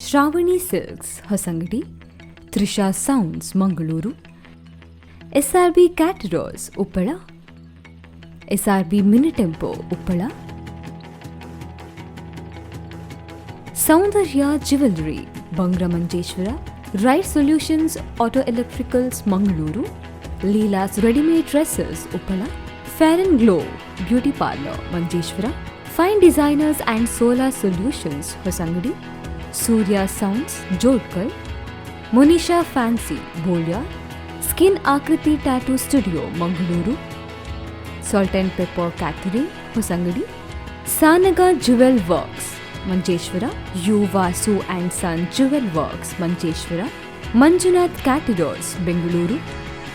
Shravani silks Hosangadi, Trisha sounds Mangaluru, SRB caterers Uppala, SRB mini tempo Uppala, Soundarya jewellery Bangra Manjeshwar, right solutions auto electricals Mangaluru, Leela's readymade dresses Uppala, fair and glow beauty parlour Manjeshwar, fine designers and solar solutions Hosangadi, Surya sounds Jodkal, Monisha fancy Boliyar, skin Akriti tattoo studio Mangaluru, salt and pepper catering Hosangadi, Sanaga jewel works Manjeshwar, U Vasu and son jewel works Manjeshwar, Manjunath caterers Bengaluru,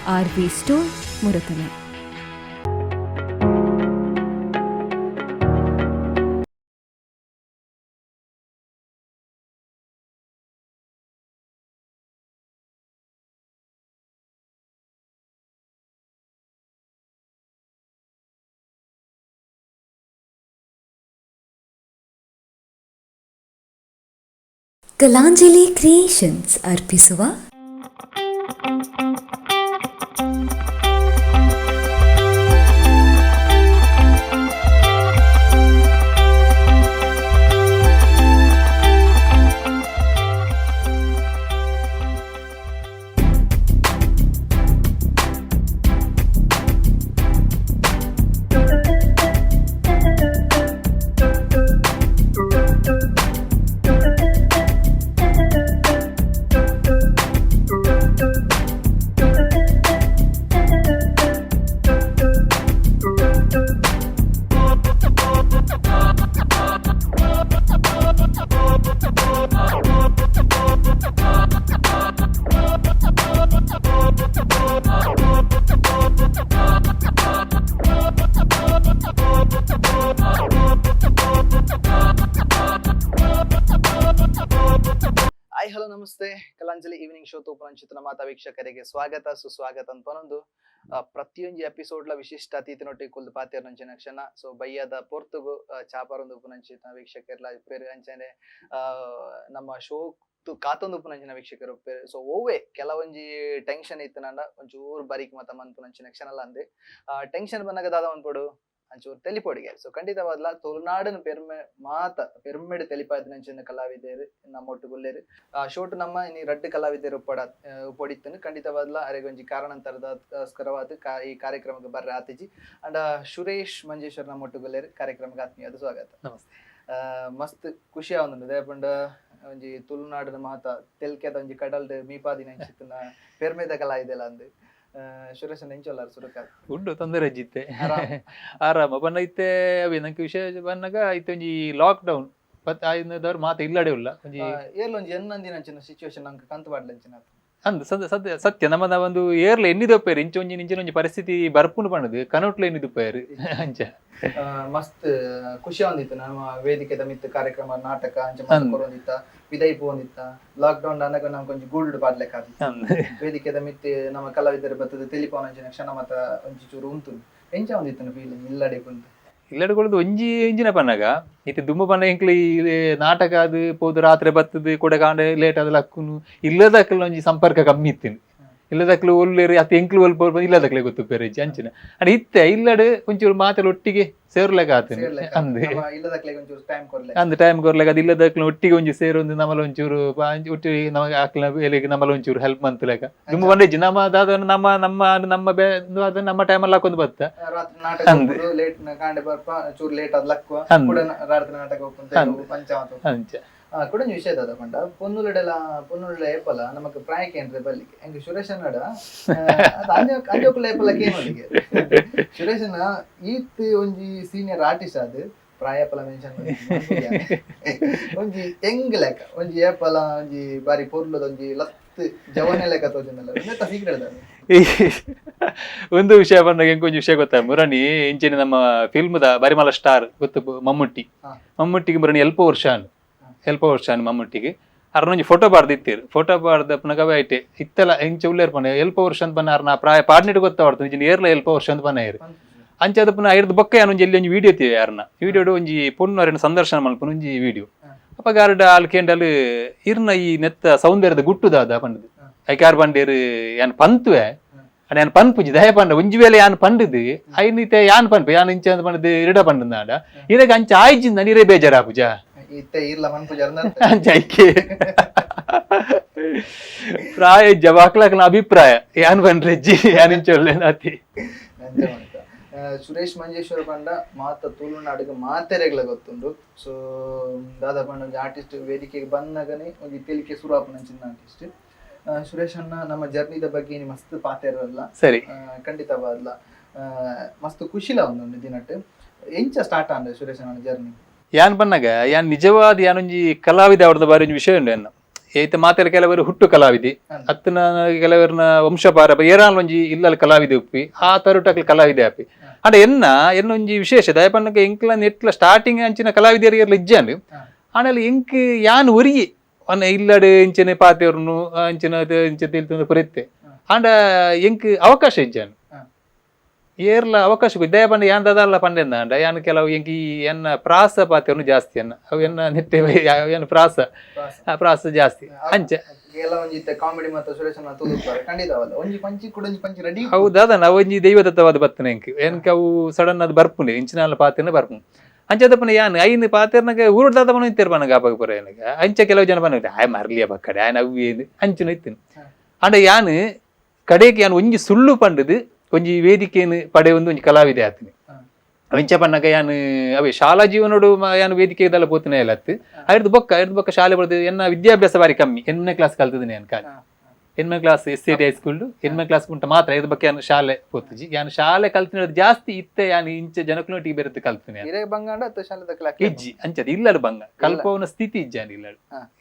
RV store Muratana. Kalanjali creations ಅರ್ಪಿಸುವ hi hello namaste. Kalanjali evening show ತೂಪುನಂಚಿತ್ತಿನ ಮಾತ ವೀಕ್ಷಕರಿಗೆ ಸ್ವಾಗತ ಸುಸ್ವಾಗತ ಅಂತ ಪನೊಂದು ಪ್ರತಿಯೊಂಜಿ ಎಪಿಸೋಡ್ಲ ವಿಶಿಷ್ಟ ಅತಿಥಿನೊಟ್ಟಿಗೆ ಕುಲ್ದು ಪಾತೆರ್ನಂಚಿನ ಕ್ಷಣ. ಸೊ ಬಯ್ಯದ ಪೊರ್ತುಗು ಚಾಪರೊಂದು ಉಪ್ಪುನಂಚಿನ ವೀಕ್ಷಕರ್ಲ ಉಪ್ಪೇರು, ಅಂಚನೆ ನಮ್ಮ ಶೋ ಕಾತೊಂದು ಉಪ್ಪುನಂಚಿನ ವೀಕ್ಷಕರು ಉಪ್ಪೇರು. ಸೊ ಓವೆ ಕೆಲವೊಂಜಿ ಟೆನ್ಷನ್ ಇತ್ತನಂಡ ಒಂಚೂರು ಬರೀಕ್ ಮತ ಮನ್ಪುನಂಚಿನ ಕ್ಷಣಲ ಅಂದೆ. ಟೆನ್ಷನ್ ಬಂದಾಗ ದಾದ ಮನ್ಪೊಡು? ಅಂಚೂರು ತೆಲಿಪೊಡಿಗೆ. ಸೊ ಖಂಡಿತವಾದ್ಲ ತುಳುನಾಡಿನ ಪೆರ್ಮೆ ಮಾತ ಪೆರ್ಮೆಡ್ ತೆಲಿಪಾದಿನಂಚಿನ ಕಲಾವಿದೆರ್ ನಮ್ಮೊಟ್ಟುಗುಲ್ಲೆರ್. ಶೋಟ್ ನಮ್ಮ ಇನಿ ರಡ್ಡ್ ಕಲಾವಿದೆರ್ ಉಪ್ಪಡ ಉಪ್ಪೊಡಿತ್ತನು. ಖಂಡಿತವಾದ್ಲ ಅರೆಗ್ ಒಂಜಿ ಕಾರಣಾಂತರದೋಸ್ಕರವಾದ್ ಈ ಕಾರ್ಯಕ್ರಮಕ್ಕೆ ಬರ್ರೆ ಆತಿಜಿ. ಅಂಡ ಸುರೇಶ್ ಮಂಜೇಶ್ವರ್ ನಮ್ಮೊಟ್ಟುಗುಲ್ಲೆರ್. ಕಾರ್ಯಕ್ರಮಕ್ಕೆ ಆತ್ಮೀಯದ ಸ್ವಾಗತ. ನಮಸ್ತೆ. ಮಸ್ತ್ ಖುಷಿ ಆವೊಂದುಂಡು. ದಾಯೆ ಪಂಡ ಒಂಜಿ ತುಳುನಾಡಿನ ಮಾತ ತೆಲ್ಕೆದ ಒಂಜಿ ಕಡಲ್ಡ್ ಮೀಪಾದಿನ ಅಂಚಿತ್ತಿನ ಪೆರ್ಮೆದ ಕಲಾವಿದೆಲ ಅಂದ್. ಸುರೇಶ್, ಎಂಚೊಲ್ಲಾರ್ ಸುರುಕಾದ್? ಉಂಡು, ತೊಂದರೆ ಅಜ್ಜಿತ್ತೆ. ಆರಾಮ್. ಆರಾಮ ಪನ್ನ ಇತ್ತೆ ಅವೇ ನಂಗೆ ವಿಶೇಷ ಬನ್ನಗ ಇತ್ತೆ ಒಂಜಿ ಲಾಕ್ ಡೌನ್ ಪತ್ ಆಯ್ನದವ್ರು ಮಾತ ಇಲ್ಲಡೆ ಉಲ್ಲ ಒಂಜಿ. ಏರ್ಲ ಒಂಜಿ ಎನ್ನಂದಿನ ಅಂಚಿನ ಸಿಚುವೇಶನ್ ನಂಗೆ ಕಂತು ಪಾಡ್ಲಂಚಿನ. ಅಂದ್ ಸದ್ಯ ಸದ್ಯ ಸತ್ಯ ನಮ್ಮದ ಒಂದು ಏರ್ಲ ಎನ್ನಿದೊಪ್ಪೇರು ಇಂಚ ಒಂಜಿ ಇಂಚಿನ ಒಂಜಿ ಪರಿಸ್ಥಿತಿ ಬರ್ಪುಂಡು ಪಂಡದು ಕನೋಟ್ಲ ಎನ್ನಿದುಪ್ಪೇರು ಅಂಚ. ಮಸ್ತ್ ಖುಷಿ ಆವೊಂದಿತ್ತು. ನಮ್ಮ ವೇದಿಕೆದ ಮಿತ್ತ್ ಕಾರ್ಯಕ್ರಮ ನಾಟಕ ಅಂಚ ಮಾತ ಕೊರೊಂದಿತ್ತ, ಪಿದೈ ಪೋವೊಂದಿತ್ತ. ಲಾಕ್ ಡೌನ್ ಆನಗ ನಮ್ಗೆ ಒಂಜಿ ಗೂಡು ಪಾಡ್ಲೆಕ್ಕ ಆದಿತ್ತು. ವೇದಿಕೆದ ಮಿತ್ತ್ ನಮ್ಮ ಕಲಾವಿದರು ಬತ್ತದ ತೆಲಿಪಾವನಂಚಿನ ಕ್ಷಣ ಮಾತ ಒಂಜಿ ಚೂರು ಉಂತು. ಎಂಚ ಒಂದಿತ್ತು ಫೀಲಿಂಗ್ ಇಲ್ಲಡೆ ಕುಂತು? ಇಲ್ಲಡೆ ಕೊಡದು ಒಂಜಿ ಇಂಜಿನ ಪನ್ನಗ ಇತ್ತೆ ದುಂಬು ಪನ್ನ ಎಂಕ್ಲು ಈ ನಾಟಕ ಅದು ಪೋದು ರಾತ್ರಿ ಬತ್ತದು ಕೂಡ ಕಾಂಡೆ ಲೇಟ್ ಆದ ಲಕ್ಕುನು. ಇಲ್ಲದಕ್ಲ ಒಂಜಿ ಸಂಪರ್ಕ ಕಮ್ಮಿ ಇತ್ತಿನ. ಇಲ್ಲದಕ್ಲು ಒಲ್ಲೇರು ಅತ್ತ ಎಂಕ್ಲು ಒಲ್ಪ ಇಲ್ಲದಕ್ಲೆ ಗೊತ್ತು ಪೇರೆಜ್ಜಿ ಅಂಚಿನ. ಅಂಡ ಇತ್ತೆ ಇಲ್ಲಡೆ ಒಂಚೂರು ಮಾತೆಲ್ಲ ಒಟ್ಟಿಗೆ ಸೇರ್ಲೆಕ ಆತನ. ಅಂದ್. ನಮ್ಮ ಇಲ್ಲದಕ್ಲೆಗ್ ಒಂಚೂರು ಟೈಮ್ ಕೊರ್ಲೆ. ಅಂದ್, ಟೈಮ್ ಕೊರ್ಲೆಕ ಅದು. ಇಲ್ಲದಕ್ಲು ಒಟ್ಟಿಗೆ ಒಂಜಿ ಸೇರೊಂದು ನಮ್ಮಲ ಒಂಚೂರು ಒಟ್ಟಿಗೆ ನಮಗೆ ಆಕ್ಲ ಬೇಲೆಗ್ ನಮ್ಮಲ ಒಂಚೂರು ಹೆಲ್ಪ್ ಮಂತ್ಲೆಕ. ದುಂಬು ಪಂಡೆಜ್ಜಿ ನಮ್ಮ ದಾದ ನಮ್ಮ ನಮ್ಮ ನಮ್ಮ ಬೇ ಅದು ನಮ್ಮ ಟೈಮಲ್ಲಿ ಹಾಕೊಂದು ಬತ್ತ. ರಾತ್ರಿ ನಾಟಕ ಲೇಟ್, ಕಾಂಡೆ ಬರ್ಪ ಚೂರು ಲೇಟ್ ಆದ್ ಲಕ್ಕುವ. ಕೂಡ ರಾತ್ರಿ ನಾಟಕ ಹೋಗ್ಪುಂತ ಪಂಚಾಮತ್. ಅಂಚ. ಕುಡೊಂಜಿ ವಿಷಯ ದಾದ ಪಂಡ, ಪೊನ್ನುಲೆಡೆಲ ಪೊನ್ನುಲೆಡ ಏಪಲ ನಮಕ್ ಪ್ರಾಯ ಕೇಂದ್ರ ಬಲ್ಲಿಗೆ ಎಂಕ್ ಸುರೇಶನಡ ಅಂಜೋಕುಲ ಏಪಲ ಕೇನೊಲಿಗೆ. ಸುರೇಶನ ಈತ್ ಒಂಜಿ ಸೀನಿಯರ್ ಆರ್ಟಿಸ್ಟ್ ಆದ್ ಪ್ರಾಯಪಲ ಮೆನ್ಷನ್, ಒಂಜಿ ಎಂಗ್ ಲೆಕ್ಕ, ಒಂಜಿ ಏಪಲ ಒಂಜಿ ಬಾರಿ ಪೊರ್ಲುದ ಒಂಜಿ ಲತ್ತ್ ಜವನೆ ಲೆಕ್ಕ ತೋಜೊಂದಲ್ಲ. ಉಂದೆತ ಸೀಕ್ರೆಟ್ ದಾದ? ಒಂದು ವಿಷಯ ಬಂದಾಗ ಎಂಕ್ ಒಂಜಿ ವಿಷಯ ಗೊತ್ತಾ ಮುರಣಿ? ಇಂಚಿನ ನಮ್ಮ ಫಿಲ್ಮ್ದ ಬರಿಮಲ ಸ್ಟಾರ್ ಗೊತ್ತು ಮಮ್ಮುಟ್ಟಿ. ಮಮ್ಮುಟ್ಟಿಗೆ ಮುರಣಿ ಎಲ್ಪ ವರ್ಷ ಅನ್ ಎಲ್ಪ ವರ್ಷ ಅನ್ ಮಮ್ಮುಟ್ಟಿಗೆ. ಅರ್ನೊಂಜಿ ಫೋಟೋ ಬಾರ್ದು ಇತ್ತೀರ್. ಫೋಟೋ ಬಾರ್ದ ಪನಗ ಐಟೆ ಇತ್ತಲ ಎಂಚ ಉಲ್ಲೇರ್ ಪನ ಎಲ್ಪ ವರ್ಷ ಅಂತ ಪನ್ನ ಅರ್ನ ಪ್ರಾಯ ಪಾಡ್ನಿಟ್ ಗೊತ್ತಾವಡ್ತು. ಇಂಚಿನ ಏರ್ಲ ಎಲ್ಪ ವರ್ಷ ಅಂತ ಪನ್ನ ಏರು ಅಂಚಾದ ಪುನಃ ಐರ್ದು ಬೊಕ್ಕ ಯಾನ್ ಒಂಜಿ ಎಲ್ಲಿ ಒಂಜಿ ವಿಡಿಯೋ ತೀವೆ. ಯಾರನ್ನ ವಿಡಿಯೋಡು ಒಂಜಿ ಪೊಣ್ಣು ಅರೆನ ಸಂದರ್ಶನ ಮಲ್ಪುನ ಒಂಜಿ ವಿಡಿಯೋ. ಅಪಗ ಆರ್ಡ ಆಲ್ ಕೇಂಡಲ್ ಇರ್ನ ಈ ನೆತ್ತ ಸೌಂದರ್ಯದ ಗುಟ್ಟುದಾದ ಪಂಡದು. ಐಕಾರ್ ಬಂಡೇರು ಯಾನ್ ಪಂತುವೆ ಅಡ ಯಾನ್ ಪನ್ಪುಜಿ ದಯ ಪಂಡ ಒಂಜಿ ವೇಳೆ ಯಾನ್ ಪಂಡದು ಐನಿತೆ ಯಾನ್ ಪನ್ಪೆ ಯಾನ್ ಇಂಚ ಅಂತ ಪಂಡದು ಇರಡ ಪಂಡದಾಂಡ ಇರಗ ಅಂಚ ಆಯ್ಜಿಂದ ನೀರೇ ಬೇಜಾರಾಪುಜ. ಇತ್ತೆ ಇರ್ಲ ಮನ್ಪುಜ. ಅಂಚ ಐಕೆ ಪ್ರಾಯ ಜವಾಕ್ಲಾಕ್ನ ಅಭಿಪ್ರಾಯ ಯಾನ್ ಪನ್ರೆಜ್ಜಿ ಯಾನ್ ಇಂಚ ಒಲ್ಲೆನಾತಿ. ಅಂಚ ಮಲ್ತ. ಸುರೇಶ್ ಮಂಜೇಶ್ವರ ಪಂಡ ಮಾತ ತುಳುನಾಡಿಗೆ ಮಾತೆರೆಗ್ಲ ಗೊತ್ತುಂಡು. ಸೊ ದಾದಾ ಪಂಡ ಒಂಜಿ ಆರ್ಟಿಸ್ಟ್ ವೇದಿಕೆಗೆ ಬಂದಾಗನೇ ಒಂಜಿ ತೆಲಿಕೆ ಶುರು ಆಪುನ ಅಂಚಿನ ಆರ್ಟಿಸ್ಟ್ ಸುರೇಶ್ ಅಣ್ಣ. ನಮ್ಮ ಜರ್ನಿದ ಬಗ್ಗೆ ಇನಿ ಮಸ್ತ್ ಪಾತೆರಲ್ಲ. ಸರಿ. ಖಂಡಿತವಾದ್ಲ ಮಸ್ತ್ ಖುಷಿಲ ಉಂಡು ದಿನಟ್. ಎಂಚ ಸ್ಟಾರ್ಟ್ ಆಂಡ್ ಸುರೇಶ್ ಅಣ್ಣನ ಜರ್ನಿ? ಯಾನ್ ಪನ್ನಗ ಯಾನ್ ನಿಜವಾದ ಯಾನೊಂಜಿ ಕಲಾವಿದ ಅವ್ರದ ಬಾರಿ ಒಂಜಿ ವಿಷಯ ಉಂಡು. ಎನ್ನ ಏತ ಮಾತೆಲ್ಲ ಕೆಲವರು ಹುಟ್ಟು ಕಲಾವಿದಿ ಅತ್ತನ ಕೆಲವರ್ನ ವಂಶ ಪಾರಪ ಏರಾನ್ ಒಂಜಿ ಇಲ್ಲಲ್ ಕಲಾವಿದೆ ಉಪ್ಪಿ ಆ ತರುಟಕ್ಲ ಕಲಾವಿದೆ ಆಪಿ. ಅಂಡ ಎನ್ನ ಎನ್ನೊಂಜಿ ವಿಶೇಷ ದಯ ಪನ್ನಗ ಎಂಕ್ಲ ನೆಟ್ಲ ಸ್ಟಾರ್ಟಿಂಗ್ ಅಂಚಿನ ಕಲಾವಿದೆರ್ ಏರ್ಲ ಇಜ್ಜಾಂಡ್. ಆಂಡಲ ಎಂಕ್ ಯಾನ್ ಒರಿಯೆ ಅನ್ನ ಇಲ್ಲಡ್ ಇಂಚನೆ ಪಾತೆರ್ನು ಅಂಚಿನ ಇಂಚ ತಿಳ್ತುಂದು ಪುರೆತ್ತೆ. ಆಂಡ ಎಂಕ್ ಅವಕಾಶ ಇಜ್ಜಾನ್. ಏರ್ಲ ಅವಕಾಶ ದಯ ಪಂಡ ಯಾನ್ ದಾದಾಲ ಪಂಡೆಂದಾಂಡ ಯಾನ್ ಕೆಲವು ಎಂಕ್ ಈ ಎನ್ನ ಪ್ರಾಸ ಪಾತೆರ್ನು ಜಾಸ್ತಿ ಎನ್ನ ಅವು ಎನ್ನ ನೆಟ್ಟೆ ಎನ್ನ ಪ್ರಾಸ ಪ್ರಾಸ ಜಾಸ್ತಿ ಅಂಚ. ಎಲ್ಲ ಒಂಜಿ ಇತ್ತೆ ಕಾಮಿಡಿ ಮತ್ತು ಸುರೇಶ್ ಅಣ್ಣ ತೂದುತ್ತಾರೆ ಖಂಡಿತವಲ್ಲ ಒಂಜಿ ಪಂಚಿ ಕೂಡ ಒಂಜಿ ಪಂಚಿ ರೆಡಿ. ಹೌದಾದ ಒಂಜಿ ದೈವದತ್ತವಾದ ಬತ್ತನೆ ಎಂಕ್ ಎಂಕ್ ಅವು ಸಡನ್ ಅದು ಬರ್ಪುಂಡೆ ಇಂಚಿನಾಲ ಪಾತೆರ್ನ ಬರ್ಪುಂಡು. ಅಂಚದಪ್ಪನ ಯಾನ್ ಐನ್ ಪಾತೆರ್ನಗ ಊರುಡ್ ದಾದ ಇತ್ತೆರ್ ಪನಗ ಅಪಗ ಪುರ ಏನಗ ಅಂಚ ಕೆಲವು ಜನ ಪನ ಆಯ್ ಮರ್ಲಿಯ ಬಕ್ಕಡೆ ಆಯ್ ಅವು ಏನು ಅಂಚಿನ ಇತ್ತಿನ. ಅಂಡ ಯಾನ್ ಕಡೆಗೆ ಯಾನ್ ಒಂಜಿ ಸುಳ್ಳು ಪಂಡದು ಒಂಜಿ ವೇದಿಕೆಯನ್ನು ಪಡೆಯೊಂದು ಒಂಜಿ ಕಲಾವಿದೆ ಆತಿನಿ. ಅವಿಂಚ ಪನ್ನಗ ಯಾನ್ ಅವೇ ಶಾಲಾ ಜೀವನೋಡು ಯಾನ್ ವೇದಿಕೆ ಇದೆಲ್ಲ ಪೋತಿನ ಎಲ್ಲ ಐರ್ದು ಬೊಕ್ಕ ಐರ್ದು ಬೊಕ್ಕ ಶಾಲೆ ಬಡ್ದು ಎನ್ನ ವಿದ್ಯಾಭ್ಯಾಸ ಬಾರಿ ಕಮ್ಮಿ. ಎಣ್ಣೆ ಕ್ಲಾಸ್ ಕಲ್ತಿದ್ದೀನಿ ಯಾನ್ ಕಾಲಿ ಎನ್ಮೆ class S C T high school ಎನ್ಮೆ class ಉಂಟ ಮಾತ್ರ. ಐದು ಬಗ್ಗೆ ಯಾನ್ ಶಾಲೆ ಪೋತುಜಿ. ಯಾನ್ ಶಾಲೆ ಕಲ್ತಿನ ಜಾಸ್ತಿ ಇತ್ತೆ ಯಾನ್ ಇಂಚ ಜನಕ್ಲೊಟ್ಟಿಗೆ ಬೇರೆ ಕಲ್ತಿನಿ ಯಾನ್. ಇರೆ ಬಂಗಾಂಡ ಅಥವಾ ಶಾಲೆದ ಕ್ಲಾಸ್? ಇಜ್ಜಿ ಅಂಚದ ಇಲ್ಲಡು ಬಂಗ ಕಲ್ಪವನ ಸ್ಥಿತಿ ಇಜ್ಜಿ ಯಾನ್ ಇಲ್ಲಡು.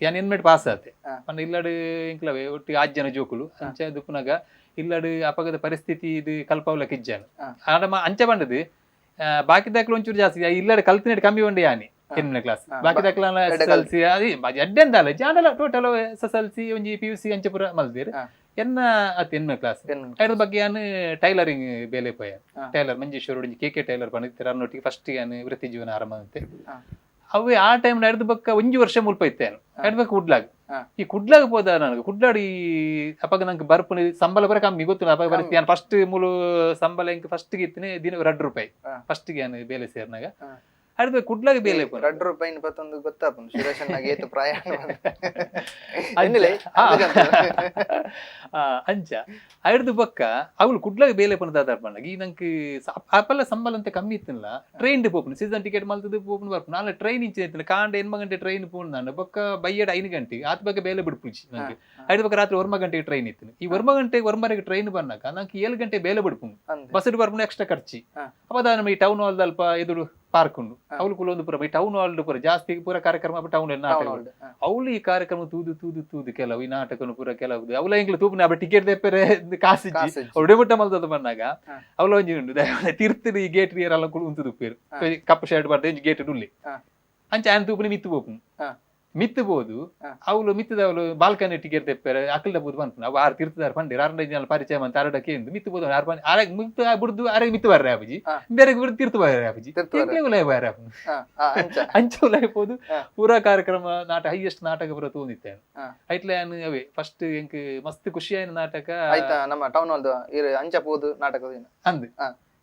ಯಾನ್ ಎನ್ಮೆಟ್ ಪಾಸ್ ಆತೆ. ಪಂಡ ಇಲ್ಲಡು ಎಂಕ್ಲವೇ ಒಟ್ಟಿಗೆ ಆಜ್ ಜನ ಜೋಕುಲು ಅಂಚ ದುಪ್ಪುನಗ ಇಲ್ಲಡು ಅಪಗದ ಪರಿಸ್ಥಿತಿ ಇದು ಕಲ್ಪವಲಕ್ಕೆ ಇಜ್ಜಾನು. ಆಂಡ ಅಂಚ ಬಂದದು ಬಾಕಿ ದಾಖಲೆ ಒಂಚೂರು ಜಾಸ್ತಿ ಇಲ್ಲಡೆ ಕಲ್ತಿನ ಕಮ್ಮಿ ಉಂಡು ಯಾನಿ ಎನ್ಮನೆ ಕ್ಲಾಸ್. ಬಾಕಿ ದಾಖಲೆ S L C ಅದೇ ಅಡ್ಡೆಂದ ಅಲ್ಲ ಜಾಂಡಲ total S S L C ಒಂಜಿ P U C ಅಂಚ ಪೂರ ಮಲ್ದಿರ್. ಎನ್ನ ಅತ್ ಎನ್ಮೆ ಕ್ಲಾಸ್ ಅದ್ರ ಬಗ್ಗೆ ಯಾನ್ ಟೈಲರಿಂಗ್ ಬೇಲೆ ಪೋಯ. ಟೈಲರ್ ಮಂಜೇಶ್ವರ ಒಂಜಿ K K tailor ಪಂಡಿತ್ತರ ಅನ್ನೊಟ್ಟಿಗೆ first ಯಾನ್ ವೃತ್ತಿ ಜೀವನ ಆರಂಭ ಅಂತೆ. ಅವೇ ಆ ಟೈಮ್ ಹಿಡ್ದು ಬಕ್ಕ ಒಂಜಿ ವರ್ಷ ಮುಲ್ಪ ಇತ್ತೆ ಹಿಡ್ದು ಬಕ್ಕ ಕುಡ್ಲಾಗ್. ಈ ಕುಡ್ಲಾಗ ಪೋದ ನನಗೆ ಕುಡ್ಲಾಡಿ ಅಪಗ ನಂಗೆ ಬರ್ಪುನಿ ಸಂಬಳ ಬರ ಕಮ್ಮಿ ಗೊತ್ತಿಲ್ಲ ಅಪಗ ಪರಿಸ್ಥಿತಿ. ಯಾನ್ ಫಸ್ಟ್ ಮೂಲು ಸಂಬಳ ಇಂಕ್ ಫಸ್ಟ್ ಇತ್ತಿನಿ ದಿನ 2 ರೂಪಾಯಿ. ಫಸ್ಟ್ ಯಾನ್ ಬೇಲೆ ಸೇರ್ನಾಗ ಹಿಡ್ದು ಕುಡ್ಲಾಗ ಬೇಲೆ ಪೋನ. 2 ರೂಪಾಯಿ ಪತ್ತೊಂದು ಗೊತ್ತಾಪುಂಡು ಸುರೇಶ್ ಅಣ್ಣಗೆ ಏತ್ ಪ್ರಾಯ. ಅಂಚ ಐಡ್ದು ಬೊಕ್ಕ ಅವಳು ಕುಡ್ಲಾಗ ಬೇಲೆ ಪೋನ ದಾದಾರ್ ಪಂಡ ಈ ನಂಗೆ ಅಪಲ್ಲ ಸಂಬಳ ಅಂತ ಕಮ್ಮಿ ಇತ್ತಿಲ್ಲ. ಟ್ರೈನ್ ಪೋಪುನು ಸೀಸನ್ ಟಿಕೆಟ್ ಮಲ್ತದ್ದು ಪೋಪುನು ಬರ್ಪುನು. ನಾಳೆ ಟ್ರೈನ್ ಇಂಚ ಇತ್ತಿಲ್ಲ ಕಾಂಡ ಎನ್ಮ ಗಂಟೆ ಟ್ರೈನ್ ಪೋನು ನಾನು ಬೊಕ್ಕ ಬಯ್ಯಡ 5 ಗಂಟೆಗೆ ಆತ ಬಗ್ಗೆ ಬೇಲೆ ಬಿಡ್ಪುಜಿ ನಂಗೆ. ಐದು ಬೊಕ್ಕ ರಾತ್ರಿ 1 ಗಂಟೆಗೆ ಟ್ರೈನ್ ಇತ್ತು. ಈ 1 ಗಂಟೆಗೆ 1 ಟ್ರೈನ್ ಬಂದಾಗ ನಂಗೆ 7 ಗಂಟೆ ಬೇಲೆ ಬಿಡ್ಪುನು. Bus ಬರ್ಪುನು extra ಖರ್ಚಿ. ಅಪ್ಪ ನಮ್ಮ ಈ ಟೌನ್ ಹಾಲ್ ಅಲ್ಪ ಎದುರು ಪಾರ್ಕ್ ಉಂಡು ಅವಳು ಕುಲೊಂದು ಪೂರ ಈ ಟೌನ್ ಹಾಲ್ ಪೂರ ಜಾಸ್ತಿ ಪೂರ ಕಾರ್ಯಕ್ರಮ ಟೌನ್ ನಾಟಕ. ಅವಳು ಈ ಕಾರ್ಯಕ್ರಮ ತೂದು ತೂದು ತೂದು ಕೆಲವು ಈ ನಾಟಕನು ಪೂರ ಕೆಲವು ಅವಳ ಎಂಗ್ಲ ತೂಪುನ ಅಪ್ಪ ಟಿಕೆಟ್ ತೆಪ್ಪರೆ ಕಾಸು ಅವಡೆ ಮುಟ್ಟ ಮಲ್ತದ ಬಂದಾಗ ಅವಳ ಒಂಜಿ ಉಂಡು ತಿರ್ತಿನ ಈ ಗೇಟ್ ಎಲ್ಲ ಉಂತು ತುಪ್ಪೇರು ಕಪ್ಪು ಶರ್ಟ್ ಬರ್ದ ಒಂಜಿ ಗೇಟ್ ಉಳ್ಳಿ ಅಂಚ ಆನ್ ತೂಪುನ ಮಿತ್ತು ಪೋಪು ಮಿತ್ತು ಬೋದು. ಅವಳು ಮಿತ್ತದ ಅವಳು ಬಾಲ್ಕನಿ ಟಿಕೆಟ್ ತೆಪ್ಪರೆ ಅಕ್ಕಲ್ದ ಬೋದು ಬಂತು ಅವು ಆರು ತಿರ್ತದಾರ ಪಂಡಿರ್ ಆರು ಜನ ಪರಿಚಯ ಮಂತ ಆರಡಕ್ಕೆ ಎಂದು ಮಿತ್ತು ಬೋದು ಆರು ಪಂಡಿ ಆರ ಮಿತ್ತು ಬುಡ್ದು ಆರ ಮಿತ್ತು ಬರ್ರೆ ಆಪುಜಿ ಬೇರೆ ಬುಡ್ದು ತಿರ್ತು ಬರ್ರೆ ಆಪುಜಿ ಎಂಕ್ಲೆ ಉಲಾಯ ಬರ್ರೆ ಆಪುನು ಅಂಚ ಉಲಾಯ ಪೋದು ಪೂರಾ ಕಾರ್ಯಕ್ರಮ ನಾಟಕ ಹೈಯೆಸ್ಟ್ ನಾಟಕ ಪೂರ ತೂಂದಿತ್ತೆ. ಐಟ್ಲೆ ಅವೇ ಫಸ್ಟ್ ಎಂಕ್ ಮಸ್ತ್ ಖುಷಿ ಆಯ್ನ ನಾಟಕ. ಆಯ್ತಾ ನಮ್ಮ ಟೌನ್ ಹಾಲ್ ಅಂಚ ಪೋದು ನಾಟಕ ಅಂದ್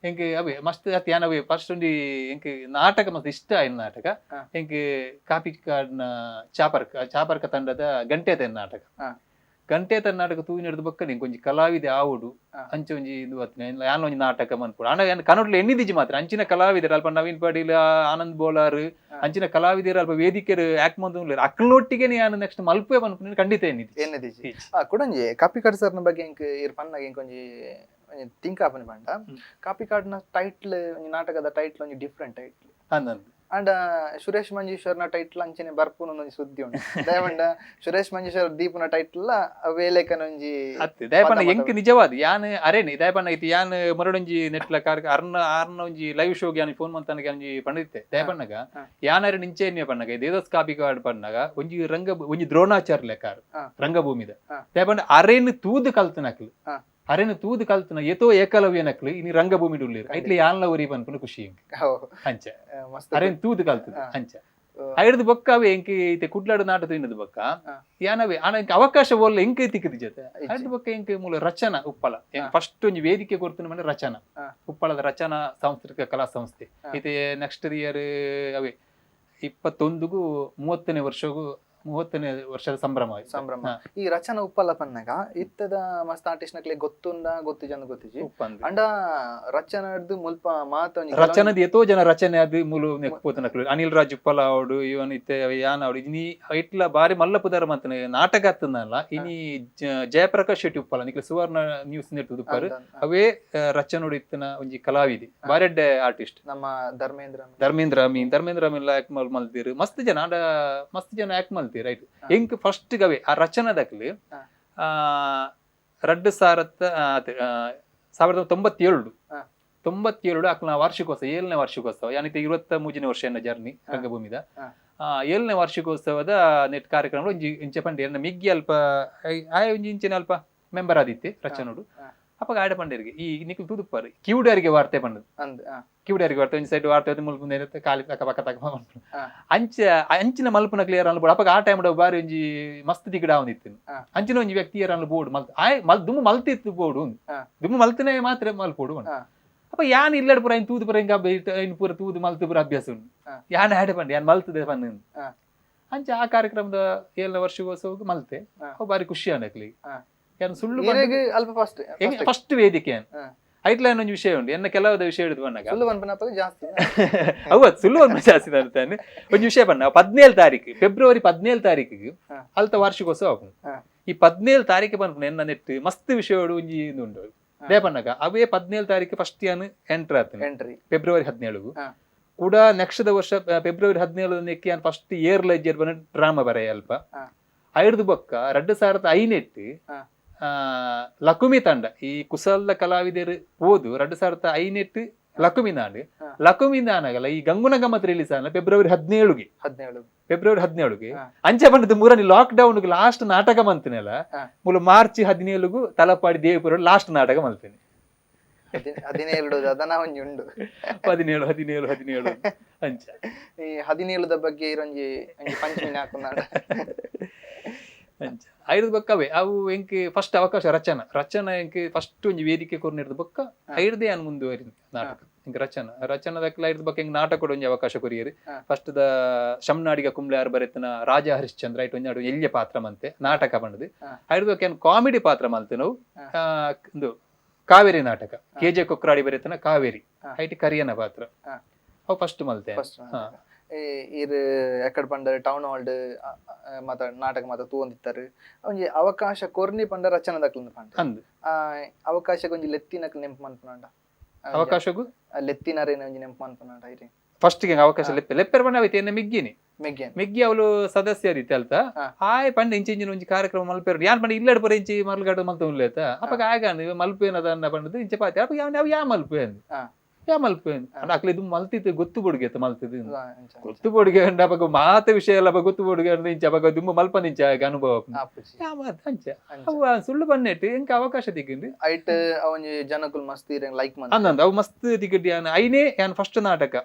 ಎಂಕ್ ಅವೇ ಮಸ್ತ್ ಅತ್ ಯಾನ್ ಅವೇ ಫಸ್ಟ್ ಒಂಜಿ ಎಂಕ್ ನಾಟಕ ಮಸ್ತ್ ಇಷ್ಟ ಆಯ್ನ ನಾಟಕ. ಎಂಕ್ ಕಾಪಿ ಕಾಡ್ನ ಚಾಪರ್ಕ ತಂಡದ ಗಂಟೆ ತನ್ನ ನಾಟಕ. ಗಂಟೆ ತನ್ನ ನಾಟಕ ತೂವಿನ ಹಿಡ್ದು ಬೊಕ್ಕ ನಿಂಗೆ ಒಂಜಿ ಕಲಾವಿದೆ ಆವುಡು ಅಂಚ ಒಂಜಿ ಇದು ಯಾನ್ ಒಂಜಿ ನಾಟಕ ಮನ್ಪುಡು. ಆಂಡ ಯಾನ್ ಕನ್ನಡಲು ಎಣ್ಣಿದಿಜಿ ಮಾತ್ರ ಅಂಚಿನ ಕಲಾವಿದರು ಅಲ್ಪ ನವೀನ್ ಪಾಟೀಲ್ ಆನಂದ್ ಬೋಲಾರ್ ಅಂಚಿನ ಕಲಾವಿದರು ಅಲ್ಪ ವೇದಿಕೆರು ಆಕ್ಟ್ ಮಂದು ಅಕ್ಕನೊಟ್ಟಿಗೆ ಯಾನ್ ನೆಕ್ಸ್ಟ್ ಮಲ್ಪೆ ಮನ್ಪುನ ಖಂಡಿತ ಎಣ್ಣಿದಿಜಿ. ಎಣ್ಣಿದಿಜಿ. ಕುಡೊಂಜಿ ಕಾಪಿಕಾಡ್ ಸರ್ನ ಬಗ್ಗೆ ಎಂಕ್ ಇರ್ ಪನ್ನಾಗ ಎಂಕ್ ಒಂಜಿ ಥಿಂಕ್ ಆಪುನಿ ಪಂಡ ಕಾಪಿಕಾಡ್ನ ಟೈಟ್ಲ್ ಒಂಜಿ ನಾಟಕದ ಟೈಟ್ಲ್ ಒಂಜಿ ಡಿಫ್ರೆಂಟ್ ಟೈಟ್ಲ್. ಅಂಡ ಸುರೇಶ್ ಮಂಜೇಶ್ವರ್ನ ಟೈಟ್ಲ್ ಅಂಚನೆ ಬರ್ಪುನ ಒಂಜಿ ಸುದ್ದಿ ಉಂಡು. ದಯಪಂಡ ಸುರೇಶ್ ಮಂಜೇಶ್ವರ್ ದೀಪುನ ಟೈಟ್ಲ್ ವೇಲೇಕನ ಒಂಜಿ ಅತ್ತೆ ದಯಪಂಡ ಎಂಕ್ ನಿಜವಾದ ಯಾನ್ ಅರೇನಿ ದಯಪಂಡ ಇತ್ತೆ ಯಾನ್ ಮರಡೊಂಜಿ ನೆಟ್ಲ ಕಾರ್ಕ ಅರ್ನ ಅರ್ನ ಒಂಜಿ ಲೈವ್ ಶೋಗೆ ಯಾನ್ ಫೋನ್ ಮಂತನಗೆ ಒಂಜಿ ಪಂಡಿತ್ತೆ ದಯಪಣ್ಣಗ ಯಾನ್ ಅರೆ ನಿಂಚೆ ಎನ್ನೆ ಪಣ್ಣಗ ದೇವದಾಸ್ ಕಾಪಿಕಾಡ್ ಪಣ್ಣಗ ಒಂಜಿ ರಂಗ ಒಂಜಿ ದ್ರೋಣಾಚಾರ್ಯ ಲೆಕ್ಕ ರಂಗಭೂಮಿದ ದಯಪಂಡ ಅರೇನು ತೂದು ಕಲ್ತನಕ್ಲು ಅರೆನು ತೂದು ಕಲ್ತನ ಏತೋ ಏಕಲವ್ಯನಕ್ಲು ಇನಿ ರಂಗಭೂಮಿ ಉಳ್ಳೇರು ಐಟ್ಲೆ ಯಾನ್ಲ ಒರಿ ಪನ್ಪುನ ಖುಷಿ ಅಂಚ ಅರೆನ್ ತೂದು ಕಲ್ತದ ಅಂಚ. ಐಡ್ದು ಬೊಕ್ಕ ಅವೆ ಎಂಕ್ ಇತ್ತೆ ಕುಡ್ಲಾಡು ನಾಟ ತೂಯಿನದು ಬೊಕ್ಕ ಯಾನವೇ ಆನ ಎಂಕ್ ಅವಕಾಶ ಓಲ್ಲ ಎಂಕ್ ತಿಕ್ಕುದು ಜೊತೆ. ಐಡ್ದು ಬೊಕ್ಕ ಎಂಕ್ ಮೂಲ ರಚನಾ ಉಪ್ಪಳ ಫಸ್ಟ್ ಒಂಜಿ ವೇದಿಕೆ ಕೊರ್ತುನ ಮನೆ ರಚನಾ ಉಪ್ಪಳದ ರಚನಾ ಸಾಂಸ್ಕೃತಿಕ ಕಲಾ ಸಂಸ್ಥೆ. ಇತ್ತೆ ನೆಕ್ಸ್ಟ್ ಇಯರ್ ಅವೇ 21ಗೂ 30ನೇ ವರ್ಷಗೂ 30ನೇ ವರ್ಷದ ಸಂಭ್ರಮ. ಸಂಭ್ರಮ. ಈ ರಚನಾ ಉಪ್ಪಳ ಪನ್ನಗ ಇತ್ತದ ಮಸ್ತ್ ಆರ್ಟಿಸ್ಟ್ ನಕ್ಲೆ ಗೊತ್ತುಂಡ ಗೊತ್ತಿಜ ಗೊತ್ತಿಜಿ ಅಂಡ ರಚನಡ್ದು ಮುಲ್ಪ ಮಾತ ರಚನದ ಎತೋ ಜನ ರಚನೆ ಅದು ಮೂಲು ನೆಕ್ಪೋತನಕ್ಲು ಅನಿಲ್ ರಾಜ್ ಉಪ್ಪಳ ಅವಡು ಇವನ್ ಇತ್ತೆ ಯಾನ್ ಅವಡು ಇನಿ ಇಟ್ಲ ಬಾರಿ ಮಲ್ಲ ಪುದರ್ ಮಂತನೆ ನಾಟಕ ಆತನಲ್ಲ. ಇನಿ ಜಯಪ್ರಕಾಶ್ ಶೆಟ್ಟಿ ಉಪ್ಪಳ ನಿಕ್ಲೆ ಸುವರ್ಣ ನ್ಯೂಸ್ ನೆಟ್ ಉಪ್ಪರು ಅವೇ ರಚನೋಡು ಇತ್ತನ ಒಂಜಿ ಕಲಾವಿದಿ ಬಾರೆಡ್ಡೆ ಆರ್ಟಿಸ್ಟ್. ನಮ್ಮ ಧರ್ಮೇಂದ್ರ ಅಮೀನ್ ಧರ್ಮೇಂದ್ರ ಅಮೀನ್ ಆಕ್ಟ್ ಮಲ್ತೀರು ಮಸ್ತ್ ಜನ ಅಂಡ ಮಸ್ತ್ ಜನ ಆಕ್ಟ್ ಮಲ್ತೀರು ರೈಟ್. ಎಂಕ್ ಫಸ್ಟ್ ಗವೆ ಆ ರಚನದಕ್ಲು 2097 97 ಅಕ್ಲ ವಾರ್ಷಿಕೋತ್ಸವ 7ನೇ ವಾರ್ಷಿಕೋತ್ಸವ ಯಾನಿತೆ 23ನೇ ವರ್ಷ ಎನ್ನ ಜರ್ನಿ ರಂಗಭೂಮಿದ 7ನೇ ವಾರ್ಷಿಕೋತ್ಸವದ ನೆಟ್ ಕಾರ್ಯಕ್ರಮ ಒಂಜಿ ಇಂಚೆ ಪಂಡೆ ಎನ್ನ ಮಿಗ್ಗಿ ಅಲ್ಪ ಆಯ ಒಂಜಿ ಇಂಚಿನ ಅಲ್ಪ ಮೆಂಬರ್ ಆದಿತ್ತೆ ರಚನೋಡು. ಅಪ್ಪಗ ಆಡ ಪಂಡೇರಿಗೆ ಈ ನಿಕ್ಲು ತೂದುಪ್ಪಾರು ಕಿವುಡಾರಿಗೆ ವಾರ್ತೆ ಪಂಡದು ಕಿವುಡಾರಿಗೆ ವಾರ್ತೆ ಒಂಜಿ ಸೈಡ್ ವಾರ್ತೆ ಮುಲ್ಪ ಕಾಲಿ ತಕ ಪಕ್ಕ ತಕ ಅಂಚ ಅಂಚಿನ ಮಲ್ಪುನ ಕ್ಲಿಯರ್ ಅನ್ಲ ಬೋರ್ಡ್. ಅಪ್ಪಗ ಆ ಟೈಮ್ ಬಾರಿ ಒಂಜಿ ಮಸ್ತ್ ದಿಗಡ ಇತ್ತು ಅಂಚಿನ ಒಂಜಿ ವ್ಯಕ್ತಿ ಅನ್ಲ ಬೋರ್ಡ್ ಮಲ್ತ್ ಆಯ್ ಮಲ್ ದುಮ್ಮು ಮಲ್ತಿತ್ತು ಬೋರ್ಡು ದುಮ್ಮು ಮಲ್ತನೇ ಮಾತ್ರ ಮಲ್ಪೋಡು. ಅಪ್ಪ ಯಾನ್ ಇಲ್ಲಡ್ ಪೂರ ತೂದು ಪೂರ ಹಿಂಗ ಪೂರ ತೂದು ಮಲ್ತು ಪೂರ ಅಭ್ಯಾಸ ಉಂಡು ಯಾನ್ ಆಡ ಪಂಡೆ ಯಾನ್ ಮಲ್ತದೆ ಪಂಡ ಅಂಚ ಆ ಕಾರ್ಯಕ್ರಮದ 7ನೇ ವರ್ಷಗೋತ್ಸವಕ್ಕೆ ಮಲ್ತೆ ಅವು ಬಾರಿ ಖುಷಿ ಅನ್ಕಲಿ. ಯಾನ್ ಸುಳ್ಳು ಫಸ್ಟ್ ವೇದಿಕೆ ಐಟ್ಲೈನ್ ಒಂಜಿ ವಿಷಯ ಉಂಟು ಎನ್ನ ಕೆಲವದ ವಿಷಯ ಹಿಡಿದು ಬಂದಾಗ ಜಾಸ್ತಿ ಅವ ಸುಳ್ಳು ಒಂದು ಜಾಸ್ತಿ ಅಂತಾನೆ ಒಂಜಿ ವಿಷಯ ಬಣ್ಣ 17 ತಾರೀಕು ಫೆಬ್ರವರಿ 17 ತಾರೀಕಿಗೆ ಅಲ್ತ ವಾರ್ಷಿಕೋತ್ಸವ ಆಪುಂಡು. ಈ 17 ತಾರೀಕು ಪನ್ಪುನ ಎನ್ನ ನೆಟ್ ಮಸ್ತ್ ವಿಷಯ ಒಂಜಿ ಉಂಡು ದೇಪಣ್ಣಗ ಅವೇ 17 ತಾರೀಕು ಫಸ್ಟ್ ಯಾನ್ ಎಂಟರ್ ಆತನೆ ಎಂಟ್ರಿ ಫೆಬ್ರವರಿ 17 ಕೂಡ ನೆಕ್ಸ್ಟ್ ವರ್ಷ ಫೆಬ್ರವರಿ 17 ಯಾನ್ first year ledger ಬಂದ ಡ್ರಾಮಾ ಬರೆಯ ಅಲ್ಪ ಐಡ್ದು ಬೊಕ್ಕ 2005 ಲಕುಮಿ ತಂಡ ಈ ಕುಸಲ್ದ ಕಲಾವಿದರು ಓದು 2005 ಲಕುಮಿ ನಾಡು ಲಕುಮಿ ನಾನಗಲ್ಲ ಈ ಗಂಗುನ ಗಮ್ಮತ್ ರಿಲೀಸ್ ಆನ ಫೆಬ್ರವರಿ 17ಗೆ ಫೆಬ್ರವರಿ 17ಗೆ ಅಂಚೆ ಬಂದದ್ದು ಮೂರನೇ lock down last ನಾಟಕ ಮಂತಿನಲ್ಲ ಮೂಲ ಮಾರ್ಚ್ 17ಗೂ ತಲಪಾಡಿ ದೇವಿಪುರ ಲಾಸ್ಟ್ ನಾಟಕ ಮಲ್ತೇನೆ. 17 ಅದನ್ನ ಒಂಜಿ ಉಂಡು 17 17 17 ಅಂಚ ಈ 17 ಬಗ್ಗೆ ಇರೊಂಜಿ ಪಂಚಮಿ ಹಾಕುನಾಡ ಅಂಚ ಐದು ಬೊಕ್ಕವೇ ಅವು ಎಂಕ್ ಫಸ್ಟ್ ಅವಕಾಶ ರಚನಾ ರಚನಾ ಎಂಕ್ ಫಸ್ಟ್ ಒಂಜಿ ವೇದಿಕೆ ಕೊರ್ನಿರ್ದು ಬೊಕ್ಕ ಐಡ್ದೇ ಯಾನ್ ಮುಂದುವರಿ ನಾಟಕ ಎಂಕ್ ರಚನಾ ರಚನಾ ದಕ್ಲ ಐಡ್ದು ಬೊಕ್ಕ ಎಂಕ್ ನಾಟಕ ಒಂಜಿ ಅವಕಾಶ ಕೊರಿಯರು. ಫಸ್ಟ್ the ಶಮ್ನಾಡಿಗ ಕುಂಬ್ಳೆ ಯಾರು ಬರೆತನ ರಾಜ ಹರಿಶ್ಚಂದ್ರ ಐಟ್ ಒಂಜಿ ಎಲ್ಯ ಪಾತ್ರ ಮಂತೆ ನಾಟಕ ಪಂಡದು. ಐಡ್ದು ಬೊಕ್ಕ ಏನ್ ಕಾಮಿಡಿ ಪಾತ್ರ ಮಲ್ತೆ ನಾವು ಒಂದು ಕಾವೇರಿ ನಾಟಕ ಕೆ ಜೆ ಕೊಕ್ರಾಡಿ ಬರೆತನ ಕಾವೇರಿ ಐಟ್ ಕರಿಯನ ಪಾತ್ರ ಅವು ಫಸ್ಟ್ ಮಲ್ತೆ. ಇರ್ ಎಕಡ್ ಪಂಡರ್ ಟೌನ್ ಹಾಲ್ಡ್ ಮಾತ ನಾಟಕ ಮಾತ ತೂವೊಂದಿತ್ತಾರೆ ಒಂಜಿ ಅವಕಾಶ ಕೊರ್ನಿ ಪಂಡ ರಚನಾ ದಕ್ಲಂದು ಪಂಡ ಅಂದ್ ಅವಕಾಶಕ್ಕೆ ಒಂಜಿ ಲೆತ್ತಿನಕ್ ನೆಂಪು ಮನ್ಪುನಾಂಡ ಅವಕಾಶಗೂ ಲೆತ್ತಿನರೇನ ಒಂಜಿ ನೆಂಪು ಮನ್ಪುನಾಂಡ ಇರಿ ಫಸ್ಟ್ ಗೆ ಅವಕಾಶ ಲೆಪ್ಪೆ ಲೆಪ್ಪೆರ್ ಪಂಡ ಅವಿತೆ ಎನ್ನ ಮಿಗ್ಗಿನಿ ಮಿಗ್ಗಿ ಅವಳು ಸದಸ್ಯ ರೀತಿ ಅಲ್ತ ಆಯ್ ಪಂಡ ಇಂಚಿ ಇಂಚಿನ ಒಂಜಿ ಕಾರ್ಯಕ್ರಮ ಮಲ್ಪೆರು ಯಾನ್ ಪಂಡ ಇಲ್ಲಡ್ ಪೂರ ಇಂಚಿ ಮಲ್ಗಡ ಮಲ್ತ ಉಲ್ಲೇತ ಅಪ್ಪಗ ಆಗ ಮಲ್ಪೇನದ ಅನ್ನ ಪಂಡದು ಇಂಚೆ ಪಾತೆ ಅಪ್ಪ ಯಾವ್ ಯಾ ಮಲ್ಪೇನ್ ಯಾ ಮಲ್ಪೇನ್ ಅಂಡ ಅಕ್ಲೆ ಇದು ಮಲ್ತಿತ್ತು ಗೊತ್ತು ಬೊಡುಗೆ ಮಲ್ತಿದ್ದು ಗೊತ್ತು ಬೊಡುಗೆ ಅಂಡ ಅಪಗ ಮಾತ ವಿಷಯ ಎಲ್ಲ ಗೊತ್ತು ಬೊಡುಗೆ ಅಂಡ ಇಂಚ ಅಪಗ ದುಂಬ ಮಲ್ಪಂದ ಇಂಚ ಅನುಭವ ಅಂಚ ಅವು ಸುಳ್ಳು ಬನ್ನೆಟ್ಟು ಎಂಕ ಅವಕಾಶ ತಿಕ್ಕಿಂದು ಐಟ್ ಒಂಜಿ ಜನಕುಲ್ ಮಸ್ತ್ ಲೈಕ್ ಅಂದಂದ ಅವು ಮಸ್ತ್ ತಿಕ್ಕಿಟ್ಟು ಯಾನ್ ಐನೇ ಯಾನ್ ಫಸ್ಟ್ ನಾಟಕ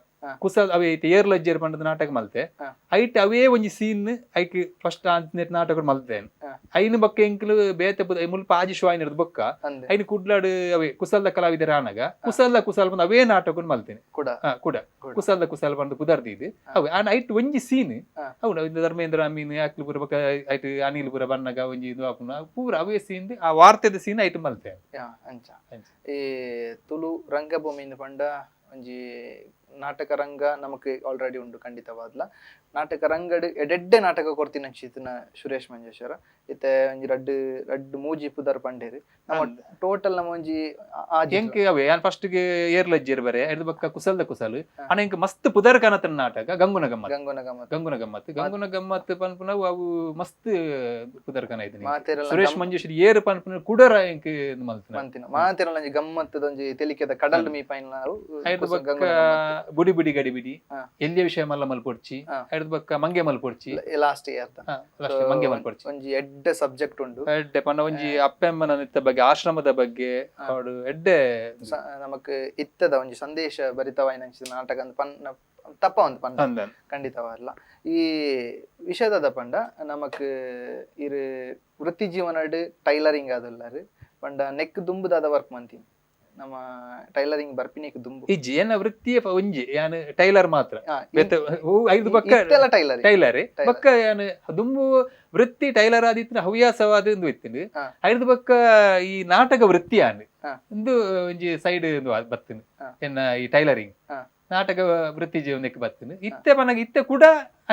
ಕುಸಲ್ ಅವೇ ಐತೆ ಏರ್ ಲಜ್ಜೇರ್ ಪಂಡದ ನಾಟಕ ಮಲ್ತೆ ಐಟ್ ಅವೇ ಒಂಜಿ scene hike first ನಾಟಕ ಮಲ್ತೆ ಐನು ಬೊಕ್ಕ ಎಂಕ್ಲು ಬೇತೆ ಮುಲ್ಪ ಆಜಿ ಶಿವಾಯಿನ ಬೊಕ್ಕ ಐನು ಕುಡ್ಲಾಡು ಅವೇ ಕುಸಲ್ದ ಕಲಾವಿದರ ಆನಗ ಕುಸಲ್ದ ಕುಸಲ್ ಬಂದು ಅವೇ ನಾಟಕ ಮಲ್ತೇನೆ ಕೂಡ ಕೂಡ ಕುಸಲ್ದ ಕುಸಲ್ ಬಂದು ಪುದರ್ದಿದ್ದು ಅವೆ ಆನ ಐಟ್ ಒಂಜಿ ಸೀನ್ ಹೌದು ಧರ್ಮೇಂದ್ರ ಅಮೀನ್ ಅಕ್ಲು ಪೂರ ಬೊಕ್ಕ ಐಟ್ ಅನಿಲ್ ಪೂರ ಬನ್ನಗ ಒಂಜಿ ಇದು ಆಪುನ ಪೂರ ಅವೇ ಸೀನ್ ಆ ವಾರ್ತೆದ ಸೀನ್ ಐಟ್ ಮಲ್ತೆ. ಅಂಚ ಈ ತುಳು ರಂಗಭೂಮಿ ಪಂಡ ಒಂಜಿ ನಾಟಕ ರಂಗ ನಮಕ್ ಆಲ್ರೆಡಿ ಉಂಡು ಖಂಡಿತವಾದ್ಲ ನಾಟಕ ರಂಗಡ್ ಎಡೆಡ್ಡೆ ನಾಟಕ ಕೊರ್ತಿನ ಚೇತನ ಸುರೇಶ್ ಮಂಜೇಶ್ವರ ಇತ್ತೆ ಒಂಜಿ ರಡ್ಡ್ ರಡ್ಡ್ ಮೂಜಿ ಪುದರ್ ಪಂಡೇರು ನಮ್ಮ ಟೋಟಲ್ ನಮ್ಮ ಒಂಜಿ ಎಂಕ್ ಅವೇ ಯಾನ್ ಫಸ್ಟ್ ಗೆ ಏರ್ ಲಜ್ಜೇರ್ ಬರೆ ಎಡ್ದು ಬೊಕ್ಕ ಕುಸಲ್ದ ಕುಸಲ್ ಅಣ್ಣ ಎಂಕ್ ಮಸ್ತ್ ಪುದರ್ ಕನತನ ನಾಟಕ ಗಂಗುನ ಗಮ್ಮತ್ ಗಂಗುನ ಗಮ್ಮತ್ ಗಂಗುನ ಗಮ್ಮತ್ ಗಂಗುನ ಗಮ್ಮತ್ ಪನ್ಪುನವು ಅವು ಮಸ್ತ್ ಪುದರ್ ಕನ ಐತಿನಿ ಸುರೇಶ್ ಮಂಜೇಶ್ವರ ಏರ್ ಪನ್ಪುನ ಕುಡರ ಎಂಕ್ ಮಲ್ತಿನ ಮಾತೆರಲ ಒಂಜಿ ಗಮ್ಮತ್ತದ ಒಂಜಿ ತೆಲಿಕೆದ ಕಡಲ್ ಮೀಪಾಯಿನ ಐಡ್ದು ಬೊಕ್ಕ ಬುಡಿ ಬುಡಿ ಗಡಿ ಬಿಡಿ ಎಲ್ಲಿಯ ವಿಷಯ ಮಲ್ಲ ಮಲ್ಪೊಡ್ಚಿ ಐಡ್ದು ಬೊಕ್ಕ ಮಂಗೆ ಮಲ್ಪೊಡ್ಚಿ ಲಾಸ್ಟ್ ಇಯರ್ ಮಂಗೆ ಮಲ್ಪೊಡ್ಚಿ ಒಂಜಿ ಎಡ್ಡೆ ಸಬ್ಜೆಕ್ಟ್ ಉಂಡು ಎಡ್ಡೆ ಪಂಡ ಒಂಜಿ ಅಪ್ಪೆಮ್ಮನ ನಿತ್ತ ಬಗ್ಗೆ ಆಶ್ರಮದ ಬಗ್ಗೆ ಅವಡು ಎಡ್ಡೆ ನಮಕ್ ಇತ್ತದ ಒಂಜಿ ಸಂದೇಶ ಭರಿತವಾಯಿನ ನಾಟಕ ಪನ್ನ ತಪ್ಪ ಒಂದು ಪಂಡ. ಅಂದ. ಖಂಡಿತವಲ್ಲ. ಈ ವಿಷಯದ ಪಂಡ ನಮಕ್ ಇರು ವೃತ್ತಿ ಜೀವನಡ್ ಟೈಲರಿಂಗ್ ಆದುಲ್ಲಾರು ಪಂಡ ನೆಕ್ ದುಂಬುದಾದ ವರ್ಕ್ ಮಂತೀನಿ ನಮ್ಮ ಟೈಲರಿಂಗ್ ಬರ್ಪಿನೆಕ್ ದುಂಬು. ಇಜ್ಜಿ, ಎನ್ನ ವೃತ್ತಿಯ ಒಂಜಿ ಯಾನ್ ಟೈಲರ್ ಮಾತ್ರ. ಬೇತೆ ಐದು ಬಕ್ಕ ಇತ್ತೆಲ್ಲ ಟೈಲರಿಂಗ್. ಟೈಲರ್. ಟೈಲರ್. ಬಕ್ಕ ಯಾನ್ ದುಂಬು ವೃತ್ತಿ ಟೈಲರ್ ಆದಿತ್ತಿನ ಹವ್ಯಾಸವಾದ ಇಂದು ಇತ್ತಿನ. ಐದು ಬಕ್ಕ ಈ ನಾಟಕ ವೃತ್ತಿ ಯಾನ್ ಇಂದು ಒಂಜಿ ಸೈಡ್ ಬತ್ತಿನ. ಎನ್ನ ಈ ಟೈಲರಿಂಗ್ ನಾಟಕ ವೃತ್ತಿ ಜೀವನಕ್ಕೆ ಬತ್ತಿನ. ಇತ್ತೆ ಪನಗ ಇತ್ತೆ ಕೂಡ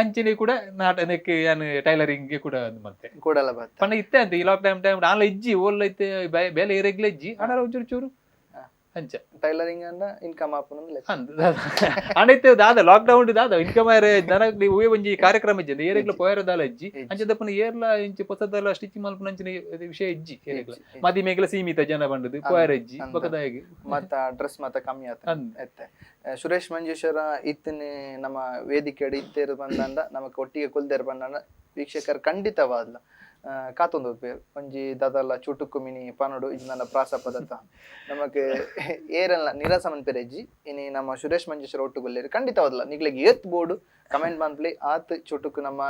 ಅಂಚನೆ ಕೂಡ ನಾಟಕಕ್ಕೆ ಯಾನ್ ಟೈಲರಿಂಗ್ ಕೂಡ ಮತ್ತೆ ಕೂಡಲ ಬತ್ತ. ಪಂಡ ಇತ್ತೆ ಅಂತ ಈ lock down time ಆನ್ಲ ಇಜ್ಜಿ, ಓಲ್ಲ ಇತ್ತೆ ಬೇಲೆ ಇರೆಗ್ಲ ಇಜ್ಜಿ, ಆಂಡ ಒಂಚೂರು ಚೂರು ಅಂಚ. ಟೈಲರಿಂಗ್ ಅಂಡ ಇನ್ಕಮ್ ಆಪುನ ಲೆಕ್ಕ. ಅಂದ್ ಆಂಡ ಇತ್ತೆ ದಾದ ಲಾಕ್ ಡೌನ್ ದಾದ ಇನ್ಕಮ್ ಆರೆ ನನಗ್ ನೀವು ಒಂಜಿ ಕಾರ್ಯಕ್ರಮ ಇಜ್ಜಿ, ಏರೆಗ್ಲ ಪೋಯರ ದಾಲ ಇಜ್ಜಿ. ಇಜ್ಜಿ. ಅಂಚ ದಪ್ಪನ ಏರ್ಲ ಇಂಚಿ ಪೊಸದಲ್ಲ ಸ್ಟಿಚ್ ಮಲ್ಪುನ ಅಂಚಿನ ವಿಷಯ ಇಜ್ಜಿ ಏರೆಗ್ಲ. ಮದಿಮೆಗ್ಲ ಸೀಮಿತ ಜನ ಬಂಡದು ಪೋಯರ ಇಜ್ಜಿ. ಬೊಕದಾಗಿ ಮತ್ತ ಡ್ರೆಸ್ ಮತ್ತ ಕಮ್ಮಿ ಆತ. ಅಂದ್. ಎತ್ತೆ ಸುರೇಶ್ ಮಂಜೇಶ್ವರ ಇತ್ತನೆ ನಮ್ಮ ವೇದಿಕೆಡ್ ಇತ್ತೇರು ಬಂದಂಡ ನಮಕ್ ಒಟ್ಟಿಗೆ ಕುಲ್ದೇರು ಬಂದಂಡ ವೀಕ್ಷಕರು ಖಂಡಿತವಾದ್ಲ ಕಾತೊಂದು ಪೇರ್ ಒಂಜಿ ದಾದಲ್ಲ ಚುಟುಕು ಮಿನಿ ಪನಡು ಇದು ನನ್ನ ಪ್ರಾಸ ಪದತ ನಮಕ್ ಏರಲ್ಲ ನಿರಾಸ ಮನ್ಪೆರೆಜ್ಜಿ. ಇನಿ ನಮ್ಮ ಸುರೇಶ್ ಮಂಜೇಶ್ವರ ಒಟ್ಟುಗುಲ್ಲೇರು ಖಂಡಿತವಾದ್ಲ ನಿಗ್ಲೆಗ್ ಏತ್ ಬೋರ್ಡು ಕಮೆಂಟ್ ಮನ್ಪ್ಲಿ ಆತ್ ಚುಟುಕು ನಮ್ಮ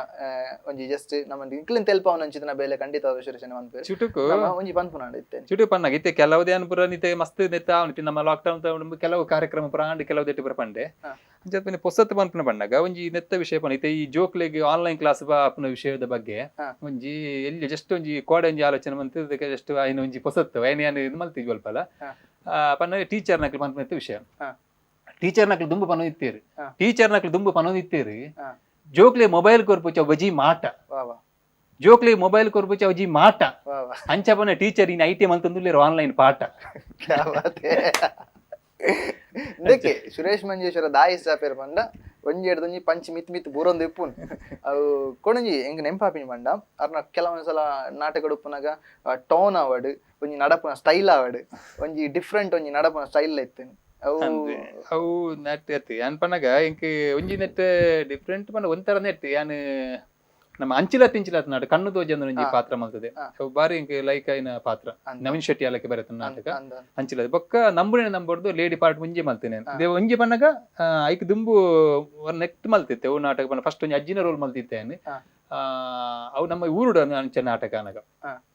ಒಂಜಿ ಜಸ್ಟ್ ನಮ್ಮ ನಿಕ್ಲಿನ್ ತೆಲ್ಪಾವನ ಅಂಚಿನ ಬೇಲೆ ಖಂಡಿತವಾದ ಸುರೇಶ್ ಮನ್ಪೇರು. ಚುಟುಕು ನಮ್ಮ ಒಂಜಿ ಪನ್ಪುನಾಂಡ ಇತ್ತೇನೆ. ಚುಟು ಪನ್ನಾಗ ಇತ್ತೆ ಕೆಲವುದೇ ಅನ್ಪುರ ನಿತೆ ಮಸ್ತ್ ನೆತ್ತ ಅವನಿತ್ತೆ ನಮ್ಮ ಲಾಕ್ ಡೌನ್ ಕೆಲವು ಕಾರ್ಯಕ್ರಮ ಪುರ ಆಂಡ್ ಕೆಲವು ದೆಟ್ಟಿ ಪುರ ಪಂಡೆ. ಅಂಚ ಪಂಡೆ ಪೊಸತ್ ಪನ್ಪುನ ಪಣ್ಣಗ ಒಂಜಿ ನೆತ್ತ ವಿಷಯ ಪಂಡ ಇತ್ತೆ ಈ ಜೋಕ್ಲೆಗ್ ಆನ್ಲೈನ್ ಕ್ಲಾಸ್ ಆಪುನ ವಿಷಯದ ಬಗ್ಗೆ ಒಂಜಿ ಎಲ್ಲಿ ಜಸ್ಟ್ ಒಂಜಿ ಕೋಡೆ ಒಂಜಿ ಆಲೋಚನೆ ಮಂತ್ ಜಸ್ಟ್ ಐನ ಒಂಜಿ ಪೊಸತ್ತು ಐನ ಯಾನ್ ಇದು ಮಲ್ತಿದ್ವಿ ಅಲ್ಪಲ. ಪನ್ನ ಟೀಚರ್ ನಕ್ಲು ಪನ್ಪುನ ವಿಷಯ. ಟೀಚರ್ ನಕ್ಲು ದುಂಬು ಪನೊ ಇತ್ತೇರು. ಟೀಚರ್ ನಕ್ಲು ದುಂಬು ಪನೊ ಇತ್ತೇರು. ಜೋಕ್ಲೆ ಮೊಬೈಲ್ ಕೊರ್ಪುಚ ಬಜಿ ಮಾಟ. ವಾ ವಾ. ಜೋಕ್ಲೆ ಮೊಬೈಲ್ ಕೊರ್ಪುಚ ಬಜಿ ಮಾಟ. ವಾ ವಾ. ಅಂಚ ಪನ್ನ ಟೀಚರ್ ಇನ್ I T ಮಲ್ತಂದುಲ್ಲೇರು online ಪಾಠ. ಕ್ಯಾ ಬಾತ್ ಹೈ. ಇಂದಕ್ಕೆ ಸುರೇಶ್ ಮಂಜೇಶ್ವರ ದಾಯಿ ಸಾಪೇರ್ ಪಂಡ ಒಂಜಿ ಎಡ್ದು ಒಂಜಿ ಪಂಚ್ ಮಿತ್ ಮಿತ್ ಬೂರೊಂದು ಇಪ್ಪುನ್ ಅವು ಕೊಣಂಜಿ ಎಂಕ್ ನೆಂಪಾಪಿನಿ ಪಂಡ ಅರ್ನ ಕೆಲವೊಂದು ಸಲ ನಾಟಕ ಉಪ್ಪುನಗ ಟೋನ್ ಆವಡ್ ಒಂಜಿ ನಡಪುನ ಸ್ಟೈಲ್ ಆವಡ್ ಒಂಜಿ ಡಿಫ್ರೆಂಟ್ ಒಂಜಿ ನಡಪುನ ಸ್ಟೈಲ್ ಇತ್ತು ಅವು. ಅವು ನೆಟ್ ಅತ್ತಿ ಯಾನ್ ಪನ್ನಗ ಎಂಕ್ ಒಂಜಿ ನೆಟ್ ಡಿಫ್ರೆಂಟ್ ಪಂಡ ಒಂಥರ ನೆಟ್ ಯಾನ್ ನಮ್ಮ ಅಂಚಿಲ ತಿಂಚಿಲತ್ ನಾಟಕ ಕಣ್ಣು ದೋಜಂದ ಒಂಜಿ ಪಾತ್ರ ಮಲ್ತದೆ. ಅವು ಬಾರಿ ಎಂಕ್ ಲೈಕ್ ಆಯಿನ ಪಾತ್ರ. ನವೀನ್ ಶೆಟ್ಟಿ ಅಲಕ್ಕೆ ಬರತ್ತ ನಾಟಕ. ಅಂಚಿಲ ಬೊಕ್ಕ ನಂಬುನೆ ನಂಬರ್ದು ಲೇಡಿ ಪಾರ್ಟ್ ಒಂಜಿ ಮಲ್ತೇನೆ. ದೇವ ಒಂಜಿ ಪನ್ನಗ ಐಕ್ ದುಂಬು ನೆಕ್ಟ್ ಮಲ್ತಿತ್ತೆ ಅವು ನಾಟಕ ಪನ್ನ ಫಸ್ಟ್ ಒಂಜಿ ಅಜ್ಜಿನ ರೋಲ್ ಮಲ್ತಿತ್ತೆ ಯಾನ್. ಅವು ನಮ್ಮ ಊರುಡು ಅಂಚ ನಾಟಕ ಅನಗ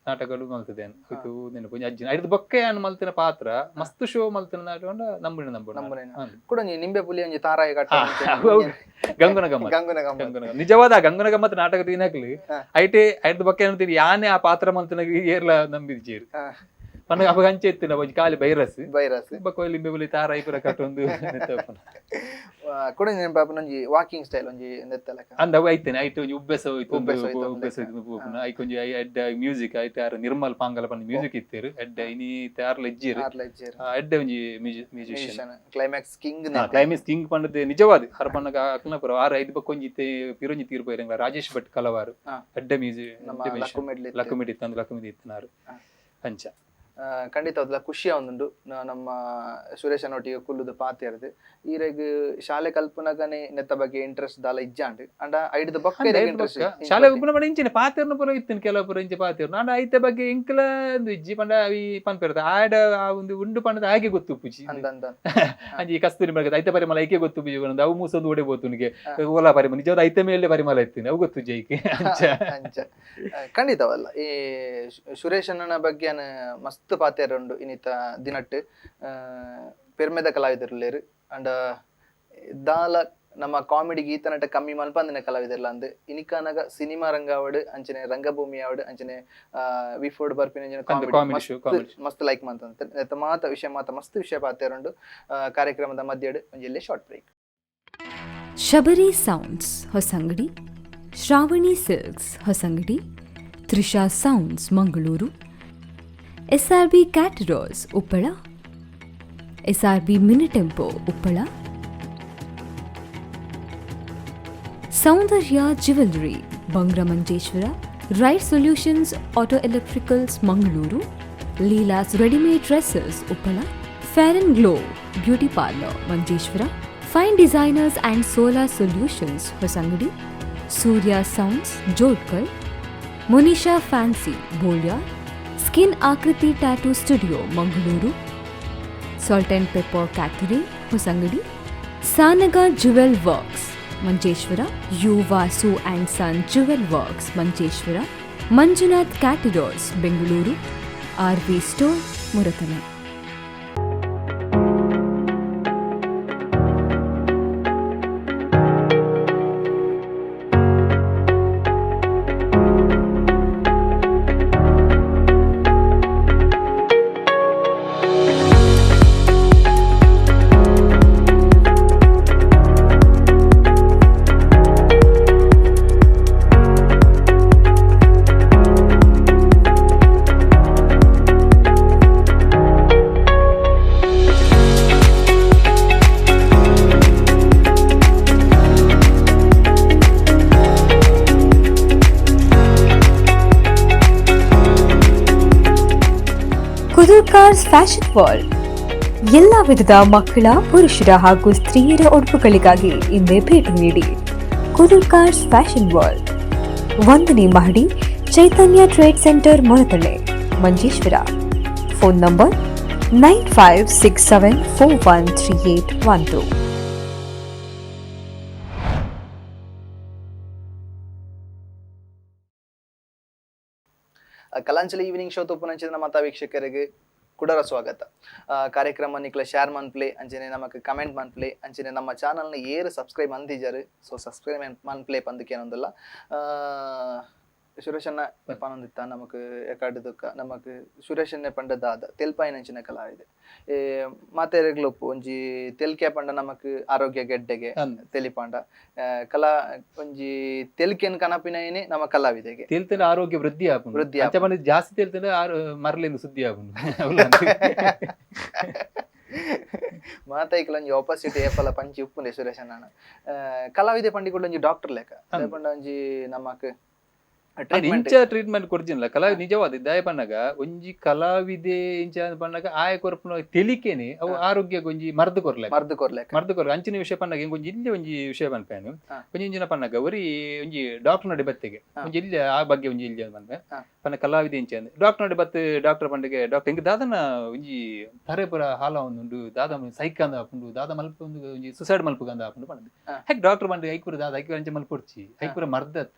ನಾಟಕಗಳು ಮಲ್ತಿದ್ದೆ ಇದು ನೆನಪು ಒಂಜಿ ಅಜ್ಜಿನ ಐದು ಬೊಕ್ಕ ಯಾನ್ ಮಲ್ತಿನ ಪಾತ್ರ ಮಸ್ತ್ ಶೋ ಮಲ್ತಿನ ನಾಟಕ ನಂಬುನೆ ನಂಬುನೆ. ನಂಬುನೆ. ಕೂಡ ಒಂಜಿ ನಿಂಬೆ ಪುಲಿ ಒಂಜಿ ತಾರಾಯಿ ಕಟ್ಟ. ಅವು ಅವು ಗಂಗುನ ಗಮ್ಮತ್. ಗಂಗುನ ಗಮ್ಮತ್. ಗಂಗುನ ಗಮ್ಮತ್. ನಿಜವಾದ ಆ ಗಂಗುನ ಗಮ್ಮತ್ ನಾಟಕ ತಿನ್ನಕ್ಲಿ ಐಟೆ ಐದು ಬೊಕ್ಕ ಏನಂತೀರಿ ಯಾನೇ ಆ ಪಾತ್ರ ಮಲ್ತಿನ ಏರ್ಲ ನಂಬಿದ್ಜೇರು. ಪನ್ನ ಅವಾಗ ಅಂಚೆ ಇತ್ತು ಒಂಜಿ ಖಾಲಿ ಬೈರಸ್. ವೈರಸ್. ಬೊಕ್ಕ ಲಿಂಬೆ ಪುಲಿ ತಾರಾಯಿ ಪೂರ ಕಟ್ಟೊಂದು ನೆತ್ತಪ್ಪನ. ಕೂಡ ನೆನಪಾಪುನ ಒಂಜಿ ವಾಕಿಂಗ್ ಸ್ಟೈಲ್ ಒಂಜಿ ನೆತ್ತಲಕ. ಅಂದ ಅವು ಐತೇನೆ ಐಟ್ ಒಂಜಿ ಉಬ್ಬೆಸ ಹೋಯ್ತು. ಉಬ್ಬೆಸ ಹೋಯ್ತು. ಉಬ್ಬೆಸ ಹೋಯ್ತು. ಐಕ್ ಒಂಜಿ ಎಡ್ಡೆ ಮ್ಯೂಸಿಕ್ ಐಟ್ ಯಾರು ನಿರ್ಮಲ್ ಪಾಂಗಲ ಪಂಡ ಮ್ಯೂಸಿಕ್ ಇತ್ತೇರು ಎಡ್ಡೆ ಇನಿ ಯಾರ್ಲ ಇಜ್ಜೀರು. ಆರ್ಲ ಇಜ್ಜೆರ್. ಎಡ್ಡೆ ಒಂಜಿ musician. Climax king. Climax king ಪಂಡದೆ ನಿಜವಾದ ಹರ ಪನ್ನಗ ಅಕ್ಲನ ಪುರ ಆರು ಐದು ಬೊಕ್ಕ ಒಂಜಿ ಇತ್ತೆ ಪಿರೊಂಜಿ ತೀರ್ಪು ಇರಂಗ್ಲ ರಾಜೇಶ್ ಭಟ್ ಕಲವಾರು. ಎಡ್ಡೆ ಮ್ಯೂಸಿಕ್. ನಮ್ಮ ಲಕ್ಕುಮೆಡ್ಲಿ ಇತ್ತು. ಲಕ್ಕುಮಿಡಿ ಇತ್ತು ಅಂದ್ ಲಕ್ಕುಮಿಡಿ ಇತ್ತನಾರು ಅಂಚ. ಖಂಡಿತ ಅದೆಲ್ಲ ಖುಷಿ ಒಂದುಂಡು ನಮ್ಮ ಸುರೇಶನೊಟ್ಟಿಗೆ ಕುಲ್ಲುದು ಪಾತೆರ್ದು. ಈರೆಗ್ ಶಾಲೆ ಕಲ್ಪನಗನೆ ನೆತ್ತ ಬಗ್ಗೆ ಇಂಟ್ರೆಸ್ಟ್ ದಾಲ ಇಜ್ಜಾಂಡ್ ಅಂಡ ಐಡ್ದು ಬೊಕ್ಕ ಇರೆಗ್ ಇಂಟ್ರೆಸ್ಟ್. ಶಾಲೆ ಉಪ್ಪುನ ಪಂಡ ಇಂಚಿನ ಪಾತೆರ್ನ ಪುರ ಇತ್ತಿನ ಕೆಲವು ಪುರ ಇಂಚೆ ಪಾತೆರ್ನ ಅಂಡ ಐತ ಬಗ್ಗೆ ಇಂಕ್ಲ ಒಂದು ಇಜ್ಜಿ ಪಂಡ ಅವಿ ಪನ್ಪೆರ್ದ ಆಡ ಆ ಒಂದು ಉಂಡು ಪಂಡದ ಹಾಗೆ ಗೊತ್ತುಪ್ಪುಜಿ. ಅಂದ ಅಂದ. ಅಂಚಿ ಈ ಕಸ್ತೂರಿ ಮರಗದ ಐತ ಪರಿಮಳ ಐಕೆ ಗೊತ್ತುಪ್ಪುಜಿ ಪಂಡ ಅವು ಮೂಸೊಂದು ಓಡೆ ಪೋತುನಿಗೆ ಓಲಾ ಪರಿಮಳ ನಿಜವಾದ ಐತ ಮೇಲೆ ಪರಿಮಳ ಇತ್ತಿನ ಅವು ಗೊತ್ತುಜ್ಜಿ ಐಕೆ ಅಂಚ. ಅಂಚ ಖಂಡಿತವಲ್ಲ ಈ ಸುರೇಶಣ್ಣನ ಬಗ್ಗೆ ಮಸ್ತ್ ಪಾತೆರುಂಡು ಇನ್ನಿತ ದಿನಟ್ ಪೆರ್ಮೆದ ಕಲಾವಿದರುಲ್ಲೇರು ಅಂಡ ದಾಲ ನಮ್ಮ ಕಾಮಿಡಿ ಗೀತನಟ ಕಮ್ಮಿ ಮಲ್ಪಂದಿನ ಕಲಾವಿದರ್ಲ ಅಂದ್ ಇನಿಕಾನಗ ಸಿನಿಮಾ ರಂಗ ಆವಡ್ ಅಂಚನೆ ರಂಗಭೂಮಿ ಆವಡ್ ಅಂಚನೆ ವಿಫೋರ್ಡ್ ಬರ್ಪಿನ ಅಂಚನೆ ಅಂದ್ comedy comedy show, comedy ಮಸ್ತ್ ಮಸ್ತ್ ಲೈಕ್ ಮಂತಂತ ಮಾತ ವಿಷಯ ಮಾತ ಮಸ್ತ್ ವಿಷಯ ಪಾತೆರುಂಡು. ಕಾರ್ಯಕ್ರಮದ ಮಧ್ಯಡ್ ಒಂಜಿ short break. Shabari sounds Hosangadi, Shravani silks Hosangadi, Trisha sounds Mangaluru, SRB caterers Uppala, SRB mini tempo Uppala, Soundarya jewellery Bangra Manjeshwar, right solutions auto electricals Mangaluru, Leela's readymade dresses Uppala, fair and glow beauty parlour Manjeshwar, fine designers and solar solutions Hosangadi, Surya sounds Jodkal, Monisha fancy Bolya, skin Akriti tattoo studio Mangaluru, salt and pepper catering Hosangadi, Sanaga jewel works Manjeshwar, U Vasu and son jewel works Manjeshwar, Manjunath caterers Bengaluru, R V store Muratale. Kudurkar's fashion world ಎಲ್ಲ ವಿಧದ ಮಕ್ಕಳ, ಪುರುಷರ ಹಾಗೂ ಸ್ತ್ರೀಯರ ಉಡುಪುಗಳಿಗಾಗಿ ಹಿಂದೆ ಭೇಟಿ ನೀಡಿ. ಕುದುರ್ಕಾರ್ಸ್ fashion world, 1ನೇ ಮಹಡಿ, Chaitanya trade centre, Muratale, Manjeshwar. Phone number 9567413812. Kalanjali evening show ತೂಪುನಂಚಿನ ಮಾತಾ ವೀಕ್ಷಕರಿಗೆ ಕುಡರ ಸ್ವಾಗತ. ಕಾರ್ಯಕ್ರಮ ನಿಕ್ಲ ಶೇರ್ ಮನ್ಪ್ಲೆ, ಅಂಚನೆ ನಮಕ್ ಕಮೆಂಟ್ ಮನ್ಪ್ಲೆ, ಅಂಚನೆ ನಮ್ಮ ಚಾನಲ್ನ ಏರು ಸಬ್ಸ್ಕ್ರೈಬ್ ಅಂದಿಜಾರು, ಸೊ ಸಬ್ಸ್ಕ್ರೈಬ್ ಮನ್ಪ್ಲೆ ಪಂದಕ್ಕೆ. ಸುರೇಶನ್ನ ಪನೊಂದಿತ್ತ ನಮಕ್ ಎಕಾಡು ದುಕ್ಕ ನಮಕ್ ಸುರೇಶನ್ನೇ ಪಂಡ ದಾದ ತೆಲ್ಪಾಯಿನಂಚಿನ ಕಲಾವಿದೆ. ಮಾತೆರೆಗ್ಲೊಪ್ಪು ಒಂಜಿ ತೆಲ್ಕೆ ಪಂಡ ನಮಕ್ ಆರೋಗ್ಯ ಗೆಡ್ಡೆಗೆ ತೆಲಿಪಾಂಡ ಕಲಾ ಒಂಜಿ ತೆಲ್ಕೆನ್ ಕನಪಿನ ನಮ್ಮ ಕಲಾವಿದೆಗೆ ತೆಲ್ತನ ಆರೋಗ್ಯ ವೃದ್ಧಿ ಆಪುಂಡು. ವೃದ್ಧಿ. ಅಂಚ ಪಂಡ ಜಾಸ್ತಿ ತೆಲ್ತನ ಮರಲಿಂದ ಸುದ್ದಿ ಆಪುಂಡು. ಮಾತೈಕಲ ಒಂಜಿ ಆಪೋಸಿಟ್ ಏಪಲ ಪಂಚಿ ಉಪ್ಪುಂಡೆ ಸುರೇಶಣ್ಣ. ಕಲಾವಿದೆ ಪಂಡಿ ಕೂಡ ಒಂಜಿ ಡಾಕ್ಟರ್ ಲೆಕ್ಕ ಪಂಡ ಒಂಜಿ ನಮಕ್ ಇಂಚ ಟ್ರೀಟ್ಮೆಂಟ್ ಕೊರ್ಜಿನಲ್ಲ ಕಲಾವಿದ ನಿಜವಾದ ದಯ ಪನ್ನಗ ಒಂಜಿ ಕಲಾವಿದೆ ಇಂಚ ಪನ್ನಗ ಆಯ ಕೊರ್ಪುನ ತೆಲಿಕೆನೆ ಅವು ಆರೋಗ್ಯ ಒಂಜಿ ಮರ್ದು ಕೊರ್ಲೆ ಮರ್ದು ಕೊರ್ಲೆ ಮರ್ದು ಕೊರ್ಲೆ. ಅಂಚಿನ ವಿಷಯ ಪನ್ನಗ ಒಂಜಿ ಇಲ್ಲಿ ಒಂಜಿ ವಿಷಯ ಪನ್ಪೇನು ಒಂಜಿ ಇಂಚಿನ ಪನ್ನಗ ಒರಿ ಒಂಜಿ ಡಾಕ್ಟರ್ ನಡೆ ಬತ್ತೆಗೆ ಒಂಜಿ ಇಲ್ಲಿ ಆ ಬಗ್ಗೆ ಒಂಜಿ ಇಲ್ಲಿ ಪನ್ಪೆ ಪನ್ನ ಕಲಾವಿದೆ ಇಂಚ ಡಾಕ್ಟರ್ ನಡೆ ಬತ್ತು ಡಾಕ್ಟರ್ ಪಂಡಿಗೆ ಡಾಕ್ಟರ್ ಇಂಕ ದಾದನ ಒಂಜಿ ತರೆ ಪುರ ಹಾಲ ಒಂದುಂಡು ದಾದ ಸೈಕಂದ ಆಪುಂಡು ದಾದ ಮಲ್ಪ ಒಂದು ಒಂಜಿ ಸುಸೈಡ್ ಮಲ್ಪುಗಂದ ಆಪುಂಡು ಪಂಡ ಹೆಕ್ ಡಾಕ್ಟರ್ ಪಂಡ ಐಕುರ ದಾದ ಐಕುರ ಅಂಚೆ ಮಲ್ಪೊಡ್ಚಿ ಐಕುರ ಮರ್ದತ್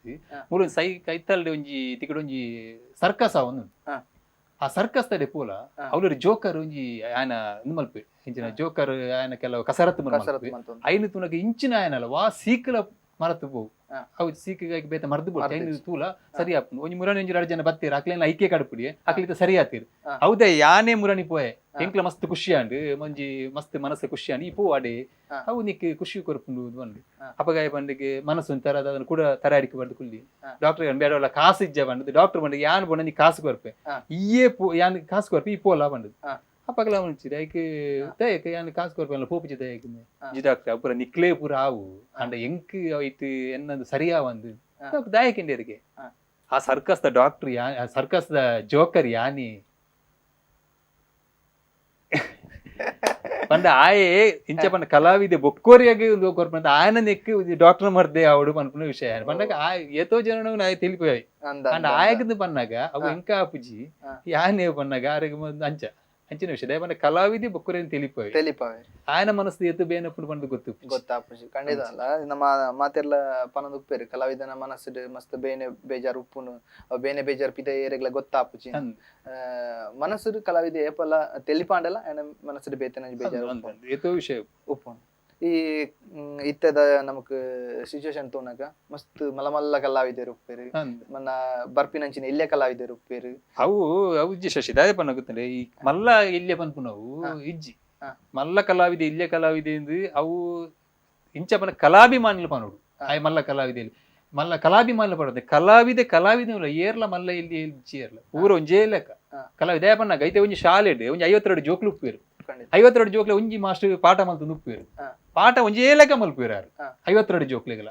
ಮೂರು ಸೈ ಕೈತಲ್ಡೆ ಒಂಜಿ ತಿಕಡೆ ಒಂಜಿ ಸರ್ಕಸ್ ಒಂದು ಆ ಸರ್ಕಸ್ ತಡೆ ಪೋಲ ಅವ್ರ ಜೋಕರ್ ಒಂಜಿ ಆಯನ ಇಂದು ಮಲ್ಪೆ ಇಂಚಿನ ಜೋಕರ್ ಆಯನ ಕೆಲವು ಕಸರತ್ತು ಮಲ್ಪೆ ಐನು ತುನಕ ಇಂಚಿನ ಆಯನಲ್ಲ ವಾ ಸೀಕಲ ಮರತು ಪೋವು ಅವು ಸೀಕಿಗಾಗಿ ಬೇತ ಮರ್ದು ಬೋಡು ಐನು ತೂಲ ಸರಿ ಆಪುಂಡು. ಒಂಜಿ ಮುರಾಣಿ ಒಂಜಿ ಎರಡು ಜನ ಬತ್ತೀರ ಅಕ್ಲೇನ ಐಕ್ಯ ಕಡಪುಡಿ ಅಕ್ಲಿತ ಸರಿ ಆತೀರ್ ಹೌದೇ ಯಾನೇ ಮುರಾಣಿ ಪೋಯೆ ಎಂಕ್ಲ ಮಸ್ತ್ ಖುಷಿ ಆಂಡ್ ಒಂಜಿ ಮಸ್ತ್ ಮನಸ್ಸು ಖುಷಿ ಆಂಡ್ ಈ ಪೋ ಅಡೆ ಅವು ನಿಕ್ ಖುಷಿ ಕೊರ್ಪುಂಡು ಬಂದು ಅಪಗಾಯ ಪಂಡಿಗೆ ಮನಸ್ಸು ಒಂಥರ ಅದನ್ನು ಕೂಡ ತರ ಅಡಿಕೆ ಬರ್ದು ಕುಲ್ಲಿ ಡಾಕ್ಟರ್ ಬೇಡವಲ್ಲ ಕಾಸು ಇಜ್ಜ ಬಂದದ್ದು ಡಾಕ್ಟರ್ ಬಂದು ಯಾನ್ ಬೋಣ ನೀ ಕಾಸು ಕೊರ್ಪೆ ಇಯೇ ಪೋ ಯಾನ್ ಕಾಸು ಕೊರ್ಪೆ ಈ ಪೋಲ ಬಂದದ್ದು ಅಪಗಲ ಮುಂಚಿರಿ ಐಕ್ ದಯಕ ಯಾನ್ ಕಾಸು ಕೊರ್ಪೆ ಪೋಪುಜಿ ದಯಕ್ ಜಿ ಡಾಕ್ಟರ್ ಅಪುರ ನಿಕ್ಲೇ ಪೂರ ಆವು ಅಂಡ ಎಂಕ್ ಐತು ಎನ್ನಂದು ಸರಿಯಾ ಒಂದು ದಾಯಕಿಂಡಿಯರಿಗೆ ಆ circus the doctor yeah circus the joker ಯಾನಿ ಪಂಡ ಆಯೆ ಇಂಚ ಪಂಡ ಕಲಾವಿದೆ ಬೊಕ್ಕೋರಿಯಾಗಿ ಒಂದು ಕೊರ್ಪಂತ ಆಯನ ನೆಕ್ ಡಾಕ್ಟರ್ ಮರ್ದೆ ಅವಡು ಪನ್ಪುನ ವಿಷಯ ಪಂಡಾಗ ಆ ಏತೋ ಜನ ಆಯ್ ತಿಳಿపోయాయి ಅಂಡ ಆಯಗದು ಪನ್ನಾಗ ಅವು ಎಂಕ ಆಪುಜಿ ಯಾನೇ ಪನ್ನಾಗ ಆರೆಗ್ ಅಂಚ ಅಂಚಿನ ವಿಷಯ ಪಂಡ ಕಲಾವಿದೆ ಬೊಕ್ಕೋರಿಯನ್ನು ತಿಳಿపోయి ತಿಳಿಪಾವೆ ఆయన ಮನಸ್ಸು ಎತ್ತು ಬೇನಪ್ಪು ಪಂಡ ಗೊತ್ತು ಗೊತ್ತಾಪುಜಿ ಖಂಡಿತ ಅಲ್ಲ. ನಮ್ಮ ಮಾತೆಲ್ಲ ಪನೊಂದು ಉಪ್ಪೇರು ಕಲಾವಿದನ ಮನಸ್ಸು ಮಸ್ತ್ ಬೇನೆ ಬೇಜಾರು ಉಪ್ಪುನು ಬೇನೆ ಬೇಜಾರು ಪಿದ ಏರೆಗ್ಲ ಗೊತ್ತಾಪುಜಿ ಮನಸ್ಸು ಕಲಾವಿದ ಏಪಲ್ಲ ತೆಲಿಪಾಂಡಲ ಆಯನ ಮನಸ್ಸು ಬೇತನ ಬೇಜಾರು ಏತೋ ವಿಷಯ ಉಪ್ಪುನು. ಈ ಇತ್ತದ ನಮಕ್ ಸಿಚುವೇಶನ್ ತೂನಗ ಮಸ್ತ್ ಮಲ್ಲ ಮಲ್ಲ ಕಲಾವಿದರು ಉಪ್ಪೇರು ಮನ್ನ ಬರ್ಪಿನಂಚಿನ ಇಲ್ಲೇ ಕಲಾವಿದರು ಉಪ್ಪೇರು ಅವು ಅವು ಇಜ್ಜಿ ಶಶಿ ದಾಯ ಪನ್ನ ಗೊತ್ತಂದ್ರೆ ಈ ಮಲ್ಲ ಇಲ್ಲೇ ಪನ್ಪುನವು ಇಜ್ಜಿ ಮಲ್ಲ ಕಲಾವಿದೆ ಇಲ್ಲೇ ಕಲಾವಿದೆ ಎಂದು ಅವು ಇಂಚ ಪನ ಕಲಾಭಿಮಾನಿಲು ಪನೋಡು ಆಯ್ ಮಲ್ಲ ಕಲಾವಿದೆ ಮಲ್ಲ ಕಲಾಭಿಮಾನಿಲು ಪಡೋದು ಕಲಾವಿದೆ ಕಲಾವಿದೆ ಏರ್ಲ ಮಲ್ಲ ಇಲ್ಲಿ ಏರ್ಲ ಊರ ಒಂಜೇ ಲೆಕ್ಕ ಕಲಾವಿದೆ ಪನ್ನಾಗ ಐತೆ ಒಂಜಿ ಶಾಲೆ ಒಂಜಿ 52 ಜೋಕ್ಲು ಉಪ್ಪೇರು 52 ಜೋಕ್ಲೆ ಒಂಜಿ ಮಾಸ್ಟರ್ ಪಾಠ ಮಲ್ತು ಉಪ್ಪೇರು ಪಾಠ ಒಂಜೇ ಲೆಕ್ಕ ಮಲ್ಪೇರು ಯಾರು 52 ಜೋಕ್ಲೆಗಳ.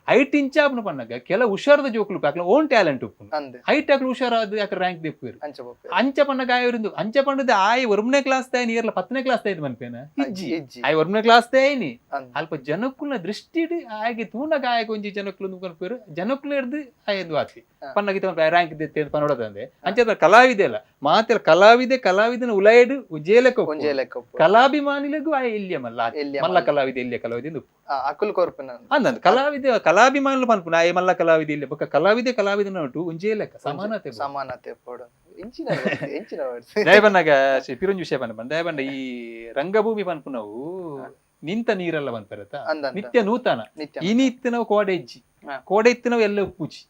ಐಟ್ ಇಂಚಾಪ್ನ ಪನ್ನಗ ಕೆಲ ಹುಷಾರದ ಜೋಕುಲು ಅಕ್ಲ ಓನ್ ಟ್ಯಾಲೆಂಟ್ ಉಪ್ಪುನು ಅಂದ್ ಐಟ್ ಅಕ್ಲು ಹುಷಾರಾದ ಅಕ್ಲ ರ್ಯಾಂಕ್ ದೆಪ್ಪುವೆರ್ ಅಂಚ ಪೋಪೆ ಅಂಚ ಪನ್ನಗ ಆಯವ್ರಿಂದು ಅಂಚ ಪಂಡದ ಆಯ್ ಒರ್ಮನೇ ಕ್ಲಾಸ್ ತಾಯಿನಿ ಏರ್ಲ 10ನೇ ಕ್ಲಾಸ್ ತಾಯಿದ್ ಮನ್ಪೇನ ಇಜ್ಜಿ ಇಜ್ಜಿ ಆಯ್ ಒರ್ಮನೇ ಕ್ಲಾಸ್ ತಾಯಿನಿ ಅಂದ್ ಅಲ್ಪ ಜನಕ್ಕುಲ್ನ ದೃಷ್ಟಿಡ್ ಆಯಗೆ ತೂನಗ ಆಯಗ ಒಂಜಿ ಜನಕ್ಕುಲು ಕನ್ಪೇರು ಜನಕ್ಕುಲು ಹಿಡ್ದು ಆಯಂದು ಆತಿ ಪನ್ನಗ ಇತ್ತ ರ್ಯಾಂಕ್ ದೆತ್ತೆ ಪನ್ನೋಡದಂದೆ ಅಂಚ ಕಲಾವಿದೆ ಅಲ್ಲ ಮಾತೆಲ್ಲ ಕಲಾವಿದೆ ಕಲಾವಿದನ ಉಲೈಡ್ ಜೇಲಕ ಒಂಜೇ ಲೆಕ್ಕ ಉಪ್ಪು. ಕಲಾಭಿಮಾನಿಲೆಗೂ ಆಯ ಎಲ್ಲಿಯ ಮಲ್ಲ ಆತಿ. ಎಲ್ಲಿಯ ಮಲ್ಲ ಮಲ್ಲ. ಕಲಾವಿದೆ ಎಲ್ಲಿಯ ಕಲಾವಿದೆ ಎಂದು ಅಕುಲ್ ಕೊರ್ಪಿನ ಅಂದಂದು ಕಲಾವಿದೆ ಕಲಾಭಿಮಾನುಲು ಪನ್ಪುನ ಆಯೆ ಮಲ್ಲ ಕಲಾವಿದೆ ಇಲ್ಲ ಬೊಕ್ಕ ಕಲಾವಿದೆ ಕಲಾವಿದನ ಒಟ್ಟು ಒಂಜೇ ಲೆಕ್ಕ ಸಮಾನತೆ ಬೋಡು. ಸಮಾನತೆ ಪೋಡು ಇಂಚಿನ ಇಂಚಿನ ವರ್ಡ್ಸ್ ದಯಬಣ್ಣಗ ಪಿರುಂಜು ವಿಷಯ ಪನ್ಪನ ದಯಬಣ್ಣ ಈ ರಂಗಭೂಮಿ ಪನ್ಪುನವು ನಿಂತ ನೀರಲ್ಲ ಪನ್ಪರತ ಅಂದಂತ ನಿತ್ಯ ನೂತನ ನಿತ್ಯ ಇನಿ ಇತ್ತಿನವು ಕೋಡೆ ಇಜ್ಜಿ ಕೋಡೆ ಇತ್ತಿನವು ಎಲ್ಲ ಉಪ್ಪುಜಿ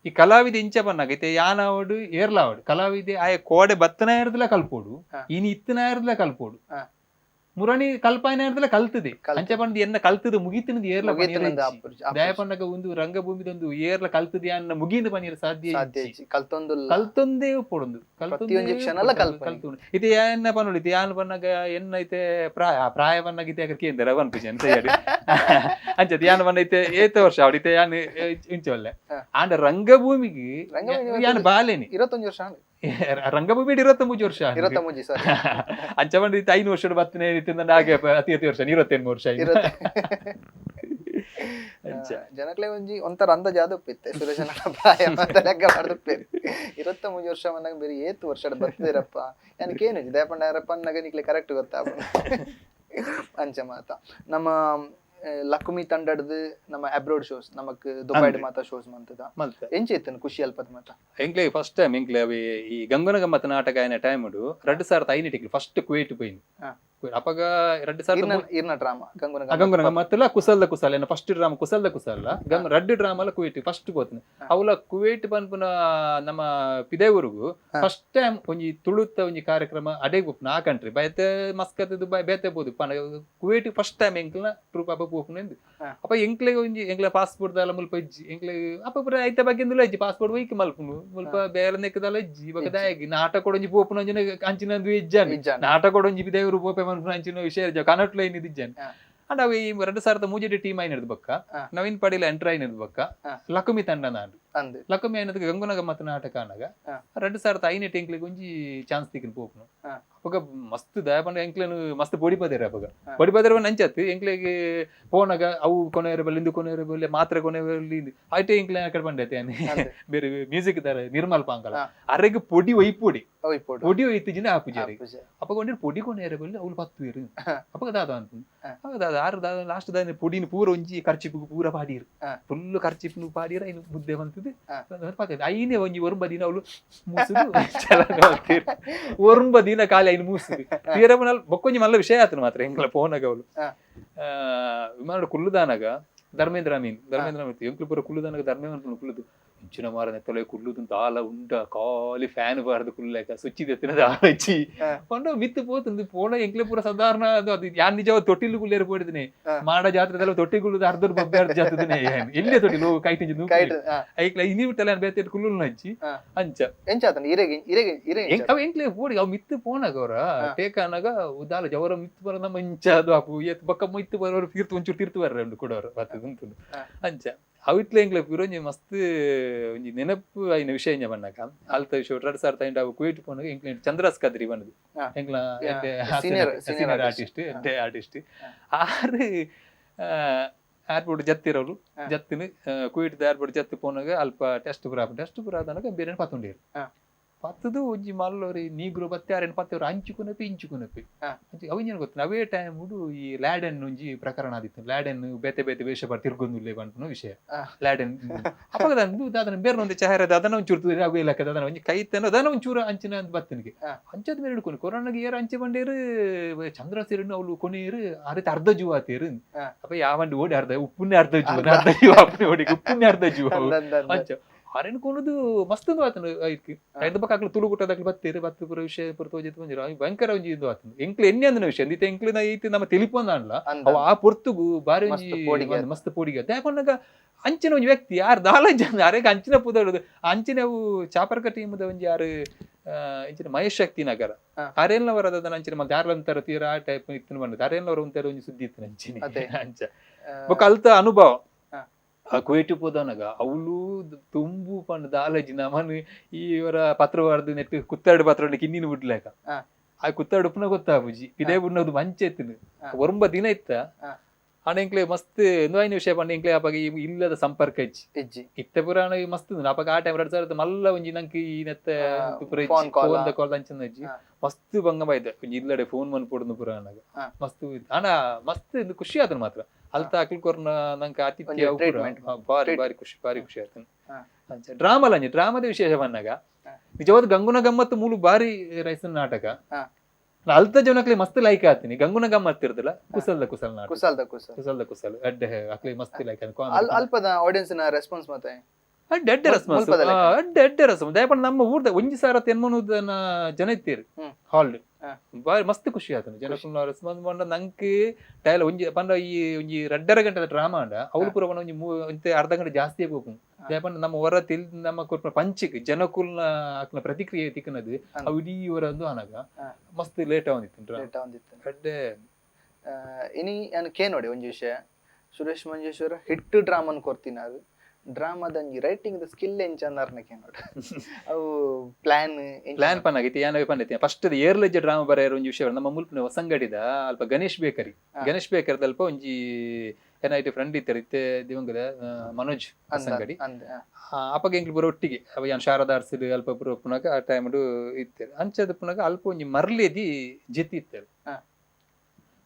ಈ ಕಲಾವಿದೆ ಇಂಚ ಪನ್ನಾಗ ಇತ್ತೆ ಯಾನಾವಡು ಏರ್ಲಾವಡು ಕಲಾವಿದೆ ಆಯ ಕೋಡೆ ಬತ್ತನ ಇರ್ದಲ ಕಲ್ಪೋಡು ಇನಿ ಇತ್ತಿನ ಇರ್ದಲ ಕಲ್ಪೋಡು ಮುರಣಿ ಕಲ್ಪಾಯನ ಇರ್ದಲ ಕಲ್ತದೆ ಅಂಚ ಪಂಡ ಎನ್ನ ಕಲ್ತದ ಮುಗಿತಿನದು ಏರ್ಲ ಮುಗಿತಿನದು ಆಪುಜಿ. ದಯ ಪನ್ನಗ ಒಂದು ರಂಗಭೂಮಿದೊಂದು ಏರ್ಲ ಕಲ್ತದೆ ಅನ್ನ ಮುಗಿಂದ ಪನೀರ್ ಸಾಧ್ಯ ಸಾಧ್ಯ ಇಜ್ಜಿ. ಇಜ್ಜಿ. ಕಲ್ತೊಂದುಲ್ಲ. ಕಲ್ತೊಂದೇ ಪೊಡೊಂದು ಪ್ರತಿಯೊಂಜಿ ಕ್ಷಣಲ ಕಲ್ಪನೆ. ಕಲ್ತೊಂದು ಇತ್ತೆ ಎನ್ನ ಪನ್ನೊಡು ಇತ್ತೆ ಯಾನ್ ಪನ್ನಗ ಎನ್ನ ಇತ್ತೆ ಪ್ರಾಯ ಪ್ರಾಯ ಪನ್ನಗ ಇತ್ತೆ ಅಕರ್ ಕೇಂದ್ರ ಪನ್ಪುಜಿ ಅಂತ ಹೇಳಿ ಅಂಚ ಯಾನ್ ಪನ್ನ ಇತ್ತೆ ಏತ ವರ್ಷ ಅವಡು ಇತ್ತೆ ಯಾನ್ ಇಂಚ ಒಲ್ಲೆ ಆಂಡ ರಂಗಭೂಮಿಗೆ ರಂಗಭೂಮಿ ಯಾನ್ ಬಾಲೇನಿ 21 ವರ್ಷ ಆಂಡ್. ರಂಗಭೂಮಿ 23 ವರ್ಷ ಆಂಡ್. 23 ಸಾರಿ. ಅಂಚ ಪಂಡ ಇತ್ತೆ 5 ವರ್ಷ ಬತ್ತನೆ ಇತ್ತೆ ಹಾಗೆ ಅತಿ ಅತಿ ವರ್ಷ 28 ವರ್ಷ ಆಯ್ತು. ಅಂಚ. ಜನಕ್ಲೆ ಒಂಜಿ ಒಂಥರ ಅಂದಾಜು ಉಪ್ಪಿತ್ತೆ ಸುರೇಶನ ಪ್ರಾಯ ಅಂತ ಲೆಕ್ಕ ಮಾಡ್ದುಪ್ಪೇರು 23 ವರ್ಷ ಮನ್ನಾಗ ಬೇರೆ ಏತು ವರ್ಷ ಬತ್ತಿರಪ್ಪ ನನಗೇನು ದಯಪಂಡ ಯಾರಪ್ಪ ಅನ್ನಗ ನಿಕ್ಲೆ ಕರೆಕ್ಟ್ ಗೊತ್ತಾಗ ಅಂಚ ಮಾತ ನಮ್ಮ ಲಕ್ಷ್ಮಿ ತಂಡಡ್ದು ನಮ್ಮ ಅಬ್ರೋಡ್ ಶೋಸ್ ನಮಕ್ ದುಬೈಡ್ ಮಾತ ಶೋಸ್ ಮಂತದ ಮಲ್ತ ಎಂಚ ಇತ್ತನು ಖುಷಿ ಅಲ್ಪದ ಮಾತ ಎಂಕ್ಲೆ ಫಸ್ಟ್ ಟೈಮ್ ಎಂಕ್ಲೆ ಅವಿ ಈ ಗಂಗನ ಗಮ್ಮತ್ ನಾಟಕ ಆಯ್ನ ಟೈಮ್ ಉಡು 2005 ಫಸ್ಟ್ ಕುವೈಟ್ ಪೋಯಿನ್ ಅಪಗ 2000 ಇರ್ನ ಡ್ರಾಮಾ ಗಂಗುನ ಗಂಗುನ ಗಮ್ಮತ್ತಲ್ಲ ಕುಸಲ್ದ ಕುಸಲ್ ಏನ ಫಸ್ಟ್ ಡ್ರಾಮಾ ಕುಸಲ್ದ ಕುಸಲ್ಲ ಗಂಗ ರಡ್ಡು ಡ್ರಾಮಲ್ಲ ಕುವೈಟ್ ಫಸ್ಟ್ ಪೋತನ ಅವಲ ಕುವೈಟ್ ಪನ್ಪುನ ನಮ್ಮ ಪಿದೇವೂರುಗು ಫಸ್ಟ್ ಟೈಮ್ ಒಂಜಿ ತುಳುತ್ತ ಒಂಜಿ ಕಾರ್ಯಕ್ರಮ ಅಡೆ ಪೋಪುನ ಆ ಕಂಟ್ರಿ ಬೇತೆ ಮಸ್ಕತ್ ದುಬೈ ಬೇತೆ ಪೋದು ಪನ Kuwait first time ಎಂಕ್ಲ troupe ಅಪ್ಪ ಪೋಪುನ ಎಂದು ಅಪ್ಪ ಎಂಕ್ಲೆಗ್ ಒಂಜಿ ಎಂಕ್ಲ ಪಾಸ್ಪೋರ್ಟ್ ದಾಲ ಮುಲ್ಪ ಇಜ್ಜಿ ಎಂಕ್ಲೆ ಅಪ್ಪ ಪೂರ ಐತ ಬಗ್ಗೆ ಇಜ್ಜಿ ಪಾಸ್ಪೋರ್ಟ್ ಒಯ್ಕ್ ಮಲ್ಪುನು ಮುಲ್ಪ ಬೇರೆ ನೆಕ್ಕದಲ್ಲ ಇಜ್ಜಿ ಬೊಕ ದಾಯಗ್ ನಾಟಕ ಕೊಡೊಂಜಿ ಪೋಪುನ ಒಂಜಿನ ಅಂಚಿನ ಇಜ್ಜಾನಿ ನಾಟಕ ಕೊಡೊಂಜಿ ಪಿದೇವರು ಪೋಪೆ ಮನ್ಪುನ ಅಂಚಿನ ವಿಷಯ ಇಜ್ಜ ಕನಟ್ಲ ಏನಿದ್ ಇಜ್ಜಾನಿ ಅಂಡ್ ಅವು ಈ 2003 ಟೀಮ್ ಆಯ್ನದು ಬೊಕ್ಕ ನವೀನ್ ಪಡೀಲ್ ಎಂಟರ್ ಆಯ್ನದು ಬೊಕ್ಕ ಲಕುಮಿ ತಂಡ ನಾಡು ಲಕುಮಿ ಆಯ್ನದಕ್ಕೆ ಗಂಗುನ ಗಮ್ಮತ್ ನಾಟಕ ಆನಗ 2005 ಎಂಕ್ಲೆಗ್ ಒಂಜಿ ಚಾನ್ಸ್ ತಿಕ್ಕಿನ ಪೋಪುನು ಅಪಗ ಮಸ್ತ್ ದಯಪಂಡ ಎಂಕ್ಲೆನ್ ಮಸ್ತ್ ಪೊಡಿ ಪದೇರ ಅಪಗ ಪೊಡಿ ಪದೇರ ನಂಚತ್ ಎಂಕ್ಲೆಗ್ ಪೋನಗ ಅವು ಕೊನೆಯರ ಬಲ್ಲಿ ಇಂದು ಕೊನೆಯರ ಬಲ್ಲಿ ಮಾತ್ರ ಕೊನೆಯ ಬಲ್ಲಿ ಐಟೆ ಎಂಕ್ಲೆ ಅಕಡೆ ಬಂಡೈತೆ ಬೇರೆ ಮ್ಯೂಸಿಕ್ ತರ ನಿರ್ಮಲ್ ಪಾಂಕಲ ಅರೆಗ್ ಪೊಡಿ ಒಯ್ಪೊಡಿ ಪೊಡಿ ಒಯ್ತಿಜಿನ ಆಪುಜಾರಿ ಅಪಗ ಒಂಡಿ ಪೊಡಿ ಕೊನೆಯರ ಬಲ್ಲಿ ಅವ್ಲು ಪತ್ತುವೇರು ಅಪಗ ದಾದ ಅಂತ ದಾದ ಆರು ದಾದ ಲಾಸ್ಟ್ ದಾದ ಪೊಡಿನ ಪೂರ ಒಂಜಿ ಖರ್ಚಿಪು ಪೂರ ಪಾಡೀರು ಫುಲ್ ಖರ್ಚಿಪು ಪಾಡೀರ ಐನು ಮುದ್ದೆ ಬಂತದ್ದು ಐನೇ ಒಂಜಿ ಒರುಂಬ ದಿನ ಅವಳು ಮೂಸುದು ಒರುಂಬ ದಿನ ಖಾಲಿ ಐನು ಮೂಸುದು ತೀರ ಬೊಕ್ಕೊಂಜಿ ಮಲ್ಲ ವಿಷಯ ಆತನು ಮಾತ್ರ ಎಂಕ್ಲ ಪೋನಗ ಅವಳು ವಿಮಾನ ಕುಲ್ಲುದಾನಗ ಧರ್ಮೇಂದ್ರ ಅಮೀನ್ ಧರ್ಮೇಂದ್ರ ಅಮೀನ್ ಎಂಕ್ಲು ಪೂರ ಕುಲ್ಲುದಾನಗ ಧರ್ಮೇಂದ್ರ ಕುಲ್ಲುದು ಇಂಚಿನ ಮಾರ ನೆತ್ತಲೆ ಕುಲ್ಲುದು ದಾಲ ಉಂಡ ಖಾಲಿ ಫ್ಯಾನ್ ಬಾರದು ಕುಲ್ಲೆಕ ಸ್ವಿಚ್ ಎತ್ತಿನ ದಾಲ ಇಚ್ಚಿ ಪಂಡ ಮಿತ್ತು ಪೋತುಂದು ಪೋಣ ಎಂಕ್ಲೆ ಪೂರ ಸಾಧಾರಣ ಅದು ಅದು ಯಾನ್ ನಿಜವ ತೊಟ್ಟಿಲು ಕುಲ್ಲೇರು ಪೋಡಿದಿನಿ ಮಾಡ ಜಾತ್ರೆದಲ್ಲ ತೊಟ್ಟಿ ಕುಲ್ಲುದು ಅರ್ಧ ಬಬ್ಬೆ ಅರ್ಧ ಜಾತದನೆ ಎಲ್ಲೇ ತೊಟ್ಟಿಲು ಕೈ ತಿಂಜು ಐಕ್ಲ ಇನಿ ಬಿಟ್ಟಲ್ಲ ಬೇತೆ ಕುಲ್ಲು ಹಚ್ಚಿ ಅಂಚ ಅವ ಎಂಕ್ಲೆ ಪೋಡಿ ಅವ್ ಮಿತ್ತು ಪೋನಾಗ ಅವರ ಟೇಕ್ ಅನ್ನಾಗ ದಾಲ ಜವರ ಮಿತ್ತು ಬರ ನಮ್ಮ ಇಂಚ ಅದು ಅಪ್ಪು ಏತ್ ಬೊಕ್ಕ ಮಿತ್ತು ಬರೋರು ತೀರ್ತು ಒಂಚೂರು ತೀರ್ತು ಬರ್ರೆ ಉಂಡು ಕೊಡೋರು ಬರ್ತದೆ ಉಂಟು ಅಂಚ ಅವಿಟ್ಲೆ ಎಂಕ್ಲೆ ಪಿರೋಂಜಿ ಮಸ್ತ್ ಒಂಜಿ ನೆನಪು ಆಯ್ನ ವಿಷಯ ಇಂಜ ಬಣ್ಣಕ ಅಲ್ತ ವಿಷಯ 2005 ಅವು ಕುವೈಟ್ ಪೋನಾಗ ಎಂಕ್ಲೆ ಚಂದ್ರಾಸ್ ಕದ್ರಿ ಬಂದದು ಎಂಕ್ಲ senior artist artist ಆರು ಏರ್ಪೋರ್ಟ್ ಜತ್ತಿರೋರು ಜತ್ತಿನ ಕುವೈಟ್ ಏರ್ಪೋರ್ಟ್ ಜತ್ತಿ ಪೋನಾಗ ಅಲ್ಪ ಟೆಸ್ಟ್ ಪುರ ಟೆಸ್ಟ್ ಪುರ ಆದನಗ ಬೇರೆ ಪತ್ತುಂಡೇರು ಪತ್ತದು ಒಂಜಿ ಮಲ್ಲೋರಿ ನೀಗ್ರು ಬತ್ತೆ ಆರೇನು ಪತ್ತೆವ್ರು ಅಂಚುಕುನಪಿ ಇಂಚುಕುನಪಿ ಅವಿಂಜನ ಗೊತ್ತು ಅವೇ ಟೈಮ್ ಈ ಲ್ಯಾಡನ್ ಒಂಜಿ ಪ್ರಕರಣ ಆದಿತ್ತು ಲ್ಯಾಡನ್ ಬೇತೆ ಬೇತೆ ವೇಷ ಬಾರ್ ತಿರ್ಗೊಂದುಲ್ಲೆ ಪನ್ಪುನ ವಿಷಯ ಲ್ಯಾಡನ್ ಅಪಗ ದಾದನ ಬೇರೆ ಒಂದು ಚಹರೆ ದಾದನ ಒಂಚೂರು ಅವು ಇಲಾಖೆ ದಾದನ ಒಂಜಿ ಕೈತನ ದಾನ ಒಂಚೂರು ಅಂಚಿನ ಅಂತ ಬತ್ತನಿಗೆ ಅಂಚದ ಮೇಲೆ ಹಿಡ್ಕೊಂಡು ಕೊರೋನಾಗ ಏರ್ ಅಂಚೆ ಬಂಡೇರು ಚಂದ್ರ ಸೇರಿನ ಅವಳು ಕೊನೆಯರು ಅರತೆ ಅರ್ಧ ಜೀವ ಆತೇರು ಅಪ್ಪ ಯಾವಂಡಿ ಓಡಿ ಅರ್ಧ ಉಪ್ಪುನ್ನೇ ಅರ್ಧ ಜೀವ ಅರ್ಧ ಜೀವ ಅಪ್ಪನೇ ಓಡಿ ಉಪ್ಪುನ್ನೇ ಅರ್ಧ ಜೀವ ಅಂಚ ಅರೆನ್ ಕೊನದು ಮಸ್ತ್ ಆತನು ಐಕ್ ಐದು ಬಕ್ಕ ಅಕ್ಲು ತುಳು ಗುಟ್ಟದಕ್ಲು ಬತ್ತೀರು ಬತ್ತು ಪೂರ ವಿಷಯ ಪೂರ ತೋಜಿತ್ ಬಂದಿರು ಅವ್ ಭಯಂಕರ ಒಂಜಿ ಇದು ಆತನು ಎಂಕ್ಲು ಎಣ್ಣೆ ಅಂದನ ವಿಷಯ ಅಂದಿತ್ತೆ ಎಂಕ್ಲು ನಾ ಐತಿ ನಮ್ಮ ತಿಳಿಪೊಂದಾಂಡ್ಲ ಅವ ಆ ಪೊರ್ತುಗು ಬಾರಿ ಒಂಜಿ ಮಸ್ತ್ ಪೋಡಿಗೆ ದಾಯಪನ್ನಗ ಅಂಚಿನ ಒಂಜಿ ವ್ಯಕ್ತಿ ಯಾರು ದಾಲ ಜನ ಅರೆಗೆ ಅಂಚಿನ ಪುದರುದು ಅಂಚಿನ ಅವು ಚಾಪರ್ಕ ಟೀಮ್ದ ಒಂಜಿ ಯಾರು ಇಂಚಿನ ಮಹೇಶ್ ಶಕ್ತಿ ನಗರ ಅರೇಲ್ನವರ ಅದನ್ನ ಅಂಚಿನ ಮತ್ತೆ ಯಾರ್ಲಂತಾರ ತೀರಾ ಆ ಟೈಪ್ ಇತ್ತಿನ ಬಂದದ್ದು ಅರೇಲ್ನವರ ಒಂಥರ ಒಂಜಿ ಸುದ್ದಿ ಇತ್ತು ಅಂಚಿನ ಅಂಚ ಬೊಕ್ಕ ಅಲ್ತ ಅನುಭವ ಆ ಕುವೇಟು ಪೋದನಗ ಅವಳು ತುಂಬು ಪಂಡ ದಾಲಜಿ ನಮನ್ ಈ ಇವರ ಪತ್ರವಾರ್ದು ನೆಟ್ ಕುತ್ತಾಡು ಪತ್ರ ಕಿನ್ನಿನ ಬಿಡ್ಲೇಕ. ಆ ಕುತ್ತಾಡು ಉಪ್ಪುನ ಗೊತ್ತಾಪುಜಿ ಇದೇ ಬುಡ್ನದು ಮಂಚೆ ಇತ್ತಿನ ಒರಂಬ ದಿನ ಇತ್ತ. ಆಂಡ ಎಂಕ್ಲೆ ಮಸ್ತ್ ಎಂದಾಯಿನ ವಿಷಯ ಪಂಡ ಎಂಕ್ಲೆ ಅಪಗ ಈ ಇಲ್ಲದ ಸಂಪರ್ಕ ಇಜ್ಜಿ. ಇಜ್ಜಿ. ಇತ್ತೆ ಪುರಾಣ ಮಸ್ತ್ ಉಂಡು. ಅಪಗ ಆ ಟೈಮ್ 2000 ಮಲ್ಲ ಒಂಜಿ ನಂಕ್ ಈ ನೆತ್ತ ಪುರ ಇಜ್ಜಿ. Phone call. Phone the call ಅಂಚನ ಇಜ್ಜಿ. ಮಸ್ತ್ ಬಂಗ ಬೈದೆ ಒಂಜಿ ಇಲ್ಲಡೆ ಫೋನ್ ಮನ್ಪೊಡುಂದು ಪುರಾಣಗ. ಮಸ್ತ್ ಆಂಡ ಮಸ್ತ್ ಇಂದು ಖುಷಿ ಆತನ ಮಾತ್ರ ಅಲ್ತ ಅಕ್ಲ್ ಕೊರ್ನ ನಂಕ್ ಆತಿಥ್ಯ ಒಂಜಿ ಅವು ಪೂರ. Treatment. ಬಾರಿ ಬಾರಿ ಖುಷಿ, ಬಾರಿ ಖುಷಿ ಆತನ. ಅಂಚ ಡ್ರಾಮಲ ಅಂಚ ಡ್ರಾಮದ ವಿಶೇಷ ಪನ್ನಗ ನಿಜವಾದ ಗಂಗುನ ಗಮ್ಮತ್ತು ಮೂಲು ಬಾರಿ ರೈಸನ್ ನಾಟಕ. ಅಲ್ತ ಜನಕ್ಲೆ ಮಸ್ತ್ ಲೈಕ್ ಆತೀನಿ ಗಂಗುನ ಗಮ್ಮತ್ ಇರ್ದಿಲ್ಲ ಕುಸಲ್ದ ಕುಸಲ್ ನಾಟಕ. ಕುಸಲ್ದ ಕುಸಲ್. ಕುಸಲ್ದ ಕುಸಲ್ ಅಡ್ಡೆ ಅಕ್ಲೆ ಮಸ್ತ್ ಲೈಕ್ ಆತೀನಿ. ಅಲ್ಪದ ಆಡಿಯನ್ಸ್ ನ ರೆಸ್ಪಾನ್ಸ್ ಮತ್ತೆ ಅಡ್ಡೆ ಅಡ್ಡೆ ರೆಸ್ಪಾನ್ಸ್. ಮುಲ್ಪದ ಲೆಕ್ಕ. ಅಡ್ಡೆ ಅಡ್ಡೆ ರೆಸ್ಪಾನ್ಸ್. ದಯಪಂಡ ನಮ್ಮ ಊರ್ದ ಒಂಜಿ ಸಾರ ತೆನ್ಮನುದನ ಜನ ಇತ್ತೀರು ಹಾಲ್. ಬಾರಿ ಮಸ್ತ್ ಖುಷಿ ಆತನ ಜನಕುಲ್ನ ರೆಸ್ಪಾನ್ಸ್ ಪಂಡ ನಂಕ್ ಡೈಲಾಗ್ ಒಂಜಿ ಪಂಡ ಈ ಒಂಜಿ ರಡ್ಡರ ಗಂಟೆದ ಡ್ರಾಮಾ ಅಂಡ ಅವ್ಲು ಪೂರ ಪಂಡ ಒಂಜಿ ಒಂತೆ ಅರ್ಧ ಗಂಟೆ ಜಾಸ್ತಿ ಹೋಗು. ದಯಪಂಡ ನಮ್ಮ ಹೊರ ತಿಲ್ ನಮ್ಮ ಕೊರ್ಪುನ ಪಂಚಿಕ್ ಜನಕುಲ್ನ ಅಕ್ನ ಪ್ರತಿಕ್ರಿಯೆ ತಿಕ್ಕನದು ಅವು ಇಡೀ ಹೊರ ಒಂದು ಅನಗ ಮಸ್ತ್ ಲೇಟ್ ಆವಂದಿತ್ತು ಡ್ರಾಮಾ. ಲೇಟ್ ಆವಂದಿತ್ತು. ಅಡ್ಡೆ. ಇನಿ ಯಾನ್ ಕೇ ನೋಡಿ ಒಂಜಿ ವಿಷಯ, ಸುರೇಶ್ ಮಂಜೇಶ್ವರ ಹಿಟ್ ಡ್ರಾಮನ್ ಕೊರ್ತಿನ ಅದು ಡ್ರಾಮಾದ ಒಂಜಿ writing the skill ಎಂಚ ಅಂದಾರ್ನ ಕೇ ನೋಡಿ ಅವು ಪ್ಲಾನ್ ಪ್ಲಾನ್ ಪನ್ನಾಗಿತ್ತು ಯಾನವೇ ಪಂಡಿತಿ ಫಸ್ಟ್ ಏರ್ಲೆಜ್ ಡ್ರಾಮಾ ಬರೆಯರ ಒಂಜಿ ವಿಷಯ ನಮ್ಮ ಮುಲ್ಪಿನ ಹೊಸಂಗಡಿದ ಅಲ್ಪ ಗಣೇಶ್ ಬೇಕರಿ. ಗಣೇಶ್ ಬೇಕರಿದ ಅಲ್ಪ ಒಂಜಿ ಏನಾಯ್ತು ಫ್ರೆಂಡ್ ಇತ್ತಾರೆ ಇತ್ತೆ ದಿವಂಗದ ಮನೋಜ್ ಹೊಸಂಗಡಿ. ಅಪಗ ಎಂಕ್ಲು ಪೂರ ಒಟ್ಟಿಗೆ ಅವ ಯಾನ್ ಶಾರದಾ ಅರ್ಸಿಡ್ ಅಲ್ಪ ಪೂರ ಪುನಗ ಆ ಟೈಮ್ ಇತ್ತಾರೆ ಅಂಚದ ಪುನಗ ಅಲ್ಪ ಒಂಜಿ ಮರ್ಲೇದಿ ಜೆತ್ತಿ ಇತ್ತಾರೆ.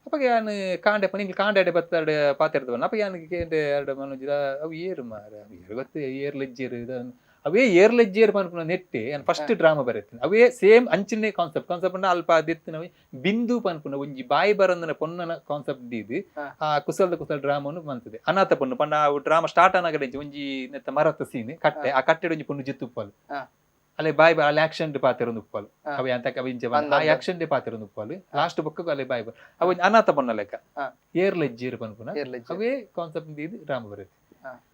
ಅಪಗ ಯಾನ್ ಕಾಂಡೆ ಪನ ಇಂಗ್ಲು ಕಾಂಡೆ ಅಡೆ ಬತ್ತಾಡೆ ಪಾತೆರ್ದವನ ಅಪ ಯಾನ್ ಕೇಂಡೆ ಎರಡು ಮನೋಜ್ ಅವು ಏರು ಮಾರ ಏರು ಗೊತ್ತು ಏರ್ ಲೆಜ್ಜೇರು ಇದನ್ನು ಅವೇ ಏರ್ ಲೆಜ್ಜೇರು ಪನ್ಪುನ ನೆಟ್ಟಿ ಯಾನ್ ಫಸ್ಟ್ ಡ್ರಾಮಾ ಬರೆತೀನಿ ಅವೇ ಸೇಮ್ ಅಂಚಿನ ಕಾನ್ಸೆಪ್ಟ್ ಕಾನ್ಸೆಪ್ಟ್ ಪಂಡ ಅಲ್ಪ ಅದಿತ್ತಿನ ಬಿಂದು ಪನ್ಪುನ ಒಂಜಿ ಬಾಯಿ ಬರಂದನ ಪೊನ್ನನ ಕಾನ್ಸೆಪ್ಟ್ ದೀದು ಆ ಕುಸಲ್ದ ಕುಸಲ್ ಡ್ರಾಮನು ಮಂತದೆ ಅನಾಥ ಪೊಣ್ಣು ಪಂಡ ಆ ಡ್ರಾಮಾ ಸ್ಟಾರ್ಟ್ ಆನಾಗಡೆ ಒಂಜಿ ನೆತ್ತ ಮರತ ಸೀನ್ ಕಟ್ಟೆ ಆ ಕಟ್ಟೆಡ್ ಒಂಜಿ ಪೊಣ್ಣು ಜಿತ್ತು ಉಪ್ಪಲು ಅಲ್ಲೇ ಬಾಯ್ ಬಾಯ್ ಅಲ್ಲಿ ಆಕ್ಷನ್ ಪಾತೆರೊಂದು ಉಪ್ಪಲು ಅವೆ ಅಂತ ಅವೆ ಇಂಚ ಬಂದ ಆ ಆಕ್ಷನ್ ಪಾತೆರೊಂದು ಉಪ್ಪಲು ಲಾಸ್ಟ್ ಬೊಕ್ಕ ಅಲ್ಲೇ ಬಾಯ್ ಬಾಯ್ ಅವ ಒಂಜಿ ಅನಾಥ ಪೊಣ್ಣ ಲೆಕ್ಕ ಏರ್ ಲೆಜ್ಜೇರು ಪನ್ಪುನ ಅವೇ ಕಾನ್ಸೆಪ್ಟ್ ದೀದು ಡ್ರಾಮಾ ಬರುತ್ತೆ.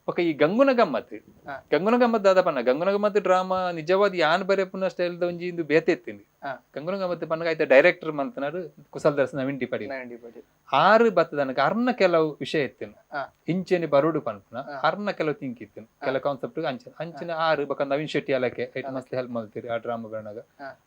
ಬೊಕ್ಕ ಈ ಗಂಗುನ ಗಮ್ಮತ್ ಗಂಗುನ ಗಮ್ಮತ್ ದಾದ ಪನ್ನ ಗಂಗುನ ಗಮ್ಮತ್ ಡ್ರಾಮಾ ನಿಜವಾದ ಯಾನ್ ಬರೆಪುನ ಸ್ಟೈಲ್ ದ ಒಂಜಿ ಇಂದು ಬೇತೆ ಇತ್ತಿಂದು. ಗಂಗುನ ಗಮ್ಮತ್ ಪನ್ನಗ ಆಯ್ತ ಡೈರೆಕ್ಟರ್ ಮಂತನಾರು ಕುಸಲ್ ದರ್ಶನ ನವೀನ್ ಡಿ ಪಡೀಲ್. ನವೀನ್ ಡಿ ಪಡೀಲ್. ಆರು ಬತ್ತದನಕ ಅರ್ನ ಕೆಲವು ವಿಷಯ ಇತ್ತಿನ ಇಂಚೆನೆ ಬರೋಡು ಪನ್ಪುನ ಅರ್ನ ಕೆಲವು ಥಿಂಕ್ ಇತ್ತಿನ ಕೆಲವು ಕಾನ್ಸೆಪ್ಟ್ ಅಂಚಿನ ಅಂಚಿನ ಆರು ಬೊಕ್ಕ ನವೀನ್ ಶೆಟ್ಟಿ ಅಲಕ್ಕೆ ಐಟ್ ಮಸ್ತ್ ಹೆಲ್ಪ್ ಮಲ್ತೀರಿ ಆ ಡ್ರಾಮಾ ಬರಣಗ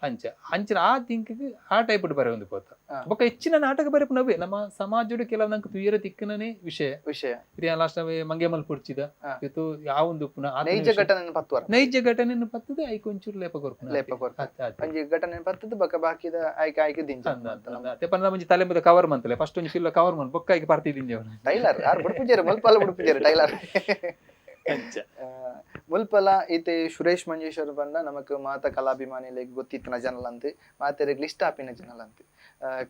ಅಂಚ ಅಂಚಿನ ಆ ಥಿಂಕ್ ಆ ಟೈಪ್ ಬರೆ ಒಂದು ಪೋತ. ಬೊಕ್ಕ ಹೆಚ್ಚಿನ ನಾಟಕ ಬರೆಪುನವೇ ನಮ್ಮ ಸಮಾಜದ ಕೆಲವು ನಂಗೆ ತುಯರ ತಿಕ್ಕನೇ ವಿಷಯ ವಿಷಯ ಇದು ಲಾಸ್ಟ್ ಮಂಗೇಮಲ್ ಪುಡ್ಚಿದ ಇದು ಯಾವೊಂದು ಪುನಃ ಆತನ ನೈಜ ವಿಷಯ. ಘಟನೆ ಪತ್ತುವರ ನೈಜ ಘಟನೆ ಪತ್ತದ ಐಕ್ ಒಂಚೂರು ಲೇಪ ಕೊರ್ಪುನ ಲೇಪ ಕೊರ್ಪುನ. ಅತ್ತೆ, ಅತ್ತೆ. ಒಂಜಿ ಘಟನೆ ಪತ್ತದ ಬೊಕ್ಕ ಬಾಕಿದ ಆಯ್ಕೆ ಆಯ್ಕೆ ದಿಂಜ ಅಂದ, ಅಂದ, ಅಂದ. ಅತ್ತೆ ಪಂಡ ಒಂಜಿ ತಲೆ ಮೇಲೆ ಕವರ್ ಮಂತಲೆ ಫಸ್ಟ್ ಒಂಜಿ ಫಿಲ್ ಕವರ್ ಮನ್ ಬೊಕ್ಕ ಐಕ್ ಪರ್ತಿದ್ದೀನಿ ಅವನು. ಟೈಲರ್ ಯಾರು ಬುಡ್ಪುಜೇರು ಮುಲ್ಪಲ ಬುಡ್ಪುಜೇರು ಟೈಲರ್. ಅಂಚ. ಮುಲ್ಪಲ ಇತ್ತೆ ಸುರೇಶ್ ಮಂಜೇಶ್ವರ ಪಂಡ ನಮಕ್ ಮಾತ ಕಲಾಭಿಮಾನಿಲೆಗ್ ಗೊತ್ತಿತ್ತಿನ ಜನಲಂತ್ ಮಾತೆರೆಗ್ ಲಿಸ್ಟ್ ಆಪಿನ ಜನಲಂತ್.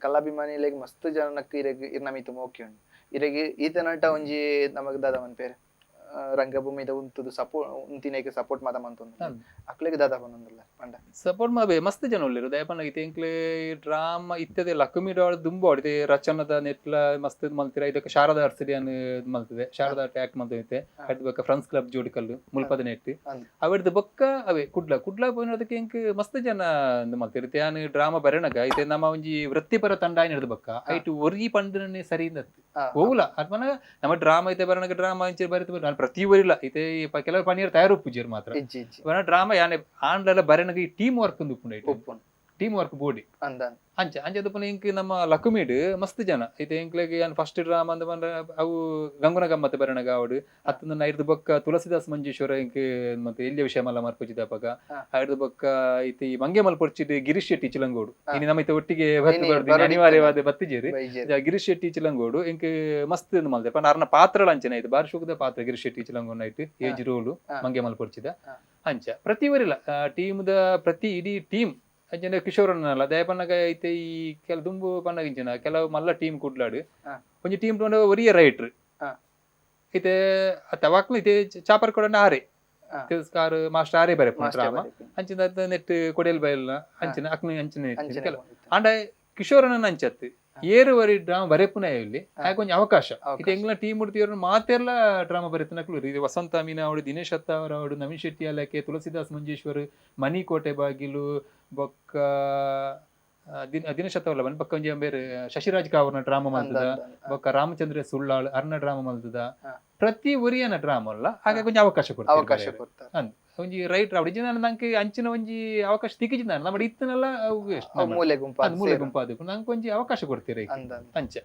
ಕಲಾಭಿಮಾನಿಲೆಗ್ ಮಸ್ತ್ ಜನಕ್ ಇರೆಗ್ ಇರ್ನ ಮಿತ್ ಮೋಕೆ ಉಂಡು. ಇರೆಗ್ ಈತ ನಟ ಒಂಜಿ ನಮಕ್ ದಾದ ಮನ್ಪೇರು ರಂಗಭೂಮಿದ ಉಂತುದು ಉಂತಿನೇಕ್ ಸಪೋರ್ಟ್ ಮಾತ ಮಂತೊಂದು ಅಕ್ಲೆಗ್ ದಾದ ಪನೊಂದುಲ್ಲ ಪಂಡ ಸಪೋರ್ಟ್ ಮಾಬೆ ಮಸ್ತ್ ಜನ ಉಲ್ಲೆರ್ ದಯಪನ್ನ ಇತ್ತೆ ಎಂಕ್ಲೆ ಡ್ರಾಮಾ ಇತ್ತದೆ ಲಕ್ಷ್ಮಿ ಡಾಳ್ ದುಂಬು ಆಡಿದೆ ರಚನದ ನೆಟ್ಲ ಮಸ್ತ್ ಮಲ್ತಿರ ಇದಕ್ಕೆ ಶಾರದಾ ಅರ್ಸಿಡಿಯನ್ ಮಲ್ತದೆ ಶಾರದಾ ಟ್ಯಾಕ್ ಮಲ್ತೈತೆ ಅದ್ ಬೊಕ್ಕ ಫ್ರೆಂಡ್ಸ್ ಕ್ಲಬ್ ಜೋಡಿಕಲ್ಲು ಮುಲ್ಪದ ನೆಟ್ ಅವೆಡ್ದು ಬೊಕ್ಕ ಅವೇ ಕುಡ್ಲ ಕುಡ್ಲ ಪೋಯಿನದಕ್ಕೆ ಎಂಕ್ ಮಸ್ತ್ ಜನ ಮಲ್ತಿರ್ ಇತ್ತೆ ಯಾನ್ ಡ್ರಾಮಾ ಬರೆನಗ ಇತ್ತೆ ನಮ್ಮ ಒಂಜಿ ವೃತ್ತಿಪರ ತಂಡ ಆಯ್ನಡ್ದು ಬೊಕ್ಕ ಐಟ್ ಒರಿ ಪಂಡನೆ ಸರಿ ಇಂದತ್ತು ಓವುಲ ಅತ್ಮನ ನಮ್ಮ ಡ್ರಾಮಾ ಇತ್ತೆ ಬರಣಗ ಡ್ರಾಮಾ ಇಂಚೆ ಬರೆತು ನಾನು ಪ್ರತಿ ಒರಿಲ್ಲ ಇತ್ತೆ ಕೆಲವು ಪನೀರ್ ತಯಾರು ಉಪ್ಪುಜೆರ್ ಮಾತ್ರ ಇಜ್ಜಿ ಇಜ್ಜಿ ಬರಣ ಡ್ರಾಮಾ ಯಾನೆ ಆಂಡ್ಲಲ ಬರೆನಗ ಈ ಟೀಮ್ ವರ್ಕ್ ಒಂದು ಉಪ್ಪುಂಡು ಐಟ್ ಉಪ್ಪುಂಡು. ಟೀಮ್ ವರ್ಕ್ ಬೋಡಿ ಅಂದ ಅಂಚ ಅಂಚ ದಪ್ಪನ ಇಂಕ್ ನಮ್ಮ ಲಕುಮಿಡ್ ಮಸ್ತ್ ಜನ ಇತ್ತೆ ಎಂಕ್ಲೆಗ್ ಯಾನ್ ಫಸ್ಟ್ ಡ್ರಾಮಾ ಅಂದ ಪಂಡ ಅವು ಗಂಗುನ ಗಮ್ಮತ್ ಬರಣಗ ಅವಡು ಅತ್ತಂದ ಐರ್ದು ಬೊಕ್ಕ ತುಳಸಿದಾಸ್ ಮಂಜೇಶ್ವರ ಇಂಕ್ ಮತ್ತೆ ಎಲ್ಲಿಯ ವಿಷಯ ಮಲ್ಲ ಮರ್ಪುಜಿದ ಅಪಗ ಐರ್ದು ಬೊಕ್ಕ ಇತ್ತೆ ಈ ಮಂಗೆ ಮಲ್ಪೊರ್ಚಿಡ್ ಗಿರೀಶ್ ಶೆಟ್ಟಿ ಚಿಲಂಗೋಡು ಇನಿ ನಮ್ಮ ಇತ್ತೆ ಒಟ್ಟಿಗೆ ಬತ್ತು ಇನಿ ಬರ್ದು ಬರಡಿತ್ತು ಅನಿವಾರ್ಯವಾದ ಬತ್ತಿಜೇರಿ ಬೈಜೇರಿ. ಗಿರೀಶ್ ಶೆಟ್ಟಿ ಚಿಲಂಗೋಡು ಇಂಕ್ ಮಸ್ತ್ ಇಂದ್ ಮಲ್ದೆ ಪಂಡ ಅರ್ನ ಪಾತ್ರಳ ಅಂಚನೆ ಆಯ್ತು ಬಾರಿ ಶೋಕದ ಪಾತ್ರ ಗಿರೀಶ್ ಶೆಟ್ಟಿ ಚಿಲಂಗೋಡು ಐಟ್ ಏಜ್ ರೋಲು ಮಂಗೆ ಮಲ್ಪೊರ್ಚಿದ ಅಂಚ ಪ್ರತಿ ಒರಿಲ ಟೀಮ್ ದ ಪ್ರತಿ ಇಡೀ ಟೀಮ್ ಅಂಚನೆ ಕಿಶೋರನ್ನಲ್ಲ ದಯಪನ್ನಗ ಐತೆ ಈ ಕೆಲ ದುಂಬು ಪನ್ನಗ ಇಂಚಿನ ಕೆಲವು ಮಲ್ಲ ಟೀಮ್ ಕುಡ್ಲಾಡು ಒಂಜಿ ಟೀಮ್ ಒರಿಯ ರೈಟ್ರ್ ಐತೆ ತವಾಕ್ಲು ಐತೆ ಚಾಪರ್ ಕೊಡಂಡ ಆರೆ ತಿರಸ್ಕಾರ ಮಾಸ್ಟರ್ ಆರೆ ಬರೆ ಮಾಸ್ಟರ್ ಡ್ರಾಮಾ ಬರೆಪುನ. ಅಂಚಿನ ಅತ್ತ ನೆಟ್ ಕೊಡೆಲ್ ಬಯಲ್ನ ಅಂಚಿನ ಅಕ್ನ ಅಂಚಿನ ಇತ್ತಿನ ಅಂಚಿನ ಕೆಲವು ಆಂಡ ಕಿಶೋರನ ಅಂಚತ್ತು ಏರುವರಿ ಡ್ರಾಮಾ ಬರೆಪುನ ಇಲ್ಲಿ ಆಯ್ಕೆ ಒಂಜಿ ಅವಕಾಶ ಅವಕಾಶ. ಇತ್ತೆ ಎಂಗ್ಲ ಟೀಮ್ ಉಡ್ತಿಯವ್ರು ಮಾತೆರ್ಲ ಡ್ರಾಮಾ ಬರೆತನಕ್ಲು ಇದು ವಸಂತ ಮೀನಾ ಅವಡು ದಿನೇಶ್ ಅತ್ತ ಅವರ ಅವಡು ನವೀನ್ ಶೆಟ್ಟಿ ಅಲಕೆ ತುಳಸಿದಾಸ್ ಮಂಜೇಶ್ವರ್ ಮಣಿ ಕೋಟೆ ಬಾಗಿಲು ಬೊಕ್ಕ ದಿನಶತವಲ್ಲ ಬೊಕ್ಕ ಒಂಜಿ ಬೇರೆ ಶಶಿರಾಜ್ ಕಾವರ್ನ ಡ್ರಾಮಾ ಮಲ್ತದ. ಅಂದ್ ಅಂದ್. ಬೊಕ್ಕ ರಾಮಚಂದ್ರ ಸುಳ್ಳಾಳ್ ಅರ್ನ ಡ್ರಾಮಾ ಮಲ್ತದ. ಪ್ರತಿ ಒರಿಯನ ಡ್ರಾಮಾ ಅಲ್ಲ, ಹಾಗಾಗಿ ಒಂಜಿ ಅವಕಾಶ ಕೊಡ್ತಾರೆ. ಅವಕಾಶ ಕೊಡ್ತಾರೆ. ಒಂಜಿ ರೈಟ್ ರಾವಡ್ ಇಜ್ಜಿ ನಂಗೆ ಅಂಚಿನ ಒಂಜಿ ಅವಕಾಶ ತಿಕ್ಕಿಜಿ ನಾನು ನಮ್ಮ ಇತ್ತನಲ್ಲ ಅವು ಎಷ್ಟು ಅವು ಮೂಲೆ ಗುಂಪು ಅದು ಮೂಲೆ ಗುಂಪು ಅದಕ್ಕೆ ನಂಗೆ ಒಂಜಿ ಅವಕಾಶ ಕೊಡ್ತೀರಿ. ಅಂದ್ ಅಂದ್. ಅಂಚ.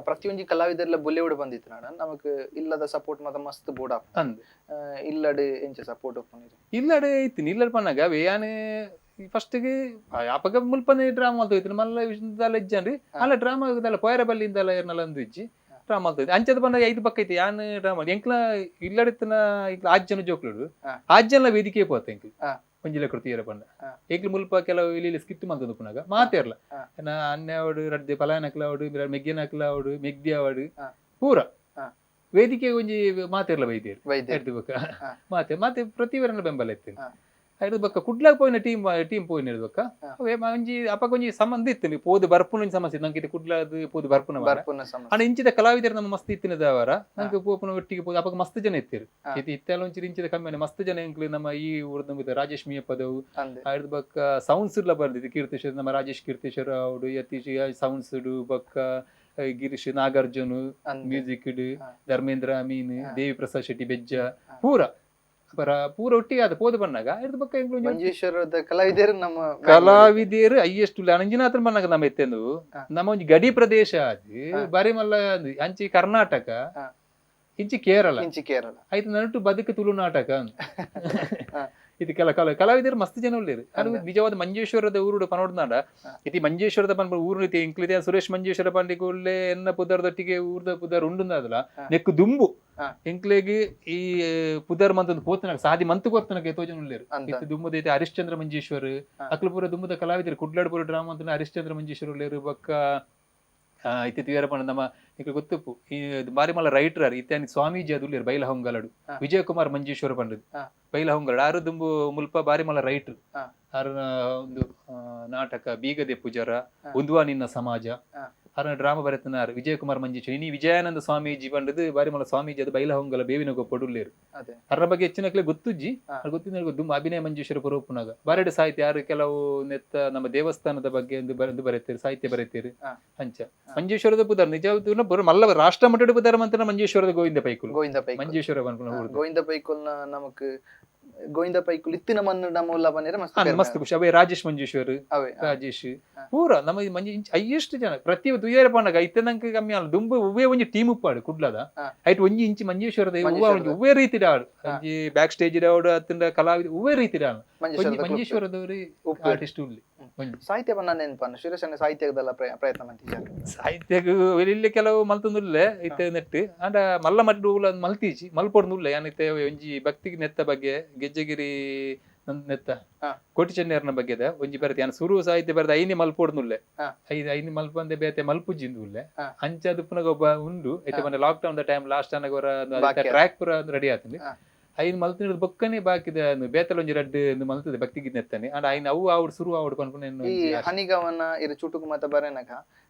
ಪ್ರತಿಯೊಂಜಿ ಕಲಾವಿದೆಲ್ಲ ಬೊಲಿವುಡ್ ಬಂದಿತ್ತು ನಾಡ ನಮಕ್ ಇಲ್ಲದ ಸಪೋರ್ಟ್ ಮಾತ ಮಸ್ತ್ ಬೋಡ. ಅಂದ್. ಇಲ್ಲಡ್ ಎಂಚ ಸಪೋರ್ಟ್ ಉಪ್ಪುನಿರಿ? ಇಲ್ಲಡೆ ಇತ್ತಿನಿ ಇಲ್ಲಡ್ ಪನ್ನಗ ಅವೆ ಯಾನ್ ಫಸ್ಟ್ಗೆ ಅಪಗ ಮುಲ್ಪನೆ ಡ್ರಾಮಾ ಮಲ್ತ ಹೋಯ್ತಿನಿ ಮಲ್ಲ ವಿಷಯದಲ್ಲ ಇಜ್ಜಂಡ್ರಿ ಅಲ್ಲ ಡ್ರಾಮಾ ಇದಲ್ಲ ಪೋಯರ ಬಲ್ಲಿಂದಲ್ಲ ಏರ್ನಲ್ಲ ಅಂದು ಇಜ್ಜಿ ಡ್ರಾಮಾ ಮಲ್ತ ಹೋಯ್ತು. ಅಂಚದ ಪನ್ನಗ ಐದು ಪಕ್ಕ ಐತಿ ಯಾನ್ ಡ್ರಾಮಾ ಎಂಕ್ಲ ಇಲ್ಲಡಿತ್ತಿನ ಎಂಕ್ಲ ಆಜ್ ಜನ ಜೋಕ್ಲುಡು ಆಜ್ ಜನ ವೇದಿಕೆ ಪೋತ ಎಂಕ್ಲು ಒಂಜಿ ಲೆಕ್ಕ ತೀರ ಪಂಡ ಎಂಕ್ಲು ಮುಲ್ಪ ಕೆಲವು ಇಲ್ಲಿ ಸ್ಕಿಟ್ ಮಲ್ತೊಂದು ಪುನಗ ಮಾತೇರ್ಲ ನಾ ಅನ್ಯ ಅವಡು ರಡ್ದೆ ಪಲಾಯನಕ್ಲ ಅವಡು ಮೆಗ್ಗಿನಕ್ಲ ಅವಡು ಮೆಗ್ದಿ ಅವಡು ಪೂರ ವೇದಿಕೆ ಒಂಜಿ ಮಾತೇರ್ಲ ಬೈದೇರು ವೈದ್ಯ ಎಡ್ದು ಬೊಕ್ಕ ಮಾತೆ ಮಾತೆ ಪ್ರತಿವರನ ಬೆಂಬಲ ಇತ್ತು. ಐದು ಬೊಕ್ಕ ಕುಡ್ಲಾಗ ಪೋಯಿನ ಟೀಮ್ ಟೀಮ್ ಪೋಯಿನ ಬೊಕ್ಕ ಅವೇ ಒಂಜಿ ಅಪಗ ಒಂಜಿ ಸಂಬಂಧ ಇತ್ತು ಪೋದು ಬರ್ಪುನ ಒಂಜಿ ಸಮಸ್ಯೆ ನಂಗೆ ಇದು ಕುಡ್ಲಾದ ಪೋದು ಬರ್ಪುನ ವಾರ. ಬರ್ಪುನ ಸಮಸ್ಯೆ. ಆಂಡ ಇಂಚಿದ ಕಲಾವಿದರು ನಮ್ಮ ಮಸ್ತ್ ಇತ್ತಿನದವರ ನಂಗೆ ಪೋಪುನ ಒಟ್ಟಿಗೆ ಪೋದು ಅಪಗ ಮಸ್ತ್ ಜನ ಇತ್ತಿರು. ಇದು ಇತ್ತೆಲ್ಲ ಒಂಚೂರು ಇಂಚಿದ ಕಮ್ಮಿ ಮಸ್ತ್ ಜನ ಎಂಕ್ಲು ನಮ್ಮ ಈ ಊರ್ದ ರಾಜೇಶ್ ಮಿಯಪ್ಪದವು ಅಂದೆ. ಐದು ಬೊಕ್ಕ ಸೌಂಡ್ಸ್ ಇರ್ಲ ಬರ್ದಿತ್ತು ಕೀರ್ತೇಶ್ವರ ನಮ್ಮ ರಾಜೇಶ್ ಕೀರ್ತೇಶ್ವರ ಅವಡು ಯತೀಶ್ ಸೌಂಡ್ಸ್ ಬೊಕ್ಕ ಗಿರೀಶ್ ನಾಗಾರ್ಜುನ್ ಅಂದೆ. ಮ್ಯೂಸಿಕ್ ಧರ್ಮೇಂದ್ರ ಅಮೀನ್ ದೇವಿ ಪ್ರಸಾದ್ ಶೆಟ್ಟಿ ಬೆಜ್ಜ ಪೂರ ಪರ ಪೂರ ಒಟ್ಟಿಗೆ ಅದು ಪೋದು ಬಣ್ಣಾಗ ಇರ್ದು ಬೊಕ್ಕ ಎಂಕ್ಲು ಒಂಜಿ ಮಂಜೇಶ್ವರದ ಕಲಾವಿದರು ನಮ್ಮ ಕಲಾವಿದರು ಹೈಯೆಸ್ಟ್ ಅನಂಜಿನಾಥನ್ ಬಣ್ಣಾಗ ನಮ್ಮ ಎತ್ತೆಂದು ನಮ್ಮ ಒಂಜಿ ಗಡಿ ಪ್ರದೇಶ ಅದು ಬಾರಿ ಮಲ್ಲ ಅಂದು. ಅಂಚಿ ಕರ್ನಾಟಕ ಇಂಚಿ ಕೇರಳ ಇಂಚಿ ಕೇರಳ ಆಯ್ತು ನಡುಟು ಬದುಕು ತುಳು ನಾಟಕ ಅಂದ್. ಇದು ಕೆಲ ಕಲ ಕಲಾವಿದರು ಮಸ್ತ್ ಜನ ಉಳ್ಳೇರು. ಅದು ನಿಜವಾದ ಮಂಜೇಶ್ವರದ ಊರುಡು ಪನೋಡ್ನಾಡ ಇತಿ ಮಂಜೇಶ್ವರದ ಪನ್ಪ ಊರು ಇತಿ ಇಂಕ್ಲಿದೆ ಸುರೇಶ್ ಮಂಜೇಶ್ವರ ಪಂಡಿ ಕೂಡ್ಲೆ ಎನ್ನ ಪುದರ್ದೊಟ್ಟಿಗೆ ಊರ್ದ ಪುದರ್ ಉಂಡುಂದದಲ್ಲ ನೆಕ್ಕು ದುಂಬು ಎಂಕ್ಲೆಗ್ ಈ ಪುದರ್ ಮಂತೊಂದು ಪೋತನಾಗ ಸಾದಿ ಮಂತು ಕೊರ್ತನಕ ಎತ್ತೋ ಜನ ಉಳ್ಳೇರು. ಇತ್ತು ದುಂಬುದ ಐತೆ ಹರಿಶ್ಚಂದ್ರ ಮಂಜೇಶ್ವರ್ ಅಕ್ಲಪುರ ದುಂಬುದ ಕಲಾವಿದರು ಕುಡ್ಲಾಡ್ಪುರ ಡ್ರಾಮಾ ಅಂತ ಹರಿಶ್ಚಂದ್ರ ಮಂಜೇಶ್ವರ್ ಉಳ್ಳೇರು. ಬೊಕ್ಕ ಇತ್ತಿ ವೀರಪ್ಪನ ನಮ್ಮ ನಿಕ್ಲೆ ಗೊತ್ತುಪ್ಪು ಈ ಬಾರಿ ಮಲ್ಲ ರೈಟರ್ ಇತ್ಯಾನಿ ಸ್ವಾಮೀಜಿ ಅದು ಉಳ್ಳೇರು ಬೈಲಹೊಂಗಲಡು ವಿಜಯಕುಮಾರ್ ಮಂಜೇಶ್ವರ ಪಂಡದು ಬೈಲಹೊಂಗಲಡು ಆರು ದುಂಬು ಮುಲ್ಪ ಬಾರಿ ಮಲ್ಲ ರೈಟರ್ ಆರನ ಒಂದು ನಾಟಕ ಬೀಗದೆ ಪೂಜಾರ ಉಂದುವಾ ನಿನ್ನ ಸಮಾಜ ಆರನ ಡ್ರಾಮಾ ಬರೆತನಾರು ವಿಜಯಕುಮಾರ್ ಮಂಜೇಶ್ವರ. ಇನಿ ವಿಜಯಾನಂದ ಸ್ವಾಮೀಜಿ ಪಂಡದು ಬಾರಿ ಮಲ್ಲ ಸ್ವಾಮೀಜಿ ಅದು ಬೈಲಹೊಂಗಲ ಬೇವಿನ ಗೊಪ್ಪಡುಲ್ಲೇರು. ಅರ ಬಗ್ಗೆ ಹೆಚ್ಚಿನಕ್ಲೆ ಗೊತ್ತುಜ್ಜಿ ಗೊತ್ತಿನ ದುಂಬು ಅಭಿನಯ ಮಂಜೇಶ್ವರ ಪುರೋಪುನಾಗ ಬಾರೆಡು ಸಾಹಿತ್ಯ ಯಾರು ಕೆಲವು ನೆತ್ತ ನಮ್ಮ ದೇವಸ್ಥಾನದ ಬಗ್ಗೆ ಒಂದು ಬರೆತೀರಿ ಸಾಹಿತ್ಯ ಬರೆತೀರಿ. ಅಂಚ ಮಂಜೇಶ್ವರದ ಪುದರ್ ನಿಜ ಮಲ್ಲ ರಾಷ್ಟ್ರ ಮಟ್ಟದ ಪುದರ್ ಮಂತ್ರ ಮಂಜೇಶ್ವರದ ಗೋವಿಂದ ಪೈಕುಲು ಗೋವಿಂದ ಪೈಕುಲು ಮಂಜೇಶ್ವರ ಪನ್ಪುನ ಊರ್ದು. ಗೋವಿಂದ ಪೈಕುಲ್ನ ನಮಕ್ ಗೋವಿಂದ ಪೈಕುಲು ಇತ್ತಿನ ಮಣ್ಣು ನಮ್ಮ ಉಲ್ಲ ಬನ್ನಿರ ಮಸ್ತ್ ಪೆರ್ಮೆ. ಮಸ್ತ್ ಖುಷಿ. ಅವೇ ರಾಜೇಶ್ ಮಂಜೇಶ್ವರ್ ಅವೇ, ರಾಜೇಶ್ ಪೂರ ನಮ್ಮ ಈ ಮಂಜೆ ಇಂಚ ಹೈಯೆಸ್ಟ್ ಜನ ಪ್ರತಿ ತುಯ್ಯರ ಪಂಡಗ ಇತ್ತೆ ನಂಗೆ ಕಮ್ಮಿ ಅಲ್ಲ ದುಂಬು ಉವ್ವೇ ಒಂಜಿ ಟೀಮ್ ಉಪ್ಪಾಡು ಕುಡ್ಲದ ಐಟ್ ಒಂಜಿ ಇಂಚಿ ಮಂಜೇಶ್ವರದ ಉವ್ವ ಒಂಜಿ ಮಂಜೇಶ್ವರದ. ಉವ್ವೇ ರೀತಿ ಆಡು ಒಂಜಿ ಬ್ಯಾಕ್ ಸ್ಟೇಜ್ ಆಡು ಅತ್ತಿಂದ ಕಲಾವಿದ ಉವ್ವೇ ರೀತಿ ಆಡು ಒಂಜಿ ಮಂಜೇಶ್ವರದ ಕ್ಲಬ್. ಮಂಜೇಶ್ವರದವರು ಉಪ್ಪು. ಆರ್ಟಿಸ್ಟ್ ಉಲ್ಲಿ ಒಂಜಿ. ಸಾಹಿತ್ಯ ಬಣ್ಣ ನೆನಪನ್ನು ಸುರೇಶ್ ಸಾಹಿತ್ಯದಲ್ಲ ಪ್ರಯತ್ನ ಮಂತಿದ್ದಾರೆ. ಸಾಹಿತ್ಯಕ್ಕೆ ಇಲ್ಲಿ ಕೆಲವು ಮಲ್ತೊಂದುಲ್ಲೆ ಇತ್ತೆ ನೆಟ್ಟು ಆಂಡ ಮಲ್ಲ ಮಟ್ಟ ಉಲ್ಲ ಮಲ್ತೀಜಿ ಮಲ್ಪೊಡ್ದು ಉಲ್ಲೆ ಯಾನಿತ್ತೆ ಒಂಜಿ ಭಕ್ತಿಗೆ ನೆತ್ತ ಬಗ್ಗೆ ಗೆಜ್ಜೆಗಿರಿ ನೆತ್ತ ಕೋಟಿ ಚೆನ್ನೆಯರ್ನ ಬಗ್ಗೆ ಒಂಜಿ ಬರತ್ತೆ ಯಾನ್ ಸುರು ಸಾಹಿತ್ಯ ಬರೆದ ಐನಿ ಮಲ್ಪೊಡ್ನುಲ್ಲೆ ಐದು ಐನಿ ಮಲ್ಪಂದೆ ಬೇತೆ ಮಲ್ಪುಜಿಂದು ಉಲ್ಲೆ ಅಂಚ ಪುನಗ ಒಬ್ಬ ಉಂಡು ಐತೆ ಮೊನ್ನೆ lock down the time last ಅನಗ ಬಾಕಿ ಆತು. ಟ್ರ್ಯಾಕ್ ಪೂರ ರೆಡಿ ಆತಂದು ಐನ್ ಮಲ್ತಿನ ಬೊಕ್ಕನೆ ಬಾಕಿದ ಬೇತಲ ಒಂಜಿ ರಡ್ಡ್ ಮಲ್ತದೆ ಭಕ್ತಿಗೆ ನೆತ್ತಾನೆ ಅಂಡ್ ಐನ್ ಅವು ಆವಡ್ ಸುರು ಆವಡ್ ಪನ್ಪುನ ಈ ಹನಿಗವನ ಇರು ಚುಟುಕು ಮತ ಬರೆನಗ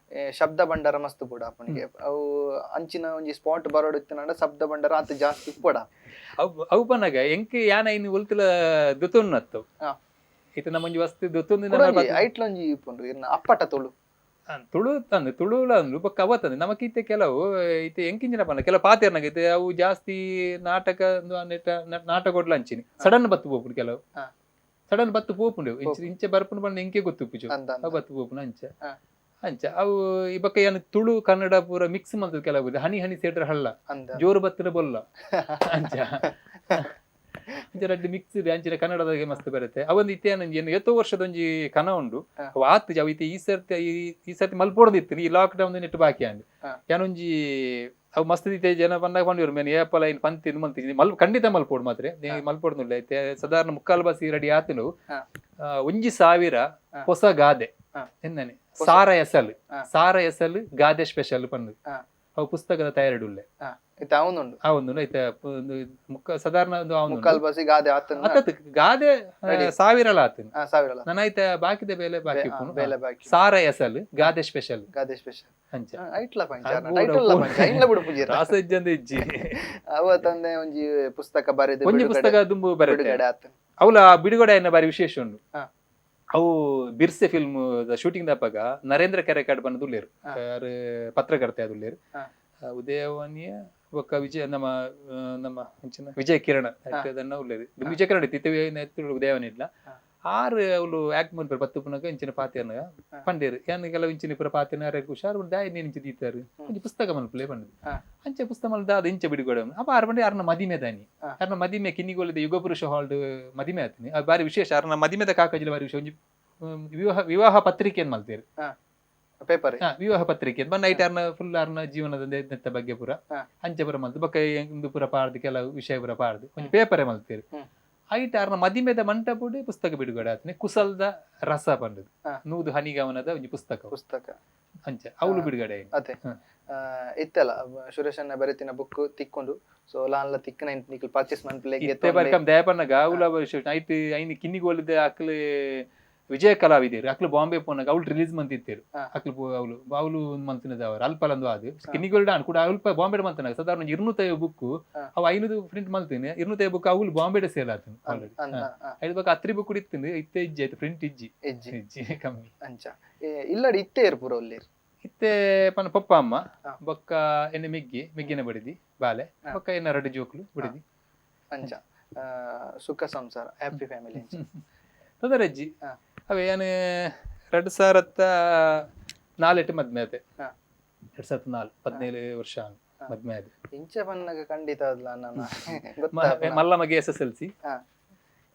ಶಬ್ದ ಭಂಡಾರ ಮಸ್ತ್ ಪೂಡ ಅಪ್ಪನಿಗೆ ಅವು ಅಂಚಿನ ಒಂಜಿ ಸ್ಪಾಟ್ ಬರೋಡು ಇತ್ತಿನಂಡ ಶಬ್ದ ಭಂಡಾರ ಆತ ಜಾಸ್ತಿ ಪೂಡ. ಅವು ಪನ್ನಗ ಎಂಕ್ ಯಾನ ಐನ್ ಒಲ್ತುಲ ದೊತ್ತೊನ್ನತ್ತು ಇತ್ತೆ ನಮ್ಮ ಒಂಜಿ ವಸ್ತು ದೊತ್ತೊಂದು ಕುಡೊಂಜಿ ಐಟ್ಲೊಂಜಿ ಇಪ್ಪುಂಡು ಇರ್ನ ಅಪ್ಪಟ ತುಳು. ತುಳು ತಂದು ತುಳುಲ ಅಂದು ಬೊಕ್ಕ ಅವ ತಂದು ನಮಕಿತ್ತೆ ಕೆಲವು ಇತ್ತೆ ಎಂಕಿಂಜಿನ ಪನ್ನ ಕೆಲವು ಪಾತೆರ್ನಾಗ ಇತ್ತೆ ಅವು ಜಾಸ್ತಿ ನಾಟಕ ಒಂದು ನೆಟ್ಟ ನಾಟಕ ಒಡ್ಲ ಅಂಚಿನಿ ಸಡನ್ ಬತ್ತು ಪೋಪುಂಡು ಕೆಲವು ಸಡನ್ ಬತ್ತು ಪೋಪುಂಡು ಇಂಚೆ ಬರ್ಪುಂಡು ಪಂಡ ಎಂಕೆ ಗೊತ್ತುಪ್ಪುಜು ಅಂದ ಅಂದ. ಅವು ಬತ್ತು ಪೋಪುಂಡು ಅಂಚ ಅಂಚ ಅವು ಈ ಬೊಕ್ಕ ಏನು ತುಳು ಕನ್ನಡ ಪೂರ ಮಿಕ್ಸ್ ಮಲ್ತದ ಕೆಲವು ಹನಿ ಹನಿ ಸೇಟ್ರ ಹಳ್ಳ ಅಂದ. ಜೋರು ಬತ್ತಿನ ಬೊಲ್ಲ ಅಂಚ ಅಂಚ ರಡ್ಡ್ ಮಿಕ್ಸ್ ಇದೆ ಅಂಚಿನ ಕನ್ನಡದಾಗೆ ಮಸ್ತ್ ಬರುತ್ತೆ ಅವೊಂದು ಇತ್ತೆ ಏನು ಎತ್ತೋ ವರ್ಷದ ಒಂಜಿ ಕನ ಉಂಡು ಅವು ಆತು ಅವು ಇತ್ತೆ ಈ ಸರ್ತಿ ಮಲ್ಪೊಡ್ದಿತ್ತು ಈ ಲಾಕ್ ಡೌನ್ ನೆಟ್ಟು ಬಾಕಿ ಅಂಡ್ ಯಾನೊಂಜಿ ಅವು ಮಸ್ತ್ ಇತ್ತೆ ಜನ ಬಂದಾಗ ಪಂಡಿರು ಮೇನ್ ಏಪಲ ಇನ್ ಪಂತಿ ಇದು ಮಲ್ತಿ ಮಲ್ ಖಂಡಿತ ಮಲ್ಪೋಡು ಮಾತ್ರ ಮಲ್ಪೊಡ್ನುಲ್ಲ ಇತ್ತೆ ಸಾಧಾರಣ ಮುಕ್ಕಾಲು ಬಾಸಿ ರೆಡಿ ಆತನು ಒಂಜಿ ಸಾವಿರ ಹೊಸ ಗಾದೆ ಎನ್ನನೆ ಸಾರ ಎಸಲ್ ಸಾರ ಎಸಲ್ ಗಾದೆ ಸ್ಪೆಷಲ್ ಪಂದು ಅವು ಪುಸ್ತಕದ ತಯಾರಿಡುಲ್ಲೆ ಇತ್ತೆ ಅವನುಂಡು. ಆ ಒಂದು ಐತೆ ಒಂದು ಮುಕ್ಕ ಸಾಧಾರಣ ಒಂದು ಅವನು ಮುಕ್ಕಾಲ್ ಬಾಸಿ ಗಾದೆ ಆತನ ಅತ್ತತ್ ಗಾದೆ Ready. ಸಾವಿರಲ ಆತನ. ಸಾವಿರಲ. ನನ್ನ ಐತೆ ಬಾಕಿದ ಬೇಲೆ ಬಾಕಿ ಉಪ್ಪುನು. ಬೇಲೆ ಬಾಕಿ. ಸಾರ ಎಸಲ್ ಗಾದೆ ಸ್ಪೆಷಲ್ ಗಾದೆ ಸ್ಪೆಷಲ್. ಅಂಚ. ಐಟ್ಲ ಪಂಚ, ಆ, ಬೋಡ, ಟೈಟಲ್ ಬೋಡ. ಪಂಚ, ಐನ್ಲ ಬಿಡು ಪೂಜೆ. ರಾಸಜ್ಜಂದ ಇಜ್ಜಿ. ಅವ ತಂದೆ ಒಂಜಿ ಪುಸ್ತಕ ಬರೆದು ಒಂಜಿ ಪುಸ್ತಕ ದುಂಬು ಬರುತ್ತೆ. ಬಿಡುಗಡೆ ಆತನ. ಅವಲ ಬಿಡುಗಡೆ ಆಯ್ನ ಬಾರಿ ವಿಶೇಷ ಉಂಡು. ಅವು ಬಿರ್ಸೆ ಫಿಲ್ಮ್ ಶೂಟಿಂಗ್ ದಪಗ ನರೇಂದ್ರ ಕೆರೆಕಾಡ್ ಪಂದ್ ಉಲ್ಲೇರು. ಆರ್ ಪತ್ರಕರ್ತೆ ಆದುಲ್ಲೇರು. ಉದಯವಾಣಿಯ ಬೊಕ್ಕ ವಿಜಯ ನಮ್ಮ ನಮ್ಮ ಅಂಚಿನ ವಿಜಯ ಕಿರಣ ಅದನ್ನ ಉಲ್ಲೇರು. ವಿಜಯ ಕಿರಣ ಇತ್ತು, ಇತ್ತೆ ಉದಯವಾಣಿ ಇಲ್ಲ. ಆರ್ ಅವ್ಲು ಆಕ್ಟ್ ಮನ್ಪೆರ್ ಪತ್ತು ಪುನಗ ಇಂಚಿನ ಪಾತೆರ್ನಗ ಪಂಡೇರು, ಯಾನ್ ಕೆಲವು ಇಂಚಿನ ಪೂರ ಪಾತೆರ್ನ ಅರೆಗ್ ಹುಷಾರ್ ಉಂಡು, ದಾಯೆ ನೀನ್ ಇಂಚ ದೀತಾರು, ಒಂಜಿ ಪುಸ್ತಕ ಮನ್ಪುಲೆ ಪಂಡುದು. ಅಂಚ ಪುಸ್ತಕ ಮಲ್ದ ಅದು ಇಂಚ ಬಿಡುಗಡೆ. ಅಪ್ಪ ಆರ್ ಪಂಡೆ ಅರ್ನ ಮದಿಮೆ ದಾನಿ. ಅರ್ನ ಮದಿಮೆ ಕಿನ್ನಿಗೋಳಿದ ಯುಗಪುರುಷ ಹಾಲ್ಡ್ ಮದಿಮೆ ಆತಿನಿ. ಅದು ಬಾರಿ ವಿಶೇಷ. ಅರ್ನ ಮದಿಮೆದ ಕಾಕಜಿಲ ಬಾರಿ ವಿಶೇಷ. ಒಂಜಿ ವಿವಾಹ ವಿವಾಹ ಪತ್ರಿಕೆಯನ್ನು ಮಲ್ತೇರು. ಪೇಪರ್. ವಿವಾಹ ಪತ್ರಿಕೆ ಬನ್ನ ಐಟ್ ಅರ್ನ ಫುಲ್ ಅರ್ನ ಜೀವನದ ನೆತ್ತ ಬಗ್ಗೆ ಪೂರ ಅಂಚೆ ಪೂರ ಮಲ್ತು, ಬೊಕ್ಕ ಇಂದು ಪೂರ ಪಾಡ್ದು, ಕೆಲವು ವಿಷಯ ಪೂರ ಪಾಡ್ದು ಒಂಜಿ ಪೇಪರೇ ಮಲ್ತೇರು. ಐಟ್ ಅರ್ನ ಮದಿಮೆದ ಮಂಟಪುಡು ಪುಸ್ತಕ ಬಿಡುಗಡೆ ಆತನೆ, ಕುಸಲ್ದ ರಸ ಪಂಡುದು. ನೂದು ಹನಿಗವನದ ಒಂಜಿ ಪುಸ್ತಕ. ಪುಸ್ತಕ. ಅಂಚ ಅವಳು ಬಿಡುಗಡೆ ಆಯ್ತು. ಅದೇ. ಇತ್ತಲ್ಲ ಸುರೇಶನ್ನ ಬರೆತಿನ ಬುಕ್ ತಿಕ್ಕೊಂಡು, ಸೊ ಲಾನ್ಲ ತಿಕ್ಕನ ನಿಕ್ಲ್ ಪರ್ಚೇಸ್ ಮನ್ಪುಲೆ. ಇತ್ತೆ ಬರ್ಕಂ ದಯಪನ್ನಗ ಅವಳ ಐಟ್ ಐನ್ ಕಿನ್ನಿಗೋಲಿದ ಅಕ್ಲು ವಿಜಯ ಕಲಾವಿದರು ಅಕ್ಲು ಬಾಂಬೆ ಪೋನಾಗ ಅವಳು ರಿಲೀಸ್ ಮಂತಿತ್ತೇರು. ಅಕ್ಲು ಅವಳು ಅವಳು ಮಂತಿನದ ಅವರು ಅಲ್ಪಲಂದು ಅದು ಕಿನ್ನಿಗೋಲ್ಡ್ ಆನ್ ಕೂಡ ಅಲ್ಪ ಬಾಂಬೆ ಮಂತನಾಗ ಸಾಧಾರಣ ಒಂಜಿ 250 ಬುಕ್. ಅವು 500 ಪ್ರಿಂಟ್ ಮಲ್ತೀನಿ, 250 ಬುಕ್ ಅವಳು ಬಾಂಬೆ ಸೇಲ್ ಆತನು ಆಲ್ರೆಡಿ. ಐದು ಬೊಕ್ಕ ಅತ್ರಿ ಬುಕ್ ಇತ್ತು, ಇತ್ತೆ ಇಜ್ಜಿ ಆಯ್ತು, ಪ್ರಿಂಟ್ ಇಜ್ಜಿ. ಇಜ್ಜಿ. ಇಜ್ಜಿ, ಕಮ್ಮಿ. ಅಂಚ ಇಲ್ಲಡಿ ಇತ್ತೆ ಇರ್ಪುರ ಉಲ್ಲೇರ್? ಇತ್ತೆ ಪನ ಪಪ್ಪ ಅಮ್ಮ, ಬೊಕ್ಕ ಎಣ್ಣೆ ಮಿಗ್ಗಿ, ಮಿಗ್ಗಿನ ಬಡಿದಿ ಬಾಲೆ, ಬೊಕ್ಕ ಎನ್ನ ರಡ್ಡು ಜೋಕ್ಲು ಬಡಿದಿ. ಅಂಚ ಸುಖ ಸಂಸಾರ, ಹ್ಯಾಪಿ ಫ್ಯಾಮಿಲಿ. ತೊಂದರೆ ಅಜ್ಜಿ. ಅವೇ ಏನು 2004 ಎಟ್ಟು ಮದ್ಮೆ ಆತೆ. 2004, 17 ವರ್ಷ ಮದ್ಮೆ ಆದೆ. ಇಂಚ ಬನ್ನಗ ಖಂಡಿತ ಅದ್ಲ ನನ್ನ ಗೊತ್ತಾಪುನ. ಮಲ್ಲ ಮಗೆ ಎಸ್ಎಸ್ಎಲ್ಸಿ,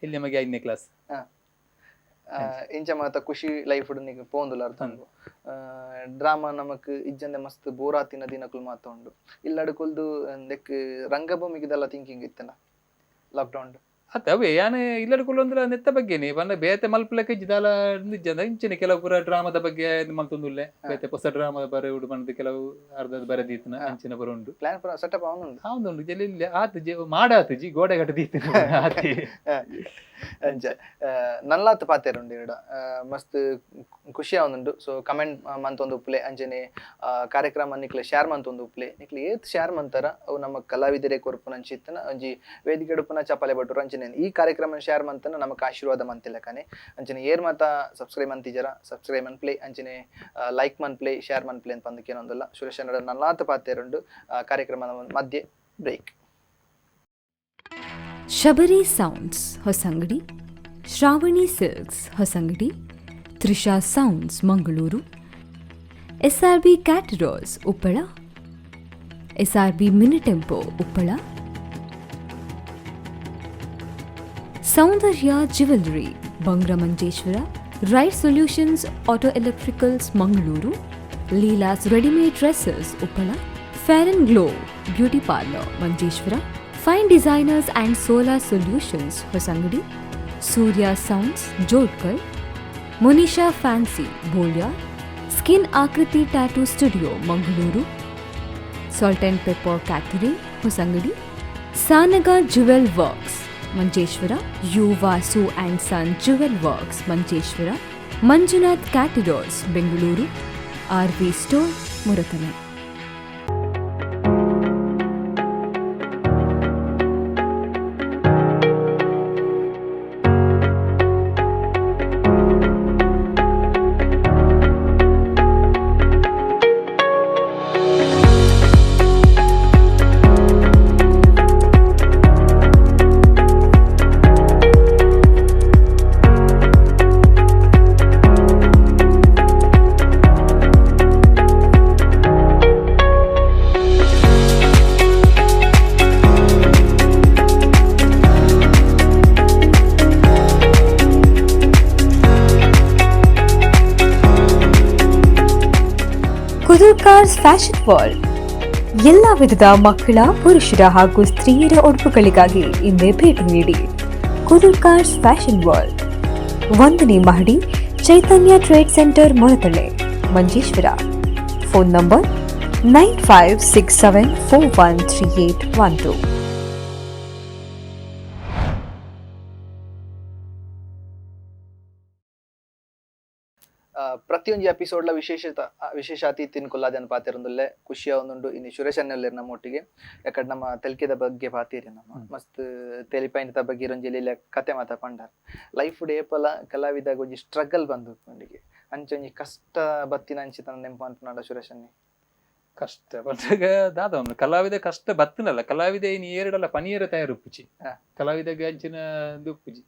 ಇಲ್ಲಿ ಮಗೆ 5ನೇ ಕ್ಲಾಸ್. ಇಂಚ ಮಾತ ಖುಷಿ ಲೈಫ್ ನಿಗ್ ಪೋಂದುಲ್ಲ ಅರ್ಥ. ಡ್ರಾಮಾ ನಮಕ್ ಇಜ್ಜಂದೆ ಮಸ್ತ್ ಬೋರ್ ಆತಿನ ದಿನಕುಲು ಮಾತ ಉಂಡು. ಇಲ್ಲಡ್ ಕುಲ್ದು ನೆಕ್ ರಂಗಭೂಮಿಗಿದೆಲ್ಲ ಥಿಂಕಿಂಗ್ ಇತ್ತನ ಲಾಕ್ಡೌನ್? ಅತ್ತ ಅವೇ ಯಾನ್ ಇಲ್ಲಡ್ ಕುಲ್ಲೊಂದುಲ ನೆತ್ತ ಬಗ್ಗೆನೆ ಪಂಡ ಬೇತೆ ಮಲ್ಪುಲಕ ಇಜ್ಜಿ ದಾಲ ಇಜ್ಜಂದ ಇಂಚನೆ ಕೆಲವು ಪೂರ ಡ್ರಾಮದ ಬಗ್ಗೆ ಇದು ಮಲ್ತೊಂದುಲ್ಲೆ. ಬೇತೆ ಹೊಸ ಡ್ರಾಮದ ಬರೆ ಉಡು ಪಂದ್ ಕೆಲವು ಅರ್ಧದ ಬರೆದೀತನ ಅಂಚಿನ ಪೂರ ಉಂಡು. ಪ್ಲಾನ್ ಪೂರ ಸೆಟಪ್ ಅವನುಂಡು. ಆವೊಂದುಂಡು ಜಲ್ಲಿ ಇಲ್ಲಿ ಆತು ಮಾಡಾತುಜಿ, ಗೋಡೆ ಕಟ್ಟದೀತನ ಆತಿ. ಅಂಚ ನಲ್ಲಾತ್ ಪಾತೆರುಂಡು ಇರಡ, ಮಸ್ತ್ ಖುಷಿ ಆವೊಂದುಂಡು. ಸೊ ಕಮೆಂಟ್ ಮಂತೊಂದು ಉಪ್ಪುಲೆ, ಅಂಚನೆ ಕಾರ್ಯಕ್ರಮ ನಿಕ್ಲೆ ಶೇರ್ ಮಂತೊಂದು ಉಪ್ಪುಲೆ. ನಿಕ್ಲೆ ಏತ್ ಶೇರ್ ಮಂತರ ಅವು ನಮ್ಮ ಕಲಾವಿದರೆ ಕೊರ್ಪುನ ಅಂಚಿತ್ತನ ಒಂಜಿ ವೇದಿಕೆ ಉಪ್ಪುನ ಚಪಾಲೆ ಭಟ್ರು. ಅಂಚನೆ ಈ ಕಾರ್ಯಕ್ರಮ ಶೇರ್ ಮಂತನ ನಮಕ್ ಆಶೀರ್ವಾದ ಮಂತಿಲ್ಲಕನೆ. ಅಂಚನೆ ಏರ್ ಮಾತ ಸಬ್ಸ್ಕ್ರೈಬ್ ಮಂತಿಜರ ಸಬ್ಸ್ಕ್ರೈಬ್ ಮನ್ಪ್ಲೆ, ಅಂಚನೆ ಲೈಕ್ ಮನ್ಪ್ಲೆ, ಶೇರ್ ಮನ್ಪ್ಲೆ ಅಂತ ಪಂದಕೇನೊಂದುಲ್ಲ. ಸುರೇಶ್ ನಡ ನಲ್ಲಾತ್ ಪಾತೆರುಂಡು. ಕಾರ್ಯಕ್ರಮದ ಮಧ್ಯೆ break. Shabari sounds Hosangadi, Shravani silks Hosangadi, Trisha sounds Mangaluru, SRB caterers Uppala, SRB mini tempo Uppala, Soundarya jewellery Bangra Manjeshwar, right solutions auto electricals Mangaluru, Leela's readymade dresses Uppala, fair and glow beauty parlour Manjeshwar, fine designers and solar solutions Hosangadi, Surya sounds Jodkal, Monisha fancy Bolya, skin Akriti tattoo studio Mangaluru, salt and pepper catering Hosangadi, Sanaga jewel works Manjeshwar, you Vasu and son jewel works Manjeshwar, Manjunath caterers Bengaluru, R V store Muratale. Kudurkar's fashion world. ಎಲ್ಲ ವಿಧದ ಮಕ್ಕಳ, ಪುರುಷರ ಹಾಗೂ ಸ್ತ್ರೀಯರ ಉಡುಪುಗಳಿಗಾಗಿ ಇಂದೇ ಭೇಟಿ ನೀಡಿ. ಕುದುರ್ಕಾರ್ಸ್ fashion world, 1ನೇ ಮಹಡಿ, ಚೈತನ್ಯ trade centre, Muratale, Manjeshwar. Phone number 9567413812. ಪ್ರತಿಯೊಂಜಿ ಎಪಿಸೋಡ್ಲ ವಿಶೇಷತ ವಿಶೇಷ ಅತಿಥಿನ ಕುಲ್ಲಾದನ್ ಪಾತೆರೊಂದುಲ್ಲೆ ಖುಷಿಯ ಒಂದುಂಡು. ಇನಿ ಸುರೇಶ್ ಅನ್ನೆಲ್ಲೆರ್ ನಮ್ಮ ಒಟ್ಟಿಗೆ. ಯಾಕಂದ್ರೆ ನಮ್ಮ ತೆಲಿಕೆದ ಬಗ್ಗೆ ಪಾತೀರಿ ನಮ್ಮ ಮಸ್ತ್ ತೆಲಿಪೈನದ ಬಗ್ಗೆ ಇರೊಂಜಿ ಲೀಲೆ ಕತೆ ಮಾತ ಪಂಡಾರ್. ಲೈಫ್ ಏಪಲ ಕಲಾವಿದಾಗ ಒಂಜಿ ಸ್ಟ್ರಗಲ್ ಬಂದು ಉಪ್ಪುಂಡಿಗೆ ಅಂಚ ಒಂಜಿ ಕಷ್ಟ ಬತ್ತಿನ ಅಂಚಿತನ ನೆಂಪು ಅನ್ಪುನಾಡ ಸುರೇಶ್ ಅನ್ನಿ? ಕಷ್ಟ ಬಂದಾಗ ದಾದ ಒಂದು ಕಲಾವಿದ ಕಷ್ಟ ಬತ್ತಿನಲ್ಲ, ಕಲಾವಿದ ಇನ್ ಏರಡಲ್ಲ ಪನಿಯರ ತಯಾರು ಉಪ್ಪುಜಿ. ಕಲಾವಿದಗೆ ಅಂಚಿನ ಇದು ಉಪ್ಪುಜಿ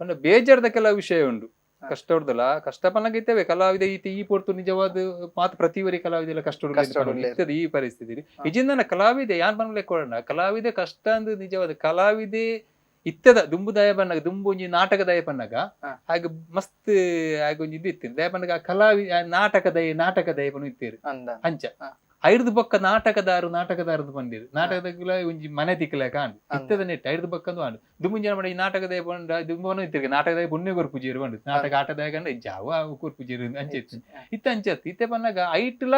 ಪಂಡ ಬೇಜಾರ್ದ ಕೆಲವು ವಿಷಯ ಉಂಡು. ಕಷ್ಟ ಹೊಡ್ದಲ್ಲ, ಕಷ್ಟ ಪನ್ನಗ ಇತ್ತೇವೆ ಕಲಾವಿದ ಈತ ಈ ಪೊರ್ತು ನಿಜವಾದ ಮಾತು ಪ್ರತಿವರಿ ಕಲಾವಿದ ಎಲ್ಲ ಕಷ್ಟ ಕಷ್ಟ ಉಳ್ಳೆರ್. ಇರ್ತದೆ ಈ ಪರಿಸ್ಥಿತಿ. ಇಜಿಂದನ ಕಲಾವಿದೆ ಯಾನ್ ಪನ್ಲೆ ಕೊಡೋಣ, ಕಲಾವಿದೆ ಕಷ್ಟ ಅಂದ್ ನಿಜವಾದ ಕಲಾವಿದೆ ಇತ್ತದ ದುಂಬು ದಯ ಪನ್ನಗ, ದುಂಬು ಒಂಜಿ ನಾಟಕ ದಯ ಪನ್ನಗ ಹಾಗೆ ಮಸ್ತ್ ಹಾಗೆ ಒಂಜಿ ಇದು ಇತ್ತು ದಯ ಪನ್ನಗ. ಆ ಕಲಾವಿ ಆ ನಾಟಕ ದಯ ನಾಟಕ ದಯ ಪನ್ನು ಇತ್ತೇರು ಅಂದ ಅಂಚ. ಐರ್ದು ಬೊಕ್ಕ ನಾಟಕದಾರು ನಾಟಕದಾರದು ಬಂದಿರು ನಾಟಕದ ಒಂಜಿ ಮನೆ ತಿಕ್ಕಲೇಕ ಅಂಡ್ ಇತ್ತದ ನೆಟ್ ಐರ್ದು ಬೊಕ್ಕಂದು ಅಂಡ್ ದುಂಬು ಜನ ಮಾಡಿ ನಾಟಕದ ಪಂಡ ದುಂಬು ಇತ್ತಿರ್ಗೆ ನಾಟಕದ ಪುಣ್ಯ ಕೊರ್ಪುಜೀರು ಬಂಡು ನಾಟಕ ಆಟದ ಕಂಡ ಜಾವ ಕೊರ್ಪುಜೀರು ಅಂಚ ಇತ್ತು ಇತ್ತ ಅಂಚ ಇತ್ತು. ಇತ್ತೆ ಪನ್ನಗ ಐಟ್ಲ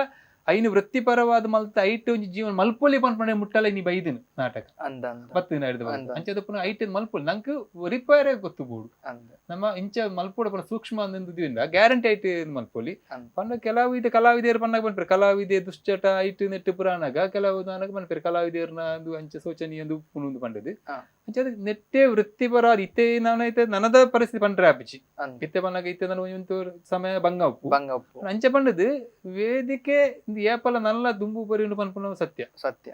ಐನು ವೃತ್ತಿಪರವಾದ ಮಲ್ತ ಐಟ್ ಒಂಜಿ ಜೀವನ ಮಲ್ಪೊಲಿ ಪನ್ಪಣೆ ಮುಟ್ಟಲೆ ನೀ ಬೈದಿನ ನಾಟಕ ಅಂದ ಅಂದ ಬತ್ತಿನ ಐರ್ದು ಬೊಕ್ಕ. ಅಂದ. ಅಂಚ ಪುನಃ ಐಟ್ ಮಲ್ಪೊಲಿ ನಂಕ್ ರಿಪೇರ್ ಗೊತ್ತು ಬೋಡು. ಅಂದ ನಮ್ಮ ಇಂಚ ಮಲ್ಪೋಡ ಪುನಃ ಸೂಕ್ಷ್ಮ ಅಂದಿಂದ ಗ್ಯಾರಂಟಿ ಐಟ್ ಮಲ್ಪೊಲಿ. ಅಂದ್. ಪಂಡ ಕೆಲವು ಇದು ಕಲಾವಿದೆಯರು ಪನ್ನಾಗ ಪನ್ಪೆರ್ ಕಲಾವಿದೆ ದುಶ್ಚಟ ಐಟ್ ನೆಟ್ಟು ಪುರಾಣಗ ಕೆಲವು ನಾನಗ ಪನ್ಪೆರ್ ಕಲಾವಿದೆಯರ್ನ ಒಂದು ಅಂಚ ಶೋಚನೀಯ ಒಂದು ಉಪ್ಪುನು ಪಂಡದು. ಅಂಚ ಅದು ನೆಟ್ಟೆ ವೃತ್ತಿಪರ ಇತ್ತೆ ನಾನು ಐತೆ ನನದ ಪರಿಸ್ಥಿತಿ ಪಂಡ್ರೆ ಆಪಿಚಿ. ಅಂದ್. ಇತ್ತೆ ಪನ್ನಾಗ ಇತ್ತೆ ನಾನು ಒಂಚೂರು ಸಮಯ ಭಂಗ ಉಪ್ಪು. ಬಂಗ ಉಪ್ಪು. ಅಂಚ ಪಂಡದು ವೇದಿಕೆ ಇಂದು ಏಪಲ ನಲ್ಲ ದುಂಬು ಬರಿಯುಂಡು ಪನ್ಪುನ ಸತ್ಯ. ಸತ್ಯ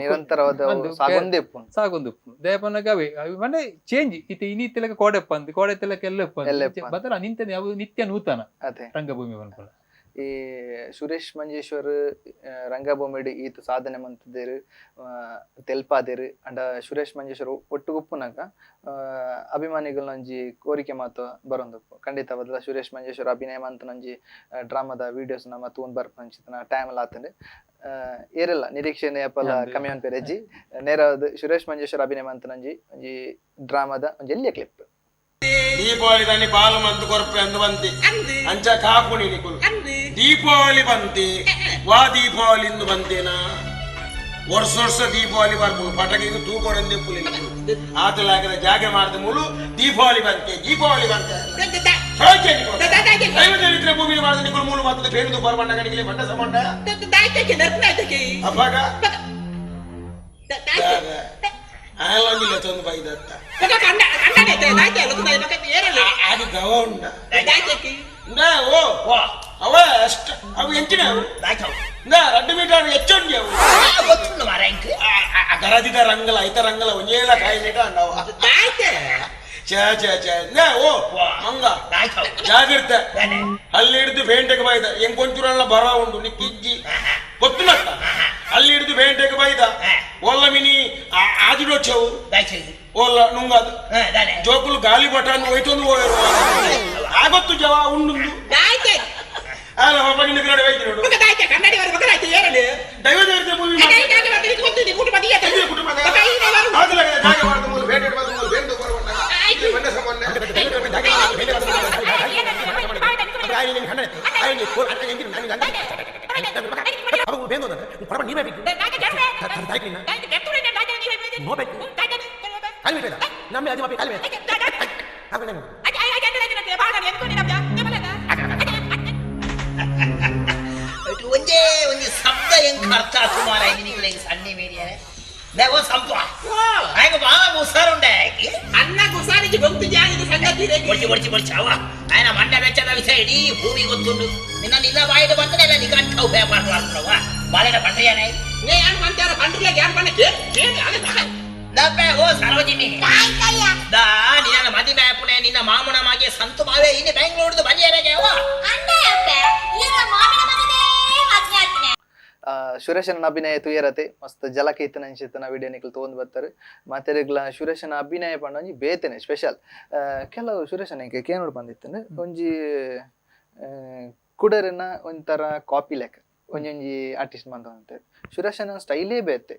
ನಿರಂತರವಾದ ಅಂದು ಸಾಗೊಂದೇ ಉಪ್ಪು. ಸಾಗೊಂದು ಉಪ್ಪು ದಯಪನ್ನಗ ಅವೇ ಅವು ಪಂಡ ಚೇಂಜ್ ಇತ್ತೆ ಇನಿ ತಿಲಕ ಕೋಡೆಪ್ಪ ಅಂದ್ ಕೋಡೆ ತಿಲಕ ಎಲ್ಲ ಉಪ್ಪು ಎಲ್ಲ ಅಂದ್. ಉಪ್ಪು. ಬದಲ ನಿಂತ ಅವು ನಿತ್ಯ ನೂತನ ಅದೇ ರಂಗಭೂಮಿ ಪನ್ಪುನ. ಈ ಸುರೇಶ್ ಮಂಜೇಶ್ವರ್ ರಂಗಭೂಮಿಡ್ ಈತ ಸಾಧನೆ ಮಂತದೇರು ತೆಲ್ಪಾದೇರು ಅಂಡ ಸುರೇಶ್ ಮಂಜೇಶ್ವರ್ ಒಟ್ಟು ಉಪ್ಪುನಗ ಅಭಿಮಾನಿಗಳೊಂಜಿ ಕೋರಿಕೆ ಮಾತು ಬರೊಂದುಪ್ಪು. ಖಂಡಿತ ಬದಲ ಸುರೇಶ್ ಮಂಜೇಶ್ವರ್ ಅಭಿನಯ ಮಂತನೊಂಜಿ ಡ್ರಾಮಾದ ವಿಡಿಯೋಸ್ ನಮ್ಮ ತೂನ್ ಬರ್ಪಂಚಿತನ ಟೈಮ್ ಆತಂಡ್ ಏರೆಲ್ಲ ನಿರೀಕ್ಷೆನೆ ಅಪ್ಪಲ ಕಮ್ಮಿ ಅನ್ಪೇರೆ ಅಜ್ಜಿ ನೇರವಾದ ಸುರೇಶ್ ಮಂಜೇಶ್ವರ್ ಅಭಿನಯ ಮಂತನೊಂಜಿ ಒಂಜಿ ಡ್ರಾಮಾದ ಒಂಜಿ ಎಲ್ಲಿಯ ಕ್ಲಿಪ್. ದೀಪಾವಳಿ ದಾನಿ ಬಾಲು ಮಂತು ಕೊರ್ಪೆ ಅಂದು ಬಂತಿ ಅಂಚ ಕಾಪುಣಿ ನಿಕುಲು ದೀಪಾವಳಿ ಬಂತಿ ವಾ ದೀಪಾವಳಿ ಇಂದು ಬಂತೇನಾ? ವರ್ಷ ವರ್ಷ ದೀಪಾವಳಿ ಬರ್ಬೋದು, ಪಟಕಿಗೆ ತೂಕೊಡಂದೆ ಪುಲಿ ಆತಲಾಗದ ಜಾಗೆ ಮಾಡಿದ ಮೂಲು ದೀಪಾವಳಿ ಬಂತೆ ದೀಪಾವಳಿ ಬಂತೆ. ದೈವ ಚರಿತ್ರೆ ಭೂಮಿ ಮಾಡಿದ ನಿಕುಲು ಮೂಲು ಮಾತ್ರ ಬೇರೆ ಬರಬಂಡ ಗಣಿಗೆ ಬಂಡ ಸమంಡ ಅಪ್ಪಾಗ ಆಯಲೊಂದಿಲ್ಲ ತಂದು ಬೈದತ್ತ ಅದು ಗವ ಉಂಡ ಇಂದ ಓ ಅವ ಅಷ್ಟ ಅವು ಎಂಚಿನ ಅವು ಇಂದ ರಡ್ಡು ಮೀಟರ್ ಹೆಚ್ಚುಂಡಿ ಅವು ಗರದಿದ ರಂಗಲ ಐತ ರಂಗಲ ಒಂಜೇಲ ಕಾಯಿ ಮೀಟ ಅಂಡವ. ಛೇ ಛೇ ಛೇ ಇಂದ ಓ ಮಂಗ ಜಾಗ್ರತೆ ಅಲ್ಲಿ ಹಿಡಿದು ಪೇಂಟೆಗೆ ಬೈದ ಎಂಕೊಂಚೂರಲ್ಲ ಬರ ಉಂಡು ನಿಕ್ಕಿಜ್ಜಿ ಗೊತ್ತುನತ್ತ ಅಲ್ಲಿ ಹಿಡಿದು ಪೇಂಟೆಗೆ ಬೈದ ಒಲ್ಲ ಮಿನಿ ಆದಿಡೊಚ್ಚವು ಓಲ್ಲ ನುಂಗಾದು ಜೋಕುಲು ಗಾಲಿ ಬಟಾನ್ ಹೋಯ್ತೊಂದು ಹೋಯರು ಆಗೊತ್ತು ಜವ ಉಂಡು ಅಲ್ಲ ಪಾಪ ನಿನ್ನ ಕಡೆ ಹೋಯ್ತು ನೋಡು. ದೈವ ದೇವತೆ ಭೂಮಿ ಒಂಜೇ ಒಂಜಿ ಶಬ್ದ ಹೆಂಗ್ ಅರ್ಥ ಸುಮಾರು ನಿಕ್ಲೆ ಸಣ್ಣ ಮೇರಿಯರೆ ದೇವೋ ಸಂಪ ಆಯ್ಗ ಬಾ ಹುಷಾರುಂಡೆ. ಅನ್ನ ಗುಸಾರಿಗೆ ಗೊತ್ತು ಜಾಗಿದ ಸಂಗತಿ. ಒಡಿಸಿ ಒಡಿಸಿ ಒಡಿಸಿ ಅವ ఆయన ಮಂಡ ಬೆಚ್ಚದ ವಿಷಯ ಇಡೀ ಭೂಮಿ ಗೊತ್ತುಂಡು. ನಿನ್ನ ನಿನ್ನ ಬಾಯಿಗೆ ಬಂದ್ರೆ ನಿಘಂಟು ವ್ಯಾಪಾರ ಮಾಡ್ತಾವ ಬಾಳೆನ ಪಂಡ್ರಿಯಾನೆ. ನೇ ಯಾನ್ ಮಂತ್ಯಾರ ಪಂಡ್ರಿಯ ಯಾನ್ ಪಂಡ ಕೇ ಕೇ ಅಲೆ ದಪ್ಪೆ ಓ ಸರೋಜಿನಿ ದಾ ನಿನ್ನ ಮದಿಮೆ ಆಪುಣೆ ನಿನ್ನ ಮಾಮನ ಮಗೆ ಸಂತು ಮಾವೆ ಇನ್ನು ಬೆಂಗಳೂರ್ದು ಬಂದಿಯರೆಗೆ ಅವ. ಸುರೇಶನ ಅಭಿನಯ ತುಯರತೆ ಮಸ್ತ್ ಜಲಕ ಇತ್ತನ ಅಂಚಿತ್ತನ ವಿಡಿಯೋ ನಿಕಲ್ ತಗೊಂಡ್ ಬರ್ತಾರೆ ಮಾತೆರೆಗ್ಲ. ಸುರೇಶನ ಅಭಿನಯ ಪಂಡ ಒಂಜಿ ಬೇತೆನೆ ಸ್ಪೆಷಲ್. ಕೆಲವು ಸುರೇಶನ ಎಂಕೆ ಕೇನೋಡು ಬಂದಿತ್ತನೆ ಒಂಜಿ ಕುಡರನ ಒಂಥರ ಕಾಪಿ ಲೆಕ್ಕ ಒಂಜೊಂಜಿ ಆರ್ಟಿಸ್ಟ್ ಮಂತ ಸುರೇಶನ ಸ್ಟೈಲೇ ಬೇತೆ.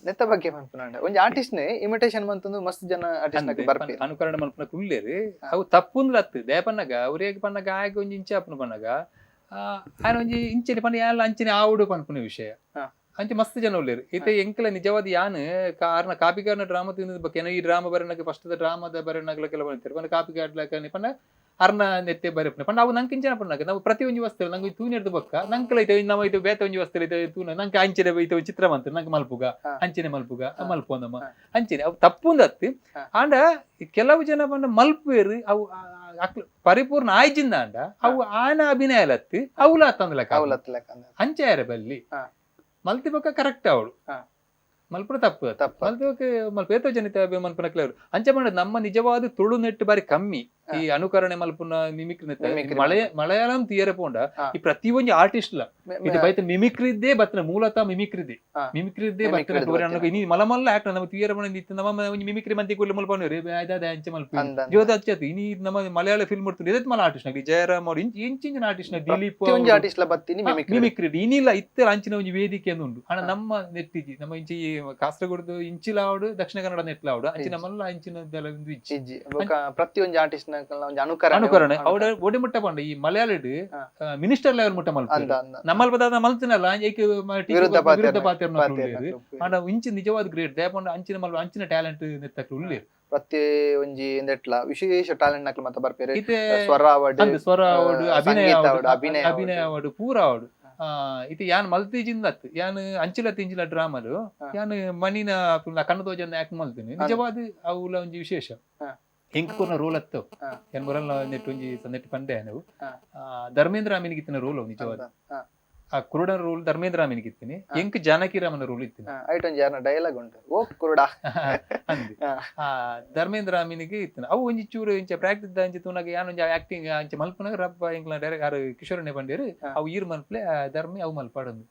ನೆತ್ತ ಬಗ್ಗೆ ಪನ್ಪುನಾಂಡ ಒಂಜಿ ಆರ್ಟಿಸ್ಟ್ ನೇ ಇಮಿಟೇಷನ್ ಮಂತಂದು ಮಸ್ತ್ ಜನ ಆರ್ಟಿಸ್ಟ್ ಅಂದೆ, ಬರ್ಪೆ ಅನುಕರಣೆ ಮಲ್ಪುನ ಕುಲ್ಲೇರು ಅವು ತಪ್ಪುಂದ್ಲ ಅತ್ತು ದಯ ಪನ್ನಗ ಅವ್ರಿಗೆ ಪನ್ನಗ ಆಯ್ಕೆ ಒಂಜಿ ಇಂಚ ಆಪುನ ಪನ್ನಗ ಆಯ್ನ ಒಂಜಿ ಇಂಚನೆ ಪನ್ನ ಯಾನ್ಲ ಅಂಚನೆ ಆವುಡು ಪನ್ಪುನ ವಿಷಯ. ಅಂಚೆ ಮಸ್ತ್ ಜನ ಉಲ್ಲೇರು ಇತ್ತೆ ಎಂಕಲ ನಿಜವಾದ ಯಾನ್ ಕಾರಣ ಕಾಪಿಕಾರನ ಡ್ರಾಮಾ ತಿಂದ ಬಗ್ಗೆ ಈ ಡ್ರಾಮಾ ಬರೆನಗ ಫಸ್ಟ್ ಡ್ರಾಮಾದ ಬರೆನಗಲ ಕೆಲವು ಬಂದಿರ್ತಾರೆ ಪನ್ನ ಕಾಪಿಕಾಡ್ಲಕ ಪನ್ನ ಅರ್ನ ನೆತ್ತೆ ಬರೆಪುನ ಪಂಡ ಅವು ನಂಗೆ ಇಂಚಿನ ಪಣ್ಣಾಗ ನಾವು ಪ್ರತಿಯೊಂಜಿ ವಸ್ತು ನಂಗೆ ತೂನೆರ್ದು ಬೊಕ್ಕ ನಂಕಲ ಐತೆ ನಮ್ಮ ಇದು ಬೇತೆ ಒಂಜಿ ವಸ್ತು ಐತೆ ತೂನ ನಂಗೆ ಅಂಚನೆ ಐತೆ ಒಂಜಿ ಚಿತ್ರ ಮಂತ್ ನಂಗೆ ಮಲ್ಪುಗ ಅಂಚನೆ ಮಲ್ಪುಗ ಮಲ್ಪು ನಮ್ಮ ಅಂಚನೆ ಅವು ತಪ್ಪುಂದತ್ತಿ. ಆಂಡ ಕೆಲವು ಜನ ಪಂಡ ಮಲ್ಪುವೆರ್ ಅವು ಅಕ್ಲು ಪರಿಪೂರ್ಣ ಆಯ್ಜಿಂದ ಅಂಡ ಅವು ಆನ ಅಭಿನಯ ಲತ್ತಿ ಅವುಲ ತಂದ್ಲಕ್ಕ ಅವಲತ್ ಲೆಕ್ಕ ಅಂದ್. ಅಂಚೆ ಬಲ್ಲಿ ಮಲ್ತಿ ಬೊಕ್ಕ ಕರೆಕ್ಟ್ ಅವಳು ಮಲ್ಪುನ ತಪ್ಪು. ತಪ್ಪು. ಮಲ್ತಿ ಬೊಕ್ಕ ಮಲ್ಪ ಏತೋ ಜನಿತ ಮಲ್ಪುನ ಕೆಲವರು ಅಂಚೆ ಪಂಡ ನಮ್ಮ ನಿಜವಾದ ತುಳು ನೆಟ್ಟು ಬಾರಿ ಕಮ್ಮಿ ಈ ಅನುಕರಣೆ ಮಲ್ಪುನ ಮಿಮಿಕ್ರಿ ನೆತ್ತ. ಮಿಮಿಕ್ರಿ. ಮಲಯಾಳಂ ತಿಯರೆ ಪೋಂಡ ಈ ಪ್ರತಿಯೊಂಜಿ ಆರ್ಟಿಸ್ಟ್ ಲ ಇದು ಬೈತ ಮಿಮಿಕ್ರಿ ಇದ್ದೇ ಬತ್ತನ ಮೂಲತಃ ಮಿಮಿಕ್ರಿ ಮಿಮಿಕ್ರಿ ಇದ್ದೇ ಮಿಮಿಕ್ರಿ ಬತ್ತನ ಇದ್ದೇ ಟೂರ್ ಬತ್ತಿನ. ಇನಿ ಮಲ ಮಲ್ಲ ಆಕ್ಟ್ ನಮ್ಮ ತಿಯರೆ ಪೋಂಡ ಇತ್ತು ನಮ್ಮ ಒಂಜಿ ಮಿಮಿಕ್ರಿ ಮಂತಿ ಕೂಡಲೇ ಮುಲ್ಪ ಆಯ್ದಾದ ಅಂಚೆ ಮಲ್ಪ ಅಂದ್ ಅಂದ್. ಜೋದ ಅಚ್ಚತ್ ಇನಿ ನಮ್ಮ ಮಲಯಾಳ ಫಿಲ್ಮ್ ಇರ್ತದೆ ಇದತ್ ಮಲ ಆರ್ಟಿಸ್ಟ್ ನಾಗ ಜಯರಾಮ್ ಅವ್ರು ಇಂಚ್ ಇಂಚಿನ ಆರ್ಟಿಸ್ಟ್ ನ ದಿಲೀಪ್ ಪ್ರತಿಯೊಂಜಿ ಆರ್ಟಿಸ್ಟ್ ಲ ಬತ್ತೀನಿ ಮಿಮಿಕ್ರಿ. ಮಿಮಿಕ್ರಿ ಇನಿಲ್ಲ ಇತ್ತ ಅಂಚಿನ ಒಂಜಿ ವೇದಿಕೆ ಅಂದ್ ಉಂಡು. ಆಂಡ ನಮ್ಮ ನೆಟ್ಟಿಜಿ ನಮ್ಮ ಇಂಚಿ ಕಾಸರಗೋಡು ಇಂಚಿಲಾವಡು ದಕ್ಷಿಣ ಕನ್ನಡ ನೆಟ್ಲಾವಡು ಅಂಚಿನ ಮಲ್ಲ ಅಂಚಿನ ಒಂದು ಇಜ್ಜಿ. ಇಜ್ಜಿ. ಬೊಕ್ಕ ಪ್ರತಿಯೊಂಜಿ ಆರ್ಟಿಸ್ಟ್ ನ ಒಂಜಿ ಅನುಕರಣೆ. ಅನುಕರಣೆ ಅವಡ ಒಡೆ ಮುಟ್ಟ ಪಂಡ ಈ ಮಲಯಾಳಡ್ ಮಿನಿಸ್ಟರ್ ಲೆವೆಲ್ ಮುಟ್ಟ ಮಲ್ಪ ಅಂದ ಅಂದ. ನಮ್ಮಲ್ಪ ದಾದ ಮಲ್ತಿನಲ್ಲ ಏಕೆ ವಿರುದ್ಧ ಪಾತೆರ್ನ- ವಿರುದ್ಧ ಪಾತೆರ್ನ ಪಾತೆರ್ನ ಆಂಡ ಇಂಚಿ ನಿಜವಾದ ಗ್ರೇಟ್ ದಯಪಂಡ ಅಂಚಿನ ಮಲ್ಪ ಅಂಚಿನ ಟ್ಯಾಲೆಂಟ್ ನೆತ್ತಕ್ಲು ಉಲ್ಲೇರು. ಪ್ರತಿ ಒಂಜಿ ಇಂದೆಟ್ಲ ವಿಶೇಷ ಟ್ಯಾಲೆಂಟ್ ನಕ್ಲು ಮತ್ತ ಬರ್ಪೇರು. ಇತ್ತೆ ಸ್ವರ ಅವಡ್, ಅಂದ್ ಸ್ವರ ಅವಡು, ಅಭಿನಯ ಸಂಗೀತ ಅವಡು, ಅವಡು, ಅಭಿನಯ ಅವಡು. ಅಭಿನಯ ಅವಡು, ಪೂರ ಅವಡು. ಇತ್ತೆ ಯಾನ್ ಮಲ್ತಿಜಿಂದ ಅತ್ ಯಾನ್ ಅಂಚಿಲ ತಿಂಚಿಲ ಡ್ರಾಮಲು ಯಾನ್ ಮಣಿನ ಕಣ್ಣು ತೋಜನ್ನ ಆಕ್ಟ್ ಮಲ್ತೀನಿ. ನಿಜವಾದ ಅವುಲ ಒಂಜಿ ವಿಶೇಷ ಎಂಕ್ ಕೊರ್ನ ರೋಲ್ ಅತ್ತು ಯಾನ್ ಮುರಲ್ ನೆಟ್ ಒಂಜಿ ನೆಟ್ ಪಂಡೆ ನಾವು ಧರ್ಮೇಂದ್ರ ಅಮೀನ್ಗೆ ಇತ್ತಿನ ರೋಲ್ ಅವು ನಿಜವಾದ. ಆ ಕುರುಡನ ರೋಲ್ ಧರ್ಮೇಂದ್ರ ಅಮೀನ್ಗೆ ಇತ್ತೀನಿ, ಎಂಕ್ ಜಾನಕಿ ರಾಮನ ರೋಲ್ ಇತ್ತಿನಿ. ಐಟ್ ಒಂಜಿ ಯಾರ್ನ ಡೈಲಾಗ್ ಉಂಟು, ಓ ಕುರುಡ ಅಂದ್. ಧರ್ಮೇಂದ್ರ ಅಮೀನಿಗೆ ಇತ್ತಿನ ಅವು ಒಂಜಿ ಚೂರು ಇಂಚ ಪ್ರಾಕ್ಟೀಸ್ ಅಂಚೆ ತೂನಾಗ ಯಾನ್ ಒಂಜಿ ಆಕ್ಟಿಂಗ್ ಅಂಚೆ ಮಲ್ಪುನಾಗ ರಬ್ಬ ಎಂಕ್ಲ ಡೈರೆಕ್ಟ್ ಆರ್ ಕಿಶೋರಣ್ಣ ಪಂಡೇರು ಅವು ಈರ್ ಮಲ್ಪ್ಲೆ ಧರ್ಮಿ ಅವು ಮಲ್ಪಾಡಂದು.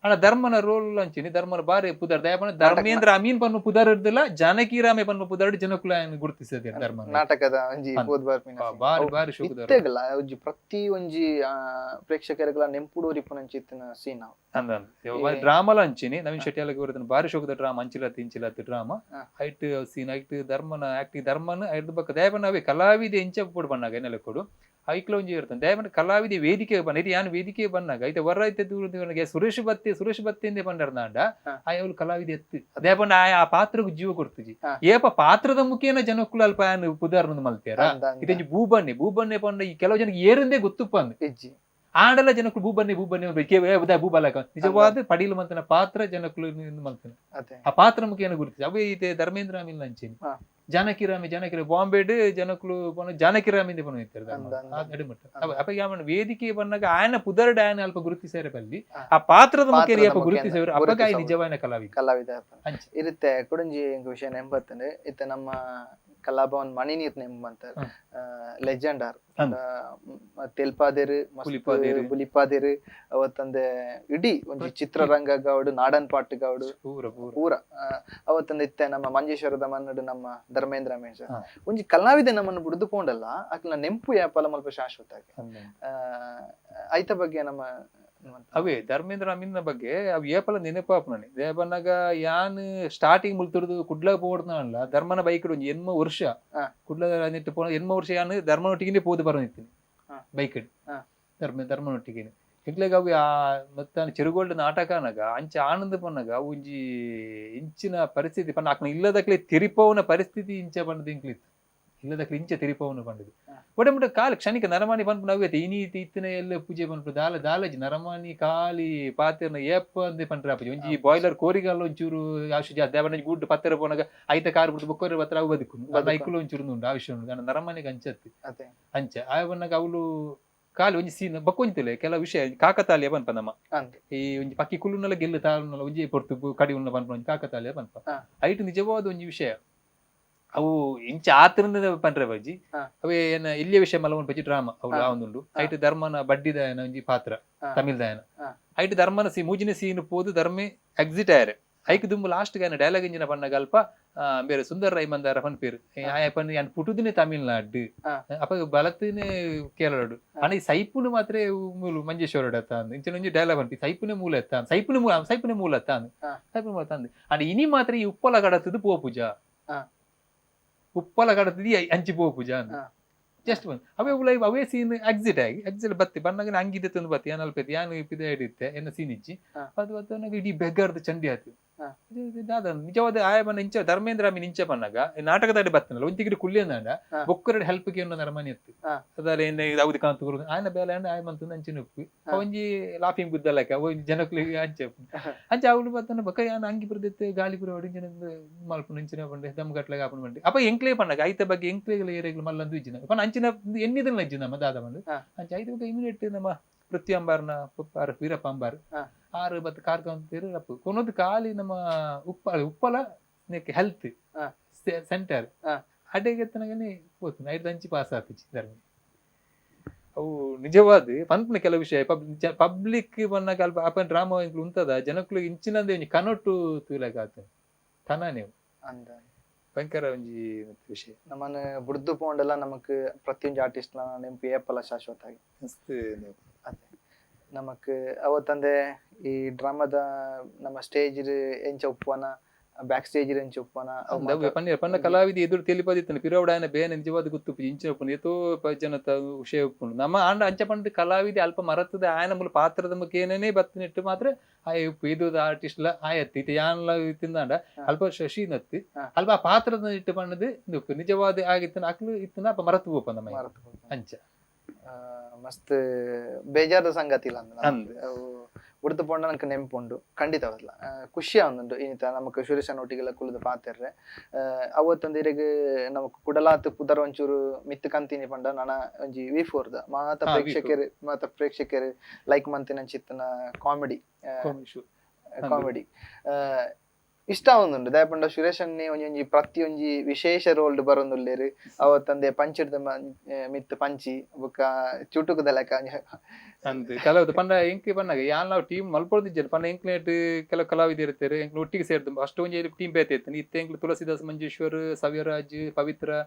ಆಂಡ ಧರ್ಮನ ರೋಲ್ ಅಂಚಿನಿ ಧರ್ಮನ ಬಾರಿ ಪುದರ್ ದಯಪಂಡ ಧರ್ಮೇಂದ್ರ ಅಮೀನ್ ಪನ್ನು ಪುದರ್ ಇರ್ದಿಲ್ಲ, ಜಾನಕಿ ರಾಮೆ ಪನ್ನು ಪುದರ್ ಜನಕುಲ ಗುರುತಿಸದೆ ಧರ್ಮನ. ನಾಟಕದ ಒಂಜಿ ಅಂದ್. ಪೋದ್ ಬರ್ಪಿನ ಬಾರಿ ಬಾರಿ ಶೋಕುದ ರೋಲ್. ಇತ್ತೆಗಲ ಒಂಜಿ ಪ್ರತಿ ಒಂಜಿ ಪ್ರೇಕ್ಷಕರಿಗೆಲ್ಲ ನೆಂಪುಡೋರಿ ಪುನಂಚಿ ಇತ್ತಿನ ಸೀನ್ ಅವು. ಅಂದ ಡ್ರಾಮಲ ಅಂಚಿನಿ ನವೀನ್ ಶೆಟ್ಟಿ ಅಲ್ಲಿಗೆ ಬರ್ತೇನೆ ಬಾರಿ ಶೋಕದ ಡ್ರಾಮಾ ಅಂಚಿಲತ್ ಇಂಚಿಲತ್ drama height scene height ಧರ್ಮನ ಆಕ್ಟಿಂಗ್ ಧರ್ಮನ ಐದು ಬಕ್ಕ ದಯಪಣ್ಣ ಅವೇ ಕಲಾವಿದೆ ಇಂಚ ಪೋಡು ಬಣ್ಣಾಗ ಎನ್ನೆಲ್ಲ ಕೊಡು ಐಕ್ಲ ಒಂಜಿ ಇರ್ತದೆ ದಯಪಣ್ಣ ಕಲಾವಿದೆ ವೇದಿಕೆ ಬಣ್ಣ ಇದು ಯಾನ್ ವೇದಿಕೆ ಬಣ್ಣಾಗ ಐತೆ ವರ ಐತೆ ದೂರ ದೂರಗೆ ಸುರೇಶ್ ಬತ್ತಿ ಸುರೇಶ್ ಬತ್ತಿ ಎಂದೇ ಪಂಡರ್ನಾಂಡ ಆಯ್ ಕಲಾವಿದೆ ಎತ್ತು ದಯಪಣ್ಣ ಆ ಪಾತ್ರಕ್ಕೆ ಜೀವ ಕೊಡ್ತಿಜಿ ಏಪ ಪಾತ್ರದ ಮುಖೇನ ಜನಕ್ಕುಲ ಅಲ್ಪ ಆಯನ್ ಪುದಾರ್ನ ಮಲ್ತೇರ ಅಂದ ಅಂದ. ಇದೊಂಜಿ ಭೂಬನ್ನೆ ಭೂಬನ್ನೆ ಪಂಡ ಈ ಕೆಲವು ಜನಕ್ಕೆ ಏರಿಂದೇ ಗೊತ್ತುಪ್ಪ ಅಂದ್ ಇಜ್ಜಿ. ಆಂಡಲ ಜನಕ್ಕಳು ಭೂಬನ್ನೆ ಭೂಬನ್ನೆ ಭೂಬಲಕ ನಿಜವಾದ ಪಡೀಲು ಮಂತನ ಪಾತ್ರ ಜನಕ್ಕಳು ಮಂತನ ಅದೇ. ಆ ಪಾತ್ರ ಮುಖೇನ ಗುರುತಿಸಿ ಅವೇ ಇದೆ ಧರ್ಮೇಂದ್ರ ಅಮಿಲ್ ಅಂಚೇನಿ ಜಾನಕಿ ರಾಮಿ ಜಾನಕಿ ಬಾಂಬೆಡ್ ಜನಕ್ಕಳು ಪೋನ ಜಾನಕಿ ರಾಮಿಂದ ಪೋನ ಇತ್ತಾರೆ ಅಂದ ಅಂದ. ನಡುಮಟ್ಟ ಅಪ್ಪ ಯಾವನ ವೇದಿಕೆ ಬನ್ನಾಗ ಆಯನ ಪುದರ್ಡ್ ಆಯನ ಅಲ್ಪ ಗುರುತಿಸಾರೆ ಬಲ್ಲಿ ಆ ಪಾತ್ರದ ಮುಖೇನ ಪಾತ್ರದ ಅಪ್ಪ ಮುಖೇನ ಗುರುತಿಸೇವರು ಅಪ್ಪಗಾಯಿ ಗುರುತಿಸವರು. ನಿಜವಾದ ಕಲಾವಿದ ಕಲಾವಿದ ಅಂಚೆ. ಇರುತ್ತೆ. ಕುಡಂಜಿ ಎಂಕ್ ವಿಷಯ ನೆಂಪತ್ತಂದ್ರೆ ಇತ್ತೆ ನಮ್ಮ ಕಲಾಭವನ್ ಮಣಿನೀರ್ ನೆಂಬಂತ ಲೆಜೆಂಡ್ ಆರ್ ಅಂದ್. ತೆಲ್ಪಾದೇರು ಮಸ್ತ್ ಬುಲಿಪಾದೇರು. ಬುಲಿಪಾದೇರು ಅವತ್ತಂದೆ ಇಡೀ ಒಂಜಿ ಚಿತ್ರರಂಗ ಗಾವಡು ನಾಡನ್ ಪಾಟ್ ಗಾವಡು ಪೂರ ಪೂರ ಪೂರ ಅವತ್ತಂದೆ ಇತ್ತೆ ನಮ್ಮ ಮಂಜೇಶ್ವರದ ಮನ್ನಡು ನಮ್ಮ ಧರ್ಮೇಂದ್ರ ಮೇಷ ಒಂಜಿ ಕಲಾವಿದೆ ನಮ್ಮನ್ನು ಬುಡ್ದು ಪೋಂಡಲ್ಲ ಅಕ್ಲ ನೆಂಪು ಯಾಪಲ ಮಲ್ಪ ಶಾಶ್ವತ ಆಗಿ. ಅಂದ್. ಐತ ಬಗ್ಗೆ ನಮ್ಮ ಅವೇ ಧರ್ಮೇಂದ್ರ ಅಮೀನ್ನ ಬಗ್ಗೆ ಅವು ಏಪಲ ನೆನಪಾಪುನನೆ ದೇಪನ್ನಾಗ ಯಾನ್ ಸ್ಟಾರ್ಟಿಂಗ್ ಮುಲ್ತುರ್ದು ಕುಡ್ಲ ಪೋಡ್ನಲ್ಲ ಧರ್ಮನ ಬೈಕ್ ಒಂಜಿ ಎನ್ಮ ವರ್ಷ ಕುಡ್ಲ ನೆಟ್ಟು ಪೋನ ಎನ್ಮ ವರ್ಷ ಯಾನ್ ಧರ್ಮನೊಟ್ಟಿಗೆ ಪೋದು ಬರೋನಿತ್ತೀನಿ ಬೈಕ್ ಧರ್ಮನೊಟ್ಟಿಗೆ ಎಂಕ್ಲೆಗ್ ಅವು ಆ ಮತ್ತೆ ಚೆರುಗೋಲ್ಡ್ ನಾಟಕ ಅನಗ ಅಂಚ ಆನಂದ ಪನ್ನಗ ಅವು ಒಂಜಿ ಇಂಚಿನ ಪರಿಸ್ಥಿತಿ ಪಂಡ ಅಕ್ನ ಇಲ್ಲದಕ್ಲೆ ತಿರಿಪವನ ಪರಿಸ್ಥಿತಿ ಇಂಚ ಪಂಡದು ಇಂಕ್ಲಿತ್ತು ಇಲ್ಲದಕ್ಲೆ ಇಂಚ ತಿರಿಪವನ ಪಂಡದು ಒಡೆ ಮುಟ್ಟ ಕಾಲು ಕ್ಷಣಿಕ ನರಮಾನಿ ಪನ್ಪು ನವ್ಯತೆ ಇನಿ ಇತ್ತಿನ ಎಲ್ಲ ಪೂಜೆ ಪನ್ಪು ದಾಲ ದಾಲಜಿ ನರಮಾನಿ ಕಾಲಿ ಪಾತೆರ್ನ ಏಪ ಅಂದೆ ಪಂಡ್ರೆ ಅಪ್ಪಜಿ ಒಂಜಿ ಬಾಯ್ಲರ್ ಕೋರಿಗಾಲ ಒಂಚೂರು ಆಶು ಜಾಸ್ತಿ ದೇವನ ಗುಡ್ಡು ಪತ್ತೆರ ಪೋನಾಗ ಐತ ಕಾರ್ ಬಿಡ್ದು ಬೊಕ್ಕೋರೆ ಪತ್ರ ಅವು ಬದುಕು ಐಕುಲು ಒಂಚೂರು ಉಂಟು ಆ ವಿಷಯ ಉಂಟು ಆಂಡ ನರಮಾನಿಗೆ ಅಂಚತ್ತಿ ಅದೇ. ಅಂಚೆ ಆಯ ಬನ್ನಾಗ ಅವಳು ಕಾಲಿ ಒಂಜಿ ಸೀನ್ ಬಕ್ಕೊಂತಿಲ್ಲ ಕೆಲವು ವಿಷಯ ಕಾಕತಾಳಿಯ ಪನ್ಪ ನಮ್ಮ ಅಂದ್. ಈ ಒಂಜಿ ಪಕ್ಕಿ ಕುಲ್ಲುನಲ್ಲ ಗೆಲ್ಲು ತಾಳುನಲ್ಲ ಒಂಜಿ ಪೊರ್ತು ಕಡಿ ಉನ್ನ ಪನ್ಪ ಒಂಜಿ ಕಾಕತಾಳಿಯ ಪನ್ಪ ಐಟ್ ನಿಜವಾದ ಒಂಜಿ ವಿಷಯ ಅವು ಇಂಚ ಆತರಿಂದ ಪನ್ರೆ ಬಜ್ಜಿ ಅವೇ ಏನ ಇಲ್ಲಿಯ ವಿಷಯ ಮಲವನ್ ಬಜ್ಜಿ ಡ್ರಾಮಾ ಅವು ಆವೊಂದುಂಡು ಐಟ್ ಧರ್ಮನ ಬಡ್ಡಿದಾಯನ ಒಂಜಿ ಪಾತ್ರ ತಮಿಳ್ದಾಯನ ಐಟ್ ಧರ್ಮನ ಸಿ ಮೂಜಿನ ಸೀನ್ ಪೋದು ಧರ್ಮೆ ಎಕ್ಸಿಟ್ ಆಯರೆ ಐಕ್ ದುಂಬು ಲಾಸ್ಟ್ ಗಾನ ಡೈಲಾಗ್ ಇಂಜಿನ ಪನ್ನ ಅಲ್ಪ ಬೇರೆ ಸುಂದರ ರೈ ಮಂದಾರ ಪನ್ಪೇರು ಆಯ ಪನ್ ಯಾನ್ ಪುಟುದಿನೇ ತಮಿಳ್ನಾಡು ಅಪ್ಪ ಬಲತಿನೇ ಕೇರಳಡು ಆಂಡ ಈ ಸೈಪುನು ಮಾತ್ರ ಮೂಲು ಮಂಜೇಶ್ವರಡು ಅತ್ತ ಅಂದ್ ಇಂಚಿನ ಒಂಜಿ ಡೈಲಾಗ್ ಪನ್ಪಿ ಸೈಪುನೇ ಮೂಲ ಎತ್ತ ಅಂದ್. ಸೈಪುನೇ ಮೂಲ ಸೈಪುನೇ ಮೂಲ ಅತ್ತ ಅಂದ್. ಸೈಪುನೇ ಮೂಲ ಅತ್ತ ಅಂದ್. ಆಂಡ ಇನಿ ಮಾತ್ರ ಈ ಉಪ್ಪಲ ಕಡತದ್ದು ಪೋಪುಜ ಉಪ್ಪಲ ಕಡತದ್ದು ಈ ಅಂಚಿ ಪೋಪುಜ ಅಂದ್. ಜಸ್ಟ್ ಬಂದು ಅವೇ ಉಲ ಅವೇ ಸೀನ್ ಎಕ್ಸಿಟ್ ಆಗಿ ಎಕ್ಸಿಟ್ ಬತ್ತಿ ಬನ್ನಾಗ ಅಂಗಿದೆ ತಂದು ಬತ್ತಿ ಯಾನ್ ಅಲ್ಪ ಯಾನ್ ಪಿದ ಹಿಡಿತ್ತೆ ಎನ್ನ ಸೀನ್ ಇಜ್ಜಿ ಅದು ಬತ್ತ ಇಡೀ ಬೆಗ್ಗರ್ದ ಚಂಡಿ ಆತು. ದಾದ ನಿಜವಾದ ಆಯ ಬನ್ನ ಇಂಚ ಧರ್ಮೇಂದ್ರ ಅಮೀನ್ ಇಂಚ ಪನ್ನಗ ನಾಟಕದಾಡಿ ಬತ್ತನಲ್ಲ ಒಂತಿಗಿಡಿ ಕುಲ್ಯಂದಾಂಡ ಬೊಕ್ಕರಡ್ ಹೆಲ್ಪ್ ಗೆ ನರಮನಿ ಎತ್ತು ಅದಲ್ಲ ಏನ್ ಯಾವ್ದು ಕಾಂತು ಗುರು ಆಯನ ಬೇಲೆ ಅಂಡ ಆಯ ಮಂತು ಅಂಚಿನ ಉಪ್ಪು ಒಂಜಿ ಲಾಫಿಂಗ್ ಬುದ್ಧ ಲೆಕ್ಕ ಒಂಜಿ ಜನಕ್ಲು ಅಂಚ ಅಂಚ ಅವಳು ಬತ್ತನ ಬೊಕ್ಕ ಯಾನ್ ಅಂಗಿ ಬುರ್ದಿತ್ತು ಗಾಳಿ ಪುರ ಇಂಚಿನ ಮಲ್ಪುನ ಇಂಚಿನ ಪಂಡೆ ದಮ್ ಗಟ್ಲೆಗ್ ಆಪುನ ಪಂಡೆ ಅಪ್ಪ ಎಂಕ್ಲೇ ಪನ್ನಗ ಐತ ಬಗ್ಗೆ ಎಂಕ್ಲೇಗಳ ಏರಿಯಾಗಳು ಮಲ್ಲಂದು ಇಜ್ಜಿನ ಪನ್ನ ಅಂಚಿನ ಎನ್ನಿದಲ್ಲ ಇಜ್ಜಿ ನಮ್ಮ ದಾದ ಬಂದು ಅಂಚ ಐತ ಬಗ್ಗೆ ಇಮಿಡಿಯೇಟ್ ನಮ್ಮ ಪೃಥ್ವಿ ಅಂಬಾರ್ನ ಪುಪ್ಪಾರ್ ವೀರಪ್ಪ ಅಂಬಾರ್ ಆರು ಬತ್ತು ಕಾರ್ಕಂತೀರು ರಪ್ಪು ಕೊನೊಂದು ಖಾಲಿ ನಮ್ಮ ಉಪ್ಪ ಉಪ್ಪಲ ಹೆಲ್ತ್ ಸೆಂಟರ್ ಅಡೆಗೆ ತನಗನೆ ಪೋತು ಐದು ಅಂಚಿ ಪಾಸ್ ಆತಿಚಿ ಧರ್ಮ. ಅವು ನಿಜವಾದ ಪನ್ಪುನ ಕೆಲವು ವಿಷಯ ಪಬ್ಲಿಕ್ ಪನ್ನಗ ಅಲ್ಪ ಅಪನ್ ಡ್ರಾಮಾ ಇಂಕ್ಲು ಉಂತದ ಜನಕ್ಲು ಇಂಚಿನಂದೆ ಒಂಜಿ ಕನೊಟ್ಟು ತೂಲಗ ಆತ ಕನನೇ ಭಯಂಕರ ಒಂಜಿ ವಿಷಯ. ನಮ್ಮನ್ನ ಬುಡ್ದು ಪೋಂಡಲ್ಲ ನಮಕ್ ಪ್ರತಿಯೊಂಜಿ ಆರ್ಟಿಸ್ಟ್ ನೆಂಪು ಏಪಲ ಶಾಶ್ವತ ಆಗಿ ಅದೇ ನಮಕ್ ಅವತ್ತಂದೆ ಈ ಡ್ರಾಮಾದ ನಮ್ಮ ಸ್ಟೇಜ್ ಎಂಚ ಉಪ್ಪುವನ ಬ್ಯಾಕ್ ಸ್ಟೇಜ್ ಎಂಚ ಉಪ್ಪುವನ ಪನ್ನ ಪನ್ನ ಕಲಾವಿದ ಎದುರು ತಿಳಿಪದಿತ್ತನ ಪಿರವಡಾಯನ ಬೇನೆ ನಿಜವಾದ ಗೊತ್ತು ಇಂಚಿನ ಉಪ್ಪುಂಡು ಏತೋ ಜನತ ವಿಷಯ ಉಪ್ಪುಂಡು ನಮ್ಮ ಆಂಡ ಅಂಚ ಪಂಡ ಕಲಾವಿದ ಅಲ್ಪ ಮರತದ ಆಯನ ಮೂಲ ಪಾತ್ರದ ಮುಖೇನನೇ ಬತ್ತಿನಿಟ್ಟು ಮಾತ್ರ ಆಯ ಉಪ್ಪು ಇದು ಆರ್ಟಿಸ್ಟ್ ಲ ಆಯತ್ತಿ ಇತ್ತೆ ಯಾನ್ಲ ತಿಂದಾಂಡ ಅಲ್ಪ ಶಶಿ ನತ್ತಿ ಅಲ್ಪ ಆ ಪಾತ್ರದ ಇಟ್ಟು ಪಣ್ಣದು ಉಪ್ಪು ನಿಜವಾದ ಆಗಿತ್ತನ ಅಕ್ಲು ಇತ್ತನ ಅಲ್ಪ ಮರತು ಪೋಪ ನಮ್ಮ ಅಂಚ ಮಸ್ತ್ ಬೇಜಾರದ ಸಂಗತಿ ಇಲ್ಲ ಅಂದ್ ಉಡ್ದು ಪೋಂಡ ನಂಗೆ ನೆಂಪುಂಡು ಖಂಡಿತವಲ್ಲ ಖುಷಿ ಆವೊಂದುಂಡು ಇನ್ನಿತ ನಮಕ್ ಸುರೇಶನ್ ಒಟ್ಟಿಗೆಲ್ಲ ಕುಲದ ಪಾತೆರ್ರೆ ಅವತ್ತೊಂದು ಇರೆಗ್ ನಮಕ್ ಕುಡಲಾತ್ ಪುದರ್ ಒಂಚೂರು ಮಿತ್ತು ಕಂತೀನಿ ಪಂಡ ನನ ಒಂಜಿ ವಿ4 ದ ಮಾತ ಪ್ರೇಕ್ಷಕರು ಲೈಕ್ ಮಂತಿನ ಚಿತ್ತನ ಕಾಮಿಡಿ ಕಾಮಿಡಿ ಇಷ್ಟ ಒಂದುಂಡು ದಯಪಂಡ ಸುರೇಶನ್ನೇ ಒಂಜಿ ಪ್ರತಿಯೊಂಜಿ ವಿಶೇಷ ರೋಲ್ ಬರೊಂದುಲ್ಲೇರು ಅವತ್ತಂದೆ ಪಂಚಿಡ್ದ ಮಿತ್ತು ಪಂಚಿ ಬೊಕ್ಕ ಚುಟುಕದ ಲೆಕ್ಕ ಅಂದ್ ಕೆಲವು ಪಂಡ ಎಂಕ್ ಪನ್ನಗ ಯಾನ್ ನಾವು ಟೀಮ್ ಮಲ್ಪೊಂದಿಜ್ಜೆರ್ ಪಂಡ ಎಂಕ್ಲೇಟ್ ಕೆಲವು ಕಲಾವಿದ ಇರ್ತಾರೆ ಎಂಕ್ಲು ಒಟ್ಟಿಗೆ ಸೇರ್ದು ಅಷ್ಟು ಒಂಜಿ ಟೀಮ್ ಬೇತೆ ಇತ್ತು ಇತ್ತೆ ಎಂಕ್ಲು ತುಳಸಿದಾಸ್ ಮಂಜೇಶ್ವರ್ ಸವ್ಯರಾಜ್ ಪವಿತ್ರ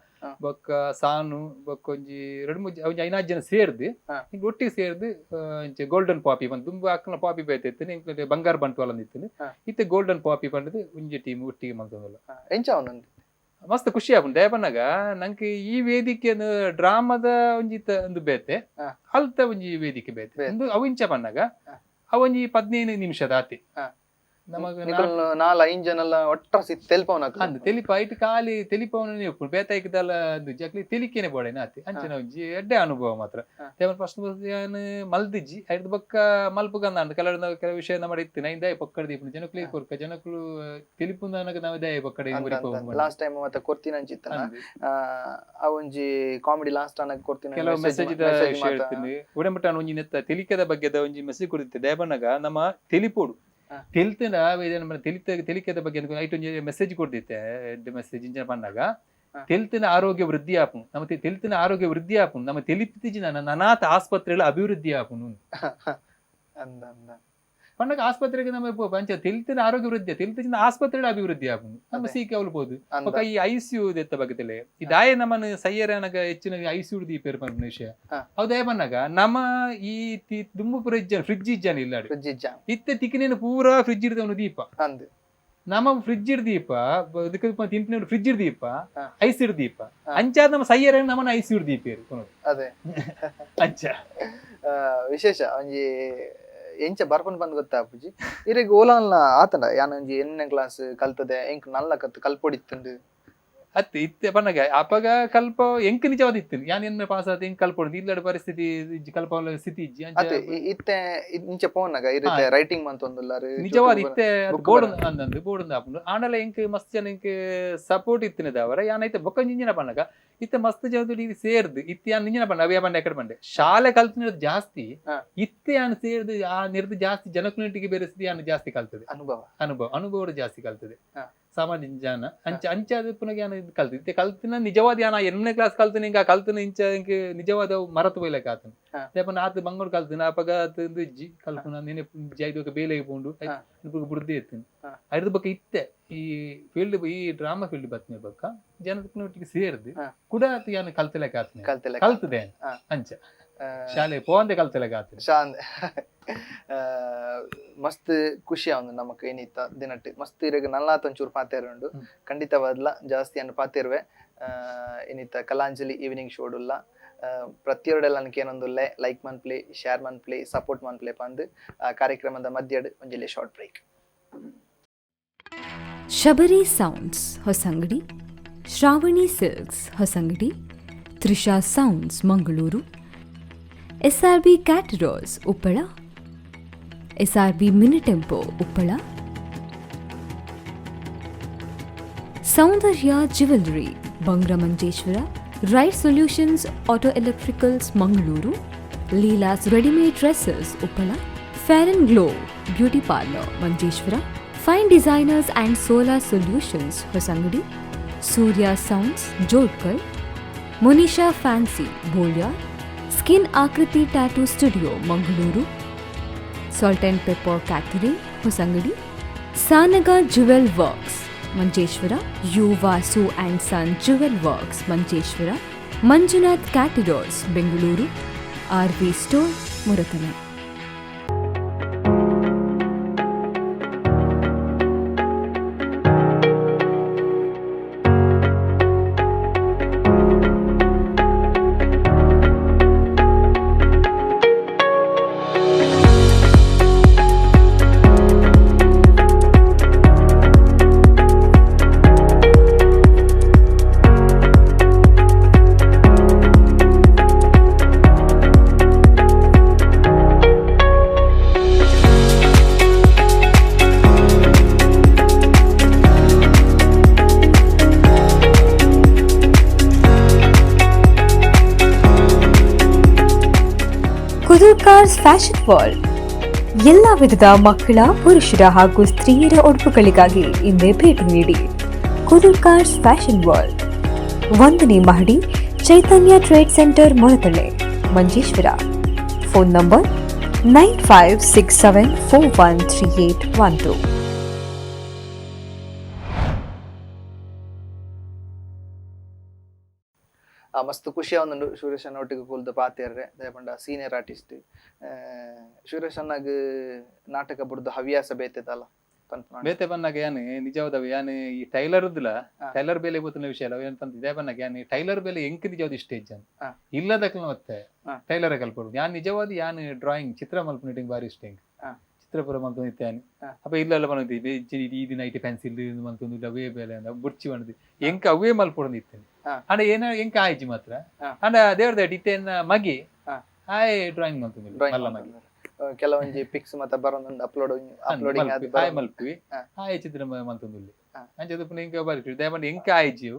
ಬೊಕ್ಕ ಸಾನು ಬೊಕ್ಕ ಒಂಜಿ ಎರಡು ಮೂಜಿ ಒಂಜಿ ಐನಾಜ್ ಜನ ಸೇರ್ದು ಎಂಕ್ಲು ಒಟ್ಟಿಗೆ ಸೇರ್ದು ಇಂಚ ಗೋಲ್ಡನ್ ಪಾಪಿ ಬಂದು ದುಂಬು ಅಕ್ಕನ ಪಾಪಿ ಬೇತೆ ಇತ್ತು ಎಂಕ್ಲು ಬಂಗಾರ ಬಂಟ್ವಾಲ ಇತ್ತು ಇತ್ತೆ ಗೋಲ್ಡನ್ ಪಾಪಿ ಪಂಡದು ಒಂಜಿ ಟೀಮ್ ಒಟ್ಟಿಗೆ ಮಲ್ತೊಂದುಲ್ಲ ಎಂಚ ಒಂದೊಂದು ಮಸ್ತ್ ಖುಷಿ ಆಪುಂಡು ದಯಪನ್ನಗ ನಂಗೆ ಈ ವೇದಿಕೆ ಡ್ರಾಮಾದ ಒಂಜಿ ಒಂದು ಬೇತೆ ಅಲ್ತ ಒಂಜಿ ವೇದಿಕೆ ಬೇತೆ ಒಂದು ಅವು ಇಂಚ ಪನ್ನಗ ಅವೊಂಜಿ 15 ನಿಮಿಷದ ಆತಿ ನಮಗ ನಾಲ್ ಐನ್ ಜನಲ ಒಟ್ರಾಸಿ ತೆಲ್ಪವನ ಅಂದ್ ತೆಲಿಪ ಐಟ್ ಖಾಲಿ ತೆಲಿಪವನ ಉಪ್ಪು ಬೇತಾಯ್ಕದಲ್ಲ ಜಕ್ಲಿ ತೆಲಿಕೆನೆ ಬೋಡೇನ ಆತಿ ಅಂಚಿನ ಒಂಜಿ ಎಡ್ಡೆ ಅನುಭವ ಮಾತ್ರ. ಫಸ್ಟ್ ಮಲ್ದಿಜ್ಜಿ ಐಡ್ದ್ ಬೊಕ್ಕ ಮಲ್ಪುಗಂದ ಕೆಲವು ಕೆಲವು ವಿಷಯ ನಮ್ಮ ಇತ್ತು ನೈನ್ ದಾಯ ಪೊಕ್ಕಡ ದೀಪುನು ಜನಕ್ಲು ಕೊರ್ಕ ಜನಕ್ಲು ತೆಲಿಪುಂದನಗ ನಾವ್ ದಾಯ ಪೊಕ್ಕಡ ಲಾಸ್ಟ್ ಟೈಮ್ ಮತ್ತೆ ಕೊರ್ತಿನ ಅಂಚಿತ್ತನ ಆ ಒಂಜಿ ಕಾಮಿಡಿ ಲಾಸ್ಟ್ ಅನಗ ಕೊರ್ತಿನ ಕೆಲವು ಮೆಸೇಜ್ ವಿಷಯ ಹೇಳ್ತೀನಿ ಉಡಂಬಟ್ಟ ಒಂಜಿ ನೆತ್ತ ತೆಲಿಕೆದ ಬಗ್ಗೆದ ಒಂಜಿ ಮೆಸೇಜ್ ಕೊಡ್ತಿದ್ದೆ ದಯಬಣ್ಣಗ ನಮ್ಮ ತೆಲಿಪೋಡು ತೆಲಿತನ ತೆಲಿಕೆದ ಬಗ್ಗೆ ಐಟ್ ಒಂಜಿ ಮೆಸೇಜ್ ಕೊಡ್ದಿತ್ತೆ ಮೆಸೇಜ್ ಇಂಚಿನ ಪಣ್ಣಾಗ ತೆಲ್ತಿನ ಆರೋಗ್ಯ ವೃದ್ಧಿ ಆಪುನು ನಮ್ಮ ತೆಲ್ತಿನ ಆರೋಗ್ಯ ವೃದ್ಧಿ ಆಪುನು ನಮ್ಮ ತೆಲಿಪಿತಿಜಿನ ನನಾತ ಆಸ್ಪತ್ರೆಗಳ ಅಭಿವೃದ್ಧಿ ಆಪುನು ಪಣ್ಣಗ ಆಸ್ಪತ್ರೆಗೆ ನಮ್ಮ ಪಂಚ ತೆಲ್ತಿನ ಆರೋಗ್ಯ ವೃದ್ಧಿ ತೆಲ್ತಿನ ಆಸ್ಪತ್ರೆಗಳ ಅಭಿವೃದ್ಧಿ ಆಪುನು ನಮ್ಮ ಸೀಕೆ ಅವಲ್ಬೋದು ಬೊಕ್ಕ ಈ ಐಸಿಯು ದೆತ್ತ ಬಗ್ಗೆ ಈ ದಾಯ ನಮ್ಮನ್ನು ಸಯ್ಯರನಗ ಹೆಚ್ಚಿನ ಐಸಿಯು ದೀಪೇರು ಪನ್ಪಿನ ವಿಷಯ ಅವು ಪನ್ನಾಗ ನಮ್ಮ ಈ ದುಂಬು ಪೂರ ಇಜ್ಜಾನ ಫ್ರಿಡ್ಜ್ ಇಜ್ಜಾನ ಇಲ್ಲ ಇತ್ತೆ ತಿಕ್ಕಿನೇನು ಪೂರಾ ಫ್ರಿಡ್ಜ್ ಇಡ್ದವನು ದೀಪ ನಮ್ಮ ಫ್ರಿಡ್ಜ್ ದೀಪ ತಿಂಪಿನ ಫ್ರಿಡ್ಜ್ ದೀಪ ಐಸ್ ದೀಪ ಅಂಚಾದ ನಮ್ಮ ಸಯ್ಯರ ನಮ್ಮನ್ನ ಐಸ್ ದೀಪ ಅದೇ ಅಂಚ ವಿಶೇಷ ಒಂಜಿ ಎಂಚ ಬರ್ಪನ್ ಬಂದ್ ಗೊತ್ತಾ ಅಪ್ಪುಜಿ ಇರೆಗ್ ಓಲಾನ್ಲ ಆತಂಡ ಯಾನ್ ಒಂಜಿ ಎಣ್ಣೆ ಕ್ಲಾಸ್ ಕಲ್ತದೆ ಎಂಕ್ ನಲ್ಲ ಕತ್ತು ಕಲ್ಪೊಡಿತ್ತುಂಡು ಅತ್ತೆ ಇತ್ತೆ ಪನ್ನಗ ಅಪಗ ಕಲ್ಪ ಎಂಕ್ ನಿಜವಾದ ಇತ್ತು ಯಾನ್ ಎನ್ನ ಪಾಸ್ ಆತ ಎಂಕ್ ಕಲ್ಪೊಡು ಇಲ್ಲಡ ಪರಿಸ್ಥಿತಿ ಇಜ್ಜಿ ಕಲ್ಪ ಸ್ಥಿತಿ ಇಜ್ಜಿ ಅತ್ತೆ ಇತ್ತೆ ಇಂಚ ಪೋನಗ ಇರುತ್ತೆ ರೈಟಿಂಗ್ ಮಂತೊಂದುಲ್ಲಾರು ನಿಜವಾದ ಇತ್ತೆ ಬೋರ್ಡ್ ಅಂದಂದು ಬೋರ್ಡ್ ಆಪುಂಡು ಆಂಡಲ ಎಂಕ್ ಮಸ್ತ್ ಜನ ಎಂಕ್ ಸಪೋರ್ಟ್ ಇತ್ತಿನ ದಾವರ ಯಾನೈತೆ ಬೊಕ್ಕ ಇಂಜಿನ ಪನ್ನಗ ಇತ್ತೆ ಮಸ್ತ್ ಜನ ಸೇರ್ದು ಇತ್ತೆ ಯಾನ್ ಇಂಜಿನ ಪಂಡ ಅವೇ ಪಂಡ ಎಕಡೆ ಪಂಡೆ ಶಾಲೆ ಕಲ್ತಿನ ಜಾಸ್ತಿ ಇತ್ತೆ ಯಾನ್ ಸೇರ್ದು ಆ ನಿರ್ದು ಜಾಸ್ತಿ ಜನಕುಲಿಟಿಗೆ ಬೆರೆಸಿದ ಯಾನ್ ಜಾಸ್ತಿ ಕಲ್ತದೆ ಅನುಭವ ಅನುಭವ ಅನುಭವ ಜಾಸ್ತಿ ಕಲ್ತದೆ ಸಾಮಾನ್ಯ ಜ್ಞಾನ ಅಂಚ ಅಂಚಾದ ಪುನಃ ಯಾನ್ ಇದು ಕಲ್ತು ಇತ್ತೆ ಕಲ್ತಿನ ನಿಜವಾದ ಯಾನ ಎಣ್ಣೆ ಕ್ಲಾಸ್ ಕಲ್ತಿನ ಹಿಂಗ ಕಲ್ತಿನ ಇಂಚ ಇಂಕ ನಿಜವಾದ ಮರತು ಬೈಲಕ ಆತನ ದೇಪನ ಆತ ಬಂಗೋಡು ಕಲ್ತಿನ ಅಪಗ ಆತ ಇಜ್ಜಿ ಕಲ್ಪುನ ನೆನೆ ಜೈದೋಕ ಬೇಲೆಗೆ ಪೋಂಡು ಬುಡ್ದೇ ಇತ್ತಿನ ಐದು ಬೊಕ್ಕ ಇತ್ತೆ ಈ ಫೀಲ್ಡ್ ಈ ಡ್ರಾಮಾ ಫೀಲ್ಡ್ ಬತ್ತಿನ ಬೊಕ್ಕ ಜನಕ್ಕೆ ಸೇರ್ದು ಕೂಡ ಯಾನ್ ಕಲ್ತಲೆಕ ಆತನ ಕಲ್ತದೆ ಅಂಚ ಶಾಲೆ ಪೋಂದೆ ಕಲ್ತಲೆಕ ಆತನ ಶಾಂದೆ ಮಸ್ತ್ ಖುಷಿ ಆವಂದು ನಮಕ್ ಏನಿತ್ತ ದಿನಟ್ಟು ಮಸ್ತ್ ಇರಗ ನಲ್ಲಾತ್ ಒಂಚೂರು ಪಾತೇರುಂಡು ಖಂಡಿತವಾದ್ಲ ಜಾಸ್ತಿ ಅನ್ನು ಪಾತೇರುವೆ ಏನಿತ್ತ ಕಲಾಂಜಲಿ ಈವ್ನಿಂಗ್ ಶೋಡುಲ್ಲ ಪ್ರತಿಯೊಡೆಲ್ಲ ನನಗೆ ಏನೊಂದುಲ್ಲೆ ಲೈಕ್ ಮನ್ಪ್ಲೆ ಶೇರ್ ಮನ್ಪ್ಲೆ ಸಪೋರ್ಟ್ ಮನ್ಪ್ಲೆ ಪಂದ್ ಕಾರ್ಯಕ್ರಮದ ಮಧ್ಯಡ್ ಒಂಜಿಲೆ short break. Shabari sounds Hosangadi, Shravani silks Hosangadi, Trisha sounds Mangaluru, SRB caterers Uppala, SRB mini tempo Uppala, Soundarya jewellery Bangra Manjeshwar, right solutions auto electricals Mangaluru, Leela's readymade dresses Uppala, fair and glow beauty parlour Manjeshwar, fine designers and solar solutions Hosangadi, Surya sounds Jodkal, Monisha fancy Boliyar, skin Akriti tattoo studio Mangaluru, salt and pepper catering Hosangadi, Sanaga jewel works Manjeshwar, U Vasu and son jewel works Manjeshwar, Manjunath caterers Bengaluru, R V store Muratana. Kudurkar's fashion world ಎಲ್ಲ ವಿಧದ ಮಕ್ಕಳ, ಪುರುಷರ ಹಾಗೂ ಸ್ತ್ರೀಯರ ಉಡುಪುಗಳಿಗಾಗಿ ಹಿಂದೆ ಭೇಟಿ ನೀಡಿ. ಕುದುರ್ಕಾರ್ಸ್ fashion world, 1ನೇ ಮಹಡಿ, Chaitanya trade centre, Muratale, Manjeshwar. Phone number 9567413812. ಮಸ್ತ್ ಖುಷಿ ಆವೊಂದುಂಡು ಸುರೇಶ್ ಒಟ್ಟಿಗೆ ಕುಲ್ದು ಪಾತೆರ್ರೆ. ದಯಪಂಡ ಸೀನಿಯರ್ ಆರ್ಟಿಸ್ಟ್ ಸುರೇಶ್ ಅಣ್ಣಗ್ ನಾಟಕ ಬುಡ್ದು ಹವ್ಯಾಸ ಬೇತೆದಲ್ಲ ಪನ್ಪುನ. ಬೇತೆ ಪನ್ನಾಗ ಯಾನ್ ನಿಜವಾದವು ಯಾನ್ ಈ ಟೈಲರ್ ಇದ್ಲ ಟೈಲರ್ ಬೇಲೆ ಗೊತ್ತಿನ ವಿಷಯ ಅಲ್ಲ ಏನ್ ಪಂತ ಪನ್ನಾಗ ಯಾನ್ ಟೈಲರ್ ಬೇಲೆ ಎಂಕ್ ನಿಜವಾದ ಇಷ್ಟ ಇಜ್ಜಾನ್ ಇಲ್ಲದಕ್ಲ ಮತ್ತೆ ಟೈಲರ್ ಕಲ್ಪಡು. ಯಾನ್ ನಿಜವಾದ ಯಾನ್ ಡ್ರಾಯಿಂಗ್ ಚಿತ್ರ ಮಲ್ಪುನ ಬಾರಿ ಇಷ್ಟ ಎಂಕ್. ಚಿತ್ರಪುರ ಮಲ್ತೊಂದು ಇತ್ತೆ ಯಾನ್ ಅಪ್ಪ ಇಲ್ಲೆಲ್ಲ ಪನೊಂದು ಈ ದಿನ IT pencil ಮಲ್ತೊಂದು ಅವೇ ಬೇಲೆ ಅಂದ ಬುಡ್ಚಿ ಬಂದು ಎಂಕ್ ಅವೇ ಮಲ್ಪೊಡೊಂದು ಇತ್ತೇನೆ. ಅಂಡ ಏನ ಎಂಕ್ ಆಯ್ಜಿ ಮಾತ್ರ. ಅಂಡ ದೇವ್ರ ಇತ್ತೆ ಮಗಿ ಆಯ್ ಡ್ರಾಯಿಂಗ್ ಮಲ್ತೊಂದು ಮಲ್ಲ ಮಗಿ ಕೆಲವೊಂಜಿ ಪಿಕ್ಸ್ ಮತ್ತ ಬರೊಂದುಂಡು ಅಪ್ಲೋಡ್ ಅಪ್ಲೋಡಿಂಗ್ ಆದ್ ಆಯ್ ಮಲ್ಪುವಿ ಆಯ್ ಚಿತ್ರ ಮಲ್ತೊಂದುಲ್ಲೆ. ಅಂಚ ಪುನ ಎಂಕ್ ಬಾರಿ ದಯಮಾಡಿ ಎಂಕ್ ಆಯ್ಜಿ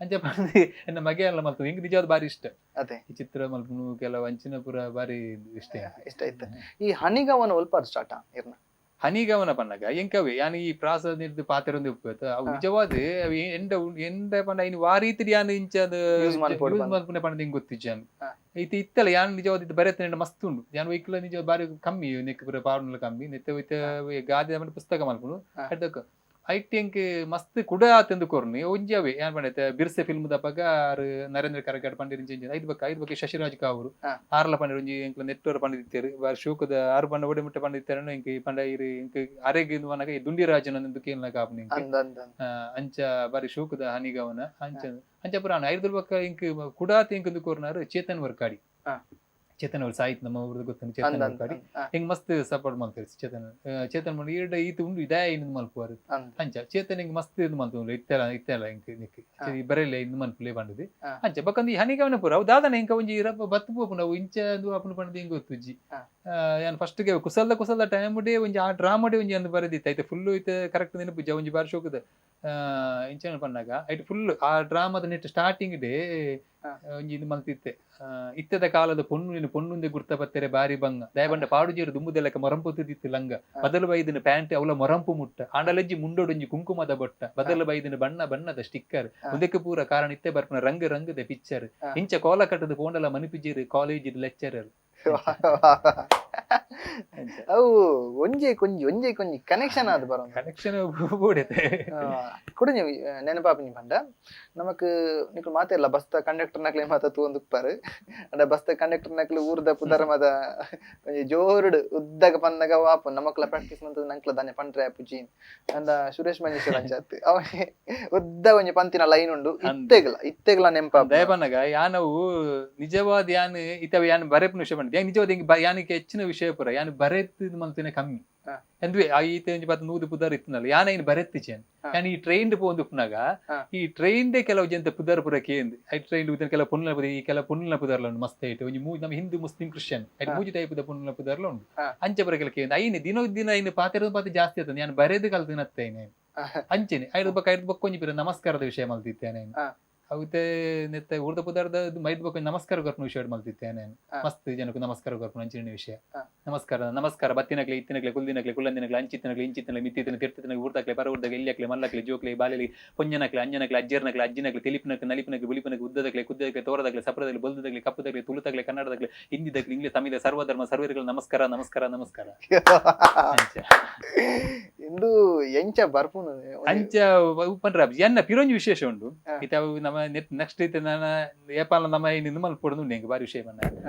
ಅಂಚ ಪಂದ್ ಎನ್ನ ಮಗೆ ಎಲ್ಲ ಮಲ್ತೊಂದು ಎಂಕ್ ನಿಜವಾದ ಬಾರಿ ಇಷ್ಟ. ಅದೇ ಈ ಚಿತ್ರ ಮಲ್ಪುನು ಕೆಲವು ಅಂಚಿನ ಪೂರ ಬಾರಿ ಇಷ್ಟ ಇಷ್ಟ ಇತ್ತು. ಈ ಹನಿಗವನ ಒಲ್ಪ ಸ್ಟಾರ್ಟ್ ಇರ್ನ ಹನಿಗವನ ಪನ್ನಗ ಎಂಕವೇ ಯಾನ್ ಈ ಪ್ರಾಸ ನಿರ್ದು ಪಾತೆರೊಂದು ಉಪ್ಪು ಅವು ನಿಜವಾದ ಅವು ಎಂಡ ಎಂಡ ಪಂಡ ಇನ್ನು ವಾರೀತಿ ಯಾನ್ ಇಂಚ ಯೂಸ್ ಮಲ್ಪುನೆ ಪಂಡ ಎಂಕ್ ಗೊತ್ತಿಜ್ಜಿ ಯಾನ್ ಇತ್ತೆ ಇತ್ತಲ್ಲ ಯಾನ್ ನಿಜವಾದ ಇತ್ತು ಬರೆತ ಮಸ್ತ್ ಉಂಡು. ಯಾನ್ ವೈಕ್ಲ ನಿಜ ಬಾರಿ ಕಮ್ಮಿ ನೆಕ್ ಪೂರ ಪಾಡುನ ಕಮ್ಮಿ ನೆತ್ತ ಒಯ್ತ ಗಾದೆ ಪಂಡ ಪುಸ್ತಕ ಮಲ್ಪುನು ಅಡ್ಡಕ್ಕ ಐಟ್ ಎಂಕ್ ಮಸ್ತ್ ಕುಡ ಆತಂದು ಕೊರ್ನು ಒಂಜಿ ಅವೇ ಯಾನ್ ಪಂಡ ಬಿರ್ಸೆ ಫಿಲ್ಮ್ ದಪಗ ಆರ್ ನರೇಂದ್ರ ಕರಗಾಡ್ ಪಂಡಿರ್ ಇಂಚ ಐದು ಬಕ್ಕ ಐದು ಬಕ್ಕ ಶಶಿರಾಜ್ ಕಾವರು ಆರ್ಲ ಪಂಡಿರ್ ಒಂಜಿ ಎಂಕ್ಲ ನೆಟ್ವರ್ ಪಂಡಿತ್ತೇರು ಬಾರಿ ಶೋಕದ ಆರು ಪಂಡ ಒಡೆ ಮುಟ್ಟ ಪಂಡಿತ್ತೇರು ಎಂಕ್ ಪಂಡ ಇರು ಎಂಕ್ ಅರೆಗ್ ಮನಗ ಈ ದುಂಡಿರಾಜನ ಕೇನ್ಲ ಕಾಪುನ ಎಂಕ್ ಅಂಚ ಬಾರಿ ಶೋಕದ ಹನಿಗವನ ಅಂಚ ಅಂಚ ಪುರಾಣ ಐದು ಬಕ್ಕ ಎಂಕ್ ಕುಡಾತ್ ಎಂಕ್ ಕೊರ್ನಾರು ಚೇತನ್ ವರ್ಕಾಡಿ. ಚೇತನ್ ಅವ್ರು ಸಾಹಿತ್ಯ ನಮ್ಮ ಊರ್ದು ಗೊತ್ತುಂಡು ಚೇತನ್ ವರ್ಕಾಡಿ ಹಿಂಗ್ ಮಸ್ತ್ ಸಪೋರ್ಟ್ ಮಾಡ್ತಾರೆ ಚೇತನ್ ಚೇತನ್ ಮಾಡಿ ಈಡ ಈತ ಉಂಡು ಇದೇ ಇಂದು ಮಲ್ಪುವಾರು ಅಂಚ ಚೇತನ್ ಹಿಂಗ್ ಮಸ್ತ್ ಇದು ಮಲ್ತು ಇತ್ತೆಲ್ಲ ಇತ್ತೆಲ್ಲ ಹಿಂಗ್ ನಿಕ್ ಬರಲ್ಲ ಇಂದು ಮನ್ಪುಲೆ ಬಂದದು ಅಂಚ ಬಕ್ಕಂದು ಈ ಹನಿಗವನ ಪೂರ ಅವು ದಾದನ ಹಿಂಗ ಒಂಜಿ ರಪ್ಪ ಬತ್ತು ಪೋಪುಂಡು ಅವು ಇಂಚ ಅಪ್ಪನ ಪಂಡದು ಹಿಂಗ್ ಗೊತ್ತುಜ್ಜಿ. ಯಾನ್ ಫಸ್ಟ್ ಗೆ ಕುಸಲ್ದ ಕುಸಲ್ದ ಟೈಮ್ ಡೇ ಒಂಜಿ ಆ ಡ್ರಾಮಾ ಡೇ ಒಂಜಿ ಅಂದ್ ಬರೆದಿತ್ತು ಐತೆ ಫುಲ್ ಐತೆ ಕರೆಕ್ಟ್ ನೆನಪು ಒಂಜಿ ಬಾರಿ ಶೋಕದ ಇಂಚ ಪನ್ನಾಗ ಐಟ್ ಫುಲ್ ಆ ಡ್ರಾಮಾದ net starting day ಒಂಜಿ ಇದು ಮಲ್ತಿತ್ತೆ. ಇತ್ತದ ಕಾಲದ ಪೊಣ್ಣು ನೀನು ಪೊಣ್ಣುಂದೆ ಗುರ್ತ ಪತ್ತೆರೆ ಬಾರಿ ಬಂಗ ದಯಬಂಡ ಪಾಡುಜೇರು ದುಂಬುದೆಲ್ಲಕ ಮೊರಂಪು ಲಂಗ ಬದಲು ಬೈದಿನ ಪ್ಯಾಂಟ್ ಅವಲ ಮೊರಂಪು ಮುಟ್ಟ ಆಂಡಲಜ್ಜಿ ಮುಂಡೊಡೊಂಜಿ ಕುಂಕುಮದ ಬೊಟ್ಟ ಬದಲು ಬೈದಿನ ಬಣ್ಣ ಬಣ್ಣದ ಸ್ಟಿಕ್ಕರ್ ಉದಕ್ಕೆ ಪೂರ ಕಾರಣ ಇತ್ತೆ ಬರ್ಪುನ ರಂಗ ರಂಗದ ಪಿಕ್ಚರ್ ಇಂಚ ಕೋಲ ಕಟ್ಟದ ಪೋಂಡಲ ಮನಿಪಿಜೇರು ಕಾಲೇಜ್ ಲೆಕ್ಚರರ್. ಅವು ಒಂಜಿ ಕೊಂಜಿ ಒಂಜಿ ಕೊಂಜಿ ಕನೆಕ್ಷನ್ ಆದ್ ಬರೋದು ಕನೆಕ್ಷನ್ ಬೋಡೈತೆ ಕುಡಿഞ്ഞ ನೆನಪಾಪಿನಿ ಪಂಡ ನಮಕ್ ನಿಕುಲು ಮಾತೆರ್ಲ ಬಸ್ತ ಕಂಡಕ್ಟರ್ ನಕ್ಲೆ ಮಾತ ತೂವೊಂದು ಉಪ್ಪರ್. ಅಂಡ ಬಸ್ತ ಕಂಡಕ್ಟರ್ ನಕ್ಲು ಊರ್ದ ಪುದರ್ ಮಾತ ಒಂಜಿ ಜೋರುಡು ಉದ್ದಗ ಪನ್ನಗ ವಾಪು ನಮಕ್ಲ ಪ್ರಾಕ್ಟೀಸ್ ಮಂತದ ನಂಕ್ಲ ದಾನೆ ಪಂಡ್ರೆ ಆಪುಜಿ ಅಂಡ ಸುರೇಶ್ ಮಂಜೇಶ್ವರ ಅಂಚಾತ್ ಅವ ಉದ್ದ ಒಂಜಿ ಪಂತಿನ ಲೈನ್ ಉಂಡು ಇತ್ತೆಗ್ಲ ಇತ್ತೆಗ್ಲ ನೆನಪಾಪ ದಯಪನ್ನಗ ಯಾನವು ನಿಜವಾದ ಯಾನ್ ಇತವ ಯಾನ್ ಬರೆಪುನ ವಿಷಯ ಪಂಡ ನಿಜವಾದ ಹಿಂಗ್ ಯಾನಿಗೆ ಹೆಚ್ಚಿನ ವಿಷಯ ಪುರ ಯಾನ್ ಬರೆತ್ ಮಲ್ತಿನ ಕಮ್ಮಿ ಅಂದ್ವೆ ಆ ಈತೆ ಒಂಜಿ ಪತ್ತು ನೂದು ಪುದರ್ ಇತ್ತಿನಲ್ಲ ಯಾನ್ ಐನ್ ಬರೆತ್ತಿಚೇನ್. ಯಾನ್ ಈ ಟ್ರೈನ್ ಪೋಂದು ಉಪ್ಪುನಗ ಈ ಟ್ರೈನ್ ಡೆ ಕೆಲವು ಜನ ಪುದರ್ ಪುರ ಕೇಂದ್ I train ಉದನ್ ಕೆಲವು ಪೊನ್ನುಲ ಪುದರ್ ಈ ಕೆಲವು ಪೊನ್ನುಲ ಪುದರ್ಲ ಉಂಡು ಮಸ್ತ್ ಐಟ್ ಒಂಜಿ ಮೂಜಿ ನಮ್ಮ ಹಿಂದೂ ಮುಸ್ಲಿಂ ಕ್ರಿಶ್ಚಿಯನ್ ಐಟ್ ಮೂಜಿ ಟೈಪ್ ದ ಪೊನ್ನುಲ ಪುದರ್ಲ ಉಂಡು ಅಂಚ ಪುರ ಕೆಲ ಕೇಂದ್ ಐನ್ ದಿನ ದಿನ ಐನ್ ಪಾತೆರದ ಪಾತೆ ಜಾಸ್ತಿ ಆತಂದ್ ಯಾನ್ ಬರೆದು ಕಲ್ತಿನತ್ತೆ ಐನ್ ಅಂಚೆನೆ ಐದು ಬೊಕ್ಕ ಐದು ಬೊಕ್ಕ ಒಂಜಿ ಪಿರ ನಮಸ್ಕಾರದ ವಿಷಯ ಮಲ್ತಿತ್ತೇನೆ ಅವಿತೆ ನೆತ್ತ ಊರ್ದ ಪುದರ್ದ ಮೈದ್ ಬೊಕ್ಕ ನಮಸ್ಕಾರ ಕೊರ್ಪುನ ವಿಷಯ ಮಲ್ತಿತ್ತೇನೆ ಮಸ್ತ್ ಜನಕ್ಕೆ ನಮಸ್ಕಾರ ಕೊರ್ಪುನ ಅಂಚಿನ ವಿಷಯ. ನಮಸ್ಕಾರ ನಮಸ್ಕಾರ ಬತ್ತಿನಕ್ಲೆ ಇತ್ತಿನಕ್ಲೆ ಕುಲ್ದಿನಕ್ಲೆ ಕುಲ್ಲಂದಿನಕ್ಲೆ ಅಂಚಿತ್ತಿನಕ್ಲೆ ಇಂಚಿತ್ತಿನಕ್ಲೆ ಮಿತ್ತಿತ್ತಿನ ತಿರ್ತಿನಕ್ಲೆ ಊರ್ದಕ್ಲೆ ಪರ ಊರ್ದಕ್ಲೆ ಇಲ್ಲಕ್ಲೆ ಮಲ್ಲಕ್ಲೆ ಜೋಕ್ಲೆ ಬಾಲೆಲಿ ಪೊಂಜನಕ್ಲೆ ಅಂಜನಕ್ಲೆ ಅಜ್ಜರ್ನಕ್ಲೆ ಅಜ್ಜಿನಕ್ಲೆ ತಿಳಿಪಿನಕ್ಲೆ ನಲಿಪಿನಕ್ಲೆ ಬುಲಿಪಿನಕ್ಲೆ ಉದ್ದದಕ್ಲೆ ಕುದ್ದದಕ್ಲೆ ತೋರದಕ್ಲೆ ಸಪ್ರದಕ್ಲೆ ಬೊಲ್ದದಕ್ಲೆ ಕಪ್ಪುದಕ್ಲೆ ತುಳುತಕ್ಲೆ ಕನ್ನಡದಕ್ಲೆ ಹಿಂದಿದಕ್ಲೆ ಇಂಗ್ಲಿಷ್ ತಮಿಳ ಸರ್ವಧರ್ಮ ಸರ್ವರಿಗಳ ನಮಸ್ಕಾರ ನಮಸ್ಕಾರ ನಮಸ್ಕಾರ. ಇಂದು ಎಂಚ ಬರ್ಪುನು ಅಂಚ ಪನ್ರ ಎನ್ನ ಪಿರೊಂಜಿ ವಿಶೇಷ ಉಂಡು ಇತ್ತ ಅವು ನಮ್ಮ ನೆಕ್ಸ್ಟ್ ಇತ್ತೆ ನಾನ ಏಪಾಲ ನಮ್ಮ ಇನ್ನು ಮಲ್ಪೊಡು ಉಂಡು ಎಂಕ್ ಬಾರಿ ವಿಷಯ ಪಂಡ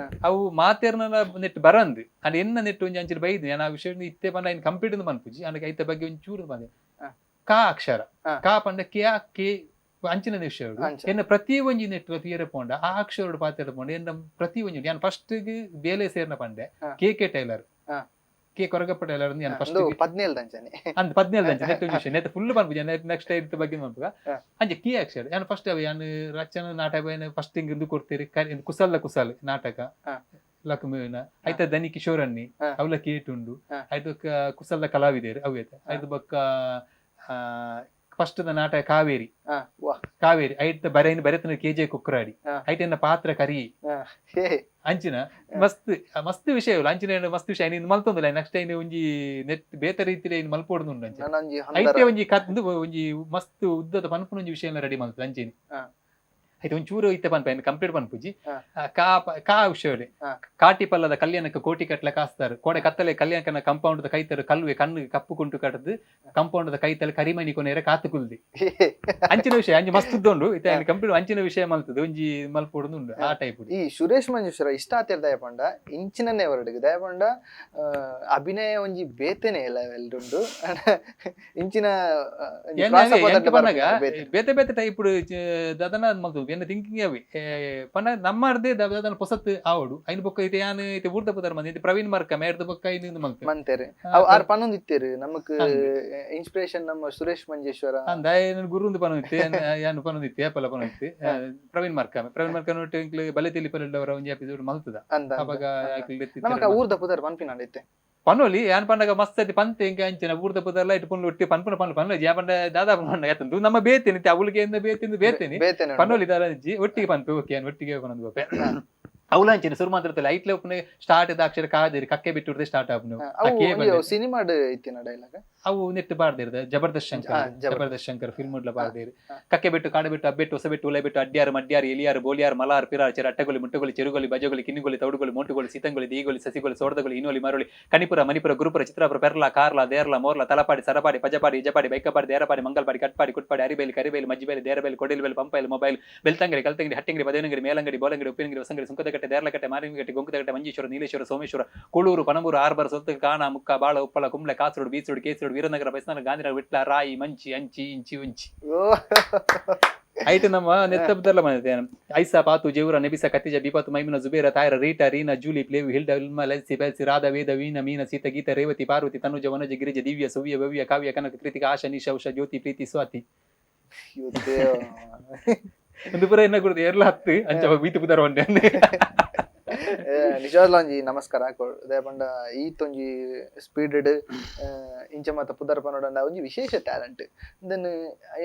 ಅವು ಮಾತೇರ್ನ ನೆಟ್ ಬರಂದು ಅಂಡ್ ಎನ್ನ ನೆಟ್ ಒಂಜಿ ಅಂಚಿನ ಬೈದು ನಾನು ಆ ವಿಷಯ ಇತ್ತೆ ಪಂಡ ಐನ್ ಕಂಪ್ಲೀಟ್ ಮನ್ಪುಜಿ ಅಂಡ್ ಐತ ಬಗ್ಗೆ ಒಂಚೂರು ಚೂರು ಬಂದೆ ಕಾ ಅಕ್ಷರ ಕಾ ಪಂಡ ಕೆ ಕೆ ಅಂಚಿನ ವಿಷಯ ಎನ್ನ ಪ್ರತಿ ಒಂಜಿ ನೆಟ್ ತೀರ ಪೋಂಡ ಆ ಅಕ್ಷರ ಪಾತ್ರ ಪೋಂಡ ಎನ್ನ ಪ್ರತಿ ಒಂಜಿ ನಾನು ಫಸ್ಟ್ ಬೇಲೆ ಸೇರ್ನ ಪಂಡೆ K K tailor K Koragappa tailor ನಾನು ಫಸ್ಟ್ 17 ಅಂಚನೆ ಅಂದ್ 17 ಅಂಚೆ ನೆಟ್ ವಿಷಯ ನೆಟ್ ಫುಲ್ ಪನ್ಪುಜಿ ನೆಕ್ಸ್ಟ್ ಇತ್ತ ಬಗ್ಗೆ ಮನ್ಪುಗ ಅಂಚೆ ಕೆ ಅಕ್ಷರ ನಾನು ಫಸ್ಟ್ ಅವ ಯಾನ್ ರಚನ ನಾಟಕ ಫಸ್ಟ್ ಹಿಂಗ್ ಇಂದು ಕೊಡ್ತೀರಿ ಕುಸಲ್ಲ ಕುಸಲ್ ನಾಟಕ ಲಕ್ಷ್ಮೀನ ಆಯ್ತ ದನಿ ಕಿಶೋರನ್ನಿ ಅವಲ ಕೇಟುಂಡು ಆಯ್ತು ಕುಸಲ್ದ ಕಲಾವಿದರು ಅವೇತ ಆಯ್ತು ಬೊಕ್ಕ ಫಸ್ಟ್ ನಾಟಕ ಕಾವೇರಿ ಕಾವೇರಿ ಐತ ಬರೆನ ಬರೆತನ ಕೆ ಜೆ ಕುಕ್ರಾಡಿ ಐಟೆನ್ನ ಪಾತ್ರ ಕರಿ ಅಂಚಿನ ಮಸ್ತ್ ಮಸ್ತ್ ವಿಷಯ ಅಂಚಿನ ಮಸ್ತ್ ವಿಷಯ ಐನ್ ಮಲ್ತೊಂದಿಲ್ಲ ನೆಕ್ಸ್ಟ್ ಐನ್ ಒಂಜಿ ನೆಟ್ ಬೇತ ರೀತಿಲಿ ಐನ್ ಮಲ್ಪೊಡ್ದು ಉಂಡು ಅಂಚೆ ಐತೆ ಒಂಜಿ ಕದ್ದು ಒಂಜಿ ಮಸ್ತ್ ಉದ್ದದ ಪನ್ಪುನ ಒಂಜಿ ವಿಷಯ ರೆಡಿ ಮಲ್ತದೆ ಅಂಚಿನ ಐತೆ ಒಂಚೂರು ಚೂರು ಇತ್ತೆ ಪನ್ಪ ಐನ್ ಕಂಪ್ಲೀಟ್ ಪನ್ಪುಜಿ ಕಾ ಕಾ ವಿಷಯ ಕಾಟಿ ಪಲ್ಲದ ಕಲ್ಯಾಣಕ್ಕೆ ಕೋಟಿ ಕಟ್ಲೆ ಕಾಸ್ತಾರು ಕೋಡೆ ಕತ್ತಲೆ ಕಲ್ಯಾಣಕನ ಕಂಪೌಂಡ್ ಕೈತರು ಕಲ್ವೆ ಕಣ್ಣು ಕಪ್ಪು ಕುಂಟು ಕಟ್ಟದು ಕಂಪೌಂಡ್ ಕೈತಲೆ ಕರಿಮಣಿ ಕೊನೆಯರ ಕಾತು ಕುಲ್ದಿ ಅಂಚಿನ ವಿಷಯ ಅಂಚೆ ಮಸ್ತ್ ಉಂಡು ಇತ್ತೆ ಕಂಪ್ಲೀಟ್ ಅಂಚಿನ ವಿಷಯ ಮಲ್ತದೆ ಒಂಜಿ ಮಲ್ಪೊಡುಂಡು ಉಂಡು ಆ ಟೈಪ್. ಈ ಸುರೇಶ್ ಮಂಜೇಶ್ವರ ಇಷ್ಟ ಆತಿರ್ ದಯಪಂಡ ಇಂಚಿನನ್ನೇ ಹೊರಡುಗೆ ದಯಪಂಡ ಅಭಿನಯ ಒಂಜಿ ಬೇತೆನೆ ಲೆವೆಲ್ ಉಂಡು ಇಂಚಿನ ಬೇತೆ ಬೇತೆ ಟೈಪ್ ದದನ ಮಲ್ತದೆ ಎನ್ನ ಥಿಂಕಿಂಗ್ ಅವಿ ಪಂಡ ನಮ್ಮರ್ದೇ ದದನ ಪೊಸತ್ ಆವಡು ಐನ್ ಬೊಕ್ಕ ಇತ್ತೆ ಯಾನ್ ಇತ್ತೆ ಊರ್ದ ಪುದರ್ ಮಂದಿ ಇತ್ತೆ ಪ್ರವೀಣ್ ಮಾರ್ಕ ಮೇರ್ದ ಬೊಕ್ಕ ಐನ್ ಮಲ್ತೆ ಮಂತೇರು ಆರ್ ಪನೊಂದು ಇತ್ತೇರು ನಮಕ್ ಇನ್ಸ್ಪಿರೇಷನ್ ನಮ್ಮ ಸುರೇಶ್ ಮಂಜೇಶ್ವರ ಅಂದ ಗುರುಂದು ಪನೊಂದಿತ್ತೆ ಯಾನ್ ಪನೊಂದಿತ್ತೆ ಏಪಲ ಪನೊಂದಿತ್ತೆ ಪ್ರವೀಣ್ ಮಾರ್ಕ ಪ್ರವೀಣ್ ಮಾರ್ಕ ನೋಟ್ ಇಂಕ್ಲೆ ಬಲೆ ತೆಲಿ ಪಲ್ಲೆವರ ಒಂಜಿ ಎಪಿಸೋಡ್ ಮಲ್ತದ ಅವಾಗ ನಮಕ ಊರ್ದ ಪುದರ್ ಪನ್ಪಿನಾಂಡ ಇತ್ತೆ ಪನೋಲಿ ಯಾನ್ ಪಂಡಗ ಮಸ್ತ್ ಅತಿ ಪಂತೆ ಇಂಕ ಅಂಚಿನ ಊರ್ದ ಪುದರ್ಲ ಇಟ್ಟು ಪುನ್ಲು ಒಟ್ಟಿ ಪನ್ಪುನ ಪನ್ಲು ಪನ್ಲು ಯಾ ಪಂಡ ದಾದಾ ಪಂಡ ಯಾತಂದು ನಮ್ಮ ಬೇತೇನಿ ಅವಳಿಗೆ ಎಂದ ಬೇತಿಂದು ಬೇತೇನಿ ಪನೋಲಿ ದಾರಾಜಿ ಒಟ್ಟಿಗೆ ಪನ್ಪೆ ಓಕೆ ಯಾನ್ ಒಟ್ಟಿಗೆ ಪನೊಂದು ಗೋಪೆ ಅವಳ ಅಂಚಿನ ಸುರು ಮಾತ್ರ ಐಟ್ಲೆ ಒಪ್ಪನೆ ಸ್ಟಾರ್ಟ್ ಅಕ್ಷರ ಕಾದಿರಿ ಕಕ್ಕೆ ಬಿಟ್ಟು ಸ್ಟಾರ್ಟ್ ಆಪುನು ಸಿನಿಮಾಡ್ ಇತ್ತಿನ ಡೈಲಾಗ್ ಅವು ನೆಟ್ ಬಾರ್ದಿರ್ದ ಜಬರ್ದಸ್ತ್ ಶಂಕರ್ ಜಬರ್ದಸ್ತ್ ಶಂಕರ್ ಫಿಲ್ಮ್ ಉಡ್ಲ ಬಾರ್ದಿರ್ ಕಕ್ಕೆ ಬಿಟ್ಟು ಕಾಡು ಬಿಟ್ಟು ಅಬ್ಬೆಟ್ಟು ಹೊಸಬೆಟ್ಟು ಉಲೆ ಬಿಟ್ಟು ಅಡ್ಯಾರು ಮಡ್ಯಾರು ಎಲಿಯಾರು ಬೋಲಿಯಾರು ಮಲಾರ್ ಪಿರಾರ್ ಚೆರ ಅಟ್ಟಗೊಲಿ ಮುಟ್ಟಗೊಲಿ ಚೆರುಗೊಲಿ ಬಜಗೊಲಿ ಕಿನ್ನಿಗೊಲಿ ತೌಡುಗೊಲಿ ಮೋಟುಗೊಲಿ ಸೀತಂಗೊಲಿ ದೀಗೊಲಿ ಸಸಿಗೊಲಿ ಸೋಡದಗೊಲಿ ಇನೋಲಿ ಮರಳಿ ಕಣಿಪುರ ಮಣಿಪುರ ಗುರುಪುರ ಚಿತ್ರಾಪುರ ಪೆರ್ಲಾ ಕಾರ್ಲಾ ದೇರ್ಲಾ ಮೋರ್ಲಾ ತಲಪಾಡಿ ಸರಪಾಡಿ ಪಜಪಾಡಿ ಇಜಪಾಡಿ ಬೈಕಪಾಡಿ ದೇರಪಾಡಿ ಮಂಗಲ್ಪಾಡಿ ಕಟ್ಪಾಡಿ ಕುಟ್ಪಾಡಿ ಅರಿಬೇಲಿ ಕರಿಬೇಲಿ ಮಜ್ಜಿಬೇಲಿ ದೇರಬೇಲಿ ಕೊಡಿಲ್ಬೇಲಿ ಪಂಪೈಲ್ ಮೊಬೈಲ್ ಬೆಲ್ತಂಗಡಿ ಕಲ್ತಂಗಡಿ ಹಟ್ಟಂಗಡಿ ಪದೇನಂಗಡಿ ಮೇಲಂಗಡಿ ಬೋಲಂಗಡಿ ಉಪ್ಪಿನಂಗಡಿ ಹೊಸಂಗಡಿ ಸುಂಕದಕಟ್ಟೆ ದೇರ್ಲಕಟ್ಟೆ ಮಾರಿನಗಟ್ಟೆ ಗೊಂಕದಕಟ್ಟೆ ಮಂಜೇಶ್ವರ ನೀಲೇಶ್ವರ ಸೋಮೇಶ್ವರ ಕೂಳೂರು ಪನಮೂರು ಆರ್ಬರ್ ಸೊತ್ತು ಕಾಣ ಮುಕ್ಕ ಬಾಳ ಉಪ್ಪಳ ಕುಂಬ್ಳೆ ಕಾಸರಗೋಡು ಬೀಸರೋಡು ಕೇಸರೋಡು ವೀರನಗರ ಬೈಸ್ನಾನ ಗಾಂಧಿನಗರ ವಿಟ್ಲ ರಾಯಿ ಮಂಚಿ ಅಂಚಿ ಇಂಚಿ ಉಂಚಿ ಐಟ್ ನಮ್ಮ ನೆತ್ತಬ್ದರ್ಲ ಬಂದಿದೆ ಐಸಾ ಪಾತು ಜೇವರ ನೆಬಿಸ ಕತ್ತಿಜ ಬಿಪಾತು ಮೈಮುನ ಜುಬೇರ ತಾಯರ Rita Reena Julie ಪ್ಲೇವಿ ಹಿಲ್ಡ ವಿಲ್ಮ ಲೆಲ್ಸಿ ಬೆಲ್ಸಿ ರಾಧಾ ವೇದ ವೀಣ ಮೀನ ಸೀತ ಗೀತ ರೇವತಿ ಪಾರ್ವತಿ ತನುಜ ವನಜ ಗಿರಿಜ ದಿವ್ಯ ಸುವ್ಯ ಭವ್ಯ ಕಾವ್ಯ ಕನಕ ಕೃತಿಕ ಆಶಾ ನಿಶಾ ಉಷಾ ಜ್ಯೋತಿ ಪ್ರೀತಿ ಸ್ವಾತಿ ಒಂದು ಪುರ ಎನ್ನ ಕುಡ್ದು ಎರ್ಲ ಹತ್ತು ಅಂಚ ಬೀತು ಪುದರ್ ಒಂಡೆ ನಿಜವಾಗ್ಲೂ ಒಂಜಿ ನಮಸ್ಕಾರ ದಯಪಂಡ ಈತೊಂಜಿ ಸ್ಪೀಡ್ ಇಂಚ ಮಾತ ಪುದರ್ ಪನೋಡಂಡ ಒಂಜಿ ವಿಶೇಷ ಟ್ಯಾಲೆಂಟ್ then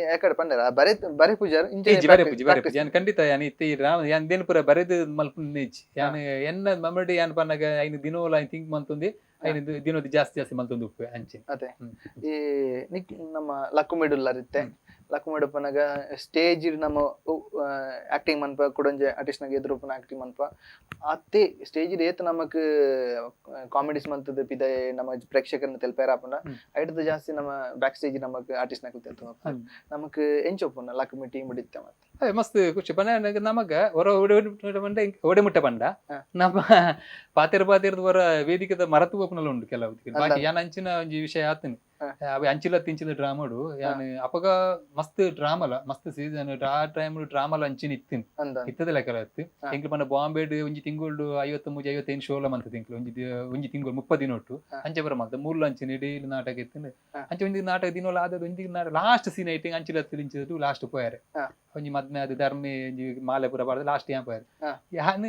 ಯಾಕಡೆ ಪಂಡರ ಬರೆ ಬರೆ ಪೂಜಾರ್ ಇಂಚ ಬರೆ ಪೂಜೆ ಬರೆ ಪೂಜೆ ಯಾನ್ ಖಂಡಿತ ಯಾನ್ ಇತ್ತೆ ರಾಮ ಯಾನ್ ದೇನ್ ಪೂರ ಬರೆದು ಮಲ್ಪುನೇಜ್ ಯಾನ್ ಎನ್ನ ಮಮ್ಮಡಿ ಯಾನ್ ಪನ್ನಗ ಐನ್ ದಿನೋಲ ಐನ್ ಥಿಂಕ್ ಮಲ್ತೊಂದು ಐನ್ ದಿನೋದಿ ಜಾಸ್ತಿ ಜಾಸ್ತಿ ಮಲ್ತೊಂದು ಉಪ್ಪೆ ಅಂಚೆ ಅದೇ ಈ ನಿಕ್ ನಮ್ಮ ಲಕ್ಕುಮಿಡುಲ್ಲರಿತ್ತೆ ಲಕ್ಕುಮಿಡು ಪನಗ ಸ್ಟೇಜ್ ನಮ್ಮ ಆಕ್ಟಿಂಗ್ ಮನ್ಪ ಕುಡೊಂಜೆ ಆರ್ಟಿಸ್ಟ್ ನಾಗ ಎದುರುಪನ ಆಕ್ಟಿಂಗ್ ಮನ್ಪ ಅತ್ತೆ ಸ್ಟೇಜ್ ಏತ್ ನಮಕ್ ಕಾಮಿಡೀಸ್ ಮಂತದ ಪಿದ ನಮ್ಮ ಪ್ರೇಕ್ಷಕರನ್ನ ತೆಲ್ಪೇರಾಪುನ ಐಟದ ಜಾಸ್ತಿ ನಮ್ಮ ಬ್ಯಾಕ್ ಸ್ಟೇಜ್ ನಮಕ್ ಆರ್ಟಿಸ್ಟ್ ನಾಗ ತೆಲ್ತ ನಮಕ್ ಎಂಚೊಪ್ಪುನ ಲಕ್ಕುಮಿ ಟೀಮ್ ಹಿಡಿತ್ತೆ ಮತ್ತೆ ಅದೇ ಮಸ್ತ್ ಖುಷಿ ಪಂಡ ನಮಗ ಹೊರ ಪಂಡ ಒಡೆ ಮುಟ್ಟ ಪಂಡ ನಮ್ಮ ಪಾತೆರ ಪಾತೆರದ ಹೊರ ವೇದಿಕೆದ ಮರತು ಒಪ್ಪುನಲ ಉಂಡು ಕೆಲವು ಬಾಕಿ ಯಾನ್ ಅಂಚಿನ ಒಂಜಿ ವಿಷಯ ಆತನಿ. ಅವೆ ಅಂಚಿಲ ತಿಂಚಿಲ ಡ್ರಾಮಾಡು ಯಾನ್ ಅಪಗ ಮಸ್ತ್ ಡ್ರಾಮಲ ಮಸ್ತ್ ಸೀಸನ್ ಆ ಟೈಮ್ ಡ್ರಾಮಲ ಅಂಚಿನ ಇತ್ತಿನ ಅಂದ ಇತ್ತದ ಲೆಕ್ಕಲ ಇತ್ತು. ಎಂಕ್ಲು ಪಂಡ ಬಾಂಬೆಡ್ ಒಂಜಿ ತಿಂಗಳು 53 55 ಶೋಲ ಮಂತ ತಿಂಗಳು ಒಂಜಿ ಒಂಜಿ ತಿಂಗಳು 30 ದಿನ ಒಟ್ಟು ಅಂಚೆ ಬರ ಮಂತ ಮೂರ್ಲ ಅಂಚಿನ ಡೈಲಿ ನಾಟಕ ಇತ್ತು. ಅಂಚೆ ಒಂಜಿ ನಾಟಕ ದಿನೋಲ ಆದದ್ದು ಒಂಜಿ ನಾಟಕ ಲಾಸ್ಟ್ ಸೀನ್ ಐಟಿಂಗ್ ಅಂಚಿಲ ತಿಂಚಿದ್ದು ಲಾಸ್ಟ್ ಪೋಯಾರೆ. ಒಂಜಿ ಮದ್ಮೆ ಅದು ಧರ್ಮಿ ಒಂಜಿ ಮಾಲೆ ಪೂರ ಪಾಡ್ದು ಲಾಸ್ಟ್ ಯಾನ್ ಪೋಯಾರೆ. ಯಾನ್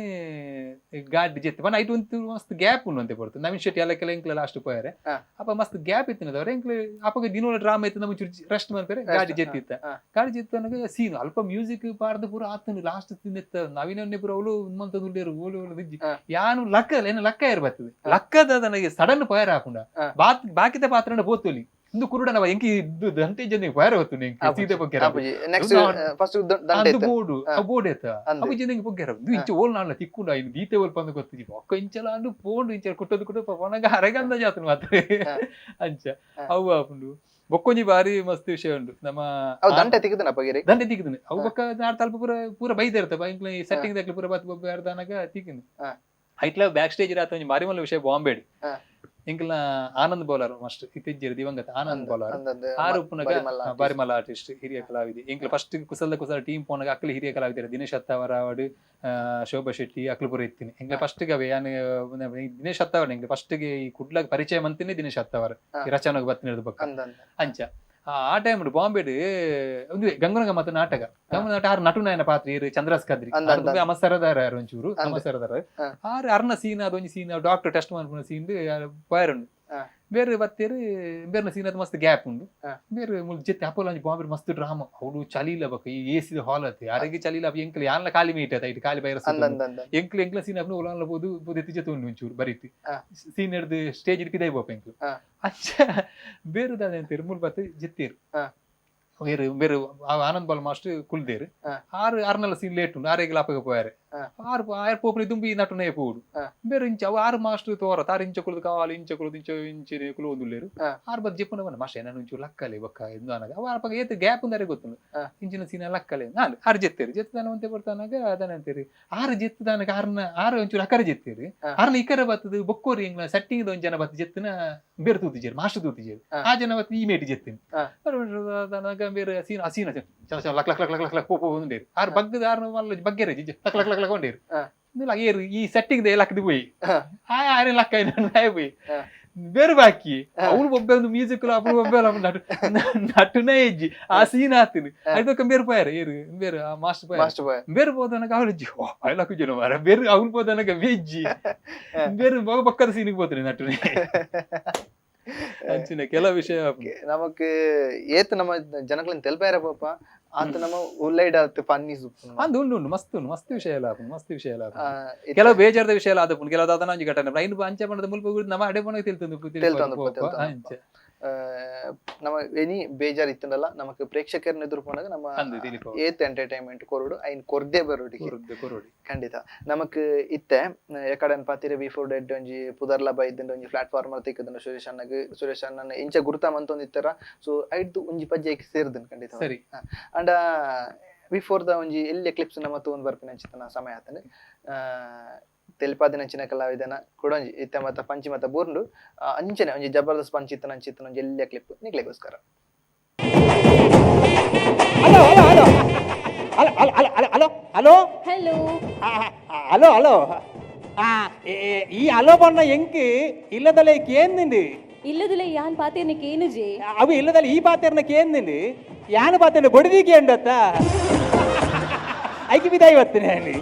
ಗಾಡಿ ಜೆತ್ತು ಪಂಡ ಐಟ್ ಒಂದು ಮಸ್ತ್ ಗ್ಯಾಪ್ ಉಂಡು ಅಂತೆ ಪೊರ್ತು ನವೀನ್ ಶೆಟ್ಟಿ ಎಲ್ಲ ಕೆಲ ಎಂಕ್ಲ ಲಾಸ್ಟ್ ಪೋಯಾರೆ. ಅಪ್ಪ ಮಸ್ತ್ ಗ್ಯಾಪ್ ಇತ್ತಿನದವ್ರೆ ಎಂಕ್ಲು ಅಪ್ಪಗ ದಿನೋಲ ಡ್ರಾಮಾ ಇತ್ತು ನಮ್ಮ ಚೂರು ರೆಸ್ಟ್ ಮಾಡ್ತಾರೆ ಗಾಡಿ ಜೆತ್ತಿತ್ತ. ಗಾಡಿ ಜೆತ್ತು ಅನ್ನಗ ಸೀನ್ ಅಲ್ಪ ಮ್ಯೂಸಿಕ್ ಪಾಡ್ದು ಪೂರ ಆತನು ಲಾಸ್ಟ್ ಸೀನ್ ಇತ್ತ ನವೀನನ್ನೇ ಪೂರ ಅವಳು ಉಮ್ಮಂತ ದುಲ್ಲೇರು ಓಲು ಓಲು ದಿಜ್ಜಿ. ಯಾನು ಲಕ್ಕ ಏನ ಲಕ್ಕ ಏರ್ ಬರ್ತದೆ ಲಕ್ಕದ ನನಗೆ ಸಡನ್ ಫೈರ್ ಹಾಕುಂಡ ಬಾಕಿದ ಪಾತ್ರನ ಪೋತುಲಿ ಇಂದು ಕುರುಡನ ಎಂಕಿ ಇದ್ದು ದಂಟೆ ಜನ ಫೈರ್ ಹೊತ್ತು ಎಂಕಿ ಸೀದೆ ಪೊಗ್ಗೆರ. ನೆಕ್ಸ್ಟ್ ಫಸ್ಟ್ ದಂಟೆ ಅಂದು ಇತ್ತು. ಬೋರ್ಡು ಆ ಬೋರ್ಡ್ ಎತ್ತ ಅಂದು. ಅವು ಜನ ಪೊಗ್ಗೆರ ಇಂದು ಇಂಚ ಓಲ್ ನಾಳ ತಿಕ್ಕುಂಡ ಇನ್ನು ದೀತೆ ಓಲ್ ಪಂದು ಗೊತ್ತಿಜಿ ಒಕ್ಕ ಇಂಚಲ ಅಂದು ಪೋಂಡು ಇಂಚ ಕುಟ್ಟದು ಕುಟ್ಟು ಪೊನಗ ಅರಗಂದ ಜಾತನು ಮಾತ್ರ. ಅಂಚ ಅವು ಆಪುಂಡು ಬೊಕ್ಕೊಂಜಿ ಬಾರಿ ಮಸ್ತ್ ವಿಷಯ ಉಂಡು ನಮ್ಮ ಅವು ದಂಟೆ ತಿಕ್ಕದನ ಪಗಿರಿ ದಂಡೆ ತಿಕ್ಕಿದನು ಅವು ಬೊಕ್ಕ ನಾಡ್ ತಲ್ಪ ಪೂರ ಪೂರ ಬೈದ ಇರ್ತ ಎಂಕ್ಲ ಸೆಟ್ಟಿಂಗ್ ದಕ್ಲು ಪೂರ ಬತ್ ಬೊಬ್ಬೆ ಅರ್ಧನಾಗ ತಿಕ್ಕಿನ. ಐಟ್ಲ ಬ್ಯಾಕ್ ಸ್ಟೇಜ್ ರಾತ ಒಂಜಿ ಬಾರಿ ಮಲ್ಲ ವಿಷಯ ಬಾಂಬೆಡ್. ಎಂಕ್ಲ ಆನಂದ್ ಬೌಲರ್ ಮಸ್ಟ್ ಇತ್ತೀಚೆಗೆ ದಿವಂಗತ ಆನಂದ್ ಬೌಲರ್ ಅಂದಂದು ಆರು ಉಪ್ಪುನಗ ಬಾರಿ ಮಲ್ಲ artist. ಬಾರಿ ಮಲ್ಲ ಆರ್ಟಿಸ್ಟ್ ಹಿರಿಯ ಕಲಾವಿದೆ. ಎಂಕ್ಲ ಫಸ್ಟ್ ಕುಸಲ್ದ ಕುಸಲ ಟೀಮ್ ಪೋನಾಗ ಅಕ್ಲು ಹಿರಿಯ ಕಲಾವಿದರು ದಿನೇಶ್ ಅತ್ತಾವರ ಅವಡು ಶೋಭಾ ಶೆಟ್ಟಿ ಅಕ್ಲು ಪೂರ ಇತ್ತೀನಿ. ಎಂಕ್ಲ ಫಸ್ಟ್ ಗವೆ ಯಾನ್ ದಿನೇಶ್ ಅತ್ತಾವರ ಎಂಕ್ಲ ಫಸ್ಟ್ ಗೆ ಈ ಕುಡ್ಲಾಗ ಪರಿಚಯ ಮಂತಿನಿ ದಿನೇಶ್ ಅತ್ತಾವರ. ಈ ರಚನೆಗೆ ಬತ್ತಿನ ಬೊಕ್ಕ ಅಂದಂದು ಅಂಚ ಆ ಟೈಮ್ ಬಾಂಬೆಡ್ ಒಂದು ಗಂಗುನಗ ಮತ್ತು ನಾಟಕ ಗಂಗುನ ನಾಟಕ ಆರು ನಟುನಾಯನ ಪಾತ್ರ ಇರು ಚಂದ್ರಾಸ್ ಕದ್ರಿ ಅಂದ, ಅಂದ. ಅಮಸರದಾರ ಯಾರು ಒಂಚೂರು ಅಂದ. ಅಮಸರದಾರ ಆರು ಅರ್ನ ಸೀನ್ ಅದೊಂಜಿ scene doctor test ಮಾಡ್ಕೊಂಡು ಸೀನ್ ಪೋಯರುಂಡು. ಬೇರೆ ಬತ್ತೇರು ಬೇರೆ ಸೀನ್ ಅದು ಮಸ್ತ್ ಗ್ಯಾಪ್ ಉಂಡು. ಬೇರೆ ಮುಲ್ ಜೆತ್ತೆ ಅಪೋಲ ಒಂಜಿ ಬಾಂಬೆ ಮಸ್ತ್ ಡ್ರಾಮಾ ಅವಳು ಚಳಿ ಇಲ್ಲ ಬಕ್ಕ ಈ ಎ ಸಿ ಹಾಲ್ ಅತ್ತೆ ಯಾರಿಗೆ ಚಳಿ ಇಲ್ಲ ಎಂಕ್ಲು ಯಾನ್ಲ ಖಾಲಿ ಮೀಟ್ ಆಯ್ತು ಖಾಲಿ ಬೈರಸ್ ಅಂದ ಅಂದ ಅಂದ ಎಂಕ್ಲು ಎಂಕ್ಲ ಸೀನ್ ಅಪ್ನ ಒಲಾನ್ಲ ಪೋದು ಪೋದು ಎತ್ತಿ ಉಂಡು ಒಂಚೂರು ಬರೀತಿ ಸೀನ್ ಹಿಡ್ದು ಸ್ಟೇಜ್ ಹಿಡ್ಕಿದೇ ಬೋಪ ಎಂಕ್ಲು. ಅಂಚ ಬೇರೆ ದಾದ ಅಂತೀರು ಮುಲ್ ಬತ್ತು ಜೆತ್ತೇರು. ಬೇರೆ ಬೇರೆ ಆ ಆನಂದ್ ಬಾಲ್ ಮಾಸ್ಟರ್ ಕುಲ್ದೇರು. ಆರು ಆರ್ನೆಲ್ಲ ಸೀನ್ ಲೇಟ್ ಉಂಡು ಆರೇಗ್ಲ ಅಪ್ಪಗೆ ಪೋಯಾರೆ. ಆರು ಆರು ಪೋಪುನಿ ದುಂಬಿ ನಟುನೇ ಪೋಡು. ಬೇರೆ ಇಂಚ ಅವು ಆರು ಮಾಸ್ಟರ್ ತೋರ ತಾರು ಇಂಚ ಕುಳ್ದು ಕಾಲು ಇಂಚ ಕುಳ್ದು ಇಂಚ ಇಂಚ ಕುಲು ಒಂದುಲ್ಲೇರು. ಆರು ಬದ್ ಜೆಪ್ಪುನ ಬಂದ ಮಾಸ್ಟರ್ ಏನಾನು ಒಂಚೂರು ಲಕ್ಕಲೆ ಬೊಕ್ಕ ಇಂದು ಅನಗ ಅವು ಆರು ಪಕ್ಕ ಏತ್ ಗ್ಯಾಪ್ ಉಂದಾರೆ ಗೊತ್ತುಂಡು. ಇಂಚಿನ ಸೀನ್ ಲಕ್ಕಲೆ ನಾಲ್ ಆರು ಜೆತ್ತೇರು ಜೆತ್ತದಾನ ಒಂತೆ ಬರ್ತಾನಾಗ ಅದನ್ನ ಅಂತೀರಿ ಆರು ಜೆತ್ತದಾನಗ ಆರ್ನ ಆರು ಒಂಚೂರು ಅಕರ ಜೆತ್ತೇರು. ಆರ್ನ ಇಕರ ಬತ್ತದು ಬೊಕ್ಕೋರಿ ಎಂಗ್ಲ ಸೆಟ್ಟಿಂಗ್ ಒಂಜಿ ಜನ ಬತ್ತು ಜೆತ್ತನ ಬೇರೆ ತೂತಿಜೇರು ಮಾಸ್ಟರ್ ತೂತಿಜೇರು. ಆ ಜನ ಬತ್ತು ಈ ಮೇಟಿ ಜೆತ್ತಿನ ಬೇರೆ ಸೀನ್ ಆ ಸೀನ್ ಚಲ ಚಲ luck luck luck luck luck ಪೋ ಪೋ ಉಂಡೇರು ಆರು ಬಗ್ಗದ ಆರು ಮಲ್ಲ ಬಗ್ಗೆರೆ ಜಿಜ್ಜ luck luck luck luck ಉಂಡೇರು. ಏರು ಈ ಸೆಟ್ಟಿಂಗ್ ಲಕ್ಕದು ಪೋಯಿ ಆ ಆರೆ ಲಕ್ಕ ಆಯ್ ಪೋಯಿ. ಬೇರೆ ಬಾಕಿ ಅವಳು ಒಬ್ಬ ಒಂದು ಮ್ಯೂಸಿಕ್ ಅప్పుడు ಒಬ್ಬ ನಟು ನಟುನೇ ಇಜ್ಜಿ ಆ ಸೀನ್ ಆತೀನಿ ಅದಕ್ಕೆ ಬೇರೆ ಪೋಯಾರ ಏರು ಬೇರೆ ಆ ಮಾಸ್ಟರ್ ಪೋಯಾರ. ಮಾಸ್ಟರ್ ಬಾಯ್ ಬೇರೆ ಹೋದನಕ ಅವಳು ಜಿ ಓ ಲಕ್ಕು ಜನ ಮಾರ ಬೇರೆ ಅವಳು ಹೋದನಕ ವೆಜ್ಜಿ ಬೇರೆ ಪಕ್ಕದ ಸೀನಿಗೆ ಹೋಗ್ತಾನೆ ನಟುನೇ ಅಂಚಿನ ಕೆಲ ವಿಷಯ. ನಮಕ್ ಏತ್ ನಮ್ಮ ಜನಕ್ಲೆನ್ ತೆಲ್ಪಾಯರ ಪಾಪ ಆತ ನಮ್ಮ ಉಲ್ಲೈಡ್ ಆತ್ ಫನ್ನಿ ಸುಪ್ಪು ಅಂದು ಉಂಡು ಉಂಡು ಮಸ್ತ್ ಉಂಡು ಮಸ್ತ್ ವಿಷಯ ಎಲ್ಲ ಆಪುಂಡು, ಮಸ್ತ್ ವಿಷಯ ಎಲ್ಲ ಆಪುಂಡು. ಕೆಲವು ಬೇಜಾರದ ವಿಷಯ ಎಲ್ಲ ಆದಪುಂಡು ಕೆಲವು ದಾದನ ಒಂಜಿ ಘಟನೆ ಐನು ಅಂಚೆ ಪಂಡದ ಮುಲ್ಪ ಗುರ್ದು ನಮ್ಮ ಅಡೆ ಪೋಣಗ ತಿಳ್ತಂದು ತೆಲ್ತೊಂದು ಪೋ, ತೆಲ್ತೊಂದು ಅಂಚೆ ನಮ್ಮ ಎನಿ ಬೇಜಾರ್ ಇತ್ತಂಡಲ್ಲ ನಮಕ್ ಪ್ರೇಕ್ಷಕರನ್ನ ಎದುರು ಪೋನಾಗ ನಮ್ಮ ಅಂದು ದಿಲೀಪ್ ಅವ್ರು. ಏತ್ ಎಂಟರ್ಟೈನ್ಮೆಂಟ್ ಕೊರಡು ಐನ್ ಕೊರ್ದೇ ಬರೋಡಿಗೆ. ಕೊರೊಡ್ದು ಕೊರೊಡಿ. ಖಂಡಿತ ನಮಕ್ ಇತ್ತೆ ಎಕಡನ್ ಪಾತಿರೆ ಬಿಫೋರ್ ಡೆಡ್ ಒಂಜಿ ಪುದರ್ಲ ಬೈದಂಡ ಒಂಜಿ ಪ್ಲಾಟ್ಫಾರ್ಮ್ ತಿಕ್ಕದಂಡ ಸುರೇಶ್ ಅಣ್ಣಗ್ ಸುರೇಶ್ ಅಣ್ಣನ ಇಂಚ ಗುರುತ ಮಂತೊಂದಿತ್ತರ ಸೊ ಐಡ್ದು ಒಂಜಿ ಪಜ್ಜೆ ಸೇರ್ದನ್ ಖಂಡಿತ. ಸರಿ. ಅಂಡ ಬಿಫೋರ್ the ಒಂಜಿ ಎಲ್ಲಿ ಕ್ಲಿಪ್ಸ್ ನಮ್ಮ ತೂನ್ ಬರ್ಪಿನ ಅಂಚಿತನ ಸಮಯ ಆತಂಡ್ ತೆಲ್ಪಾದಿನ ಅಂಚಿನ ಕಲಾವಿದನ ಕೊಡೊಂಜಿ ಇತ್ತೆ ಮತ್ತ ಪಂಚಿ ಮತ್ತ ಬೂರ್ಂಡು ಅಂಚನೆ ಒಂಜಿ ಜಬರ್ದಸ್ತ್ ಪಂಚಿ ಇತ್ತನ ಅಂಚಿತ್ತನ ಒಂಜಿ ಎಲ್ಲಿಯ clip ನಿಕ್ಲೆಗೋಸ್ಕರ. Hello hello hello hello hello hello hello hello. Hello. Hello hello ಆ ಈ ಹಲೋ ಬಣ್ಣ ಎಂಕ್ ಇಲ್ಲದಲೆ ಕೇಂದಿಂಡು. ಇಲ್ಲದಿಲ್ಲ ಯಾನ್ ಪಾತೇನಕ್ಕೆ ಏನುಜೆ. ಅವು ಇಲ್ಲದಲ್ಲ ಈ ಪಾತೆರ್ನ ಕೇಂದಿಂಡು ಯಾನು ಪಾತೇನ ಬೊಡದಿ ಕೇಂಡತ್ತ ಐಕಿ ಬಿದಾಯಿ ಬರ್ತೇನೆ ನಾನು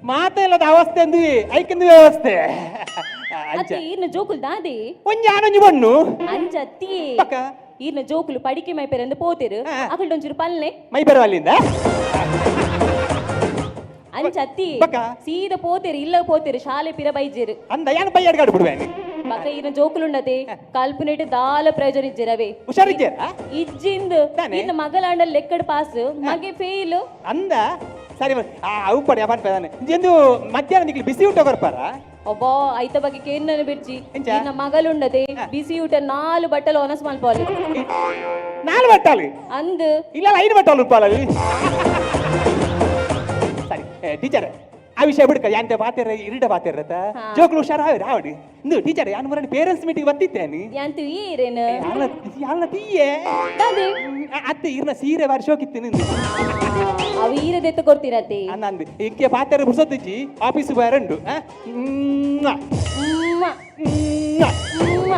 ಮಾತೆಲ್ಲದ ಅವಸ್ಥೆ ಅಂದುವೆ ಐಕೆಂದು ವ್ಯವಸ್ಥೆ ಅಂಚ. ಅತ್ತೆ ಈರ್ನ ಜೋಕುಲ್ ದಾದೆ. ಒಂಜಿ ಆನೊಂಜಿ ಬಣ್ಣು. ಅಂಚ ಅತ್ತಿಯೇ. ಪಕ್ಕ. ಈರ್ನ ಜೋಕುಲು ಪಡಿಕೆ ಮೈಪೆರಂದು ಪೋತೇರು. ಅಕಲ್ಡೊಂಚೂರು ಪಲ್ನೆ. ಮೈ ಬರುವ ಅಲ್ಲಿಂದ. ಅಂಚ ಅತ್ತಿಯೇ. ಬಕ್ಕ. ಸೀದಾ ಪೋತೇರು ಇಲ್ಲ ಪೋತೇರು ಶಾಲೆ ಪಿರ ಬೈಜೇರು. ಅಂದ ಯಾನು ಬೈ ಅಡ್ಗಾಡು ಬಿಡುವೇನೆ. ಬಕ್ಕ ಈರ್ನ ಜೋಕುಲುಂಡತೆ ಕಲ್ಪನೆಟ್ ದಾಲ ಪ್ರಯೋಜನ ಇಜ್ಜೆರವೇ. ಹುಷಾರಿದ್ದೀರಾ? ಇಜ್ಜಿಂದ್. ತಾನೆ? ಈರ್ನ ಮಗಲಾಂಡ ಲೆಕ್ಕಡ್ ಪಾಸ್ ಮಗೆ ಫೇಲ್. ಅಂದ ಸರಿ ಆ ಅವು ಪಡೆ ಅಪ್ಪ ಎಂದು ಮಧ್ಯಾಹ್ನ ನಿಕ್ಲಿ ಬಿಸಿ ಊಟ ಕೊರ್ಪಾರ? ಅಬ್ಬಾ ಐತ ಬಗ್ಗೆ ಕೇನ್ನನ ಬಿಡ್ಚಿ. ಎಂಚ? ಈರ್ನ ಮಗಲುಂಡತೆ ಬಿಸಿ ಊಟ 4 ಬಟ್ಟಲು ಒನಸ್ ಮಲ್ಪಾಲು. 4 ಬಟ್ಟಾಲು? ಅಂದ್. ಇಲ್ಲ 5 ಬಟ್ಟಾಲು ಉಪ್ಪಾಲಲ್ಲಿ. ಸರಿ ಟೀಚರ್ ಆ ವಿಷಯ ಬಿಡ್ಕ ಯಾಂತೆ ಪಾತೆರ ಇರಿಡ ಪಾತೆರತ ಜೋಕ್ಲು ಹುಷಾರ ಆವಿರ ಆವಡಿ ಇಂದು ಟೀಚರ್ ಯಾನ್ ಮುರನಿ ಪೇರೆಂಟ್ಸ್ ಮೀಟಿಂಗ್ ಬತ್ತಿತ್ತೇನಿ. ಯಾಂತು ಈರೇನು? ಯಾಲ್ನ ಯಾಲ್ನ ತೀಯೆ. ದಾದೆ? ಅತ್ತೆ ಇರ್ನ ಸೀರೆ ಬಾರಿ ಶೋಕಿತ್ತು ನಿಂದು. ಅವು ಈರದೆತ್ತ ಕೊಡ್ತೀರತ್ತೆ. ಅನ್ನಂದು ಇಂಕೆ ಪಾತೆರ ಬುಸತ್ತಿಜ್ಜಿ ಆಫೀಸ್ ಬರಂಡು. ಉಮ್ಮ. ಉಮ್ಮ. ಉಮ್ಮ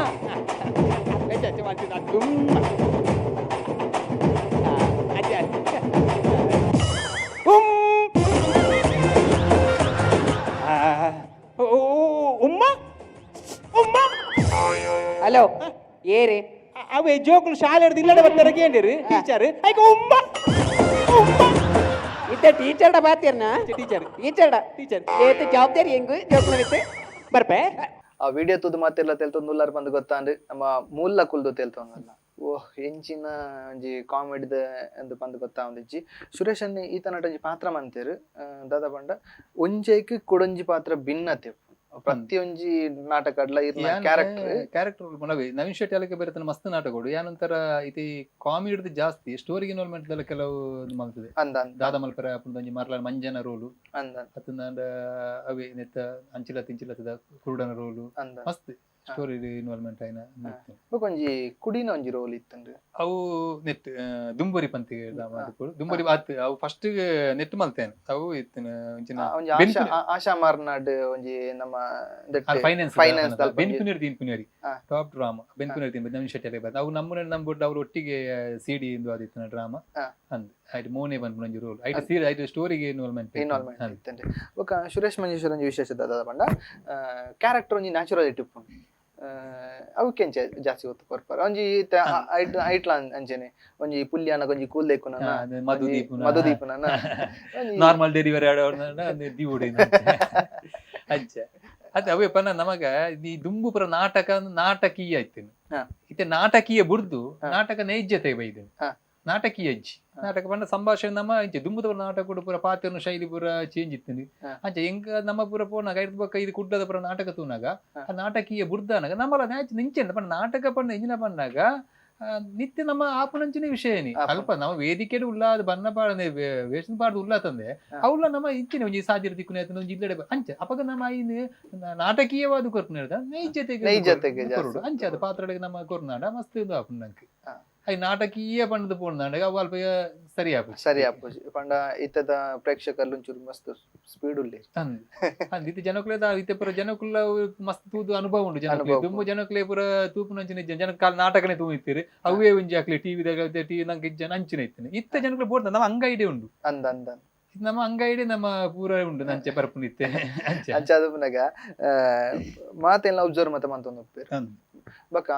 ಉಮ್ಮ. ಹಲೋ, ಏರಿ. ಅವೇ ಜೋಕುಲು ಶಾಲೆ ಹಿಡ್ದು ಇಲ್ಲಡೆ ಬರ್ತಾರೆ ಕೇಳಿರಿ ಟೀಚರ್ ಐಕ ಉಮ್ಮ ಉಮ್ಮ. ಇತ್ತ ಟೀಚರ್ಡ ಬಾತಿರ್ನ? ಟೀಚರ್. ಟೀಚರ್ಡ. ಟೀಚರ್. ಏತ್ ಜವಾಬ್ದಾರಿ ಹೆಂಗು ಜೋಕುಲು ವಿತ್ ಬರ್ಪೆ. ಆ ವಿಡಿಯೋ ತೂದು ಮಾತೆಲ್ಲ ತೆಲ್ತೊಂದು ಬಂದು ಗೊತ್ತಾಂಡ್ ನಮ್ಮ ಮೂಲ ಕುಲ್ದು ತೆಲ್ತೊಂದಲ್ಲ. ಓಹ್, ಎಂಚಿನ ಒಂಜಿ ಕಾಮಿಡಿದ ಎಂದು ಪಂದ್ ಗೊತ್ತಾವಂದಿಜ್ಜಿ. ಸುರೇಶ್ ಅಣ್ಣೆ ಈತ ನಟ ಒಂಜಿ ಪಾತ್ರ ಮಂತೇರು ದಾದ ಪಂಡ ಒಂಜೈಕ್ ಕೊಡೊಂಜಿ ಪಾತ್ರ ಭಿನ್ನತೆ ಪ್ರತಿಯೊಂಜಿ ನಾಟಕ ಅಡ್ಲ ಇರ್ನ ಕ್ಯಾರೆಕ್ಟರ್. ಕ್ಯಾರೆಕ್ಟರ್ ನವೀನ್ ಶೆಟ್ಟಿ ಅಲಕ್ಕೆ ಬೇರೆ ಮಸ್ತ್ ನಾಟಕಗಳು ಯಾನಂತರ ಇತಿ ಕಾಮಿಡಿ ಜಾಸ್ತಿ ಸ್ಟೋರಿ ಇನ್ವಾಲ್ವ್ಮೆಂಟ್ ದೆಲ್ಲ ಕೆಲವು ಇದು ಮಲ್ತದೆ. ಅಂದ ಅಂದ. ದಾದ ಮಲ್ಪರ ಒಂಜಿ ಮರ್ಲ ಮಂಜನ ರೋಲು. ಅಂದ. ಅತ್ತಂದ ಅವೇ ನೆತ್ತ ಅಂಚಿಲ ತಿಂಚಿಲತ್ತದ ಕುರುಡನ ರೋಲು. ಅಂದ. ಮಸ್ತ್ ಸ್ಟೋರಿ ಇನ್ವಾಲ್ವ್ಮೆಂಟ್ ಆಯ್ನ ನೆತ್ತೆ. ಬೊಕ ಒಂಜಿ ಕುಡಿನ ಒಂಜಿ ರೋಲ್ ಇತ್ತಂಡ್. ಅವು ನೆಟ್ ದುಂಬರಿ ಪಂತಿ ದುಂಬರಿ ಆತ್ ಅವು ಫಸ್ಟ್ ನೆಟ್ ಮಲ್ತೇನೆ ಅವು ಇತ್ತಿನ ಒಂಚಿನ ಒಂಜಿ ಆಶಾ ಆಶಾ ಮಾರ್ನಾಡ್ ಒಂಜಿ ನಮ್ಮ ಫೈನಾನ್ಸ್ ಫೈನಾನ್ಸ್ ಬೆನ್ಪುನೇರಿ ತಿನ್ಪುನೇರಿ ಟಾಪ್ ಡ್ರಾಮಾ ಬೆನ್ಪುನೇರಿ ತಿನ್ಪು ನವೀನ್ ಶೆಟ್ಟಿ ಅಲ್ಲೇ ಬರ್ತದೆ. ಅವು ನಮ್ಮನೆ ನಮ್ಮ ಅವ್ರ ಒಟ್ಟಿಗೆ ಸಿಡಿ ಇಂದು ಆದಿತ್ತಿನ ಡ್ರಾಮಾ ಅಂದ್ ಐಟ್ ಮೋನೆ ಬಂದ್ಪುನ ಒಂಜಿ ರೋಲ್ ಐಟ್ ಸೀರೆ ಐಟ್ ಸ್ಟೋರಿಗೆ ಇನ್ವಾಲ್ವ್ಮೆಂಟ್. ಇನ್ವಾಲ್ವ್ಮೆಂಟ್ ಇತ್ತಂಡ್. ಬೊಕ ಸುರೇಶ್ ಮಂಜೇಶ್ವರ ಒಂಜಿ ವಿಶೇಷ ದಾದ ಪಂಡ ಕ್ಯಾರೆಕ್ಟರ್ ಒಂಜಿ ನ್ಯಾಚುರಾಲಿಟಿ ಉಪ್ಪುಂಡು. ಅವಕ್ಕೆ ಜಾಸ್ತಿ ಗೊತ್ತು ಕೊರ್ಪರ್ ಒಂಜಿ ಐಟ್ಲ ಅಂಚನೆ ಒಂಜಿ ಪುಲ್ಯಾನ ಒಂಜಿ ಕೂಲ್ ದೆಕ್ಕುನ ಮಧುದೀಪುನ. ಮಧುದೀಪನ. ನಾರ್ಮಲ್ ಡೆಲಿವರಿ ದಿವುಡು ಅಂಚ ಅದೇ ಅವೇ ಪನ ನಮಗ ಈ ದುಂಬು ಪುರ ನಾಟಕ ನಾಟಕೀಯ ಇತ್ತೇನೆ. ಇತ್ತೆ ನಾಟಕೀಯ ಬುರ್ದು ನಾಟಕ ನೈಜತೆ ಬೈದು ನಾಟಕೀಯ ಅಜ್ಜಿ ನಾಟಕ ಪಂಡ ಸಂಭಾಷಣೆ ನಮ್ಮ ಇಂಚೆ ದುಂಬುದ ನಾಟಕ ಕೂಡ ಪೂರ ಪಾತ್ರನ ಶೈಲಿ ಪೂರ ಚೇಂಜ್ ಇತ್ತು. ಅಂಚೆ ಎಂಕ ನಮ್ಮ ಪೂರ ಪೋನಾಗ ಐದು ಬೊಕ್ಕ ಇದು ಕುಡ್ಡದ ಪೂರ ನಾಟಕ ತೂನಾಗ ಆ ನಾಟಕೀಯ ಬುರ್ದಾನಾಗ ನಮ್ಮಲ್ಲ ನ್ಯಾಚ್ ನಿಂಚೆ ಪಂಡ ನಾಟಕ ಪಂಡ ಇಂಜಿನ ಪಂಡಾಗ ನಿತ್ಯ ನಮ್ಮ ಆಪುನಂಚಿನ ವಿಷಯನಿ ಅಲ್ಪ ನಮ್ಮ ವೇದಿಕೆ ಉಲ್ಲಾದ ಬಣ್ಣ ಪಾಡನೆ ವೇಷನ್ ಪಾಡ್ದು ಉಲ್ಲಾ ತಂದೆ ಅವಳ ನಮ್ಮ ಇಂಚಿನ ಒಂಜಿ ಸಾದಿರ ದಿಕ್ಕುನ ಒಂಜಿ ಇಲ್ಲಡೆ ಅಂಚೆ ಅಪಗ ನಮ್ಮ ಐನ್ ನಾಟಕೀಯವಾದ ಕೊರ್ಪುನ ನೈಜತೆಗೆ ನೈಜತೆಗೆ ಕೊರಡು ಅಂಚೆ ಅದು ಪಾತ್ರಗಳಿಗೆ ನಮ್ಮ ಕೊರ್ನಾಡ ಮಸ್ತ್ ಇದು ಆಪುನ ನಂಗೆ I ನಾಟಕೀಯ ಪಂಡದ ಪೋಣ ಅವು ಅಲ್ಪ ಸರಿ ಆಪು ಸರಿ ಆಪು ಪಂಡ ಇತ್ತದ ಪ್ರೇಕ್ಷಕರ್ಲು ಒಂಚೂರು ಮಸ್ತ್ ಸ್ಪೀಡ್ ಉಲ್ಲೇರ್. ಅಂದ್ ಇತ್ತೆ ಜನಕುಲೆ ಇತ್ತೆ ಪೂರ ಜನಕುಲ ಮಸ್ತ್ ತೂದು ಅನುಭವ ಉಂಡು ಜನಕುಲೆ ದುಂಬು ಜನಕುಲೆ ಪೂರ ತೂಪುನಂಚಿನ ಜನ ಕಾಲ ನಾಟಕನೆ ತೂಯಿತ್ತೀರಿ ಅವೇ ಒಂಜಿ ಆಕ್ಲೆ ಟಿವಿ ಟಿವಿ ನಂಗೆ ಜನ ಅಂಚಿನ ಇತ್ತನೆ ಇತ್ತೆ ಜನಕುಲೆ ಬೋರ್ದ ನಮ್ಮ ಅಂಗೈಡೆ ಉಂಡು. ಅಂದ ಅಂದ. ನಮ್ಮ ಅಂಗೈಡೆ ನಮ್ಮ ಪೂರ ಉಂಡು ನಂಚೆ ಪರಪುನ ಇತ್ತೆ ಅಂಚೆ ಅಂಚೆ ಅದು ಪುನಗ ಮಾತೆಲ್ಲ ಅಬ್ಸರ್ವ್ ಮತ್ತೆ ಮಂತೊಂದು ಉಪ್ಪೇರು. ಬೊಕ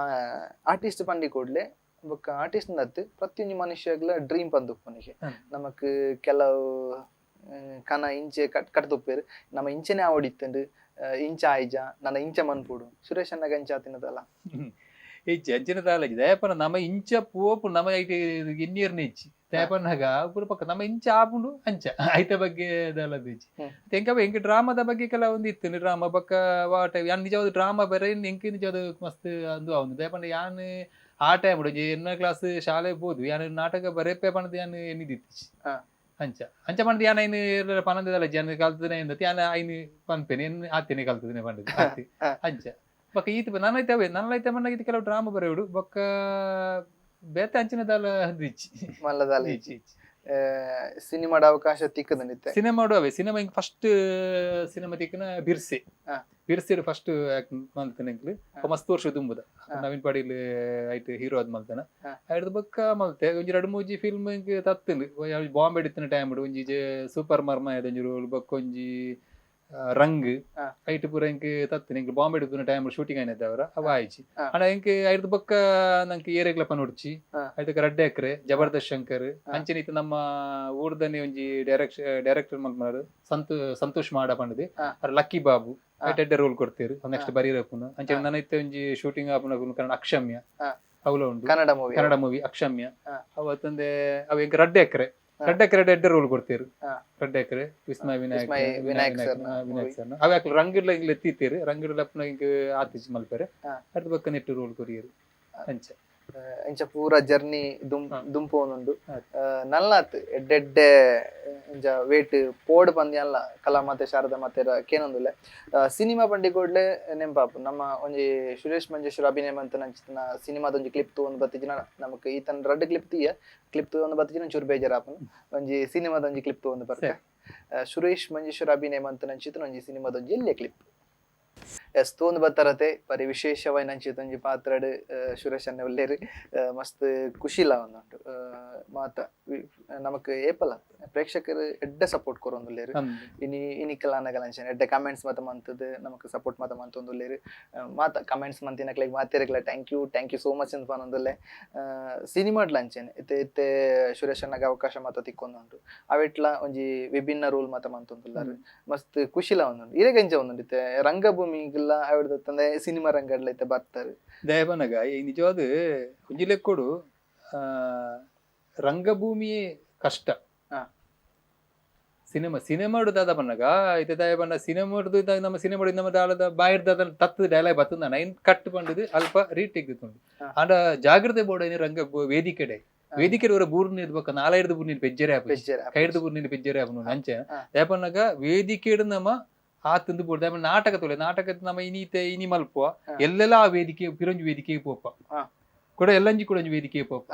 ಆರ್ಟಿಸ್ಟ್ ಪಂಡಿ ಕೂಡ್ಲೆ ಬೊಕ್ಕ ಆರ್ಟಿಸ್ಟ್ ನತ್ತು ಪ್ರತಿಯೊಂಜಿ ಮನುಷ್ಯಗ್ಲ ಡ್ರೀಮ್ ಪಂದು ಉಪ್ಪುನಿಗೆ ನಮಕ್ ಕೆಲವು ಕನ ಇಂಚೆ ಕಟ್ದುಪ್ಪೇರು ನಮ್ಮ ಇಂಚೆನೆ ಆವಡಿತ್ತಂಡು ಇಂಚ ಆಯ್ಜ ನನ್ನ ಇಂಚ ಮನ್ಪುಡು ಸುರೇಶ್ ಅಣ್ಣಗ ಇಂಚ ಆತಿನದಲ್ಲ. ಇಜ್ಜಿ ಅಂಚಿನ ತಾಲಜಿ ದಯಪನ ನಮ್ಮ ಇಂಚ ಪೋಪು ನಮ್ಮ ಐಟ್ ಎನ್ನಿಯರ್ನ ಇಜ್ಜಿ ದಯಪನಾಗ ಪೂರ ಪಕ್ಕ ನಮ್ಮ ಇಂಚ ಆಪುಂಡು ಅಂಚ ಐತ ಬಗ್ಗೆ ದಾಲದ ಇಜ್ಜಿ. ಎಂಕ ಎಂಕ್ ಡ್ರಾಮಾದ ಬಗ್ಗೆ ಕೆಲವೊಂದು ಇತ್ತು ಡ್ರಾಮಾ ಬೊಕ್ಕ ವಾಟ ಯಾನ್ ನಿಜವಾದ ಡ್ರಾಮಾ ಬೇರೆ ಎಂಕ್ ನಿಜವಾದ ಮಸ್ತ್ ಅಂದು ಅವನು ದಯಪಂಡ ಯಾನ್ ಆ ಟೈಮ್ ಒಂಜಿ ಎನ್ನ ಕ್ಲಾಸ್ ಶಾಲೆ ಬೋದು ಯಾನ್ ನಾಟಕ ಬರೆಪೆ ಪಂಡದ ಯಾನ್ ಎನ್ನಿದಿತ್ತು ಅಂಚ ಅಂಚ ಪಂಡ ಯಾನ್ ಐನ್ ಪನಂದದಲ್ಲ ಜನ ಕಲ್ತದೆ ಎಂದತಿ ಯಾನ್ ಐನ್ ಪನ್ಪೇನೆ ಎನ್ ಆತೇನೆ ಕಲ್ತದೆ ಪಂಡದ ಆತಿ ಅಂಚ ಬೊಕ್ಕ ಈತ ನನ್ನೈತೆ ಅವೇ ನನ್ನೈತೆ ಮಣ್ಣ ಈತ ಕೆಲವು ಡ್ರಾಮಾ ಬರೆಯುಡು ಬೊಕ್ಕ ಬೇತೆ ಅಂಚಿನ ದಾಲ ಇಚ್ಚಿ ಮಲ್ಲದಾಲ ಇಚ್ಚಿ ಇಚ್ಚಿ ಸಿನಿಮಾದ ಅವಕಾಶ ತಿಕ್ಕದಂಡಿತ್ತೆ. ಸಿನಿಮಾ ಅವೇ ಸಿನಿಮಾ ಹಿಂಗ್ ಫಸ್ಟ್ ಸಿನಿಮಾ ತಿಕ್ಕನ ಬಿರ್ಸೆ ಬಿರ್ಸೆ ಫಸ್ಟ್ ಮಲ್ತನೆ ಎಂಕ್ಲು ಮಸ್ತ್ ವರ್ಷ ದುಂಬುದ ನವೀನ್ ಪಾಟೀಲ್ ಐಟ್ ಹೀರೋ ಅದ್ ಮಲ್ತನ ಐಡ್ದ ಬೊಕ್ಕ ಮಲ್ತೆ ಒಂಜಿ ರಡು ಮೂಜಿ ಫಿಲ್ಮ್ ಇಂಕ್ ತತ್ತಂಡು ಬಾಂಬೆ ಇತ್ತಿನ ಟೈಮ್ ಒಂಜಿ ಸೂಪರ್ ಮರ್ಮ ಒಂಜಿ ರೋಲ್ ಬೊಕ್ಕ ಒಂಜಿ ರಂಗ್ ಐಟ್ ಪೂರ ಇಂಕ್ ತತ್ತನ ಎಂಕ್ ಬಾಂಬೆ ಇತ್ತಿನ ಟೈಮ್ ಶೂಟಿಂಗ್ ಆಯ್ನದ ಅವರ ಅವ ಆಯ್ಚಿ ಅಣ್ಣ ಎಂಕ್ ಐಡ್ದ ಬೊಕ್ಕ ನಂಗೆ ಏರೆಗ್ಲಪ್ಪ ನೋಡ್ಚಿ ಐತಕ ರಡ್ಡೆ ಎಕ್ರೆ ಜಬರ್ದಸ್ತ್ ಶಂಕರ್ ಅಂಚನೆ ಇತ್ತ ನಮ್ಮ ಊರ್ದನೆ ಒಂಜಿ ಡೈರೆಕ್ಟರ್ ಮಲ್ಪನಾರು ಸಂತೋಷ್ ಮಾಡ ಪಂಡದೆ ಅರ್ ಲಕ್ಕಿ ಬಾಬು ಐಟ್ ಎಡ್ಡೆ ರೋಲ್ ಕೊಡ್ತೇರು ನೆಕ್ಸ್ಟ್ ಬರೀರಪ್ಪನ ಅಂಚನೆ ನನ್ನ ಇತ್ತೆ ಒಂಜಿ ಶೂಟಿಂಗ್ ಆಪುನ ಕಾರಣ ಅಕ್ಷಮ್ಯ ಅವಲ ಉಂಡು ಕನ್ನಡ ಮೂವಿ ಅಕ್ಷಮ್ಯ ಅವತ್ತಂದೆ ಅವ ಎಂಕ್ ರಡ್ಡೆ ಎಕ್ರೆ ರಡ್ಡೆ ಎಕರೆ ಎಡ್ಡೆ ರೋಲ್ ಕೊಡ್ತೇರು ರಡ್ಡೆ ಎಕರೆ ವಿಸ್ಮಯ ವಿನಾಯಕ್ ವಿನಾಯಕ್ ಸರ್ ಅವ ಯಾಕೆ ರಂಗಿಡ್ಲ ಇಂಗ್ಲ ಎತ್ತಿತ್ತೀರು ರಂಗಿಡ್ಲ ಅಪ್ಪನ ಇಂಕ್ ಆತಿಜ್ ಮಲ್ಪೆರೆ ಅರ್ಧ ಬಕ್ಕ ನೆಟ್ಟು ರೋಲ್ ಕೊರಿಯರು ಅಂಚೆ. ಇಂಚ ಪೂರ ಜರ್ನಿ ದುಂ ದುಂಪೋನುಂಡು. ನಲ್ಲಾತ್ ಎಡ್ಡೆಡ್ಡೆ ಇಂಚ ವೇಟ್ ಪೋಡ್ ಪಂದ್ಯಲ್ಲ ಕಲಾಮಾತೆ ಶಾರದಾ ಮಾತೆರ ಕೇನೊಂದುಲ್ಲೆ. ಸಿನಿಮಾ ಪಂಡಿ ಕೂಡ್ಲೆ ನೆಂಪಾಪು ನಮ್ಮ ಒಂಜಿ ಸುರೇಶ್ ಮಂಜೇಶ್ವರ ಅಭಿನಯ ಮಂತನಂಚಿನ ಸಿನಿಮಾದ ಒಂಜಿ ಕ್ಲಿಪ್ ತೂವೊಂದು ಬತ್ತಿಜಿನ ನಮಕ್ ಈತನ ರಡ್ಡ್ ಕ್ಲಿಪ್ ತೀಯ ಕ್ಲಿಪ್ ತೂವೊಂದು ಬತ್ತಿಜಿನ ಚೂರು ಬೇಜಾರಾಪುನು. ಒಂಜಿ ಸಿನಿಮಾದ ಒಂಜಿ ಕ್ಲಿಪ್ ತೂವೊಂದು ಬರ್ತೆ. ಸುರೇಶ್ ಮಂಜೇಶ್ವರ ಅಭಿನಯ ಮಂತನಂಚಿನ ಒಂಜಿ ಸಿನಿಮಾದ ಒಂಜಿ ಎಲ್ಯ ಕ್ಲಿಪ್. ಎಸ್ ತೂವೊಂದು ಬತ್ತರತೆ ಪರಿ ವಿಶೇಷವಾಯಿನಂಚಿನ ಒಂಜಿ ಪಾತ್ರಡ್ ಸುರೇಶ್ ಅಣ್ಣೆ ಉಲ್ಲೆರ್. ಮಸ್ತ್ ಖುಷಿಲ ಉಂಡು. ಮಾತ ನಮಕ್ ಏಪಲ ಪ್ರೇಕ್ಷಕರು ಎಡ್ಡೆ ಸಪೋರ್ಟ್ ಕೊರೊಂದುಲ್ಲೆರ್. ಇನಿ ಇನಿಕಲ ಅನಗಲ ಎಡ್ಡೆ ಕಮೆಂಟ್ಸ್ ಮಾತ ಮಂತದ್ ನಮಕ್ ಸಪೋರ್ಟ್ ಮಾತ ಮಂತೊಂದುಲ್ಲೆರ್. ಮಾತ comments ಮಂತಿನಕ್ಲೆಗ್ ಮಾತೆರೆಗ್ಲ thank you, thank you so much ಅಂದ್ ಪನೊಂದುಲ್ಲೆ. ಸಿನಿಮಾಡ್ಲ ಅಂಚೆನೆ ಇತ್ತೆ ಇತ್ತೆ ಸುರೇಶ್ ಅಣ್ಣಗ್ ಅವಕಾಶ ಮಾತ ತಿಕ್ಕೊಂದುಂಡು. ಅವೆಟ್ಲ ಒಂಜಿ ವಿಭಿನ್ನ ರೋಲ್ ಮಾತ ಮಂತೊಂದುಲ್ಲೆರ್. ಮಸ್ತ್ ಖುಷಿಲ ಉಂದುಂಡು. ಇರೆಗ್ ಎಂಚ ಉಂದುಂಡು ಇತ್ತೆ ರಂಗಭೂಮಿಗ್ಲ ಅವೆಡ್ದ್ ಸಿನಿಮಾ ರಂಗಡ್ಲ ಇತ್ತೆ ಬರ್ತಾರೆ? ದಯಪನಗ ಈ ನಿಜವಾದ ಒಂಜಿ ಲೆಕ್ಕೊಡು ರಂಗಭೂಮಿಯೇ ಕಷ್ಟ. ಸಿನಿಮಾ ಸಿನಿಮಾಡು ದಾದ ಪನ್ನಗ ಇತ್ತೆ ದಾಯ ಪನ್ನ ಸಿನಿಮಾಡ್ದು ನಮ್ಮ ಸಿನಿಮಾಡು ನಮ್ಮ ದಾಳದ ಬಾಯಿರ್ದ ತತ್ತು ಡೈಲಾಗ್ ಬತ್ತದ ನೈನ್ ಕಟ್ ಪಂಡುದು ಅಲ್ಪ ರೀಟೇಕ್ ತಿತ್ತುಂಡು. ಆಂಡ ಜಾಗ್ರತೆ ಬೋರ್ಡ್ ಐನ ರಂಗ ವೇದಿಕೆಡೆ ವೇದಿಕೆ ಅವರ ಬೂರ್ ನೀರ್ ಬೊಕ್ಕ ನಾಲೈರ್ದು ಬೂರ್ ನೀರು ಪೆಜ್ಜರೆ ಆಪುಜಿ, ಕೈರ್ದು ಬೂರ್ ನೀರು ಪೆಜ್ಜರೆ ಆಪುನು. ಅಂಚೆ ದಾಯ ಪನ್ನಗ ವೇದಿಕೆಡ್ ನಮ್ಮ ಆ ತಿಂದು ಬೋರ್ಡ್ ದಾಯ ನಾಟಕ ತೋಲೆ ನಾಟಕ ನಮ್ಮ ಇನೀತೆ ಇನಿ ಮಲ್ಪುವ ಎಲ್ಲೆಲ್ಲ ಆ ವೇದಿಕೆ ಪಿರೊಂಜಿ ವೇದಿಕೆ ಪೋಪ ಕೂಡ ಎಲ್ಲಂಜಿ ಕೂಡ ಒಂಜಿ ವೇದಿಕೆ ಪೋಪ.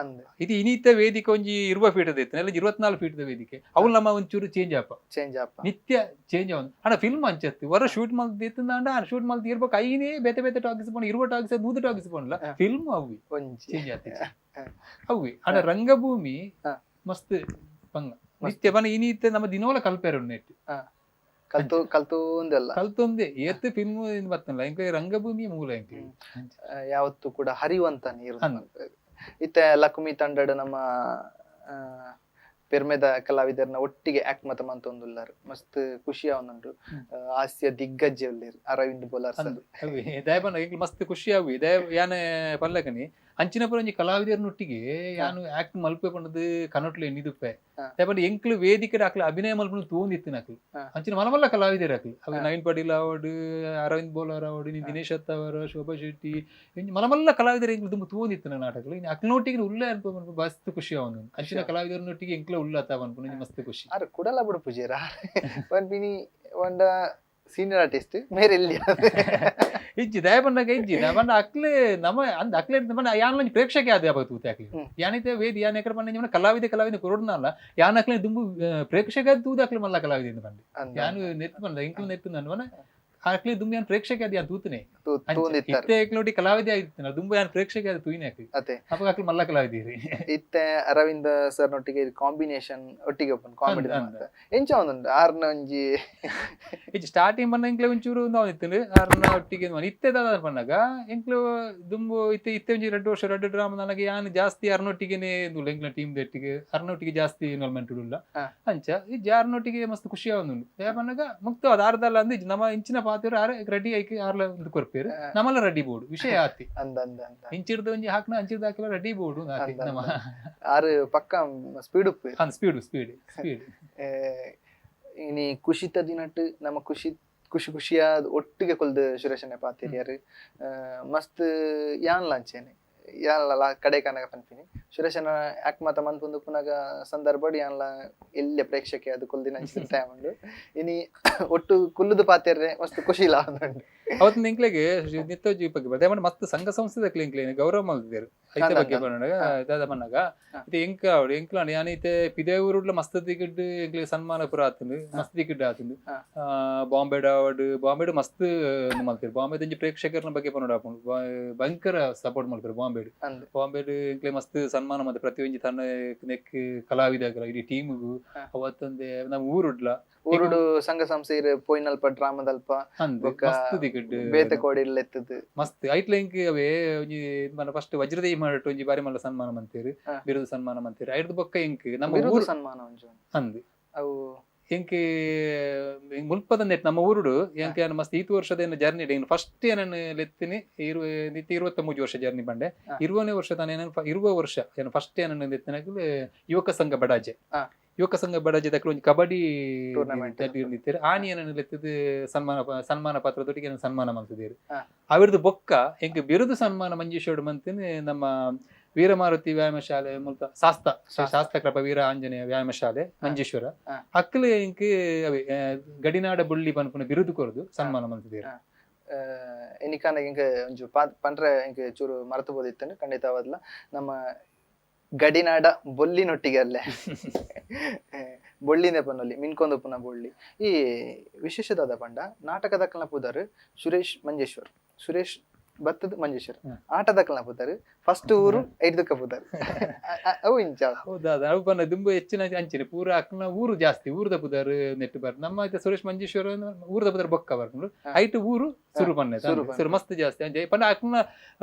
ಇದು ಇನಿತ ವೇದಿಕೆ ಒಂಜಿ 20 ಫೀಟ್ ಇತ್ತು, ಎಲ್ಲ 24 ಫೀಟ್ ವೇದಿಕೆ. ಅವು ನಮ್ಮ ಒಂಚೂರು ಚೇಂಜ್ ಆಪ ಚೇಂಜ್ ಆಪ ನಿತ್ಯ ಚೇಂಜ್ ಅವನು. ಅಣ್ಣ ಫಿಲ್ಮ್ ಅಂಚತ್ತು ಹೊರ ಶೂಟ್ ಮಲ್ತ್ ಇತ್ತಂದ ಶೂಟ್ ಮಲ್ತ್ ಇರ್ಬೇಕು ಐನೇ ಬೇತೆ ಬೇತೆ ಟಾಕಿಸ್ ಪೋಣ 20 ಟಾಕಿಸ್ 100 ಟಾಕಿಸ್ ಪೋಣಲ್ಲ ಫಿಲ್ಮ್ ಅವಿ ಚೇಂಜ್ ಆತಿ ಅವಿ. ಅಣ್ಣ ರಂಗಭೂಮಿ ಮಸ್ತ್ ಪಂಗ ನಿತ್ಯ ಪನ ಇನಿತ ನಮ್ಮ ದಿನೋಲ ಕಲ್ಪೇರು ನೆಟ್ ಕಲ್ತು ಕಲ್ತೊಂದಲ್ಲ ಕಲ್ತೊಂದೆ ಏತ್ ಫಿಲ್ಮ್ ಬತ್ತಲ್ಲ ಇಂಕ ರಂಗಭೂಮಿ ಮೂಲ ಇಂಕ ಯಾವತ್ತು ಕೂಡ ಹರಿಯುವಂತ ನೀರು. ಇತ್ತೆ ಲಕ್ಷ್ಮಿ ತಂಡಡ್ ನಮ್ಮ ಪೆರ್ಮೆದ ಕಲಾವಿದರ್ನ ಒಟ್ಟಿಗೆ ಆಕ್ಟ್ ಮತ ಮಂತೊಂದುಲ್ಲಾರ್. ಮಸ್ತ್ ಖುಷಿ ಆವೊಂದುಂಡು. ಹಾಸ್ಯ ದಿಗ್ಗಜ ಉಲ್ಲೆರ್ ಅರವಿಂದ್ ಬೋಲಾರ್ ಸರ್. ದಯಪನ ಎಂಕ್ ಮಸ್ತ್ ಖುಷಿ ಆವಿ ದಯ ಯಾನೆ ಪಲ್ಲಕನಿ ಅಂಚಿನ ಪುರ ಒಂಜಿ ಕಲಾವಿದರ್ನೊಟ್ಟಿಗೆ ಯಾನು ಆಕ್ಟ್ ಮಲ್ಪೆ ಪಂಡದು ಕನೊಟ್ಲೆ ಎಣ್ಣಿದುಪ್ಪೆ. ದಯಪಂಡ ಎಂಕ್ಲು ವೇದಿಕೆ ಅಕ್ಲು ಅಭಿನಯ ಮಲ್ಪುನ ತೂವೊಂದಿತ್ತಿನ ಅಕ್ಲು ಅಂಚಿನ ಮಲಮಲ್ಲ ಕಲಾವಿದರ್ ಅಕ್ಲು. ಅವು ನವೀನ್ ಪಾಟೀಲ್ ಅವಡು, ಅರವಿಂದ್ ಬೋಲಾರ್ ಅವಡು, ದಿನೇಶ್ ಅತ್ತಾವರ, ಶೋಭಾ ಶೆಟ್ಟಿ ಮಲಮಲ್ಲ ಕಲಾವಿದರ್ ಎಂಕ್ಲು ತುಂಬ ತೂವೊಂದಿತ್ತಿನ ನಾಟಕಲು. ಅಕ್ಲನೊಟ್ಟಿಗೆ ಉಲ್ಲ ಅನ್ಪ ಮಸ್ತ್ ಖುಷಿ ಆವೊಂದು. ಅಂಚಿನ ಕಲಾವಿದರ್ನೊಟ್ಟಿಗೆ ಎಂಕ್ಲ ಉಲ್ಲ ಅತ್ತ ಪನ್ಪುನ ಮಸ್ತ್ ಖುಷಿ. ಆರ್ ಕುಡಲ ಬುಡು ಪೂಜೆರ ಪನ್ಪಿನಿ ಒಂಡ ಸೀನಿಯರ್ ಆರ್ಟಿಸ್ಟ್ ಮೇರೆ ಎಲ್ಲಿ ಇಜ್ಜಿ ದಯ ಪನ್ನಗ ಇಜ್ಜಿ ಪಂಡ ಅಕ್ಲೆ ನಮ್ಮ ಅಂದ್ ಅಕ್ಲೆ ಪಂಡ ಯಾನ್ ಪ್ರೇಕ್ಷಕೆ ಆದ ಯಾವಾಗ ತೂತೆ ಅಕ್ಲೆ ಯಾನಿತೆ ವೇದಿ ಯಾನ್ ಎಕರೆ ಪಂಡ ಕಲಾವಿದೆ ಕಲಾವಿದೆ ಕೊರೊಡ್ನಲ್ಲ ಯಾನ್ ಅಕ್ಲೆ ದುಂಬು ಪ್ರೇಕ್ಷಕ ತೂದೆ ಅಕ್ಲೆ ಮಲ್ಲ ಕಲಾವಿದೆ ಪಂಡೆ ಯಾನು ನೆತ್ತು ಪಂಡ ಎಂಕ್ಲು ನೆತ್ತು ನನ್ ಪಂಡ ಅಕ್ಲೆ ದುಂಬು ಯಾನ್ ಪ್ರೇಕ್ಷಕ ಆದ ಯಾನ್ ತೂತನೆ ಇತ್ತೆ ಎಕ್ಲೋಟಿ ಕಲಾವಿದೆ ಆಗಿತ್ತು ದುಂಬು ಯಾನ್ ಪ್ರೇಕ್ಷಕ ಆದ ತೂಯಿನೆ ಅಕ್ಲೆ ಅಪ್ಪ ಅಕ್ಲೆ ಮಲ್ಲ ಕಲಾವಿದೆ. ಇತ್ತೆ ಅರವಿಂದ ಸರ್ ನೊಟ್ಟಿಗೆ ಕಾಂಬಿನೇಷನ್ ಒಟ್ಟಿಗೆ ಓಪನ್ ಕಾಮಿಡಿ ಎಂಚ ಒಂದುಂಡು ಆರ್ನ ಒಂಜಿ ಇಜ್ಜಿ ಸ್ಟಾರ್ಟಿಂಗ್ ಪನ್ನ ಎಂಕ್ಲೆ ಒಂಚೂರು ಇತ್ತು ಆರ್ನ ಒಟ್ಟಿಗೆ ಇತ್ತೆ ದಾದ ಪನ್ನಗ ಎಂಕ್ಲು ದುಂಬು ಇತ್ತೆ ಇತ್ತೆ ಒಂಜಿ 2 ವರ್ಷ 2 ಡ್ರಾಮ ನನಗೆ ಯಾನ್ ಜಾಸ್ತಿ ಅರ್ನೊಟ್ಟಿಗೆನೆ ಎಂಕ್ಲ ಟೀಮ್ ದೊಟ್ಟಿಗೆ ಅರ್ನೊಟ್ಟಿಗೆ ಜಾಸ್ತಿ ಇನ್ವಾಲ್ವ್ಮೆಂಟ್ ಉಲ್ಲ ಅಂಚ ಇಜ್ಜಿ ಅರ್ನೊಟ್ಟಿಗೆ ಮಸ್ತ್ ಖುಷಿ ಆವೊಂದುಂಡು. ದಾಯೆ ಪನ್ನಗ ಮುಕ್ತ ಅದು ಆರ್ದಲ್ಲ ಅಂದ್ ಇಜ್ಜಿ ನಮ್ಮ ಇಂಚಿನ ಪಾತ್ರ ರೆಡಿ ಐಕ್ ಆರ್ಲ ಒಂದು ಕೊರ್ಪೇರು ನಮ್ಮಲ್ಲ ರೆಡಿ ಬೋರ್ಡ್ ವಿಷಯ ಆತಿ ಇಂಚಿರ್ದ ಒಂಜಿ ಹಾಕ್ನ ಅಂಚಿರ್ದ ಹಾಕಲ ರೆಡಿ ಬೋರ್ಡ್ ನಮ್ಮ ಆರು ಪಕ್ಕ speed speed speed speed. ಇನಿ ಖುಷಿತ ದಿನಟ್ ನಮ್ಮ ಖುಷಿ ಖುಷಿ ಖುಷಿಯಾದ ಒಟ್ಟಿಗೆ ಕೊಲ್ದು ಸುರೇಶನೆ ಪಾತಿರಿಯರು ಮಸ್ತ್ ಯಾನ್ಲ ಅಂಚೆನೆ ಯಾನ್ಲ ಕಡೆ ಕನಗ ಪನ್ಪಿನಿ ಸುರೇಶನ ಯಾಕ್ ಮಾತ ಮನ್ಪುಂದು ಪುನಗ ಸಂದರ್ಭಡ್ ಯಾನ್ಲ ಎಲ್ಲೆ ಪ್ರೇಕ್ಷಕೆ ಅದು ಕೊಲ್ದಿನ ಅಂಚಿನ ಟೈಮ್ ಉಂಡು. ಇನಿ ಒಟ್ಟು ಕುಲ್ಲುದು ಪಾತೆರ್ರೆ ಮಸ್ತ್ ಖುಷಿ ಇಲ್ಲ ಉಂಡು. ಅವತ್ತು ಎಂಕ್ಲೆಗೆ ನಿತ್ಯ ಬಗ್ಗೆ ಬರ್ತದೆ ಮಸ್ತ್ ಸಂಘ ಸಂಸ್ಥೆ ಎಂಕ್ಲೆ ಗೌರವ ಮಲ್ತಿದ್ದೇರು ಐತೆ ಬಗ್ಗೆ ಪನ್ನಗ ದಾದ ಪನ್ನಗ ಇತ್ತೆ ಎಂಕ ಅವಡು ಎಂಕ್ಲಾಂಡ್ ಯಾನ್ ಇತ್ತೆ ಪಿದೆ ಊರುಡ್ಲ ಮಸ್ತ್ ದಿಕ್ಕಿಡ್ ಎಂಕ್ಲೆ ಸನ್ಮಾನ ಪೂರ ಆತುಂಡು ಮಸ್ತ್ ದಿಕ್ಕಿಡ್ ಆತುಂಡು. ಬಾಂಬೆ ಅವಡು ಬಾಂಬೆಡ್ ಮಸ್ತ್ ಮಲ್ತೆರ್ ಬಾಂಬೆ ದಂಜಿ ಪ್ರೇಕ್ಷಕರನ ಬಗ್ಗೆ ಪನ್ನಡ ಆಪುಂಡು ಭಯಂಕರ ಸಪೋರ್ಟ್ ಮಲ್ಪೆರ್ ಬಾಂಬೆಡ್. ಬಾಂಬೆಡ್ ಎಂಕ್ಲೆ ಮಸ್ತ್ ಸನ್ಮಾನ ಮತ್ತೆ ಪ್ರತಿಯೊಂಜಿ ತನ್ನ ನೆಕ್ ಕಲಾವಿದಗಳ ಇಡೀ ಟೀಮ್ಗು ಅವತ್ತೊಂದೇ ನಮ್ಮ ಊರುಡ್ಲ ಊರುಡು ಸಂಘ ಸಂಸ್ಥೆ ಪೋಯಿನಲ್ಪ ಡ್ರಾಮದಲ್ಪ ಬೇತೆ ಕೋಡಿಲ್ ಎತ್ತದು ಮಸ್ತ್ ಐಟ್ಲ ಎಂಕ್ ಅವೇ ಒಂಜಿ ಫಸ್ಟ್ ವಜ್ರದೇವಿ ಮಾಡಟ್ಟು ಒಂಜಿ ಬಾರಿ ಮಲ್ಲ ಸನ್ಮಾನ ಮಂತೇರು ಬಿರುದು ಸನ್ಮಾನ ಮಂತೇರು ಐರ್ದು ಬೊಕ್ಕ ಎಂಕ್ ನಮ್ಮ ಊರು ಸನ್ಮಾನ ಒಂಜಿ ಅಂದ್ ಅವು ಎಂಕ್ ಮುಲ್ಪದ ನೆಟ್ ನಮ್ಮ ಊರುಡು ಎಂಕ್ ಮಸ್ತ್ ಈತು ವರ್ಷದ ಏನು ಜರ್ನಿ ಫಸ್ಟ್ ಏನನ್ನು ಲೆತ್ತಿನಿ 23 ವರ್ಷ ಜರ್ನಿ ಬಂಡೆ 20ನೇ ವರ್ಷ ತಾನೇ 20 ವರ್ಷ ಏನು ಫಸ್ಟ್ ಏನನ್ನು ಲೆತ್ತಿನ ಯುವಕ ಸಂಘ ಬಡಾಜೆ ಯುವಕ ಸಂಘ ಬಡಾಜೆ ದಕ್ಕಲು ಒಂಜಿ ಕಬಡ್ಡಿ ಟೂರ್ನಮೆಂಟ್ ಆನಿ ಏನನ್ನು ಲೆತ್ತದು ಸನ್ಮಾನ ಸನ್ಮಾನ ಪತ್ರದೊಟ್ಟಿಗೆ ಸನ್ಮಾನ ಮಾಡ್ತಿದ್ದೀರಿ. ಅವಿರ್ದು ಬೊಕ್ಕ ಎಂಕ್ ಬಿರುದು ಸನ್ಮಾನ ಮಂಜೇಶ್ವರ ಮಂತಿನಿ ನಮ್ಮ ವೀರಮಾರುತಿ ವ್ಯಾಯಾಮ ಶಾಲೆ ಮುಲ್ಪ ಶಾಸ್ತ ಶ್ರೀ ಶಾಸ್ತ ಕೃಪ ವೀರ ಆಂಜನೇಯ ವ್ಯಾಯಾಮ ಶಾಲೆ ಮಂಜೇಶ್ವರ. ಅಕ್ಲು ಇಂಕ್ ಅವೆ ಗಡಿನಾಡ ಬುಳ್ಳಿ ಪನ್ಪುನ ಬಿರುದು ಕೊರ್ದು ಸನ್ಮಾನ ಮಂತಿದ್ದೀರ. ಎನಿಕಾನ ಇಂಕ ಒಂಜು ಪಂಡ್ರೆ ಇಂಕ್ ಚೂರು ಮರೆತು ಬೋದಿತ್ತನು ಖಂಡಿತವಾದ್ಲ. ನಮ್ಮ ಗಡಿನಾಡ ಬೊಲ್ಲಿನೊಟ್ಟಿಗೆ ಅಲ್ಲೇ ಬೊಳ್ಳಿನೇ ಪನ್ನೊಲಿ ಮಿನ್ಕೊಂದು ಪುನ ಬೊಳ್ಳಿ. ಈ ವಿಶೇಷದಾದ ಪಂಡ ನಾಟಕದಕ್ಕಲ್ನ ಪುದರ್ ಸುರೇಶ್ ಮಂಜೇಶ್ವರ್, ಸುರೇಶ್ ಬತ್ತದ ಮಂಜೇಶ್ವರ್. ಆಟದಕ್ಕಲ್ನ ಪುದರ್ ಫಸ್ಟ್ ಊರು ಐದುಕ್ಕ ಪುದರ್ ಅವು ಇಂಚ. ಹೌದಾ? ಅವು ಪನ್ನ ದುಂಬು ಹೆಚ್ಚಿನ ಅಂಚಿನ ಪೂರ ಅಕ್ನ ಊರು ಜಾಸ್ತಿ ಊರದ ಪುದರ್ ನೆಟ್ಟು ಬರ್. ನಮ್ಮ ಇತ್ತೆ ಸುರೇಶ್ ಮಂಜೇಶ್ವರ ಊರದ ಪುದರ್ ಬೊಕ್ಕ ಬರ್ಪುಂಡು. ಐಟ್ ಊರು ಸುರು ಪನ್ನೆ ಸುರು ಪನ್ನೆ. ಸುರು ಮಸ್ತ್ ಜಾಸ್ತಿ ಅಂಚೆ ಪಂಡ ಅಕ್ನ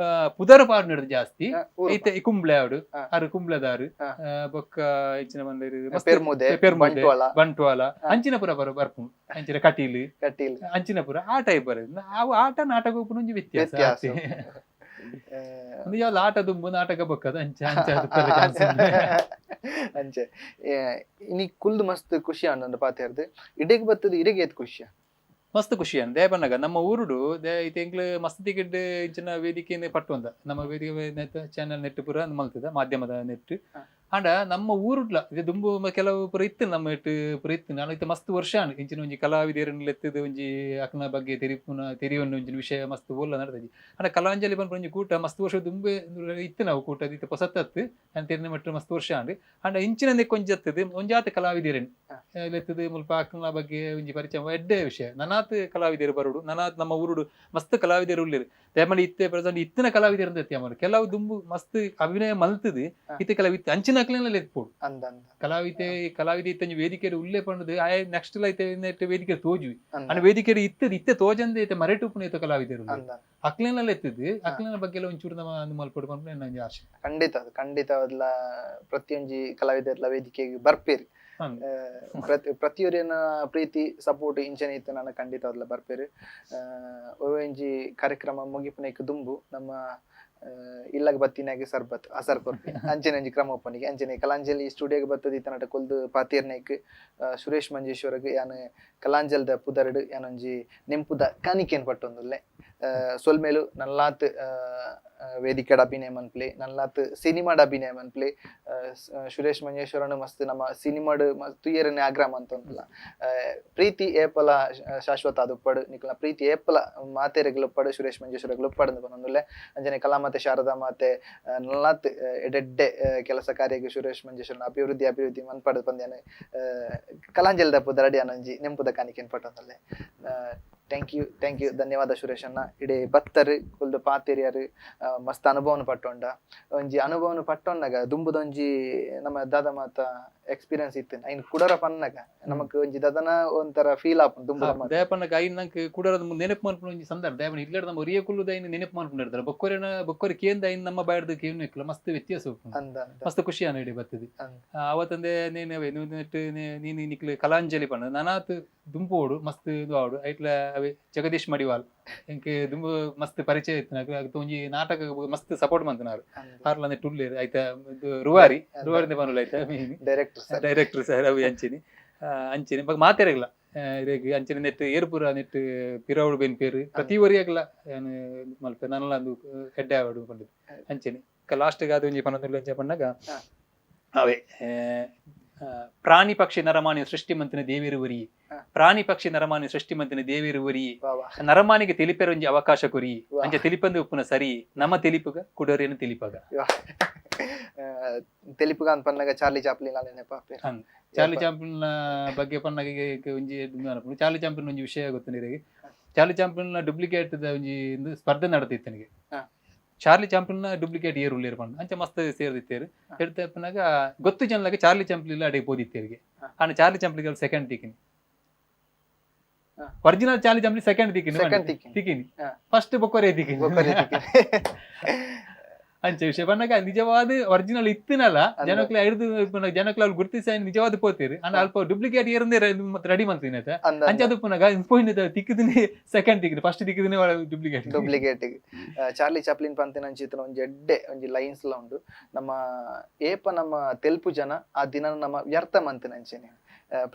ಪುದರ್ ಪಾಡ್ನಡ್ದು ಜಾಸ್ತಿ. ಊರು. ಐತೆ ಈ ಕುಂಬ್ಳೆ ಆಡು ಅರು ಕುಂಬ್ಳೆದಾರು. ಬೊಕ್ಕ ಇಂಚಿನ ಬಂದೇರು ಮಸ್ತ್. ಪೆರ್ಮುದೆ. ಪೆರ್ಮುದೆ. ಬಂಟ್ವಾಳ. ಬಂಟ್ವಾಳ ಅಂಚಿನ ಪುರ ಬರ ಬರ್ಪುಂಡು. ಅಂಚಿನ ಕಟೀಲು. ಕಟೀಲ್. ಅಂಚಿನ ಪುರ ಆ ಟೈಪ್ ಬರ. ಅವು ಆಟ ನಾಟಕ ಉಪ್ಪುನ ಒಂಜಿ ವ್ಯತ್ಯಾಸ. ವ್ಯತ್ಯಾಸ. ಅತ್ತೆ. ಒಂದು ಯಾವ್ದು ಆಟ ದುಂಬು ನಾಟಕ ಬೊಕ್ಕದ ಅಂಚ ಅಂಚ ಅದು ಪೆರ chance ಉಂಡು. ಅಂಚೆ ಇನಿ ಕುಲ್ದು ಮಸ್ತ್ ಖುಷಿ ಆಂಡ್ ಪಾತೆರ್ದು. ಇಡೆಗ್ ಬತ್ತದ ಇಡೆಗ್ ಏತ್ ಖುಷಿಯ? ಮಸ್ತ್ ಖುಷಿ ಅಂದ. ದೇಪನ್ನಗ ನಮ್ಮ ಊರುಡು they ಇತ್ತೆ ಎಂಕ್ಲು ಮಸ್ತ್ ಟಿಕೆಟ್ ಇಂಚಿನ ವೇದಿಕೆನೆ ಪಟ್ಟುವಂದ ನಮ್ಮ ವೇದಿಕೆ ಚಾನೆಲ್ ನೆಟ್ ಪೂರ ಮಲ್ತದ ಮಾಧ್ಯಮದ ನೆಟ್. ಆಂಡ ನಮ್ಮ ಊರುಡ್ಲ ಇದು ದುಂಬು ಕೆಲವು ಪೂರ ಇತ್ತು ನಮ್ಮ ಇಟ್ಟು ಪೂರ ಇತ್ತು. ನಾನು ಇತ್ತೆ ಮಸ್ತ್ ವರ್ಷ ಆಂಡ್ ಇಂಚಿನ ಒಂಜಿ ಕಲಾವಿದರನ್ನು ಲೆತ್ತದ ಒಂಜಿ ಅಕ್ನ ಬಗ್ಗೆ ತೆರಿಪುನ ತೆರಿಯೊಂದು ಒಂಜಿ ವಿಷಯ ಮಸ್ತ್ ಓಲ್ಲ ನಡ್ತಜಿ. ಆಂಡ ಕಲಾಂಜಲಿ ಪನ್ಪುನ ಒಂಜಿ ಕೂಟ ಮಸ್ತ್ ವರ್ಷ ದುಂಬೆ ಇತ್ತು. ನಾವು ಕೂಟ ಇತ್ತೆ ಪೊಸತ್ತತ್ತು ನಾನು ತೆರಿನ ಮಟ್ಟ ಮಸ್ತ್ ವರ್ಷ ಆಂಡ್. ಆಂಡ ಇಂಚಿನ ಒಂಜಿ ಅತ್ತದು ಒಂಜಾತ ಕಲಾವಿದರನ್ನು ಲೆತ್ತದು ಮುಲ್ಪ ಅಕ್ನ ಬಗ್ಗೆ ಒಂಜಿ ಪರಿಚಯ ಎಡ್ಡೆ ವಿಷಯ. ನನಾತ್ ಕಲಾವಿದರು ಬರುಡು ನನಾತ್ ನಮ್ಮ ಊರುಡು ಮಸ್ತ್ ಕಲಾವಿದರು ಉಲ್ಲೆರ್. ದಯಮಾಡಿ ಇತ್ತೆ ಪ್ರೆಸೆಂಟ್ ಇತ್ತಿನ ಕಲಾವಿದರು ಅಂತ ಅಮರು ಕೆಲವು ದುಂಬು ಮಸ್ತ್ ಅಭಿನಯ ಮಲ್ತದು. ಇತ್ತೆ ಕೆಲವು ಇತ್ತೆ ಅಂಚಿನ ಅಕ್ಲೆನ ಎತ್ಪೋಡು. ಅಂದ ಅಂದ. ಕಲಾವಿದೆ ಕಲಾವಿದೆ ಇತ್ತಂಜಿ ವೇದಿಕೆ ಉಲ್ಲೆ ಪಂಡದು ಆಯ್ ನೆಕ್ಸ್ಟ್ ಲೈತೆ ನೆಟ್ ವೇದಿಕೆ ತೋಜುವಿ. ಅಂದ. ಅಂಡ ವೇದಿಕೆ ಇತ್ತದ ಇತ್ತೆ ತೋಜಂದೆ ಇತ್ತೆ ಮರೆಟುಪುನ ಇತ್ತ ಕಲಾವಿದರು ಅಂದ. ಅಕ್ಲೆನೆಲ್ಲ ಎತ್ತದು ಅಕ್ಲೆನ ಬಗ್ಗೆ ಎಲ್ಲ ಒಂಚೂರು ನಮ್ಮ ಅಂದ್ ಮಲ್ಪೊಡು ಪನ್ಪುನ ಎನ್ನ ಒಂಜಿ ಆಶೆ. ಖಂಡಿತ ಅದು ಖಂಡಿತವಾದ್ಲ ಪ್ರತಿಯೊಂಜಿ ಕಲಾವಿದರ್ಲ ವೇದಿಕೆಗೆ ಬರ್ಪೇರಿ. ಪ್ರತಿಯೊರಿನ ಪ್ರೀತಿ ಸಪೋರ್ಟ್ ಇಂಚನೆ ಇತ್ತು ನಾನು ಖಂಡಿತವಾದ್ಲ ಬರ್ಪೇರು. ಒಂಜಿ ಕಾರ್ಯಕ್ರಮ ಮುಗಿಪುನೈಕ್ ದುಂಬು ನಮ್ಮ ಇಲ್ಲಗ್ ಬತ್ತಿನಾಗೆ ಸರ್ಬತ್ ಅಸರ್ ಕೊರ್ಪಿ ಅಂಚನೆ ಒಂಜಿ ಕ್ರಮ ಒಪ್ಪನಿಗೆ. ಅಂಚನೆ ಕಲಾಂಜಲಿ ಸ್ಟುಡಿಯೋಗೆ ಬತ್ತದ ಇತ್ತನಟ ಕೊಲ್ದು ಪಾತೀರ್ನೈಕ್ ಸುರೇಶ್ ಮಂಜೇಶ್ವರಗ್ ಯಾನ್ ಕಲಾಂಜಲ್ದ ಪುದರ್ಡ್ ಯಾನೊಂಜಿ ನೆಂಪುದ ಕಾಣಿಕೆನ್ ಪಟ್ಟೊಂದುಲ್ಲೆ. ಸೊಲ್ಮೇಲು ನಲ್ಲಾತ್ ವೇದಿಕೆಡ್ ಅಭಿನಯ ಮನ್ಪ್ಲೆ, ನಲ್ಲಾತ್ ಸಿನಿಮಾಡ್ ಅಭಿನಯ ಮನ್ಪ್ಲೆ. ಸುರೇಶ್ ಮಂಜೇಶ್ವರನು ಮಸ್ತ್ ನಮ್ಮ ಸಿನಿಮಾಡ್ ಮಸ್ತ್ ತುಯ್ಯರನೆ ಆಗ್ರಹ ಅಂತಂದಲ್ಲ. ಪ್ರೀತಿ ಏಪಲ ಶಾಶ್ವತ ಅದು ಉಪ್ಪಡು ನಿಕಲ್ನ ಪ್ರೀತಿ ಏಪಲ ಮಾತೆರೆಗ್ಲ ಉಪ್ಪಡು, ಸುರೇಶ್ ಮಂಜೇಶ್ವರಗ್ಲ ಉಪ್ಪಡು ಅಂದ್ ಪನೊಂದುಲ್ಲೆ. ಅಂಚನೆ ಕಲಾಮಾತೆ ಶಾರದಾ ಮಾತೆ ನಲ್ಲಾತ್ ಎಡೆಡ್ಡೆ ಕೆಲಸ ಕಾರ್ಯಗ್ ಸುರೇಶ್ ಮಂಜೇಶ್ವರನ ಅಭಿವೃದ್ಧಿ ಅಭಿವೃದ್ಧಿ ಮನ್ಪಡು ಪಂದ್ಯಾನ ಕಲಾಂಜಲಿದ ಪುದರಡಿ ಅನಂಜಿ ನೆಂಪುದ ಕಾಣಿಕೆನ್ ಪಟ್ಟೊಂದುಲ್ಲೆ. Thank you, thank you, ಧನ್ಯವಾದ ಸುರೇಶ್ ಅಣ್ಣ. ಇಡೀ ಬತ್ತರ್ ಕುಲ್ದು ಪಾತೆರಿಯರು ಮಸ್ತ್ ಅನುಭವನ ಪಟ್ಟೊಂಡ. ಒಂಜಿ ಅನುಭವನ ಪಟ್ಟೊಂಡಾಗ ದುಂಬುದೊಂಜಿ ನಮ್ಮ ದಾದ ಮಾತ ಎಕ್ಸ್ಪೀರಿಯನ್ಸ್ ಇತ್ತು ಐನ್ ಕುಡರ ಪನ್ನಗ ನಮಕ್ ಒಂಜಿ ದದನ ಒಂಥರ ಫೀಲ್ ಆಪುಂಡು ದುಂಬುದ ಮಾತ. ದಯಪನ್ನ ಐನ್ ನಂಕ್ ಕುಡರದ ಮುಂದೆ ನೆನಪು ಮನ್ಪುನ ಒಂಜಿ ಸಂದರ್ಭ. ದಯಪನ್ನ ಇಲ್ಲಡ ನಮ್ಮ ಒರಿಯ ಕುಲ್ಲುದ ಐನ್ ನೆನಪು ಮನ್ಪುಂಡು ಇರ್ತಾರೆ. ಬೊಕ್ಕೊರಿನ ಬೊಕ್ಕೊರಿ ಕೇಂದ ಐನ್ ನಮ್ಮ ಬಾಯ್ದು ಕೇನು ಇಕ್ಕಲ ಮಸ್ತ್ ವ್ಯತ್ಯಾಸ ಉಪ್ಪುಂಡು. ಅಂದ ಅಂದ. ಮಸ್ತ್ ಖುಷಿ ಆನ ಇಡೀ ಬರ್ತದೆ. ಅಂದ್. ಅವತ್ತಂದೆ ನೀನು ಅವೇ ನೀನು ನೆಟ್ ನೀನು ನಿಕ್ಲು ಕಲಾಂಜಲಿ ಪಂಡ ನನಾತ್ ದುಂಪೋಡು ಮಸ್ತ್ ಇದು ಆವಡು. ಐಟ್ಲ ಅವೇ ಜಗದೀಶ್ ಮಡಿವಾಲ್ ಎಂಕ್ ದುಂಬು ಮಸ್ತ್ ಪರಿಚಯ ಇತ್ತು. ನಂಕ್ ಒಂಜಿ ನಾಟಕ ಮಸ್ತ್ ಸಪೋರ್ಟ್ ಮಂತನಾರು. ಅಂದ್. ಆರ್ಲ ನೆಟ್ ಉಲ್ಲೇರು ಐತ ಇದು ರುವಾರಿ ರುವಾರಿ ಪನುಲ ಐತ ಡೈರೆಕ್ಟರ್ ಸರ್. ಡೈರೆಕ್ಟರ್ ಸರ್ ಅವು ಅಂಚಿನಿ ಅಂಚಿನಿ ಬೊಕ್ಕ ಮಾತೆರೆಗ್ಲ ಇರೆಗ್ ಅಂಚಿನ ನೆಟ್ ಏರ್ಪುರ ನೆಟ್ ಪಿರವುಡು ಬೆನ್ಪೇರು ಪ್ರತಿ ಒರಿಯಾಗ್ಲ ಯಾನ್ ಮಲ್ಪೆ ನನಲ ಒಂದು ಎಡ್ಡೆ ಆವಡು ಪಂಡುದು. ಅಂಚನೆ ಲಾಸ್ಟ್ ಅದು ಒಂಜಿ ಪನೊಂದುಲ್ಲೆ. ಅಂಚ ಪನ್ನಗ ಅವೇ ಪ್ರಾಣಿ ಪಕ್ಷಿ ನರಮಾನಿ ಸೃಷ್ಟಿ ಮಂತಿನ ದೇವೇರು ಒರಿ ಪ್ರಾಣಿ ಪಕ್ಷಿ ನರಮಾನಿ ಸೃಷ್ಟಿ ಮಂತಿನ ದೇವೇರು ಒರಿ ವಾ ವಾ. ನರಮಾನಿಗೆ ತಿಳಿಪೆರ ಒಂಜಿ ಅವಕಾಶ ಕೊರಿ ಅಂಚ ತಿಳಿಪಂದು ಉಪ್ಪುನ ಸರಿ ನಮ್ಮ ತಿಳಿಪುಗ ಕುಡೋರೇನು ತಿಳಿಪಗ. ತೆಲಿಪುಗ ಅಂತ ಪನ್ನಗ ಚಾರ್ಲಿ ಚಾಪ್ಲಿನ್ ನೆನಪ ಆಪೆರ್. ಅಂದ್. ಚಾರ್ಲಿ ಚಾಂಪಿನ್ ಬಗ್ಗೆ ಪನ್ನಗ ಒಂಜಿ ಇದು ಅನ್ಪುಂಡು. ಚಾರ್ಲಿ ಚಾಂಪಿನ್ ಒಂಜಿ ವಿಷಯ ಗೊತ್ತು ನಿಮಗೆ? ಚಾರ್ಲಿ ಚಾಂಪಿನ್ ಡೂಪ್ಲಿಕೇಟ್ ಒಂಜಿ ಇಂದು ಸ್ಪರ್ಧೆ ನಡೆದಿತ್ತು ನನಗೆ. ಚಾರ್ಲಿ ಚಾಂಪಿನ್ ಡೂಪ್ಲಿಕೇಟ್ ಏರು ಉಲ್ಲೇರು ಪಂಡ ಅಂಚ ಮಸ್ತ್ ಸೇರ್ದಿತ್ತೇರು. ಎಡ್ತಪ್ಪನಾಗ ಗೊತ್ತು ಜನಲಾಗ ಚಾರ್ಲಿ ಚಾಂಪ್ಲಿನ್ ಇಲ್ಲ ಅಡಿಗೆ ಪೋದಿತ್ತೇರಿಗೆ. ಆಂಡ ಚಾರ್ಲಿ ಚಾಂಪ್ಲಿನ್ ಸೆಕೆಂಡ್ ತಿಕ್ಕಿನಿ. ಒರಿಜಿನಲ್ ಚಾರ್ಲಿ ಚಾಂಪ್ಲಿನ್ ಸೆಕೆಂಡ್ ತಿಕ್ಕಿನಿ. ಸೆಕೆಂಡ್ ತಿಕ್ಕಿನಿ. ತಿಕ್ಕಿನಿ ಫಸ್ಟ್ ಬೊಕ್ಕೊರೆ ತಿಕ್ಕಿನಿ. ಬೊಕ್ಕೊರೆ ತಿಕ್ಕಿನಿ. ಅಂಚ ವಿಷಯ ಪನ್ನಗ ನಿಜವಾದ ಒರಿಜಿನಲ್ ಇತ್ತಿನಲ್ಲ ಜನಕ್ಲೆ ಐದು ಜನಕ್ಲೆ ಅವ್ರು ಗುರ್ತಿಸಿ ನಿಜವಾದ ಪೋತೀರಿ. ಅಂಡ ಅಲ್ಪ ಡೂಪ್ಲಿಕೇಟ್ ಏರಂದೇ ರೆಡಿ ಮಾಡ್ತೀನಿ ಆಯ್ತಾ. ಅಂದ. ಅಂಚ ಅದು ಪುನಗ ಪೋಯಿನ ತಿಕ್ಕಿದಿನಿ ಸೆಕೆಂಡ್ ತಿಕ್ಕಿನಿ ಫಸ್ಟ್ ತಿಕ್ಕಿದಿನಿ ಡೂಪ್ಲಿಕೇಟ್. ಡೂಪ್ಲಿಕೇಟ್. ಚಾರ್ಲಿ ಚಾಪ್ಲಿನ್ ಪಂತಿನ ಅಂಚಿತ್ತಿನ ಒಂಜಿ ಎಡ್ಡೆ ಒಂಜಿ ಲೈನ್ಸ್ ಲ ಉಂಡು. ನಮ್ಮ ಏಪ ನಮ್ಮ ತೆಲ್ಪು ಜನ ಆ ದಿನ ನಮ್ಮ ವ್ಯರ್ಥ ಮಂತಿನ ಅಂಚೆನೆ.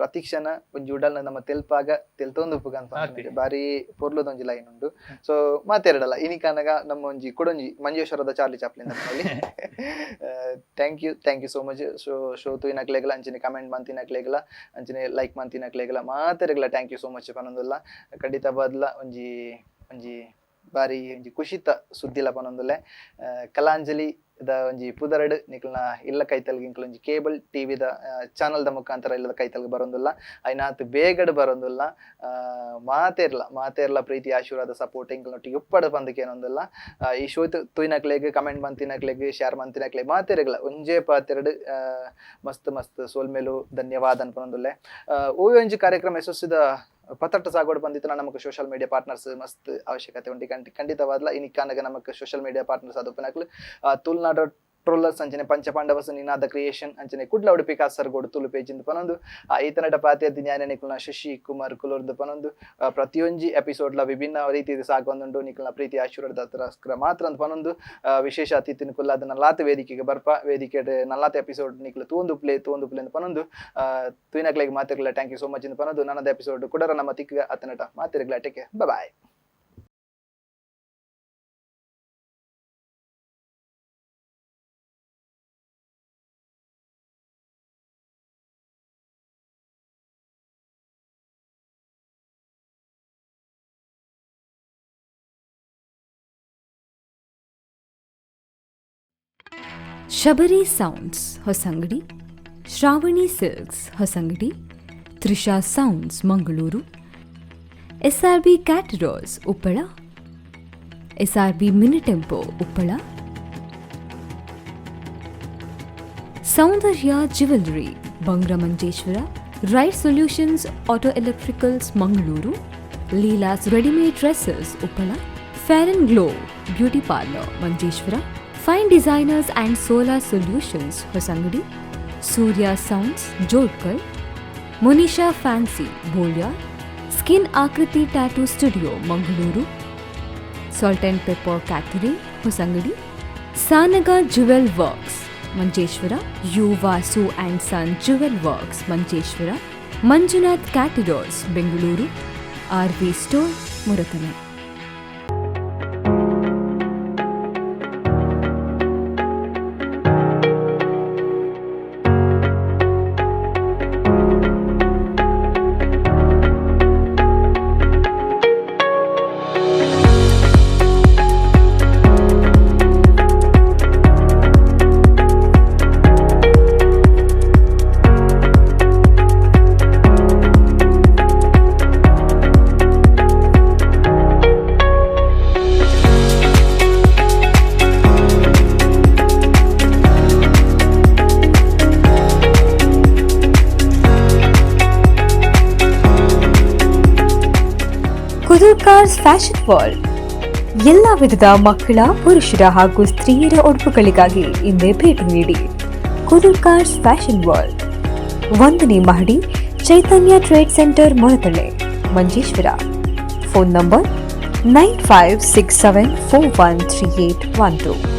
ಪ್ರತಿ ಕ್ಷಣ ಒಂಜಿ ಉಡಲ್ನ ನಮ್ಮ ತೆಲ್ಪಾಗ ತೆಲ್ತೊಂದು ಉಪ್ಪುಗ ಅಂತ ಆತೆ. ಬಾರಿ ಪೊರ್ಲುದ ಒಂಜಿ ಲೈನ್ ಉಂಡು. ಸೊ ಮಾತೆರಡಲ್ಲ ಇನಿಕನಗ ನಮ್ಮ ಒಂಜಿ ಕುಡೊಂಜಿ ಮಂಜೇಶ್ವರದ Charlie Chaplin. Thank you, thank you so much. So show ತೂಯಿನಕ್ಲೆಗ್ಲ, ಅಂಚನೆ ಕಮೆಂಟ್ ಮಂತಿನಕ್ಲೆಗ್ಲ, ಅಂಚನೆ ಲೈಕ್ ಮಂತಿನಕ್ಲೆಗ್ಲ, ಮಾತೆರೆಗ್ಲ thank you so much ಪನೊಂದುಲ್ಲ. ಖಂಡಿತ ಬದ್ಲ ಒಂಜಿ ಒಂಜಿ ಬಾರಿ ಒಂಜಿ ಖುಷಿತ ಸುದ್ದಿಲ ಪನೊಂದುಲ್ಲೆ. ಕಲಾಂಜಲಿ ದ ಒಂಜಿ ಪುದರಡ್ ನಿಕಲ್ನ ಇಲ್ಲ ಕೈತಲ್ಗೆ ಇಂಕಲ್ ಒಂಜಿ ಕೇಬಲ್ ಟಿವಿದ ಚಾನಲ್ದ ಮುಖಾಂತರ ಇಲ್ಲದ ಕೈತಲ್ಗೆ ಬರೋಂದುಲ್ಲ. ಐನಾತ್ ಬೇಗಡ್ ಬರೋಂದುಲ್ಲ. ಮಾತೆರ್ಲ ಮಾತೆರ್ಲ ಪ್ರೀತಿ, ಆಶೀರ್ವಾದ, ಸಪೋರ್ಟ್ ಇಂಕಲ್ನೊಟ್ಟಿಗೆ ಉಪ್ಪಡ ಪಂದಕ್ಕೆ ಏನೊಂದುಲ್ಲ. ಈ ಶೋ ತೂಯಿನಕ್ಲೆಗ್, ಕಮೆಂಟ್ ಮಂತಿನಕ್ಲೆಗ್, ಶೇರ್ ಮಂತಿನಕ್ಲೆಗ್, ಮಾತೆರೆಗ್ಲ ಒಂಜೇ ಪಾತೆರಡ್ ಮಸ್ತ್ ಮಸ್ತ್ ಸೋಲ್ಮೇಲು ಧನ್ಯವಾದ ಅನ್ಪನೊಂದುಲ್ಲೆ. ಓವಿ ಒಂಜಿ ಕಾರ್ಯಕ್ರಮ ಯಶಸ್ವಿದ ಪತಟ್ಟ ಸಾಗೋಡು ಬಂದಿತ್ತು. ನಮಕ್ social media partners ಮಸ್ತ್ ಅವಶ್ಯಕತೆ ಉಂಟು. ಖಂಡಿತವಾದ್ಲ ಇನಿಕ್ಕಾನಗ ನಮಕ್ social media partners ಅದು ತುಳುನಾಡ ಟ್ರೋಲ್ಲರ್ಸ್, ಅಂಚನೆ ಪಂಚಪಾಂಡವಸ್, ನಿನಾದ ಕ್ರಿಯೇಷನ್, ಅಂಚನೆ ಕುಡ್ಲ, ಉಡುಪಿ, ಕಾಸರಗೋಡು ತುಳು ಪೇಜಿಂದ ಪನೊಂದು, ಈತನಟ ಪಾತಿಯದ್ದು ಜ್ಞಾನ ಶಶಿ ಕುಮಾರ್ ಕುಲೂರ್ದು ಪನೊಂದು, ಪ್ರತಿಯೊಂಜಿ ಎಪಿಸೋಡ್ಲ ವಿಭಿನ್ನ ರೀತಿಯ ಸಾಗೊಂದುಂಡು. ನಿಕಲ್ನ ಪ್ರೀತಿ ಆಶೀರ್ವಾದ ಮಾತ್ರ ಅಂತ ಪನೊಂದು, ವಿಶೇಷ ಅತಿಥಿನ ಕುಲ್ಲಾದ ನಲ್ಲಾತ ವೇದಿಕೆಗೆ ಬರ್ಪ. ವೇದಿಕೆ ನಲ್ಲಾತ ಎಪಿಸೋಡ್ ನಿಕ್ಲು ತೂಂದು ಪ್ಲೇ ತೂಂದು ಪ್ಲೇ ಅಂತ ಪನೊಂದು, ತುಯಿನಕ್ಲೆಗ್ ಮಾತೆರ್ಲ thank you so much ಅಂತ ಪನೊಂದು, ನನ್ನದ ಎಪಿಸೋಡ್ ಕುಡರ ನಮ್ಮ ತಿಕ್ಕ ಅತನಟ ಮಾತೆರ್ಗ್ಲ take, bye. Shabari sounds Hosangadi, Shravani silks Hosangadi, Trisha sounds Mangaluru, SRB caterers Uppala, SRB mini tempo Uppala, Soundarya jewellery Bangra Manjeshwar, right solutions auto electricals Mangaluru, Leela's readymade dresses Uppala, fair and glow beauty parlour Manjeshwar, fine designers and solar solutions Hosangadi, Surya sounds Jodkal, Monisha fancy Bolya, skin Akriti tattoo studio Mangaluru, salt and pepper catering Hosangadi, Sanaga jewel works Manjeshwar, U Vasu and son jewel works Manjeshwar, Manjunath caterers Bengaluru, R V store Muratana. Kudurkar's fashion world ಎಲ್ಲ ವಿಧದ ಮಕ್ಕಳ, ಪುರುಷರ ಹಾಗೂ ಸ್ತ್ರೀಯರ ಉಡುಪುಗಳಿಗಾಗಿ ಹಿಂದೆ ಭೇಟಿ ನೀಡಿ. ಕುದುರ್ಕಾರ್ಸ್ fashion world, 1ನೇ ಮಹಡಿ, ಚೈತನ್ಯ trade centre, Muratale, Manjeshwar. Phone number 9567413812.